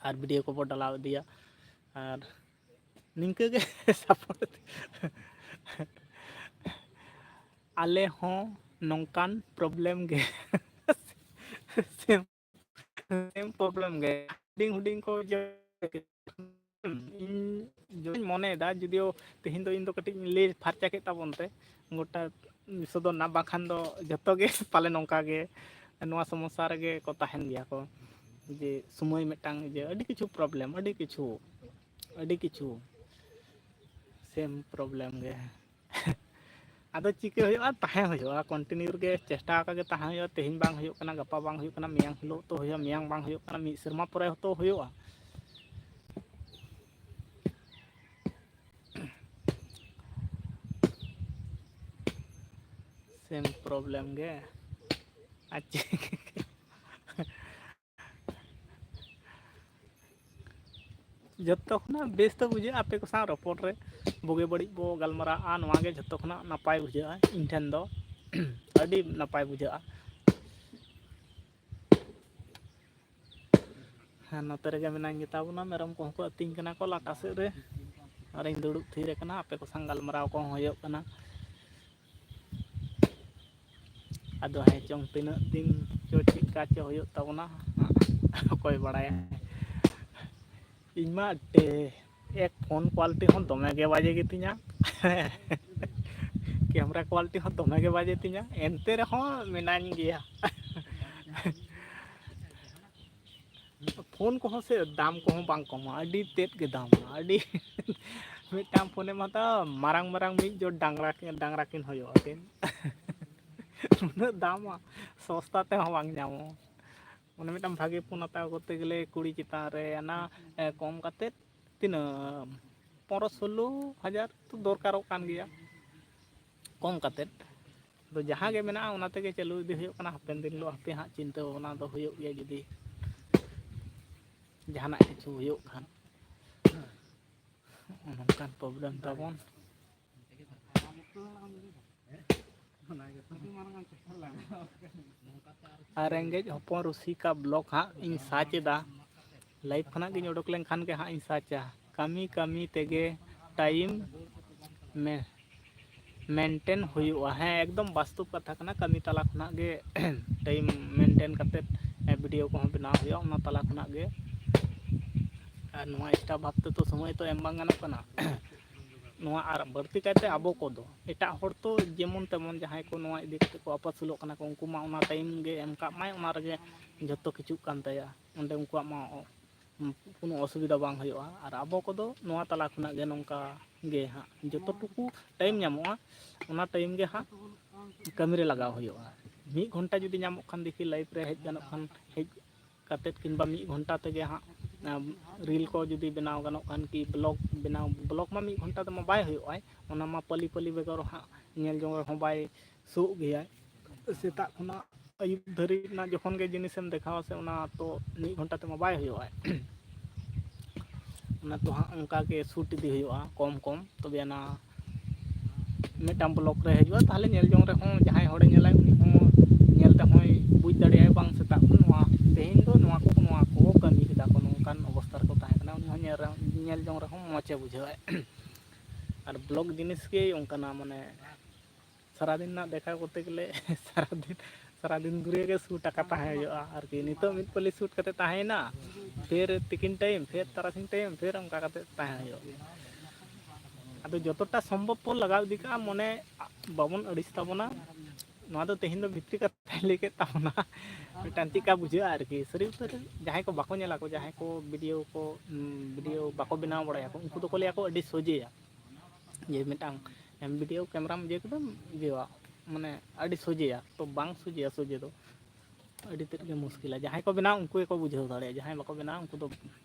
ᱟᱨ ᱵᱷᱤᱰᱤᱭᱳ ᱠᱚᱵᱚ ᱰᱟᱞᱟᱣ ᱤᱫᱤᱭᱟ᱾ ᱟᱨ ᱱᱤᱝᱠᱟᱹ ᱜᱮ ᱥᱟᱯᱳᱨᱴ᱾ ᱟᱞᱮ ᱦᱚᱸ ᱱᱚᱝᱠᱟᱱ ᱯᱨᱚᱵᱞᱮᱢ ᱜᱮ᱾ ᱥᱮᱢ, ᱥᱮᱢ ᱯᱨᱚᱵᱞᱮᱢ ᱜᱮ᱾ ᱦᱩᱰᱤᱧ ᱦᱩᱰᱤᱧ ᱠᱚ ᱡᱮ ᱤᱧ ᱡᱚᱧ ᱢᱚᱱᱮᱭᱮᱫᱟ, ᱡᱩᱫᱤᱭᱳ ᱛᱮᱦᱮᱧ ᱫᱚ ᱤᱧ ᱫᱚ ᱠᱟᱹᱴᱤᱡ ᱤᱧ ᱞᱟᱹᱭ ᱯᱷᱟᱨᱪᱟ ᱠᱮᱫ ᱛᱟᱵᱚᱱ ᱛᱮ ᱜᱚᱴᱟ ᱥᱚᱫᱚᱨ ᱨᱮᱱᱟᱜ, ᱵᱟᱠᱷᱟᱱ ᱫᱚ ᱡᱷᱚᱛᱚ ᱜᱮ ᱯᱟᱞᱮ ᱱᱚᱝᱠᱟ ᱜᱮ ᱱᱚᱣᱟ ᱥᱚᱢᱚᱥᱥᱟ ᱨᱮᱜᱮ ᱠᱚ ᱛᱟᱦᱮᱱ ᱜᱮᱭᱟ ᱠᱚ, ᱡᱮ ᱥᱚᱢᱚᱭ ᱢᱤᱫᱴᱟᱝ, ᱡᱮ ᱟᱹᱰᱤ ᱠᱤᱪᱷᱩ problem, ᱟᱹᱰᱤ ᱠᱤᱪᱷᱩ, ᱟᱹᱰᱤ ᱠᱤᱪᱷᱩ same problem ᱜᱮ᱾ ᱟᱫᱚ ᱪᱤᱠᱟᱹ ᱦᱩᱭᱩᱜᱼᱟ, ᱛᱟᱦᱮᱸ ᱦᱩᱭᱩᱜᱼᱟ, continue ᱨᱮᱜᱮ ᱪᱮᱥᱴᱟ ᱟᱠᱟ ᱜᱮ ᱛᱟᱦᱮᱸ ᱦᱩᱭᱩᱜᱼᱟ᱾ ᱛᱮᱦᱮᱧ ᱵᱟᱝ ᱦᱩᱭᱩᱜ ᱠᱟᱱᱟ, ᱜᱟᱯᱟ ᱵᱟᱝ ᱦᱩᱭᱩᱜ ᱠᱟᱱᱟ, ᱢᱮᱭᱟᱝ ᱦᱤᱞᱳᱜ ᱛᱚ ᱦᱩᱭᱩᱜᱼᱟ, ᱢᱮᱭᱟᱝ ᱵᱟᱝ ᱦᱩᱭᱩᱜ ᱠᱟᱱᱟ, ᱢᱤᱫ ᱥᱮᱨᱢᱟ ᱯᱚᱨᱮ ᱦᱚᱸᱛᱚ ᱦᱩᱭᱩᱜᱼᱟ᱾ Same problem ᱜᱮ᱾ ᱟᱨ ᱪᱮᱫ? ᱡᱚᱛᱚ ᱠᱷᱚᱱᱟᱜ ᱵᱮᱥ ᱫᱚ ᱵᱩᱡᱷᱟᱹᱜᱼᱟ ᱟᱯᱮ ᱠᱚ ᱥᱟᱶ ᱨᱚᱯᱚᱲ ᱨᱮ, ᱵᱩᱜᱤ ᱵᱟᱹᱲᱤᱡ ᱵᱚ ᱜᱟᱞᱢᱟᱨᱟᱜᱼᱟ, ᱱᱚᱣᱟ ᱜᱮ ᱡᱚᱛᱚ ᱠᱷᱚᱱᱟᱜ ᱱᱟᱯᱟᱭ ᱵᱩᱡᱷᱟᱹᱜᱼᱟ ᱤᱧ ᱴᱷᱮᱱ ᱫᱚ᱾ ᱟᱹᱰᱤ ᱱᱟᱯᱟᱭ ᱵᱩᱡᱷᱟᱹᱜᱼᱟ᱾ ᱦᱮᱸ, ᱱᱚᱛᱮ ᱨᱮᱜᱮ ᱢᱮᱱᱟᱧ ᱜᱮᱛᱟ ᱵᱚᱱᱟ, ᱢᱮᱨᱚᱢ ᱠᱚᱦᱚᱸ ᱠᱚ ᱟᱹᱛᱤᱧ ᱠᱟᱱᱟ ᱠᱚ ᱞᱟᱴᱟ ᱥᱮᱫ ᱨᱮ, ᱟᱨᱤᱧ ᱫᱩᱲᱩᱵ ᱛᱷᱤᱨ ᱟᱠᱟᱱᱟ, ᱟᱯᱮ ᱠᱚ ᱥᱟᱶ ᱜᱟᱞᱢᱟᱨᱟᱣ ᱠᱚᱦᱚᱸ ᱦᱩᱭᱩᱜ ᱠᱟᱱᱟ᱾ ᱟᱫᱚ ᱦᱮᱸ ᱪᱚᱝ ᱛᱤᱱᱟᱹᱜ ᱫᱤᱱ ᱪᱚ ᱪᱮᱫᱠᱟ ᱪᱚ ᱦᱩᱭᱩᱜ ᱛᱟᱵᱚᱱᱟ, ᱚᱠᱚᱭ ᱵᱟᱲᱟᱭᱟ᱾ ᱤᱧ ᱢᱟ ᱴᱮ-, ᱮᱠ ᱯᱷᱳᱱ quality ᱦᱚᱸ ᱫᱚᱢᱮ ᱜᱮ ᱵᱟᱡᱮ ᱜᱮᱛᱤᱧᱟ, camera quality ᱦᱚᱸ ᱫᱚᱢᱮ ᱜᱮ ᱵᱟᱡᱮ ᱛᱤᱧᱟ, ᱮᱱᱛᱮ ᱨᱮᱦᱚᱸ ᱢᱮᱱᱟᱧ ᱜᱮᱭᱟ᱾ ᱯᱷᱳᱱ ᱠᱚᱦᱚᱸ ᱥᱮ ᱫᱟᱢ ᱠᱚᱦᱚᱸ ᱵᱟᱝ ᱠᱚᱢᱟ, ᱟᱹᱰᱤ ᱛᱮᱫ ᱜᱮ ᱫᱟᱢᱟ, ᱟᱹᱰᱤ᱾ ᱢᱤᱫᱴᱟᱝ ᱯᱷᱳᱱᱮᱢ ᱦᱟᱛᱟᱣᱟ, ᱢᱟᱨᱟᱝ ᱢᱟᱨᱟᱝ ᱢᱤᱫ ᱡᱳᱲ ᱰᱟᱝᱨᱟ ᱠᱤᱱ, ᱰᱟᱝᱨᱟ ᱠᱤᱱ ᱦᱩᱭᱩᱜᱼᱟ ᱠᱤᱱ᱾ ᱩᱱᱟᱹᱜ ᱫᱟᱢᱟ, ᱥᱚᱥᱛᱟ ᱛᱮᱦᱚᱸ ᱵᱟᱝ ᱧᱟᱢᱚᱜᱼᱟ᱾ ᱢᱟᱱᱮ ᱢᱤᱫᱴᱟᱝ ᱵᱷᱟᱜᱮ ᱯᱷᱳᱱ ᱦᱟᱛᱟᱣ ᱠᱚᱨᱛᱮ ᱜᱮᱞᱮ ᱠᱩᱲᱤ ᱪᱮᱛᱟᱱ ᱨᱮ ᱚᱱᱟ, ᱮ, ᱠᱚᱢ ᱠᱟᱛᱮᱫ ᱛᱤᱱᱟᱹᱜ ᱯᱚᱱᱨᱚ ᱥᱳᱞᱞᱳ ᱦᱟᱡᱟᱨ ᱛᱚ ᱫᱚᱨᱠᱟᱨᱚᱜ ᱠᱟᱱ ᱜᱮᱭᱟ, ᱠᱚᱢ ᱠᱟᱛᱮᱫ᱾ ᱟᱫᱚ ᱡᱟᱦᱟᱸ ᱜᱮ ᱢᱮᱱᱟᱜᱼᱟ, ᱚᱱᱟ ᱛᱮᱜᱮ ᱪᱟᱹᱞᱩ ᱤᱫᱤ ᱦᱩᱭᱩᱜ ᱠᱟᱱᱟ᱾ ᱦᱟᱯᱮᱱ ᱫᱤᱱ ᱦᱤᱞᱳᱜ ᱦᱟᱯᱮ ᱦᱟᱸᱜ ᱪᱤᱱᱛᱟᱹ ᱵᱷᱟᱵᱽᱱᱟ ᱫᱚ ᱦᱩᱭᱩᱜ ᱜᱮᱭᱟ, ᱡᱩᱫᱤ ᱡᱟᱦᱟᱱᱟᱜ ᱠᱤᱪᱷᱩ ᱦᱩᱭᱩᱜ ᱠᱷᱟᱱ᱾ ᱱᱚᱝᱠᱟᱱ problem ᱛᱟᱵᱚᱱ᱾ ᱟᱨ ᱨᱮᱸᱜᱮᱡ ᱦᱚᱯᱚᱱ ᱨᱩᱥᱤᱠᱟ vlog ᱦᱟᱸᱜ ᱤᱧ search ᱮᱫᱟ᱾ Live ᱠᱷᱚᱱᱟᱜ ᱜᱤᱧ ᱩᱰᱩᱠ ᱞᱮᱱᱠᱷᱟᱱ ᱜᱮ ᱦᱟᱸᱜ ᱤᱧ searchᱟ᱾ ᱠᱟᱹᱢᱤ ᱠᱟᱹᱢᱤ ᱛᱮᱜᱮ time ᱢᱮ-, maintain ᱦᱩᱭᱩᱜᱼᱟ᱾ ᱦᱮᱸ, ᱮᱠᱫᱚᱢ ᱵᱟᱥᱛᱚᱵ ᱠᱟᱛᱷᱟ ᱠᱟᱱᱟ᱾ ᱠᱟᱹᱢᱤ ᱛᱟᱞᱟ ᱠᱷᱚᱱᱟᱜ ᱜᱮ time maintain ᱠᱟᱛᱮᱫ video ᱠᱚᱦᱚᱸ ᱵᱮᱱᱟᱣ ᱦᱩᱭᱩᱜᱼᱟ᱾ ᱚᱱᱟ ᱛᱟᱞᱟ ᱠᱷᱚᱱᱟᱜ ᱜᱮ ᱟᱨ ᱱᱚᱣᱟ ᱮᱠᱥᱴᱨᱟ ᱵᱷᱟᱵᱽ ᱛᱮᱫᱚ ᱥᱚᱢᱚᱭ ᱛᱚ ᱮᱢ ᱵᱟᱝ ᱜᱟᱱᱚᱜ ᱠᱟᱱᱟ᱾ ᱱᱚᱣᱟ ᱟᱨ ᱵᱟᱹᱲᱛᱤ ᱠᱟᱭᱛᱮ ᱟᱵᱚ ᱠᱚᱫᱚ, ᱮᱴᱟᱜ ᱦᱚᱲ ᱛᱚ ᱡᱮᱢᱚᱱ ᱛᱮᱢᱚᱱ ᱡᱟᱦᱟᱸᱭ ᱠᱚ ᱱᱚᱣᱟ ᱤᱫᱤ ᱠᱟᱛᱮ ᱠᱚ ᱟᱯᱟᱥᱩᱞᱚᱜ ᱠᱟᱱᱟ ᱠᱚ, ᱩᱱᱠᱩ ᱢᱟ ᱚᱱᱟ ᱴᱟᱭᱤᱢ ᱜᱮ ᱮᱢ ᱠᱟᱜ ᱢᱟᱭ, ᱚᱱᱟ ᱨᱮᱜᱮ ᱡᱷᱚᱛᱚ ᱠᱤᱪᱷᱩᱜ ᱠᱟᱱ ᱛᱟᱭᱟ᱾ ᱚᱸᱰᱮ ᱩᱱᱠᱩᱣᱟᱜ ᱢᱟ ᱠᱳᱱᱳ ᱚᱥᱩᱵᱤᱫᱷᱟ ᱵᱟᱝ ᱦᱩᱭᱩᱜᱼᱟ᱾ ᱟᱨ ᱟᱵᱚ ᱠᱚᱫᱚ ᱱᱚᱣᱟ ᱛᱟᱞᱟ ᱠᱷᱚᱱᱟᱜ ᱜᱮ ᱱᱚᱝᱠᱟ ᱜᱮ ᱦᱟᱸᱜ ᱡᱚᱛᱚ ᱴᱩᱠᱩ ᱴᱟᱭᱤᱢ ᱧᱟᱢᱚᱜᱼᱟ, ᱚᱱᱟ ᱴᱟᱭᱤᱢ ᱜᱮ ᱦᱟᱸᱜ ᱠᱟᱹᱢᱤ ᱨᱮ ᱞᱟᱜᱟᱣ ᱦᱩᱭᱩᱜᱼᱟ᱾ ᱢᱤᱫ ᱜᱷᱚᱱᱴᱟ ᱡᱩᱫᱤ ᱧᱟᱢᱚᱜ ᱠᱷᱟᱱ, ᱫᱮᱠᱷᱤ ᱞᱟᱭᱤᱵᱷ ᱨᱮ ᱦᱮᱡ ᱜᱟᱱᱚᱜ ᱠᱷᱟᱱ ᱦᱮᱡ ᱠᱟᱛᱮᱫ, ᱠᱤᱝᱵᱟ ᱢᱤᱫ ᱜᱷᱚᱱᱴᱟ ᱛᱮᱜᱮ ᱦᱟᱸᱜ ᱨᱤᱞ ᱠᱚ ᱡᱩᱫᱤ ᱵᱮᱱᱟᱣ ᱜᱟᱱᱚᱜ ᱠᱷᱟᱱ, ᱠᱤ ᱵᱞᱚᱜ ᱵᱮᱱᱟᱣ, ᱵᱞᱚᱜ ᱢᱟ ᱢᱤᱫ ᱜᱷᱚᱱᱴᱟ ᱛᱮᱢᱟ ᱵᱟᱭ ᱦᱩᱭᱩᱜᱼᱟᱭ, ᱚᱱᱟ ᱢᱟ ᱯᱟᱹᱞᱤ ᱯᱟᱹᱞᱤ ᱵᱮᱜᱚᱨ ᱦᱟᱸᱜ ᱧᱮᱞ ᱡᱚᱝ ᱨᱮᱦᱚᱸ ᱵᱟᱭ ᱥᱳᱜ ᱜᱮᱭᱟᱭ᱾ ᱥᱮᱛᱟᱜ ᱠᱷᱚᱱᱟᱜ ᱟᱹᱭᱩᱵ ᱫᱷᱟᱹᱨᱤᱡ ᱨᱮᱱᱟᱜ ᱡᱚᱠᱷᱚᱱ ᱜᱮ ᱡᱤᱱᱤᱥᱮᱢ ᱫᱮᱠᱷᱟᱣᱟ ᱥᱮ, ᱚᱱᱟ ᱛᱚ ᱢᱤᱫ ᱜᱷᱚᱱᱴᱟ ᱛᱮᱢᱟ ᱵᱟᱭ ᱦᱩᱭᱩᱜᱼᱟ᱾ ᱚᱱᱟ ᱛᱚ ᱦᱟᱸᱜ ᱚᱱᱠᱟ ᱜᱮ ᱥᱩᱴ ᱤᱫᱤ ᱦᱩᱭᱩᱜᱼᱟ ᱠᱚᱢ ᱠᱚᱢ, ᱛᱚᱵᱮ ᱟᱱᱟ ᱢᱤᱫᱴᱟᱝ ᱵᱞᱚᱜ ᱨᱮ ᱦᱤᱡᱩᱜᱼᱟ᱾ ᱛᱟᱦᱚᱞᱮ ᱧᱮᱞ ᱡᱚᱝ ᱨᱮᱦᱚᱸ, ᱡᱟᱦᱟᱸᱭ ᱦᱚᱲᱮ ᱧᱮᱞᱟᱭ, ᱩᱱᱤ ᱦᱚᱸ ᱧᱮᱞ ᱛᱮᱦᱚᱸᱭ ᱵᱩᱡᱽ ᱫᱟᱲᱮᱭᱟᱜᱼᱟ, ᱵᱟᱝ ᱥᱮᱛᱟᱜ ᱠᱷᱚᱱ ᱱᱚᱣᱟ ᱛᱮᱦᱮᱧ ᱫᱚ ᱱᱚᱣᱟ ᱠᱚ, ᱱᱚᱣᱟ ᱠᱚ ᱠᱟᱹᱢᱤ ᱠᱮᱫᱟ ᱠᱚ, ᱱᱚᱝᱠᱟᱱ ᱚᱵᱚᱥᱛᱟ ᱨᱮᱠᱚ ᱛᱟᱦᱮᱸ ᱠᱟᱱᱟ᱾ ᱩᱱᱤ ᱦᱚᱸ ᱧᱮᱞ ᱨᱮᱦᱚᱸ, ᱧᱮᱞ ᱡᱚᱝ ᱨᱮᱦᱚᱸ ᱢᱚᱡᱮ ᱵᱩᱡᱷᱟᱹᱣᱟ᱾ ᱟᱨ ᱵᱞᱚᱜ ᱡᱤᱱᱤᱥ ᱜᱮ ᱚᱱᱠᱟᱱᱟ, ᱢᱟᱱᱮ ᱥᱟᱨᱟᱫᱤᱱ ᱨᱮᱱᱟᱜ ᱫᱮᱠᱷᱟᱣ ᱠᱚᱨᱛᱮ ᱜᱮᱞᱮ ᱥᱟᱨᱟᱫᱤᱱ, ᱥᱟᱨᱟᱫᱤᱱ ᱫᱷᱩᱨᱤᱭᱟᱹ ᱜᱮ ᱥᱩᱴ ᱟᱠᱟ ᱛᱟᱦᱮᱸ ᱦᱩᱭᱩᱜᱼᱟ ᱟᱨᱠᱤ᱾ ᱱᱤᱛᱚᱜ ᱢᱤᱫ ᱯᱟᱹᱞᱤ ᱥᱩᱴ ᱠᱟᱛᱮ ᱛᱟᱦᱮᱸᱭᱮᱱᱟ, ᱯᱷᱮᱨ ᱛᱤᱠᱤᱱ ᱴᱟᱭᱤᱢ, ᱯᱷᱮᱨ ᱛᱟᱨᱟᱥᱤᱧ ᱴᱟᱭᱤᱢ, ᱯᱷᱮᱨ ᱚᱱᱠᱟ ᱠᱟᱛᱮ ᱛᱟᱦᱮᱸ ᱦᱩᱭᱩᱜᱼᱟ᱾ ᱟᱫᱚ ᱡᱚᱛᱚᱴᱟ ᱥᱚᱢᱵᱷᱚᱵ ᱵᱚᱱ ᱞᱟᱜᱟᱣ ᱤᱫᱤ ᱠᱟᱜᱼᱟ, ᱢᱚᱱᱮ ᱵᱟᱵᱚᱱ ᱟᱹᱲᱤᱥ ᱛᱟᱵᱚᱱᱟ᱾ ᱱᱚᱣᱟ ᱫᱚ ᱛᱮᱦᱮᱧ ᱫᱚ ᱵᱷᱤᱛᱨᱤ ᱠᱟᱛᱷᱟᱧ ᱞᱟᱹᱭ ᱠᱮᱫ ᱛᱟᱵᱚᱱᱟ, ᱢᱤᱫᱴᱟᱝ ᱪᱮᱫᱠᱟ ᱵᱩᱡᱷᱟᱹᱜᱼᱟ ᱟᱨᱠᱤ᱾ ᱥᱟᱹᱨᱤ ᱩᱛᱟᱹᱨ ᱡᱟᱦᱟᱸᱭ ᱠᱚ ᱵᱟᱠᱚ ᱧᱮᱞᱟ ᱠᱚ, ᱡᱟᱦᱟᱸᱭ ᱠᱚ ᱵᱷᱤᱰᱤᱭᱳ ᱠᱚ, ᱩᱢ, ᱵᱷᱤᱰᱤᱭᱳ ᱵᱟᱠᱚ ᱵᱮᱱᱟᱣ ᱵᱟᱲᱟᱭᱟ ᱠᱚ, ᱩᱱᱠᱩ ᱫᱚᱠᱚ ᱞᱟᱹᱭᱟ ᱠᱚ ᱟᱹᱰᱤ ᱥᱚᱡᱷᱮᱭᱟ, ᱡᱮ ᱢᱤᱫᱴᱟᱝ ᱮᱢ ᱵᱷᱤᱰᱤᱭᱳ ᱠᱮᱢᱮᱨᱟᱢ ᱤᱭᱟᱹ ᱠᱮᱫᱟᱢ, ᱤᱭᱟᱹᱣᱟ, ᱢᱟᱱᱮ ᱟᱹᱰᱤ ᱥᱚᱡᱷᱮᱭᱟ᱾ ᱛᱚ ᱵᱟᱝ ᱥᱚᱡᱷᱮᱭᱟ ᱥᱚᱡᱷᱮ ᱫᱚ, ᱟᱹᱰᱤ ᱛᱮᱫ ᱜᱮ ᱢᱩᱥᱠᱤᱞᱟ᱾ ᱡᱟᱦᱟᱸᱭ ᱠᱚ ᱵᱮᱱᱟᱣᱟ ᱩᱱᱠᱩ ᱜᱮᱠᱚ ᱵᱩᱡᱷᱟᱹᱣ ᱫᱟᱲᱮᱭᱟᱜᱼᱟ, ᱡᱟᱦᱟᱸᱭ ᱵᱟᱠᱚ ᱵᱮᱱᱟᱣᱟ ᱩᱱᱠᱩ ᱫᱚ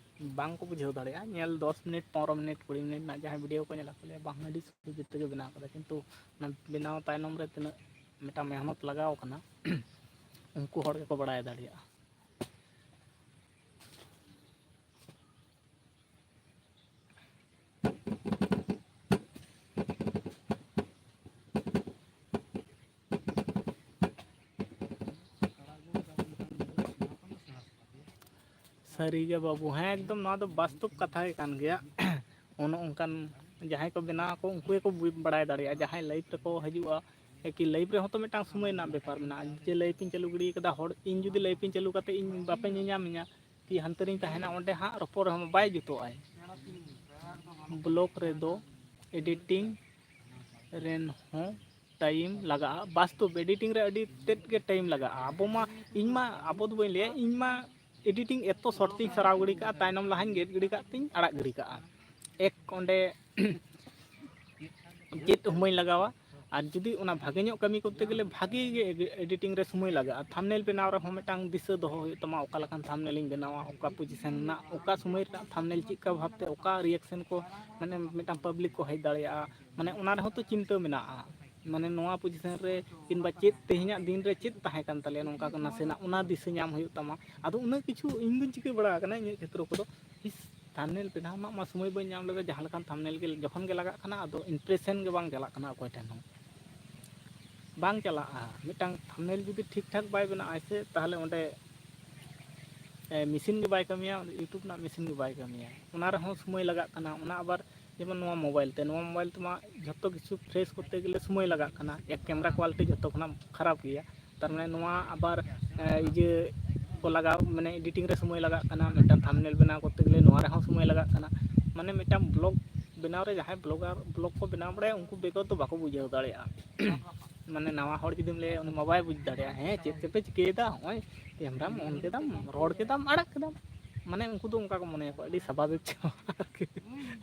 ᱵᱟᱝ ᱠᱚ ᱵᱩᱡᱷᱟᱹᱣ ᱫᱟᱲᱮᱭᱟᱜᱼᱟ᱾ ᱧᱮᱞ ᱫᱚᱥ ᱢᱤᱱᱤᱴ, ᱯᱚᱱᱨᱚ ᱢᱤᱱᱤᱴ, ᱠᱩᱲᱤ ᱢᱤᱱᱤᱴ ᱨᱮᱱᱟᱜ ᱡᱟᱦᱟᱸᱭ ᱵᱷᱤᱰᱤᱭᱳ ᱠᱚ ᱧᱮᱞᱟ, ᱠᱚ ᱞᱟᱹᱭᱟ, "ᱵᱟᱝ, ᱟᱹᱰᱤ ᱥᱚᱡᱷᱮ ᱛᱮᱜᱮ ᱵᱮᱱᱟᱣ ᱠᱟᱫᱟ", ᱠᱤᱱᱛᱩ ᱚᱱᱟ ᱵᱮᱱᱟᱣ ᱛᱟᱭᱱᱚᱢ ᱨᱮ ᱛᱤᱱᱟᱹᱜ ᱢᱤᱫᱴᱟᱝ ᱢᱮᱦᱱᱚᱛ ᱞᱟᱜᱟᱣ ᱠᱟᱱᱟ, ᱩᱱᱠᱩ ᱦᱚᱲ ᱜᱮᱠᱚ ᱵᱟᱲᱟᱭ ᱫᱟᱲᱮᱭᱟᱜᱼᱟ᱾ ᱥᱟᱹᱨᱤᱜᱮ ᱵᱟᱹᱵᱩ, ᱦᱮᱸ, ᱮᱠᱫᱚᱢ ᱱᱚᱣᱟ ᱫᱚ ᱵᱟᱥᱛᱚᱵ ᱠᱟᱛᱷᱟ ᱜᱮ ᱠᱟᱱ ᱜᱮᱭᱟ᱾ ᱚᱱᱮ ᱚᱱᱠᱟᱱ ᱡᱟᱦᱟᱸᱭ ᱠᱚ ᱵᱮᱱᱟᱣ ᱟᱠᱚ, ᱩᱱᱠᱩ ᱜᱮᱠᱚ ᱵᱩ-, ᱵᱟᱲᱟᱭ ᱫᱟᱲᱮᱭᱟᱜᱼᱟ᱾ ᱡᱟᱦᱟᱸᱭ ᱞᱟᱭᱤᱵᱷ ᱨᱮᱠᱚ ᱦᱤᱡᱩᱜᱼᱟ, ᱮᱠᱤ ᱞᱟᱭᱤᱵᱷ ᱨᱮᱦᱚᱸ ᱛᱚ ᱢᱤᱫᱴᱟᱝ ᱥᱚᱢᱚᱭ ᱨᱮᱱᱟᱜ ᱵᱮᱯᱟᱨ ᱢᱮᱱᱟᱜᱼᱟ᱾ ᱡᱮ ᱞᱟᱭᱤᱵᱷ ᱤᱧ ᱪᱟᱹᱞᱩ ᱜᱤᱰᱤ ᱠᱟᱫᱟ, ᱦᱚᱲ, ᱤᱧ ᱡᱩᱫᱤ ᱞᱟᱭᱤᱵᱷ ᱤᱧ ᱪᱟᱹᱞᱩ ᱠᱟᱛᱮ ᱤᱧ ᱵᱟᱯᱮ ᱧᱮᱧᱟᱢᱤᱧᱟ, ᱠᱤ ᱦᱟᱱᱛᱮ ᱨᱤᱧ ᱛᱟᱦᱮᱱᱟ, ᱚᱸᱰᱮ ᱦᱟᱸᱜ ᱨᱚᱯᱚᱲ ᱨᱮᱦᱚᱸ ᱵᱟᱭ ᱡᱩᱛᱩᱜᱼᱟᱭ᱾ ᱵᱞᱚᱜ ᱨᱮᱫᱚ ᱮᱰᱤᱴᱤᱝ ᱨᱮᱱ ᱦᱚᱸ ᱴᱟᱭᱤᱢ ᱞᱟᱜᱟᱜᱼᱟ᱾ ᱵᱟᱥᱛᱚᱵ ᱮᱰᱤᱴᱤᱝ ᱨᱮ ᱟᱹᱰᱤ ᱛᱮᱫ ᱜᱮ ᱴᱟᱭᱤᱢ ᱞᱟᱜᱟᱜᱼᱟ᱾ ᱟᱵᱚ ᱢᱟ, ᱤᱧ ᱢᱟ, ᱟᱵᱚ ᱫᱚ ᱵᱟᱹᱧ ᱞᱟᱹᱭᱟ, ᱤᱧ ᱢᱟ ᱮᱰᱤᱴᱤᱝ ᱮᱛᱚ ᱥᱚᱨᱴ ᱛᱤᱧ ᱥᱟᱨᱟᱣ ᱜᱤᱰᱤ ᱠᱟᱜᱼᱟ, ᱛᱟᱭᱱᱚᱢ ᱞᱟᱦᱟᱧ ᱜᱮᱫ ᱜᱤᱰᱤ ᱠᱟᱜ ᱛᱤᱧ ᱟᱲᱟᱜ ᱜᱤᱰᱤ ᱠᱟᱜᱼᱟ᱾ ᱮᱠ ᱚᱸᱰᱮ ᱪᱮᱫ ᱦᱚᱸ ᱵᱟᱹᱧ ᱞᱟᱜᱟᱣᱟ᱾ ᱟᱨ ᱡᱩᱫᱤ ᱚᱱᱟ ᱵᱷᱟᱜᱮ ᱧᱚᱜ ᱠᱟᱹᱢᱤ ᱠᱚᱨᱛᱮ ᱜᱮᱞᱮ ᱵᱷᱟᱜᱮ ᱜᱮ ᱮᱰᱤᱴᱤᱝ ᱨᱮ ᱥᱚᱢᱚᱭ ᱞᱟᱜᱟᱜᱼᱟ᱾ ᱛᱷᱟᱢᱵᱽᱱᱮᱞ ᱵᱮᱱᱟᱣ ᱨᱮᱦᱚᱸ ᱢᱤᱫᱴᱟᱝ ᱫᱤᱥᱟᱹ ᱫᱚᱦᱚ ᱦᱩᱭᱩᱜ ᱛᱟᱢᱟ, ᱚᱠᱟ ᱞᱮᱠᱟᱱ ᱛᱷᱟᱢᱵᱽᱱᱮᱞ ᱤᱧ ᱵᱮᱱᱟᱣᱟ, ᱚᱠᱟ ᱯᱚᱡᱤᱥᱮᱱ ᱨᱮᱱᱟᱜ, ᱚᱠᱟ ᱥᱚᱢᱚᱭ ᱨᱮᱱᱟᱜ ᱛᱷᱟᱢᱵᱽᱱᱮᱞ ᱪᱮᱫᱠᱟ ᱵᱷᱟᱵᱽᱛᱮ ᱚᱠᱟ ᱨᱤᱭᱮᱠᱥᱮᱱ ᱠᱚ, ᱢᱟᱱᱮ ᱢᱤᱫᱴᱟᱝ ᱯᱟᱵᱽᱞᱤᱠ ᱠᱚ ᱦᱮᱡ ᱫᱟᱲᱮᱭᱟᱜᱼᱟ, ᱢᱟᱱᱮ ᱚᱱᱟ ᱨᱮᱦᱚᱸ ᱛᱚ ᱪᱤᱱᱛᱟᱹ ᱢᱮᱱᱟᱜᱼᱟ᱾ ᱢᱟᱱᱮ ᱱᱚᱣᱟ ᱯᱚᱡᱤᱥᱮᱱ ᱨᱮ ᱠᱤᱝᱵᱟ ᱪᱮᱫ ᱛᱮᱦᱮᱧᱟᱜ ᱫᱤᱱ ᱨᱮ ᱪᱮᱫ ᱛᱟᱦᱮᱸ ᱠᱟᱱ ᱛᱟᱞᱮᱭᱟ, ᱱᱚᱝᱠᱟ ᱠᱚ ᱱᱟᱥᱮᱱᱟᱜ ᱚᱱᱟ ᱫᱤᱥᱟᱹ ᱧᱟᱢ ᱦᱩᱭᱩᱜ ᱛᱟᱢᱟ᱾ ᱟᱫᱚ ᱩᱱᱟᱹᱜ ᱠᱤᱪᱷᱩ ᱤᱧ ᱫᱚᱧ ᱪᱤᱠᱟᱹ ᱵᱟᱲᱟ ᱟᱠᱟᱱᱟ ᱤᱧᱟᱹᱜ ᱠᱷᱮᱛᱨᱚ ᱠᱚᱫᱚ, ᱤᱥ, ᱛᱷᱟᱢᱵᱽᱱᱮᱞ ᱵᱮᱱᱟᱣ ᱨᱮᱱᱟᱜ ᱢᱟ ᱥᱚᱢᱚᱭ ᱵᱟᱹᱧ ᱧᱟᱢ ᱞᱮᱫᱟ, ᱡᱟᱦᱟᱸ ᱞᱮᱠᱟᱱ ᱛᱷᱟᱢᱵᱽᱱᱮᱞ ᱜᱮ ᱡᱚᱠᱷᱚᱱ ᱜᱮ ᱞᱟᱜᱟᱜ ᱠᱟᱱᱟ, ᱟᱫᱚ ᱤᱢᱯᱨᱮᱥᱮᱱ ᱜᱮ ᱵᱟᱝ ᱪᱟᱞᱟᱜ ᱠᱟᱱᱟ ᱚᱠᱚᱭ ᱴᱷᱮᱱ ᱦᱚᱸ᱾ ᱵᱟᱝ ᱪᱟᱞᱟᱜᱼᱟ᱾ ᱢᱤᱫᱴᱟᱝ ᱛᱷᱟᱢᱵᱽᱱᱮᱞ ᱡᱩᱫᱤ ᱴᱷᱤᱠ ᱴᱷᱟᱠ ᱵᱟᱭ ᱵᱮᱱᱟᱜᱼᱟ ᱥᱮ, ᱛᱟᱦᱚᱞᱮ ᱚᱸᱰᱮ, ᱮ, ᱢᱮᱥᱤᱱ ᱜᱮ ᱵᱟᱭ ᱠᱟᱹᱢᱤᱭᱟ, YouTube ᱨᱮᱱᱟᱜ ᱢᱮᱥᱤᱱ ᱜᱮ ᱵᱟᱭ ᱠᱟᱹᱢᱤᱭᱟ᱾ ᱚᱱᱟ ᱨᱮᱦᱚᱸ ᱥᱚᱢᱚᱭ ᱞᱟᱜᱟᱜ ᱠᱟᱱᱟ᱾ ᱚᱱᱟ ᱟᱵᱟᱨ ᱡᱮᱢᱚᱱ ᱱᱚᱣᱟ ᱢᱳᱵᱟᱭᱤᱞ ᱛᱮ, ᱱᱚᱣᱟ ᱢᱳᱵᱟᱭᱤᱞ ᱛᱮᱢᱟ ᱡᱷᱚᱛᱚ ᱠᱤᱪᱷᱩ ᱯᱷᱨᱮᱥ ᱠᱚᱨᱛᱮ ᱜᱮᱞᱮ ᱥᱚᱢᱚᱭ ᱞᱟᱜᱟᱜ ᱠᱟᱱᱟ᱾ ᱮᱠ, ᱠᱮᱢᱮᱨᱟ ᱠᱳᱣᱟᱞᱤᱴᱤ ᱡᱷᱚᱛᱚ ᱠᱷᱚᱱᱟᱜ ᱠᱷᱟᱨᱟᱯ ᱜᱮᱭᱟ᱾ ᱛᱟᱨ ᱢᱟᱱᱮ ᱱᱚᱣᱟ ᱟᱵᱟᱨ, ᱮ, ᱤᱭᱟᱹ ᱠᱚ ᱞᱟᱜᱟᱣ, ᱢᱟᱱᱮ ᱮᱰᱤᱴᱤᱝ ᱨᱮ ᱥᱚᱢᱚᱭ ᱞᱟᱜᱟᱜ ᱠᱟᱱᱟ, ᱢᱤᱫᱴᱟᱝ ᱛᱷᱟᱢᱵᱽᱱᱮᱞ ᱵᱮᱱᱟᱣ ᱠᱚᱨᱛᱮ ᱜᱮᱞᱮ ᱱᱚᱣᱟ ᱨᱮᱦᱚᱸ ᱥᱚᱢᱚᱭ ᱞᱟᱜᱟᱜ ᱠᱟᱱᱟ᱾ ᱢᱟᱱᱮ ᱢᱤᱫᱴᱟᱝ ᱵᱞᱚᱜ ᱵᱮᱱᱟᱣ ᱨᱮ ᱡᱟᱦᱟᱸᱭ ᱵᱞᱚᱜᱟᱨ, ᱵᱞᱚᱜ ᱠᱚ ᱵᱮᱱᱟᱣ ᱵᱟᱲᱟᱭᱟ, ᱩᱱᱠᱩ ᱵᱮᱜᱚᱨ ᱫᱚ ᱵᱟᱠᱚ ᱵᱩᱡᱷᱟᱹᱣ ᱫᱟᱲᱮᱭᱟᱜᱼᱟ᱾ ᱢᱟᱱᱮ ᱱᱟᱣᱟ ᱦᱚᱲ ᱡᱩᱫᱤᱢ ᱞᱟᱹᱭᱟ, ᱩᱱᱤ ᱢᱟ ᱵᱟᱭ ᱵᱩᱡᱽ ᱫᱟᱲᱮᱭᱟᱜᱼᱟ, ᱦᱮᱸ, ᱪᱮᱫ ᱪᱚᱯᱮ ᱪᱤᱠᱟᱹᱭᱮᱫᱟ, ᱱᱚᱜᱼᱚᱭ ᱠᱮᱢᱨᱟᱢ ᱚᱱ ᱠᱮᱫᱟᱢ, ᱨᱚᱲ ᱠᱮᱫᱟᱢ, ᱟᱲᱟᱜ ᱠᱮᱫᱟᱢ᱾ ᱢᱟᱱᱮ ᱩᱱᱠᱩ ᱫᱚ ᱚᱱᱠᱟ ᱠᱚ ᱢᱚᱱᱮᱭᱟᱠᱚ, ᱟᱹᱰᱤ ᱥᱟᱵᱷᱟᱵᱤᱠ ᱪᱟᱵᱟ ᱟᱨᱠᱤ᱾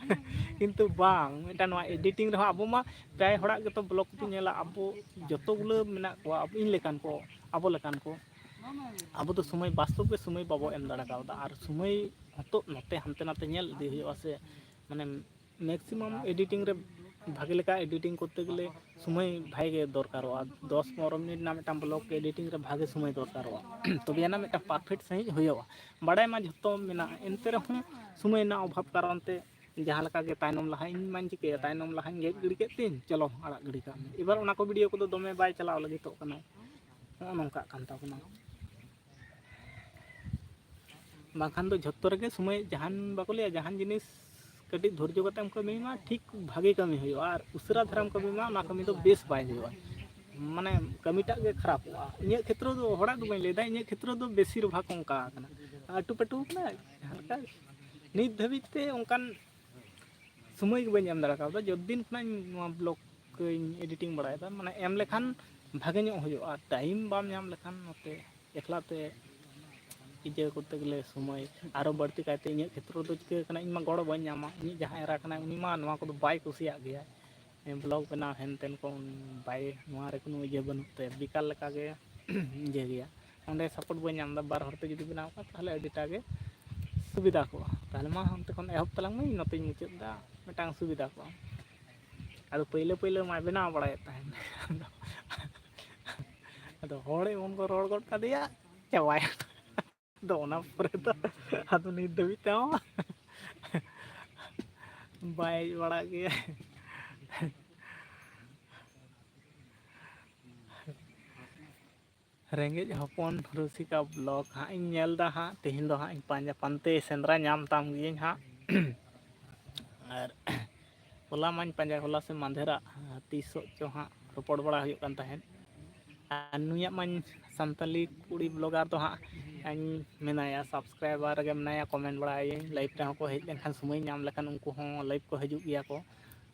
ᱠᱤᱱᱛᱩ ᱵᱟᱝ, ᱢᱤᱫᱴᱟᱝ ᱱᱚᱣᱟ ᱮᱰᱤᱴᱤᱝ ᱨᱮᱦᱚᱸ ᱟᱵᱚ ᱢᱟ ᱯᱨᱟᱭ ᱦᱚᱲᱟᱜ ᱜᱮᱛᱚ ᱵᱞᱚᱜ ᱠᱚ ᱧᱮᱞᱟ, ᱟᱵᱚ ᱡᱚᱛᱚ ᱜᱩᱞᱟᱹ ᱢᱮᱱᱟᱜ ᱠᱚᱣᱟ, ᱤᱧ ᱞᱮᱠᱟᱱ ᱠᱚ, ᱟᱵᱚ ᱞᱮᱠᱟᱱ ᱠᱚ, ᱟᱵᱚ ᱫᱚ ᱥᱚᱢᱚᱭ, ᱵᱟᱥᱛᱚᱵ ᱜᱮ ᱥᱚᱢᱚᱭ ᱵᱟᱵᱚ ᱮᱢ ᱫᱟᱲᱮ ᱠᱟᱣᱫᱟ᱾ ᱟᱨ ᱥᱚᱢᱚᱭ ᱦᱚᱛᱚ ᱱᱚᱛᱮ ᱦᱟᱱᱛᱮ ᱱᱟᱛᱮ ᱧᱮᱞ ᱤᱫᱤ ᱦᱩᱭᱩᱜᱼᱟ ᱥᱮ, ᱢᱟᱱᱮ ᱢᱮᱠᱥᱤᱢᱟᱢ ᱮᱰᱤᱴᱤᱝ ᱨᱮ ᱵᱷᱟᱜᱮ ᱞᱮᱠᱟ ᱮᱰᱤᱴᱤᱝ ᱠᱚᱨᱛᱮ ᱜᱮᱞᱮ ᱥᱚᱢᱚᱭ ᱵᱷᱟᱜᱮ ᱜᱮ ᱫᱚᱨᱠᱟᱨᱚᱜᱼᱟ᱾ ᱫᱚᱥ ᱯᱚᱱᱨᱚ ᱢᱤᱱᱤᱴ ᱨᱮᱱᱟᱜ ᱢᱤᱫᱴᱟᱝ ᱵᱞᱚᱜ ᱮᱰᱤᱴᱤᱝ ᱨᱮ ᱵᱷᱟᱜᱮ ᱥᱚᱢᱚᱭ ᱫᱚᱨᱠᱟᱨᱚᱜᱼᱟ, ᱛᱚᱵᱮ ᱟᱱᱟᱜ ᱢᱤᱫᱴᱟᱝ ᱯᱟᱨᱯᱷᱮᱠᱴ ᱥᱟᱺᱦᱤᱡ ᱦᱩᱭᱩᱜᱼᱟ᱾ ᱵᱟᱲᱟᱭ ᱢᱟ ᱡᱷᱚᱛᱚ ᱢᱮᱱᱟᱜᱼᱟ, ᱮᱱᱛᱮ ᱨᱮᱦᱚᱸ ᱥᱚᱢᱚᱭ ᱨᱮᱱᱟᱜ ᱚᱵᱷᱟᱵᱽ ᱠᱟᱨᱚᱱ ᱛᱮ ᱡᱟᱦᱟᱸ ᱞᱮᱠᱟ ᱜᱮ ᱛᱟᱭᱱᱚᱢ ᱞᱟᱦᱟ, ᱤᱧ ᱢᱟᱧ ᱪᱤᱠᱟᱹᱭᱟ, ᱛᱟᱭᱱᱚᱢ ᱞᱟᱦᱟᱧ ᱜᱮᱫ ᱜᱤᱰᱤ ᱠᱮᱫ ᱛᱤᱧ, ᱪᱚᱞᱚ ᱟᱲᱟᱜ ᱜᱤᱰᱤ ᱠᱟᱜ ᱢᱮ᱾ ᱮᱵᱟᱨ ᱚᱱᱟ ᱠᱚ ᱵᱷᱤᱰᱤᱭᱳ ᱠᱚᱫᱚ ᱫᱚᱢᱮ ᱵᱟᱭ ᱪᱟᱞᱟᱣ ᱞᱟᱹᱜᱤᱫᱚᱜ ᱠᱟᱱᱟ᱾ ᱱᱚᱜᱼᱚ ᱱᱚᱝᱠᱟᱜ ᱠᱟᱱ ᱛᱟᱵᱚᱱᱟ᱾ ᱵᱟᱝᱠᱷᱟᱱ ᱫᱚ ᱡᱷᱚᱛᱚ ᱨᱮᱜᱮ ᱥᱚᱢᱚᱭ, ᱡᱟᱦᱟᱱ ᱵᱟᱠᱚ ᱞᱟᱹᱭᱟ, ᱡᱟᱦᱟᱱ ᱡᱤᱱᱤᱥ ᱠᱟᱹᱴᱤᱡ ᱫᱷᱳᱨᱡᱚ ᱠᱟᱛᱮ ᱮᱢ ᱠᱟᱹᱢᱤ ᱢᱟ, ᱴᱷᱤᱠ ᱵᱷᱟᱜᱮ ᱠᱟᱹᱢᱤ ᱦᱩᱭᱩᱜᱼᱟ, ᱟᱨ ᱩᱥᱟᱹᱨᱟ ᱫᱷᱟᱨᱟᱢ ᱠᱟᱹᱢᱤ ᱢᱟ, ᱚᱱᱟ ᱠᱟᱹᱢᱤ ᱫᱚ ᱵᱮᱥ ᱵᱟᱭ ᱦᱩᱭᱩᱜᱼᱟ, ᱢᱟᱱᱮ ᱠᱟᱹᱢᱤᱴᱟᱜ ᱜᱮ ᱠᱷᱟᱨᱟᱯᱚᱜᱼᱟ᱾ ᱤᱧᱟᱹᱜ ᱠᱷᱮᱛᱨᱚ ᱫᱚ, ᱦᱚᱲᱟᱜ ᱫᱚ ᱵᱟᱹᱧ ᱞᱟᱹᱭᱫᱟ, ᱤᱧᱟᱹᱜ ᱠᱷᱮᱛᱨᱚ ᱫᱚ ᱵᱮᱥᱤᱨ ᱵᱷᱟᱜᱽ ᱚᱱᱠᱟ ᱠᱟᱱᱟ᱾ ᱟᱹᱴᱩ ᱯᱟᱹᱴᱩ ᱠᱟᱱᱟ ᱡᱟᱦᱟᱸ ᱞᱮᱠᱟ᱾ ᱱᱤᱛ ᱫᱷᱟᱹᱵᱤᱡ ᱛᱮ ᱚᱱᱠᱟᱱ ᱥᱚᱢᱚᱭ ᱜᱮ ᱵᱟᱹᱧ ᱮᱢ ᱫᱟᱲᱮ ᱠᱟᱣᱫᱟ᱾ ᱡᱚᱛ ᱫᱤᱱ ᱠᱷᱚᱱᱟᱜ ᱤᱧ ᱱᱚᱣᱟ ᱵᱞᱚᱜ ᱠᱚᱧ ᱮᱰᱤᱴᱤᱝ ᱵᱟᱲᱟᱭᱮᱫᱟ, ᱢᱟᱱᱮ ᱮᱢ ᱞᱮᱠᱷᱟᱱ ᱵᱷᱟᱜᱮ ᱧᱚᱜ ᱦᱩᱭᱩᱜᱼᱟ᱾ ᱴᱟᱭᱤᱢ ᱵᱟᱢ ᱧᱟᱢ ᱞᱮᱠᱷᱟᱱ ᱱᱚᱛᱮ ᱮᱠᱞᱟ ᱛᱮ ᱤᱭᱟᱹ ᱠᱚᱨᱛᱮ ᱜᱮᱞᱮ ᱥᱚᱢᱚᱭ, ᱟᱨᱚ ᱵᱟᱹᱲᱛᱤ ᱠᱟᱭᱛᱮ ᱤᱧᱟᱹᱜ ᱠᱷᱮᱛᱨᱚ ᱫᱚ ᱪᱤᱠᱟᱹ ᱠᱟᱱᱟ, ᱤᱧ ᱢᱟ ᱜᱚᱲᱚ ᱵᱟᱹᱧ ᱧᱟᱢᱟ᱾ ᱤᱧᱤᱡ ᱡᱟᱦᱟᱸ ᱮᱨᱟ ᱠᱟᱱᱟᱭ, ᱩᱱᱤ ᱢᱟ ᱱᱚᱣᱟ ᱠᱚᱫᱚ ᱵᱟᱭ ᱠᱩᱥᱤᱭᱟᱜ ᱜᱮᱭᱟ᱾ ᱵᱞᱚᱜ ᱵᱮᱱᱟᱣ ᱦᱮᱱ ᱛᱮᱱ ᱠᱚ, ᱩᱱᱤ ᱵᱟᱭ, ᱱᱚᱣᱟ ᱨᱮ ᱠᱳᱱᱳ ᱤᱭᱟᱹ ᱵᱟᱹᱱᱩᱜ ᱛᱟᱭᱟ, ᱵᱮᱠᱟᱨ ᱞᱮᱠᱟ ᱜᱮ ᱤᱭᱟᱹ ᱜᱮᱭᱟ᱾ ᱚᱸᱰᱮ ᱥᱟᱯᱳᱨᱴ ᱵᱟᱹᱧ ᱧᱟᱢ ᱮᱫᱟ᱾ ᱵᱟᱨ ᱦᱚᱲ ᱛᱮ ᱡᱩᱫᱤ ᱵᱮᱱᱟᱣ ᱠᱚᱜᱼᱟ, ᱛᱟᱦᱚᱞᱮ ᱟᱹᱰᱤᱴᱟ ᱜᱮ ᱥᱩᱵᱤᱫᱷᱟ ᱠᱚᱜᱼᱟ᱾ ᱛᱟᱦᱚᱞᱮ ᱢᱟ ᱚᱱᱛᱮ ᱠᱷᱚᱱ ᱮᱦᱚᱵ ᱛᱟᱞᱟᱝ ᱢᱮ, ᱤᱧ ᱱᱚᱛᱮᱧ ᱢᱩᱪᱟᱹᱫ ᱮᱫᱟ, ᱢᱤᱫᱴᱟᱝ ᱥᱩᱵᱤᱫᱷᱟ ᱠᱚᱜᱼᱟ᱾ ᱟᱫᱚ ᱯᱟᱹᱭᱞᱟᱹ ᱯᱟᱹᱭᱞᱟᱹ ᱢᱟᱭ ᱵᱮᱱᱟᱣ ᱵᱟᱲᱟᱭᱮᱫ ᱛᱟᱦᱮᱸᱫ᱾ ᱟᱫᱚ, ᱟᱫᱚ ᱦᱚᱲ ᱮᱢᱚᱱ ᱠᱚ ᱨᱚᱲ ᱜᱚᱫ ᱠᱟᱫᱮᱭᱟ, ᱪᱟᱵᱟᱭᱮᱱ᱾ ᱟᱫᱚ ᱚᱱᱟ ᱯᱚᱨᱮ ᱫᱚ ᱟᱫᱚ ᱱᱤᱛ ᱫᱷᱟᱹᱵᱤᱡ ᱛᱮᱦᱚᱸ ᱵᱟᱭ ᱦᱮᱡ ᱵᱟᱲᱟᱜ ᱜᱮᱭᱟ᱾ ᱨᱮᱸᱜᱮᱡ ᱦᱚᱯᱚᱱ ᱨᱩᱥᱤᱠᱟ ᱵᱞᱚᱜ ᱦᱟᱸᱜ ᱤᱧ ᱧᱮᱞ ᱮᱫᱟ ᱦᱟᱸᱜ, ᱛᱮᱦᱮᱧ ᱫᱚ ᱦᱟᱸᱜ ᱤᱧ ᱯᱟᱸᱡᱟ ᱯᱟᱱᱛᱮ ᱥᱮᱸᱫᱽᱨᱟ ᱧᱟᱢ ᱛᱟᱢ ᱜᱤᱭᱟᱹᱧ ᱦᱟᱸᱜ᱾ ᱟᱨ ᱦᱚᱞᱟ ᱢᱟᱧ ᱯᱟᱸᱡᱟ, ᱦᱚᱞᱟ ᱥᱮ ᱢᱟᱫᱷᱮᱨᱟᱜ ᱛᱤᱥᱚᱜ ᱪᱚ ᱦᱟᱸᱜ ᱨᱚᱯᱚᱲ ᱵᱟᱲᱟ ᱦᱩᱭᱩᱜ ᱠᱟᱱ ᱛᱟᱦᱮᱸᱫ᱾ ᱟᱨ ᱱᱩᱭᱟᱜ ᱢᱟᱧ ᱥᱟᱱᱛᱟᱞᱤ ᱠᱩᱲᱤ ᱵᱞᱚᱜᱟᱨ ᱫᱚ ᱦᱟᱸᱜ ᱤᱧ ᱢᱮᱱᱟᱭᱟ, ᱥᱟᱵᱥᱠᱨᱟᱭᱵᱟᱨ ᱨᱮᱜᱮ ᱢᱮᱱᱟᱭᱟ, ᱠᱚᱢᱮᱱᱴ ᱵᱟᱲᱟᱭᱟᱹᱧ, ᱞᱟᱭᱤᱵᱷ ᱨᱮᱦᱚᱸ ᱠᱚ ᱦᱮᱡ ᱞᱮᱱᱠᱷᱟᱱ, ᱥᱚᱢᱚᱭ ᱧᱟᱢ ᱞᱮᱠᱷᱟᱱ ᱩᱱᱠᱩ ᱦᱚᱸ ᱞᱟᱭᱤᱵᱷ ᱠᱚ ᱦᱤᱡᱩᱜ ᱜᱮᱭᱟ ᱠᱚ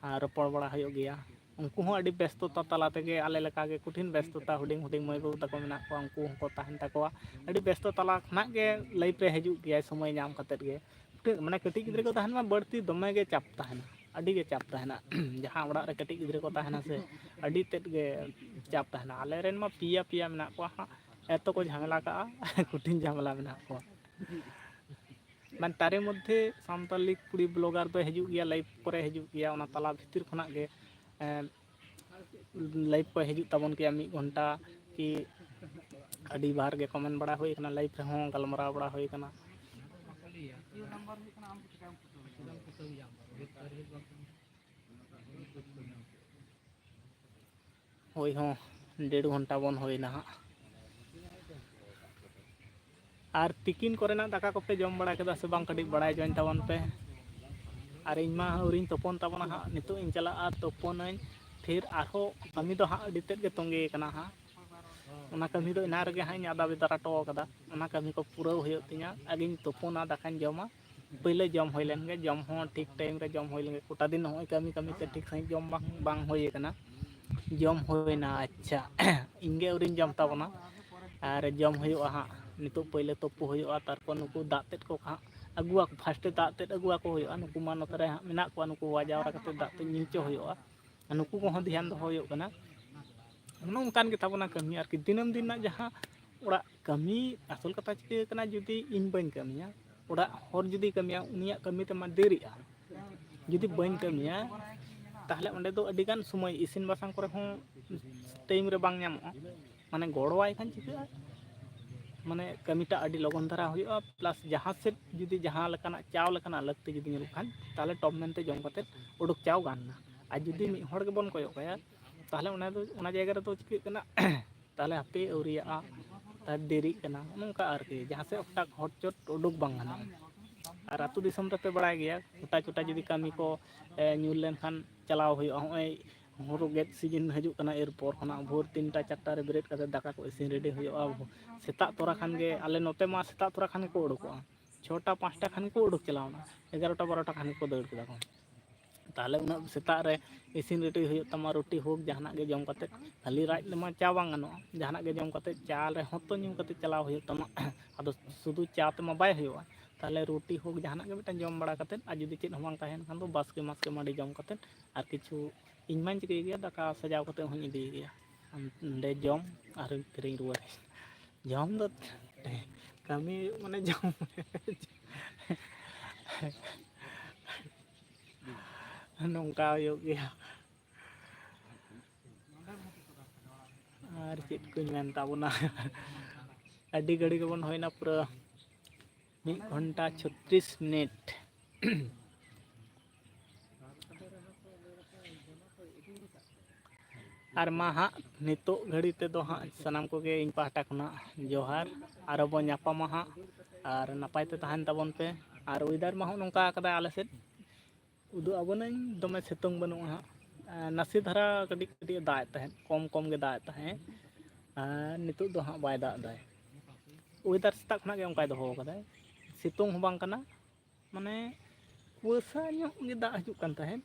ᱟᱨ ᱨᱚᱯᱚᱲ ᱵᱟᱲᱟ ᱦᱩᱭᱩᱜ ᱜᱮᱭᱟ᱾ ᱩᱱᱠᱩ ᱦᱚᱸ ᱟᱹᱰᱤ ᱵᱮᱥᱛᱚᱛᱟ ᱛᱟᱞᱟ ᱛᱮᱜᱮ, ᱟᱞᱮ ᱞᱮᱠᱟᱜᱮ ᱠᱚᱴᱷᱤᱱ ᱵᱮᱥᱛᱚᱛᱟ, ᱦᱩᱰᱤᱧ ᱦᱩᱰᱤᱧ ᱢᱟᱹᱭ ᱵᱟᱹᱵᱩ ᱛᱟᱠᱚ ᱢᱮᱱᱟᱜ ᱠᱚᱣᱟ, ᱩᱱᱠᱩ ᱦᱚᱸᱠᱚ ᱛᱟᱦᱮᱱ ᱛᱟᱠᱚᱣᱟ᱾ ᱟᱹᱰᱤ ᱵᱮᱥᱛᱚ ᱛᱟᱞᱟ ᱠᱷᱚᱱᱟᱜ ᱜᱮ ᱞᱟᱭᱤᱵᱷ ᱨᱮ ᱦᱤᱡᱩᱜ ᱜᱮᱭᱟᱭ ᱥᱚᱢᱚᱭ ᱧᱟᱢ ᱠᱟᱛᱮᱫ ᱜᱮ᱾ ᱢᱟᱱᱮ ᱠᱟᱹᱴᱤᱡ ᱜᱤᱫᱽᱨᱟᱹ ᱠᱚ ᱛᱟᱦᱮᱱ ᱢᱟ ᱵᱟᱹᱲᱛᱤ ᱫᱚᱢᱮ ᱜᱮ ᱪᱟᱯ ᱛᱟᱦᱮᱱᱟ, ᱟᱹᱰᱤ ᱜᱮ ᱪᱟᱯ ᱛᱟᱦᱮᱱᱟ᱾ ᱡᱟᱦᱟᱸ ᱚᱲᱟᱜ ᱨᱮ ᱠᱟᱹᱴᱤᱡ ᱜᱤᱫᱽᱨᱟᱹ ᱠᱚ ᱛᱟᱦᱮᱱᱟ ᱥᱮ, ᱟᱹᱰᱤ ᱛᱮᱫ ᱜᱮ ᱪᱟᱯ ᱛᱟᱦᱮᱱᱟ᱾ ᱟᱞᱮ ᱨᱮᱱ ᱢᱟ ᱯᱮᱭᱟ ᱯᱮᱭᱟ ᱢᱮᱱᱟᱜ ᱠᱚᱣᱟ ᱦᱟᱸᱜ, ᱮᱛᱚ ᱠᱚ ᱡᱷᱟᱢᱮᱞᱟ ᱠᱟᱜᱼᱟ, ᱠᱚᱴᱷᱤᱱ ᱡᱷᱟᱢᱮᱞᱟ ᱢᱮᱱᱟᱜ ᱠᱚᱣᱟ᱾ ᱢᱟᱱᱮ ᱛᱟᱨᱮ ᱢᱚᱫᱽᱫᱷᱮ ᱥᱟᱱᱛᱟᱞᱤ ᱠᱩᱲᱤ ᱵᱞᱚᱜᱟᱨ ᱫᱚᱭ ᱦᱤᱡᱩᱜ ᱜᱮᱭᱟ, ᱞᱟᱭᱤᱵᱷ ᱠᱚᱨᱮ ᱦᱤᱡᱩᱜ ᱜᱮᱭᱟ, ᱚᱱᱟ ᱛᱟᱞᱟ ᱵᱷᱤᱛᱤᱨ ᱠᱷᱚᱱᱟᱜ ᱜᱮ, ᱮᱸ, ᱞᱟᱭᱤᱵᱷ ᱠᱚᱭ ᱦᱤᱡᱩᱜ ᱛᱟᱵᱚᱱ ᱜᱮᱭᱟ ᱢᱤᱫ ᱜᱷᱚᱱᱴᱟ ᱠᱤ᱾ ᱟᱹᱰᱤ ᱵᱟᱨ ᱜᱮ ᱠᱚᱢᱮᱱᱴ ᱵᱟᱲᱟ ᱦᱩᱭ ᱠᱟᱱᱟ, ᱞᱟᱭᱤᱵᱷ ᱨᱮᱦᱚᱸ ᱜᱟᱞᱢᱟᱨᱟᱣ ᱵᱟᱲᱟ ᱦᱩᱭ ᱠᱟᱱᱟ᱾ ᱦᱳᱭ ᱦᱚᱸ, ᱰᱮᱲ ᱜᱷᱚᱱᱴᱟ ᱵᱚᱱ ᱦᱩᱭᱱᱟ ᱦᱟᱸᱜ᱾ ᱟᱨ ᱛᱤᱠᱤᱱ ᱠᱚᱨᱮᱱᱟᱜ ᱫᱟᱠᱟ ᱠᱚᱯᱮ ᱡᱚᱢ ᱵᱟᱲᱟ ᱠᱮᱫᱟ ᱥᱮ ᱵᱟᱝ? ᱠᱟᱹᱴᱤᱡ ᱵᱟᱲᱟᱭ ᱦᱚᱪᱚᱧ ᱛᱟᱵᱚᱱ ᱯᱮ᱾ ᱟᱨ ᱤᱧ ᱢᱟ ᱟᱹᱣᱨᱤᱧ ᱛᱩᱯᱩᱱ ᱛᱟᱵᱚᱱᱟ ᱦᱟᱸᱜ, ᱱᱤᱛᱚᱜ ᱤᱧ ᱪᱟᱞᱟᱜᱼᱟ ᱛᱩᱯᱩᱱᱟᱹᱧ, ᱯᱷᱤᱨ ᱟᱨᱦᱚᱸ ᱠᱟᱹᱢᱤ ᱫᱚ ᱦᱟᱸᱜ ᱟᱹᱰᱤ ᱛᱮᱫ ᱜᱮ ᱛᱚᱸᱜᱮ ᱟᱠᱟᱱᱟ ᱦᱟᱸᱜ᱾ ᱚᱱᱟ ᱠᱟᱹᱢᱤ ᱫᱚ ᱮᱱᱟᱝ ᱨᱮᱜᱮ ᱦᱟᱸᱜ ᱤᱧ ᱟᱫᱟ ᱵᱮᱫᱟᱨ ᱦᱚᱴᱚ ᱠᱟᱫᱟ᱾ ᱚᱱᱟ ᱠᱟᱹᱢᱤ ᱠᱚ ᱯᱩᱨᱟᱹᱣ ᱦᱩᱭᱩᱜ ᱛᱤᱧᱟ, ᱟᱜᱮᱧ ᱛᱩᱯᱩᱱᱟ, ᱫᱟᱠᱟᱧ ᱡᱚᱢᱟ, ᱯᱟᱹᱭᱞᱟᱹ ᱡᱚᱢ ᱦᱩᱭ ᱞᱮᱱ ᱜᱮ, ᱡᱚᱢ ᱦᱚᱸ ᱴᱷᱤᱠ ᱴᱟᱭᱤᱢ ᱨᱮ ᱡᱚᱢ ᱦᱩᱭ ᱞᱮᱱ ᱜᱮ᱾ ᱠᱚᱴᱟ ᱫᱤᱱ ᱱᱚᱜᱼᱚᱭ ᱠᱟᱹᱢᱤ ᱠᱟᱹᱢᱤ ᱛᱮ ᱴᱷᱤᱠ ᱥᱟᱺᱦᱤᱡ ᱡᱚᱢ ᱵᱟᱝ, ᱵᱟᱝ ᱦᱩᱭ ᱠᱟᱱᱟ᱾ ᱡᱚᱢ ᱦᱩᱭᱱᱟ, ᱟᱪᱪᱷᱟ, ᱤᱧ ᱜᱮ ᱟᱹᱣᱨᱤᱧ ᱡᱚᱢ ᱛᱟᱵᱚᱱᱟ᱾ ᱟᱨ ᱡᱚᱢ ᱦᱩᱭᱩᱜᱼᱟ ᱦᱟᱸᱜ, ᱱᱤᱛᱚᱜ ᱯᱟᱹᱭᱞᱟᱹ ᱛᱩᱯᱩ ᱦᱩᱭᱩᱜᱼᱟ, ᱛᱟᱨᱯᱚᱨ ᱱᱩᱠᱩ ᱫᱟᱜ ᱛᱮᱫ ᱠᱚ ᱦᱟᱸᱜ ᱟᱹᱜᱩᱣᱟᱠᱚ, ᱯᱷᱟᱥᱴᱮ ᱫᱟᱜ ᱛᱮᱫ ᱟᱹᱜᱩᱣᱟᱠᱚ ᱦᱩᱭᱩᱜᱼᱟ᱾ ᱱᱩᱠᱩ ᱢᱟ ᱱᱚᱛᱮ ᱨᱮ ᱦᱟᱸᱜ ᱢᱮᱱᱟᱜ ᱠᱚᱣᱟ, ᱱᱩᱠᱩ ᱣᱟ ᱡᱟᱣᱨᱟ ᱠᱟᱛᱮ ᱫᱟᱜ ᱛᱮᱫ ᱧᱩ ᱦᱚᱪᱚ ᱦᱩᱭᱩᱜᱼᱟ᱾ ᱱᱩᱠᱩ ᱠᱚᱦᱚᱸ ᱫᱷᱮᱭᱟᱱ ᱫᱚᱦᱚ ᱦᱩᱭᱩᱜ ᱠᱟᱱᱟ᱾ ᱚᱱᱮ ᱚᱱᱠᱟᱱ ᱜᱮ ᱛᱟᱵᱚᱱᱟ ᱠᱟᱹᱢᱤ ᱟᱨᱠᱤ, ᱫᱤᱱᱟᱹᱢ ᱫᱤᱱ ᱨᱮᱱᱟᱜ ᱡᱟᱦᱟᱸ ᱚᱲᱟᱜ ᱠᱟᱹᱢᱤ᱾ ᱟᱥᱚᱞ ᱠᱟᱛᱷᱟ ᱪᱤᱠᱟᱹ ᱠᱟᱱᱟ, ᱡᱩᱫᱤ ᱤᱧ ᱵᱟᱹᱧ ᱠᱟᱹᱢᱤᱭᱟ, ᱚᱲᱟᱜ ᱦᱚᱲ ᱡᱩᱫᱤ ᱠᱟᱹᱢᱤᱭᱟ, ᱩᱱᱤᱭᱟᱜ ᱠᱟᱹᱢᱤ ᱛᱮᱢᱟ ᱫᱮᱨᱤᱜᱼᱟ᱾ ᱡᱩᱫᱤ ᱵᱟᱹᱧ ᱠᱟᱹᱢᱤᱭᱟ, ᱛᱟᱦᱚᱞᱮ ᱚᱸᱰᱮ ᱫᱚ ᱟᱹᱰᱤᱜᱟᱱ ᱥᱚᱢᱚᱭ ᱤᱥᱤᱱ ᱵᱟᱥᱟᱝ ᱠᱚᱨᱮ ᱦᱚᱸ ᱴᱟᱭᱤᱢ ᱨᱮ ᱵᱟᱝ ᱧᱟᱢᱚᱜᱼᱟ᱾ ᱢᱟᱱᱮ ᱜᱚᱲᱚᱣᱟᱭ ᱠᱷᱟᱱ ᱪᱤᱠᱟᱹᱜᱼᱟ, ᱢᱟᱱᱮ ᱠᱟᱹᱢᱤᱴᱟᱜ ᱟᱹᱰᱤ ᱞᱚᱜᱚᱱ ᱫᱷᱟᱨᱟ ᱦᱩᱭᱩᱜᱼᱟ, ᱯᱞᱟᱥ ᱡᱟᱦᱟᱸ ᱥᱮᱫ ᱡᱩᱫᱤ ᱡᱟᱦᱟᱸ ᱞᱮᱠᱟᱱᱟᱜ ᱪᱟᱣ ᱞᱮᱠᱟᱱᱟᱜ ᱞᱟᱹᱠᱛᱤ ᱡᱩᱫᱤ ᱧᱮᱞᱚᱜ ᱠᱷᱟᱱ, ᱛᱟᱦᱚᱞᱮ ᱴᱚᱯ ᱢᱮᱱᱛᱮ ᱡᱚᱢ ᱠᱟᱛᱮᱫ ᱩᱰᱩᱠ ᱪᱟᱣ ᱜᱟᱱ ᱮᱱᱟ᱾ ᱟᱨ ᱡᱩᱫᱤ ᱢᱤᱫ ᱦᱚᱲ ᱜᱮᱵᱚᱱ ᱠᱚᱭᱚᱜ ᱠᱟᱭᱟ, ᱛᱟᱦᱚᱞᱮ ᱚᱱᱟ ᱫᱚ, ᱚᱱᱟ ᱡᱟᱭᱜᱟ ᱨᱮᱫᱚ ᱪᱤᱠᱟᱹᱜ ᱠᱟᱱᱟ, ᱛᱟᱦᱚᱞᱮ ᱦᱟᱯᱮ ᱟᱹᱣᱨᱤᱭᱟᱜᱼᱟ, ᱛᱟᱦᱚᱞᱮ ᱫᱮᱨᱤᱜ ᱠᱟᱱᱟ, ᱱᱚᱝᱠᱟ ᱟᱨᱠᱤ, ᱡᱟᱦᱟᱸ ᱥᱮᱫ ᱦᱚᱴᱟᱛ ᱦᱚᱴᱪᱚᱴ ᱩᱰᱩᱠ ᱵᱟᱝ ᱜᱟᱱᱚᱜᱼᱟ᱾ ᱟᱨ ᱟᱹᱛᱩ ᱫᱤᱥᱚᱢ ᱨᱮᱯᱮ ᱵᱟᱲᱟᱭ ᱜᱮᱭᱟ, ᱦᱚᱴᱟ ᱪᱚᱴᱟ ᱡᱩᱫᱤ ᱠᱟᱹᱢᱤ ᱠᱚ, ᱮ, ᱧᱩᱨ ᱞᱮᱱᱠᱷᱟᱱ ᱪᱟᱞᱟᱣ ᱦᱩᱭᱩᱜᱼᱟ᱾ ᱦᱚᱸᱜᱼᱚᱭ ᱦᱩᱲᱩ ᱜᱮᱫ ᱥᱤᱡᱤᱱ ᱦᱤᱡᱩᱜ ᱠᱟᱱᱟ, ᱮᱨᱯᱚᱨ ᱠᱷᱚᱱᱟᱜ ᱵᱷᱳᱨ ᱛᱤᱱᱴᱟ ᱪᱟᱨᱴᱟ ᱨᱮ ᱵᱮᱨᱮᱫ ᱠᱟᱛᱮ ᱫᱟᱠᱟ ᱠᱚ ᱤᱥᱤᱱ ᱨᱮᱰᱤ ᱦᱩᱭᱩᱜᱼᱟ᱾ ᱥᱮᱛᱟᱜ ᱛᱚᱨᱟ ᱠᱷᱟᱱ ᱜᱮ, ᱟᱞᱮ ᱱᱚᱛᱮ ᱢᱟ ᱥᱮᱛᱟᱜ ᱛᱚᱨᱟ ᱠᱷᱟᱱ ᱜᱮᱠᱚ ᱩᱰᱩᱠᱚᱜᱼᱟ, ᱪᱷᱚᱴᱟ ᱯᱟᱸᱪᱴᱟ ᱠᱷᱟᱱ ᱜᱮᱠᱚ ᱩᱰᱩᱠ ᱪᱟᱞᱟᱣᱱᱟ, ᱮᱜᱟᱨᱚᱴᱟ ᱵᱟᱨᱚᱴᱟ ᱠᱷᱟᱱ ᱜᱮᱠᱚ ᱫᱟᱹᱲ ᱠᱮᱫᱟ ᱠᱚ᱾ ᱛᱟᱦᱚᱞᱮ ᱩᱱᱟᱹᱜ ᱥᱮᱛᱟᱜ ᱨᱮ ᱤᱥᱤᱱ ᱨᱮᱰᱤ ᱦᱩᱭᱩᱜ ᱛᱟᱢᱟ, ᱨᱩᱴᱤ ᱦᱳᱠ ᱡᱟᱦᱟᱱᱟᱜ ᱜᱮ ᱡᱚᱢ ᱠᱟᱛᱮᱫ, ᱠᱷᱟᱹᱞᱤ ᱨᱟᱡᱽ ᱨᱮᱢᱟ ᱪᱟ ᱵᱟᱝ ᱜᱟᱱᱚᱜᱼᱟ, ᱡᱟᱦᱟᱱᱟᱜ ᱜᱮ ᱡᱚᱢ ᱠᱟᱛᱮᱫ, ᱪᱟ ᱨᱮᱦᱚᱸ ᱛᱚ ᱧᱩ ᱠᱟᱛᱮᱫ ᱪᱟᱞᱟᱣ ᱦᱩᱭᱩᱜ ᱛᱟᱢᱟ᱾ ᱟᱫᱚ ᱥᱩᱫᱷᱩ ᱪᱟ ᱛᱮᱢᱟ ᱵᱟᱭ ᱦᱩᱭᱩᱜᱼᱟ, ᱛᱟᱦᱚᱞᱮ ᱨᱩᱴᱤ ᱦᱳᱠ ᱡᱟᱦᱟᱱᱟᱜ ᱜᱮ ᱢᱤᱫᱴᱟᱝ ᱡᱚᱢ ᱵᱟᱲᱟ ᱠᱟᱛᱮᱫ, ᱟᱨ ᱡᱩᱫᱤ ᱪᱮᱫ ᱦᱚᱸ ᱵᱟᱝ ᱛᱟᱦᱮᱱ ᱠᱷᱟᱱ ᱫᱚ ᱵᱟᱥᱠᱮ ᱢᱟᱥᱠᱮ ᱢᱟᱹᱰᱤ ᱡᱚᱢ ᱠᱟᱛᱮᱫ, ᱟᱨ ᱠᱤᱪᱷᱩ ᱤᱧ ᱢᱟᱧ ᱪᱤᱠᱟᱹᱭ ᱜᱮᱭᱟ, ᱫᱟᱠᱟ ᱥᱟᱡᱟᱣ ᱠᱟᱛᱮᱫ ᱦᱚᱸᱧ ᱤᱫᱤᱭ ᱜᱮᱭᱟ᱾ ᱱᱚᱸᱰᱮ ᱡᱚᱢ ᱟᱨ ᱠᱤᱨᱤᱧ ᱨᱩᱣᱟᱹᱲ᱾ ᱡᱚᱢ ᱫᱚ ᱠᱟᱹᱢᱤ ᱢᱟᱱᱮ ᱡᱚᱢ ᱱᱚᱝᱠᱟ ᱦᱩᱭᱩᱜ ᱜᱮᱭᱟ᱾ ᱟᱨ ᱪᱮᱫ ᱠᱚᱧ ᱢᱮᱱ ᱛᱟᱵᱚᱱᱟ? ᱟᱹᱰᱤ ᱜᱷᱟᱹᱲᱤ ᱜᱮᱵᱚᱱ ᱦᱩᱭᱱᱟ, ᱯᱩᱨᱟᱹ ᱢᱤᱫ ᱜᱷᱚᱱᱴᱟ ᱪᱷᱚᱛᱨᱤᱥ ᱢᱤᱱᱤᱴ᱾ ᱟᱨ ᱢᱟ ᱦᱟᱸᱜ, ᱱᱤᱛᱚᱜ ᱜᱷᱟᱹᱲᱤ ᱛᱮᱫᱚ ᱦᱟᱸᱜ ᱥᱟᱱᱟᱢ ᱠᱚᱜᱮ ᱤᱧ ᱯᱟᱦᱴᱟ ᱠᱷᱚᱱᱟᱜ ᱡᱚᱦᱟᱨ᱾ ᱟᱨᱚ ᱵᱚᱱ ᱧᱟᱯᱟᱢᱟ ᱦᱟᱸᱜ, ᱟᱨ ᱱᱟᱯᱟᱭ ᱛᱮ ᱛᱟᱦᱮᱱ ᱛᱟᱵᱚᱱ ᱯᱮ᱾ ᱟᱨ ᱚᱭᱮᱫᱟᱨ ᱢᱟ ᱦᱚᱸᱜᱼᱚ ᱱᱚᱝᱠᱟ ᱟᱠᱟᱫᱟᱭ ᱟᱞᱮ ᱥᱮᱫ, ᱩᱫᱩᱜ ᱟᱵᱚᱱᱟᱹᱧ, ᱫᱚᱢᱮ ᱥᱤᱛᱩᱝ ᱵᱟᱹᱱᱩᱜᱼᱟ ᱦᱟᱸᱜ᱾ ᱟᱨ ᱱᱟᱥᱮ ᱫᱷᱟᱨᱟ ᱠᱟᱹᱴᱤᱡ ᱠᱟᱹᱴᱤᱡ ᱮ ᱫᱟᱜ ᱮᱫ ᱛᱟᱦᱮᱸᱫ, ᱠᱚᱢ ᱠᱚᱢ ᱜᱮ ᱫᱟᱜ ᱮᱫ ᱛᱟᱦᱮᱸᱫ᱾ ᱟᱨ ᱱᱤᱛᱚᱜ ᱫᱚ ᱦᱟᱸᱜ ᱵᱟᱭ ᱫᱟᱜ ᱮᱫᱟᱭ᱾ ᱚᱭᱮᱫᱟᱨ ᱥᱮᱛᱟᱜ ᱠᱷᱚᱱᱟᱜ ᱜᱮ ᱚᱱᱠᱟᱭ ᱫᱚᱦᱚ ᱟᱠᱟᱫᱟᱭ, ᱥᱤᱛᱩᱝ ᱦᱚᱸ ᱵᱟᱝ ᱠᱟᱱᱟ, ᱢᱟᱱᱮ ᱠᱩᱣᱟᱹᱥᱟ ᱧᱚᱜ ᱜᱮ ᱫᱟᱜ ᱦᱤᱡᱩᱜ ᱠᱟᱱ ᱛᱟᱦᱮᱸᱫ᱾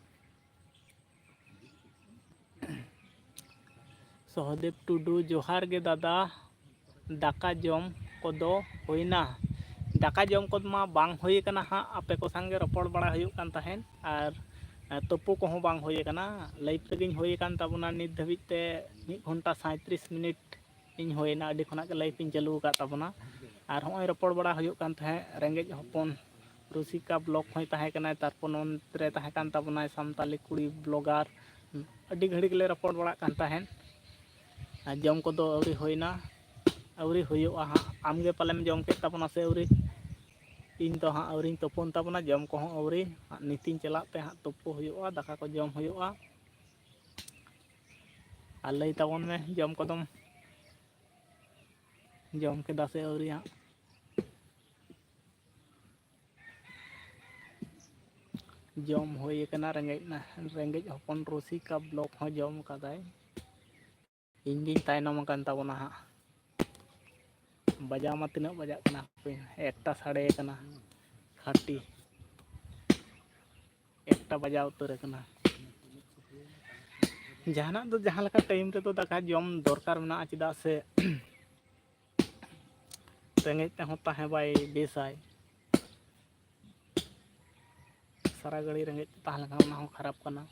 ᱥᱚᱦᱚᱫᱮᱵ ᱴᱩᱰᱩ, ᱡᱚᱦᱟᱨ ᱜᱮ ᱫᱟᱫᱟ, ᱫᱟᱠᱟ ᱡᱚᱢ ᱠᱚᱫᱚ ᱦᱩᱭᱱᱟ? ᱫᱟᱠᱟ ᱡᱚᱢ ᱠᱚᱫᱚ ᱢᱟ ᱵᱟᱝ ᱦᱩᱭ ᱟᱠᱟᱱᱟ ᱦᱟᱸᱜ, ᱟᱯᱮ ᱠᱚ ᱥᱟᱝᱜᱮ ᱨᱚᱯᱚᱲ ᱵᱟᱲᱟ ᱦᱩᱭᱩᱜ ᱠᱟᱱ ᱛᱟᱦᱮᱸᱫ ᱟᱨ ᱛᱩᱯᱩ ᱠᱚᱦᱚᱸ ᱵᱟᱝ ᱦᱩᱭ ᱟᱠᱟᱱᱟ᱾ ᱞᱟᱭᱤᱵᱷ ᱨᱮᱜᱮᱧ ᱦᱩᱭ ᱟᱠᱟᱱ ᱛᱟᱵᱚᱱᱟ ᱱᱤᱛ ᱫᱷᱟᱹᱵᱤᱡ ᱛᱮ ᱢᱤᱫ ᱜᱷᱚᱱᱴᱟ ᱥᱟᱸᱭᱛᱨᱤᱥ ᱢᱤᱱᱤᱴ ᱤᱧ ᱦᱩᱭᱱᱟ, ᱟᱹᱰᱤ ᱠᱷᱚᱱᱟᱜ ᱜᱮ ᱞᱟᱭᱤᱵᱷ ᱤᱧ ᱪᱟᱹᱞᱩ ᱟᱠᱟᱫ ᱛᱟᱵᱚᱱᱟ᱾ ᱟᱨ ᱦᱚᱸᱜᱼᱚᱭ ᱨᱚᱯᱚᱲ ᱵᱟᱲᱟ ᱦᱩᱭᱩᱜ ᱠᱟᱱ ᱛᱟᱦᱮᱸᱫ, ᱨᱮᱸᱜᱮᱡ ᱦᱚᱯᱚᱱ ᱨᱩᱥᱤᱠᱟ ᱵᱞᱚᱜᱽ ᱦᱚᱸᱭ ᱛᱟᱦᱮᱸ ᱠᱟᱱᱟᱭ, ᱛᱟᱨᱯᱚᱨ ᱱᱚᱱᱛᱮ ᱨᱮ ᱛᱟᱦᱮᱸ ᱠᱟᱱ ᱛᱟᱵᱚᱱᱟᱭ ᱥᱟᱱᱛᱟᱞᱤ ᱠᱩᱲᱤ ᱵᱞᱚᱜᱟᱨ᱾ ᱟᱹᱰᱤ ᱜᱷᱟᱹᱲᱤᱡ ᱞᱮ ᱨᱚᱯᱚᱲ ᱵᱟᱲᱟᱜ ᱠᱟᱱ ᱛᱟᱦᱮᱸᱫ᱾ ᱟᱨ ᱡᱚᱢ ᱠᱚᱫᱚ ᱟᱹᱣᱨᱤ ᱦᱩᱭᱱᱟ, ᱟᱹᱣᱨᱤ ᱦᱩᱭᱩᱜᱼᱟ ᱦᱟᱸᱜ᱾ ᱟᱢᱜᱮ ᱯᱟᱞᱮᱢ ᱡᱚᱢ ᱠᱮᱫ ᱛᱟᱵᱚᱱᱟ ᱥᱮ ᱟᱹᱣᱨᱤ? ᱤᱧ ᱫᱚ ᱦᱟᱸᱜ ᱟᱹᱣᱨᱤᱧ ᱛᱩᱯᱩᱱ ᱛᱟᱵᱚᱱᱟ, ᱡᱚᱢ ᱠᱚᱦᱚᱸ ᱟᱹᱣᱨᱤ᱾ ᱦᱟᱸᱜ ᱱᱤᱛᱤᱧ ᱪᱟᱞᱟᱜ ᱛᱮ ᱦᱟᱸᱜ ᱛᱩᱯᱩ ᱦᱩᱭᱩᱜᱼᱟ, ᱫᱟᱠᱟ ᱠᱚ ᱡᱚᱢ ᱦᱩᱭᱩᱜᱼᱟ᱾ ᱟᱨ ᱞᱟᱹᱭ ᱛᱟᱵᱚᱱ ᱢᱮ, ᱡᱚᱢ ᱠᱚᱫᱚᱢ ᱡᱚᱢ ᱠᱮᱫᱟ ᱥᱮ ᱟᱹᱣᱨᱤ ᱦᱟᱸᱜ? ᱡᱚᱢ ᱦᱩᱭ ᱟᱠᱟᱱᱟ, ᱨᱮᱸᱜᱮᱡ ᱱᱟ, ᱨᱮᱸᱜᱮᱡ ᱦᱚᱯᱚᱱ ᱨᱩᱥᱤᱠᱟ ᱵᱞᱚᱜᱽ ᱦᱚᱸ ᱡᱚᱢ ᱠᱟᱫᱟᱭ᱾ ᱤᱧ ᱜᱤᱧ ᱛᱟᱭᱱᱚᱢ ᱟᱠᱟᱱ ᱛᱟᱵᱚᱱᱟ ᱦᱟᱸᱜ᱾ ᱵᱟᱡᱟᱣ ᱢᱟ ᱛᱤᱱᱟᱹᱜ ᱵᱟᱡᱟᱜ ᱠᱟᱱᱟ, ᱦᱟᱯᱮ, ᱮᱠᱴᱟ ᱥᱟᱰᱮ ᱠᱟᱱᱟ, ᱠᱷᱟᱹᱴᱤ ᱮᱠᱴᱟ ᱵᱟᱡᱟᱣ ᱩᱛᱟᱹᱨ ᱟᱠᱟᱱᱟ᱾ ᱡᱟᱦᱟᱱᱟᱜ ᱫᱚ ᱡᱟᱦᱟᱸ ᱞᱮᱠᱟ ᱴᱟᱭᱤᱢ ᱨᱮᱫᱚ ᱫᱟᱠᱟ ᱡᱚᱢ ᱫᱚᱨᱠᱟᱨ ᱢᱮᱱᱟᱜᱼᱟ, ᱪᱮᱫᱟᱜ ᱥᱮ ᱨᱮᱸᱜᱮᱡ ᱛᱮᱦᱚᱸ ᱛᱟᱦᱮᱸ ᱵᱟᱭ ᱵᱮᱥᱟᱭ᱾ ᱥᱟᱨᱟ ᱜᱷᱟᱹᱲᱤ ᱨᱮᱸᱜᱮᱡ ᱛᱮ ᱛᱟᱦᱮᱸ ᱞᱮᱱᱠᱷᱟᱱ ᱚᱱᱟ ᱦᱚᱸ ᱠᱷᱟᱨᱟᱯ ᱠᱟᱱᱟ᱾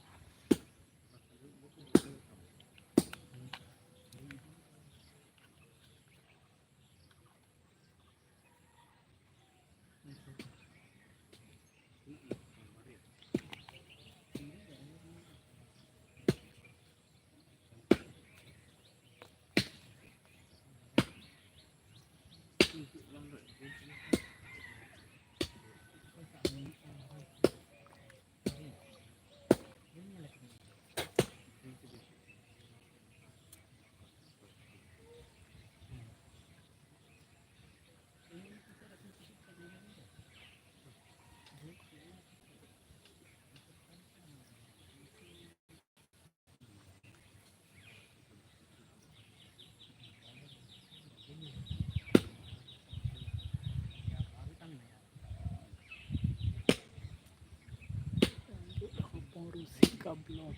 ᱦᱚᱯᱚᱱ ᱨᱩᱥᱤᱠᱟ ᱵᱞᱚᱜ,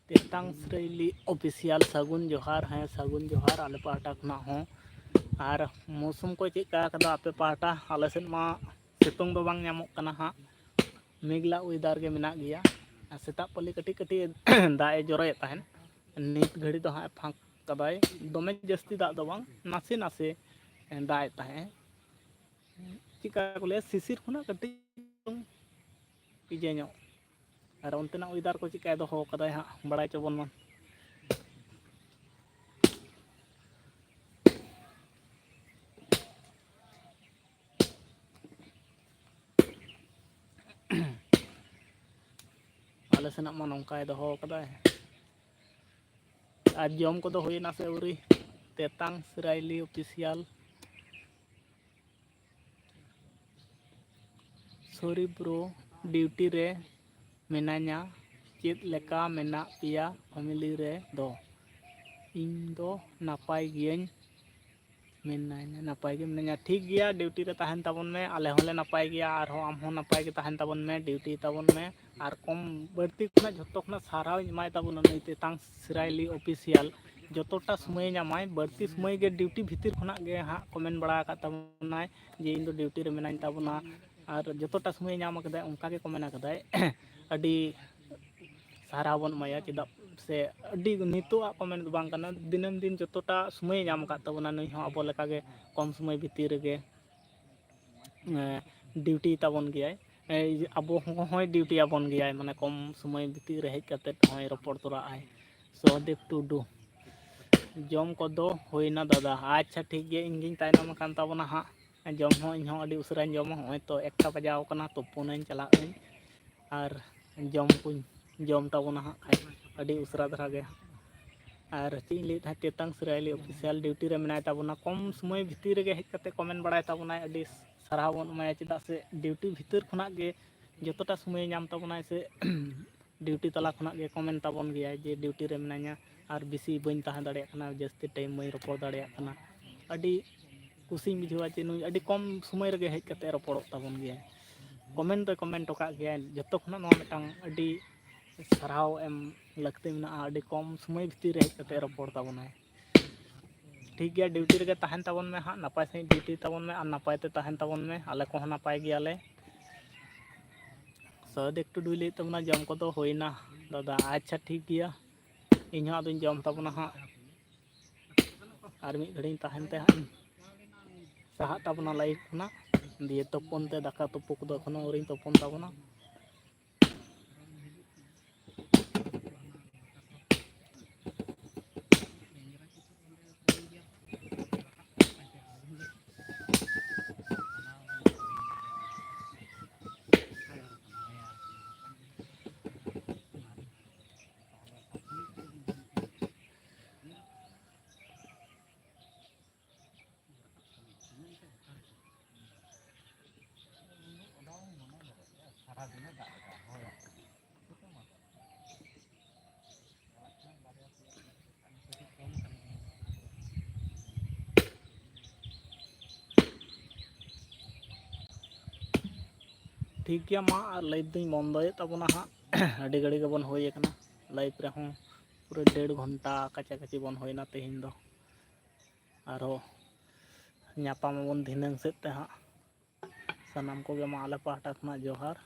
ᱛᱮᱛᱟᱝ ᱥᱨᱟᱭᱞᱤ ᱚᱯᱷᱤᱥᱤᱭᱟᱞ, ᱥᱟᱹᱜᱩᱱ ᱡᱚᱦᱟᱨ᱾ ᱦᱮᱸ, ᱥᱟᱹᱜᱩᱱ ᱡᱚᱦᱟᱨ ᱟᱞᱮ ᱯᱟᱦᱴᱟ ᱠᱷᱚᱱᱟᱜ ᱦᱚᱸ᱾ ᱟᱨ ᱢᱳᱥᱩᱢ ᱠᱚ ᱪᱮᱫ ᱞᱮᱠᱟ ᱠᱟᱫᱟ ᱟᱯᱮ ᱯᱟᱦᱴᱟ? ᱟᱞᱮ ᱥᱮᱫ ᱢᱟ ᱥᱤᱛᱩᱝ ᱫᱚ ᱵᱟᱝ ᱧᱟᱢᱚᱜ ᱠᱟᱱᱟ ᱦᱟᱸᱜ, ᱢᱮᱜᱷᱞᱟ ᱚᱭᱮᱫᱟᱨ ᱜᱮ ᱢᱮᱱᱟᱜ ᱜᱮᱭᱟ᱾ ᱟᱨ ᱥᱮᱛᱟᱜ ᱯᱟᱹᱞᱤ ᱠᱟᱹᱴᱤᱡ ᱠᱟᱹᱴᱤᱡ ᱫᱟᱜ ᱮ ᱡᱚᱨᱚᱭᱮᱫ ᱛᱟᱦᱮᱸᱫ, ᱱᱤᱛ ᱜᱷᱟᱹᱲᱤ ᱫᱚ ᱦᱟᱸᱜ ᱮ ᱯᱷᱟᱸᱠ ᱠᱟᱫᱟᱭ᱾ ᱫᱚᱢᱮ ᱡᱟᱹᱥᱛᱤ ᱫᱟᱜ ᱫᱚ ᱵᱟᱝ, ᱱᱟᱥᱮ ᱱᱟᱥᱮ ᱫᱟᱜ ᱮᱫ ᱛᱟᱦᱮᱸᱫ᱾ ᱪᱮᱫᱠᱟ ᱠᱚ ᱞᱟᱹᱭᱟ, ᱥᱤᱥᱤᱨ ᱠᱷᱚᱱᱟᱜ ᱠᱟᱹᱴᱤᱡ ᱪᱩᱞᱩᱝ ᱤᱡᱮ ᱧᱚᱜ᱾ ᱟᱨ ᱚᱱᱛᱮᱱᱟᱜ ᱚᱭᱮᱫᱟᱨ ᱠᱚ ᱪᱮᱫᱠᱟᱭ ᱫᱚᱦᱚ ᱠᱟᱫᱟᱭ ᱦᱟᱸᱜ, ᱵᱟᱲᱟᱭ ᱦᱚᱪᱚ ᱵᱚᱱ ᱢᱟ᱾ ᱟᱞᱮ ᱥᱮᱱᱟᱜ ᱢᱟ ᱱᱚᱝᱠᱟᱭ ᱫᱚᱦᱚ ᱠᱟᱫᱟᱭ᱾ ᱟᱨ ᱡᱚᱢ ᱠᱚᱫᱚ ᱦᱩᱭᱱᱟ ᱥᱮ ᱟᱹᱣᱨᱤ? ᱛᱮᱛᱟᱝ ᱥᱨᱟᱭᱞᱤ ᱚᱯᱷᱤᱥᱤᱭᱟᱞ᱾ ᱥᱚᱨᱤ ᱵᱨᱳ, ᱰᱤᱭᱩᱴᱤ ᱨᱮ ᱢᱮᱱᱟᱧᱟ᱾ ᱪᱮᱫ ᱞᱮᱠᱟ ᱢᱮᱱᱟᱜ ᱯᱮᱭᱟ ᱯᱷᱮᱢᱮᱞᱤ ᱨᱮ ᱫᱚ? ᱤᱧ ᱫᱚ ᱱᱟᱯᱟᱭ ᱜᱤᱭᱟᱹᱧ, ᱢᱮᱱᱟᱧᱟ, ᱱᱟᱯᱟᱭ ᱜᱮ ᱢᱮᱱᱟᱧᱟ᱾ ᱴᱷᱤᱠ ᱜᱮᱭᱟ, ᱰᱤᱭᱩᱴᱤ ᱨᱮ ᱛᱟᱦᱮᱱ ᱛᱟᱵᱚᱱ ᱢᱮ, ᱟᱞᱮ ᱦᱚᱸᱞᱮ ᱱᱟᱯᱟᱭ ᱜᱮᱭᱟ, ᱟᱨᱦᱚᱸ ᱟᱢ ᱦᱚᱸ ᱱᱟᱯᱟᱭ ᱜᱮ ᱛᱟᱦᱮᱱ ᱛᱟᱵᱚᱱ ᱢᱮ, ᱰᱤᱭᱩᱴᱤ ᱛᱟᱵᱚᱱ ᱢᱮ᱾ ᱟᱨ ᱠᱚᱢ ᱵᱟᱹᱲᱛᱤ ᱠᱷᱚᱱᱟᱜ ᱡᱷᱚᱛᱚ ᱠᱷᱚᱱᱟᱜ ᱥᱟᱨᱦᱟᱣ ᱤᱧ ᱮᱢᱟᱭ ᱛᱟᱵᱚᱱᱟ ᱱᱩᱭ ᱛᱮᱛᱟᱝ ᱥᱨᱟᱭᱞᱤ ᱚᱯᱷᱤᱥᱤᱭᱟᱞ᱾ ᱡᱚᱛᱚᱴᱟ ᱥᱚᱢᱚᱭᱮ ᱧᱟᱢᱟᱭ, ᱵᱟᱹᱲᱛᱤ ᱥᱚᱢᱚᱭ ᱜᱮ ᱰᱤᱭᱩᱴᱤ ᱵᱷᱤᱛᱤᱨ ᱠᱷᱚᱱᱟᱜ ᱜᱮ ᱦᱟᱸᱜ ᱠᱚᱢᱮᱱᱴ ᱵᱟᱲᱟ ᱟᱠᱟᱫ ᱛᱟᱵᱚᱱᱟᱭ ᱡᱮ ᱤᱧ ᱫᱚ ᱰᱤᱭᱩᱴᱤ ᱨᱮ ᱢᱮᱱᱟᱹᱧ ᱛᱟᱵᱚᱱᱟ᱾ ᱟᱨ ᱡᱚᱛᱚᱴᱟ ᱥᱚᱢᱚᱭᱮ ᱧᱟᱢ ᱟᱠᱟᱫᱟᱭ, ᱚᱱᱠᱟ ᱜᱮ ᱠᱚᱢᱮᱱᱴ ᱟᱠᱟᱫᱟᱭ᱾ ᱟᱹᱰᱤ ᱥᱟᱨᱦᱟᱣ ᱵᱚᱱ ᱮᱢᱟᱭᱟ, ᱪᱮᱫᱟᱜ ᱥᱮ ᱟᱹᱰᱤ ᱱᱤᱛᱚᱜ ᱟᱜ ᱠᱚᱢᱮᱱᱴ ᱫᱚ ᱵᱟᱝ ᱠᱟᱱᱟ, ᱫᱤᱱᱟᱹᱢ ᱫᱤᱱ ᱡᱚᱛᱚᱴᱟ ᱥᱚᱢᱚᱭᱮ ᱧᱟᱢ ᱟᱠᱟᱫ ᱛᱟᱵᱚᱱᱟ ᱱᱩᱭ ᱦᱚᱸ ᱟᱵᱚ ᱞᱮᱠᱟᱜᱮ ᱠᱚᱢ ᱥᱚᱢᱚᱭ ᱵᱷᱤᱛᱤᱨ ᱨᱮᱜᱮ, ᱮᱸ, ᱰᱤᱭᱩᱴᱤ ᱛᱟᱵᱚᱱ ᱜᱮᱭᱟᱭ᱾ ᱮᱭ ᱟᱵᱚ ᱦᱚᱸ ᱦᱚᱸᱭ ᱰᱤᱭᱩᱴᱤ ᱟᱵᱚᱱ ᱜᱮᱭᱟᱭ, ᱢᱟᱱᱮ ᱠᱚᱢ ᱥᱚᱢᱚᱭ ᱵᱷᱤᱛᱤᱨ ᱨᱮ ᱦᱮᱡ ᱠᱟᱛᱮᱫ ᱦᱚᱸᱭ ᱨᱚᱯᱚᱲ ᱛᱚᱨᱟᱜ ᱟᱭ᱾ ᱥᱚᱦᱚᱫᱮᱵ ᱴᱩᱰᱩ, ᱡᱚᱢ ᱠᱚᱫᱚ ᱦᱩᱭᱱᱟ ᱫᱟᱫᱟ? ᱟᱪᱪᱷᱟ ᱴᱷᱤᱠ ᱜᱮᱭᱟ, ᱤᱧ ᱜᱤᱧ ᱛᱟᱭᱱᱚᱢ ᱟᱠᱟᱱ ᱛᱟᱵᱚᱱᱟ ᱦᱟᱸᱜ᱾ ᱡᱚᱢ ᱦᱚᱸ ᱤᱧ ᱦᱚᱸ ᱟᱹᱰᱤ ᱩᱥᱟᱹᱨᱟᱧ ᱡᱚᱢᱟ, ᱦᱚᱸᱜᱼᱚᱭ ᱛᱚ ᱮᱠᱴᱟ ᱵᱟᱡᱟᱣ ᱠᱟᱱᱟ, ᱛᱩᱯᱩᱱᱟᱹᱧ ᱪᱟᱞᱟᱜ ᱟᱹᱧ᱾ ᱟᱨ ᱡᱚᱢ ᱠᱚᱧ ᱡᱚᱢ ᱛᱟᱵᱚᱱᱟ ᱦᱟᱸᱜ ᱠᱷᱟᱡ, ᱟᱹᱰᱤ ᱩᱥᱟᱹᱨᱟ ᱫᱷᱟᱨᱟ ᱜᱮ᱾ ᱟᱨ ᱪᱮᱫ ᱤᱧ ᱞᱟᱹᱭᱮᱫ ᱛᱟᱦᱮᱸᱫ, ᱛᱮᱛᱟᱝ ᱥᱨᱟᱭᱞᱤ ᱚᱯᱷᱤᱥᱤᱭᱟᱞ ᱰᱤᱭᱩᱴᱤ ᱨᱮ ᱢᱮᱱᱟᱭ ᱛᱟᱵᱚᱱᱟ, ᱠᱚᱢ ᱥᱚᱢᱚᱭ ᱵᱷᱤᱛᱤᱨ ᱨᱮᱜᱮ ᱦᱮᱡ ᱠᱟᱛᱮ ᱠᱚᱢᱮᱱᱴ ᱵᱟᱲᱟᱭ ᱛᱟᱵᱚᱱᱟᱭ, ᱟᱹᱰᱤ ᱥᱟᱨᱦᱟᱣ ᱵᱚᱱ ᱮᱢᱟᱭᱟ, ᱪᱮᱫᱟᱜ ᱥᱮ ᱰᱤᱭᱩᱴᱤ ᱵᱷᱤᱛᱤᱨ ᱠᱷᱚᱱᱟᱜ ᱜᱮ ᱡᱚᱛᱚᱴᱟ ᱥᱚᱢᱚᱭᱮ ᱧᱟᱢ ᱛᱟᱵᱚᱱᱟᱭ ᱥᱮ ᱰᱤᱭᱩᱴᱤ ᱛᱟᱞᱟ ᱠᱷᱚᱱᱟᱜ ᱜᱮ ᱠᱚᱢᱮᱱᱴ ᱛᱟᱵᱚᱱ ᱜᱮᱭᱟᱭ ᱡᱮ ᱰᱤᱭᱩᱴᱤ ᱨᱮ ᱢᱮᱱᱟᱧᱟ ᱟᱨ ᱵᱮᱥᱤ ᱵᱟᱹᱧ ᱛᱟᱦᱮᱸ ᱫᱟᱲᱮᱭᱟᱜ ᱠᱟᱱᱟ, ᱡᱟᱹᱥᱛᱤ ᱴᱟᱭᱤᱢ ᱵᱟᱹᱧ ᱨᱚᱯᱚᱲ ᱫᱟᱲᱮᱭᱟᱜ ᱠᱟᱱᱟ᱾ ᱟᱹᱰᱤ ᱠᱩᱥᱤᱧ ᱵᱩᱡᱷᱟᱹᱣᱟ ᱡᱮ ᱱᱩᱭ ᱟᱹᱰᱤ ᱠᱚᱢ ᱥᱚᱢᱚᱭ ᱨᱮᱜᱮ ᱦᱮᱡ ᱠᱟᱛᱮ ᱨᱚᱯᱚᱲᱚᱜ ᱛᱟᱵᱚᱱ ᱜᱮᱭᱟᱭ, ᱠᱚᱢᱮᱱᱴ ᱨᱮ ᱠᱚᱢᱮᱱᱴ ᱟᱠᱟᱫ ᱜᱮᱭᱟᱭ᱾ ᱡᱚᱛᱚ ᱠᱷᱚᱱᱟᱜ ᱱᱚᱣᱟ ᱢᱤᱫᱴᱟᱝ ᱟᱹᱰᱤ ᱥᱟᱨᱦᱟᱣ ᱮᱢ ᱞᱟᱹᱠᱛᱤ ᱢᱮᱱᱟᱜᱼᱟ, ᱟᱹᱰᱤ ᱠᱚᱢ ᱥᱚᱢᱚᱭ ᱵᱷᱤᱛᱤᱨ ᱨᱮ ᱦᱮᱡ ᱠᱟᱛᱮ ᱨᱚᱯᱚᱲ ᱛᱟᱵᱚᱱᱟᱭ᱾ ᱴᱷᱤᱠ ᱜᱮᱭᱟ, ᱰᱤᱭᱩᱴᱤ ᱨᱮᱜᱮ ᱛᱟᱦᱮᱱ ᱛᱟᱵᱚᱱ ᱢᱮ ᱦᱟᱸᱜ, ᱱᱟᱯᱟᱭ ᱥᱟᱺᱦᱤᱡ ᱰᱤᱭᱩᱴᱤ ᱛᱟᱵᱚᱱ ᱢᱮ ᱟᱨ ᱱᱟᱯᱟᱭ ᱛᱮ ᱛᱟᱦᱮᱱ ᱛᱟᱵᱚᱱ ᱢᱮ, ᱟᱞᱮ ᱠᱚᱦᱚᱸ ᱱᱟᱯᱟᱭ ᱜᱮᱭᱟᱞᱮ᱾ ᱥᱟᱹᱫ ᱮᱠᱴᱩ ᱰᱩᱭ ᱞᱟᱹᱭᱮᱫ ᱛᱟᱵᱚᱱᱟ, ᱡᱚᱢ ᱠᱚᱫᱚ ᱦᱩᱭᱱᱟ ᱫᱟᱫᱟ? ᱟᱪᱪᱷᱟ ᱴᱷᱤᱠ ᱜᱮᱭᱟ, ᱤᱧ ᱦᱚᱸ ᱟᱫᱚᱧ ᱡᱚᱢ ᱛᱟᱵᱚᱱᱟ ᱦᱟᱸᱜ, ᱟᱨ ᱢᱤᱫ ᱜᱷᱟᱹᱲᱤᱡ ᱤᱧ ᱛᱟᱦᱮᱱ ᱛᱮ ᱦᱟᱸᱜ ᱤᱧ ᱥᱟᱦᱟᱜ ᱛᱟᱵᱚᱱᱟ ᱞᱟᱭᱤᱵᱷ ᱠᱷᱚᱱᱟᱜ᱾ ᱫᱤᱭᱮ ᱛᱩᱯᱩᱱ ᱛᱮ, ᱫᱟᱠᱟ ᱛᱩᱯᱩ ᱠᱚᱫᱚ ᱮᱠᱷᱚᱱᱳ ᱟᱹᱣᱨᱤᱧ ᱛᱩᱯᱩᱱ ᱛᱟᱵᱚᱱᱟ᱾ ᱴᱷᱤᱠ ᱜᱮᱭᱟ, ᱢᱟ ᱟᱨ ᱞᱟᱭᱤᱵᱷ ᱫᱚᱧ ᱵᱚᱱᱫᱚᱭᱮᱫ ᱛᱟᱵᱚᱱᱟ ᱦᱟᱸᱜ᱾ ᱟᱹᱰᱤ ᱜᱷᱟᱹᱲᱤ ᱜᱮᱵᱚᱱ ᱦᱩᱭ ᱟᱠᱟᱱᱟ, ᱞᱟᱭᱤᱵᱷ ᱨᱮᱦᱚᱸ ᱯᱩᱨᱟᱹ ᱰᱮᱲ ᱜᱷᱚᱱᱴᱟ ᱠᱟᱪᱟ ᱠᱟᱪᱤ ᱵᱚᱱ ᱦᱩᱭᱱᱟ ᱛᱮᱦᱮᱧ ᱫᱚ᱾ ᱟᱨᱦᱚᱸ ᱧᱟᱯᱟᱢ ᱟᱵᱚᱱ ᱫᱷᱤᱱᱟᱹᱝ ᱥᱮᱫ ᱛᱮ ᱦᱟᱸᱜ᱾ ᱥᱟᱱᱟᱢ ᱠᱚᱜᱮ ᱢᱟ ᱟᱞᱮ ᱯᱟᱦᱴᱟ ᱠᱷᱚᱱᱟᱜ ᱡᱚᱦᱟᱨ᱾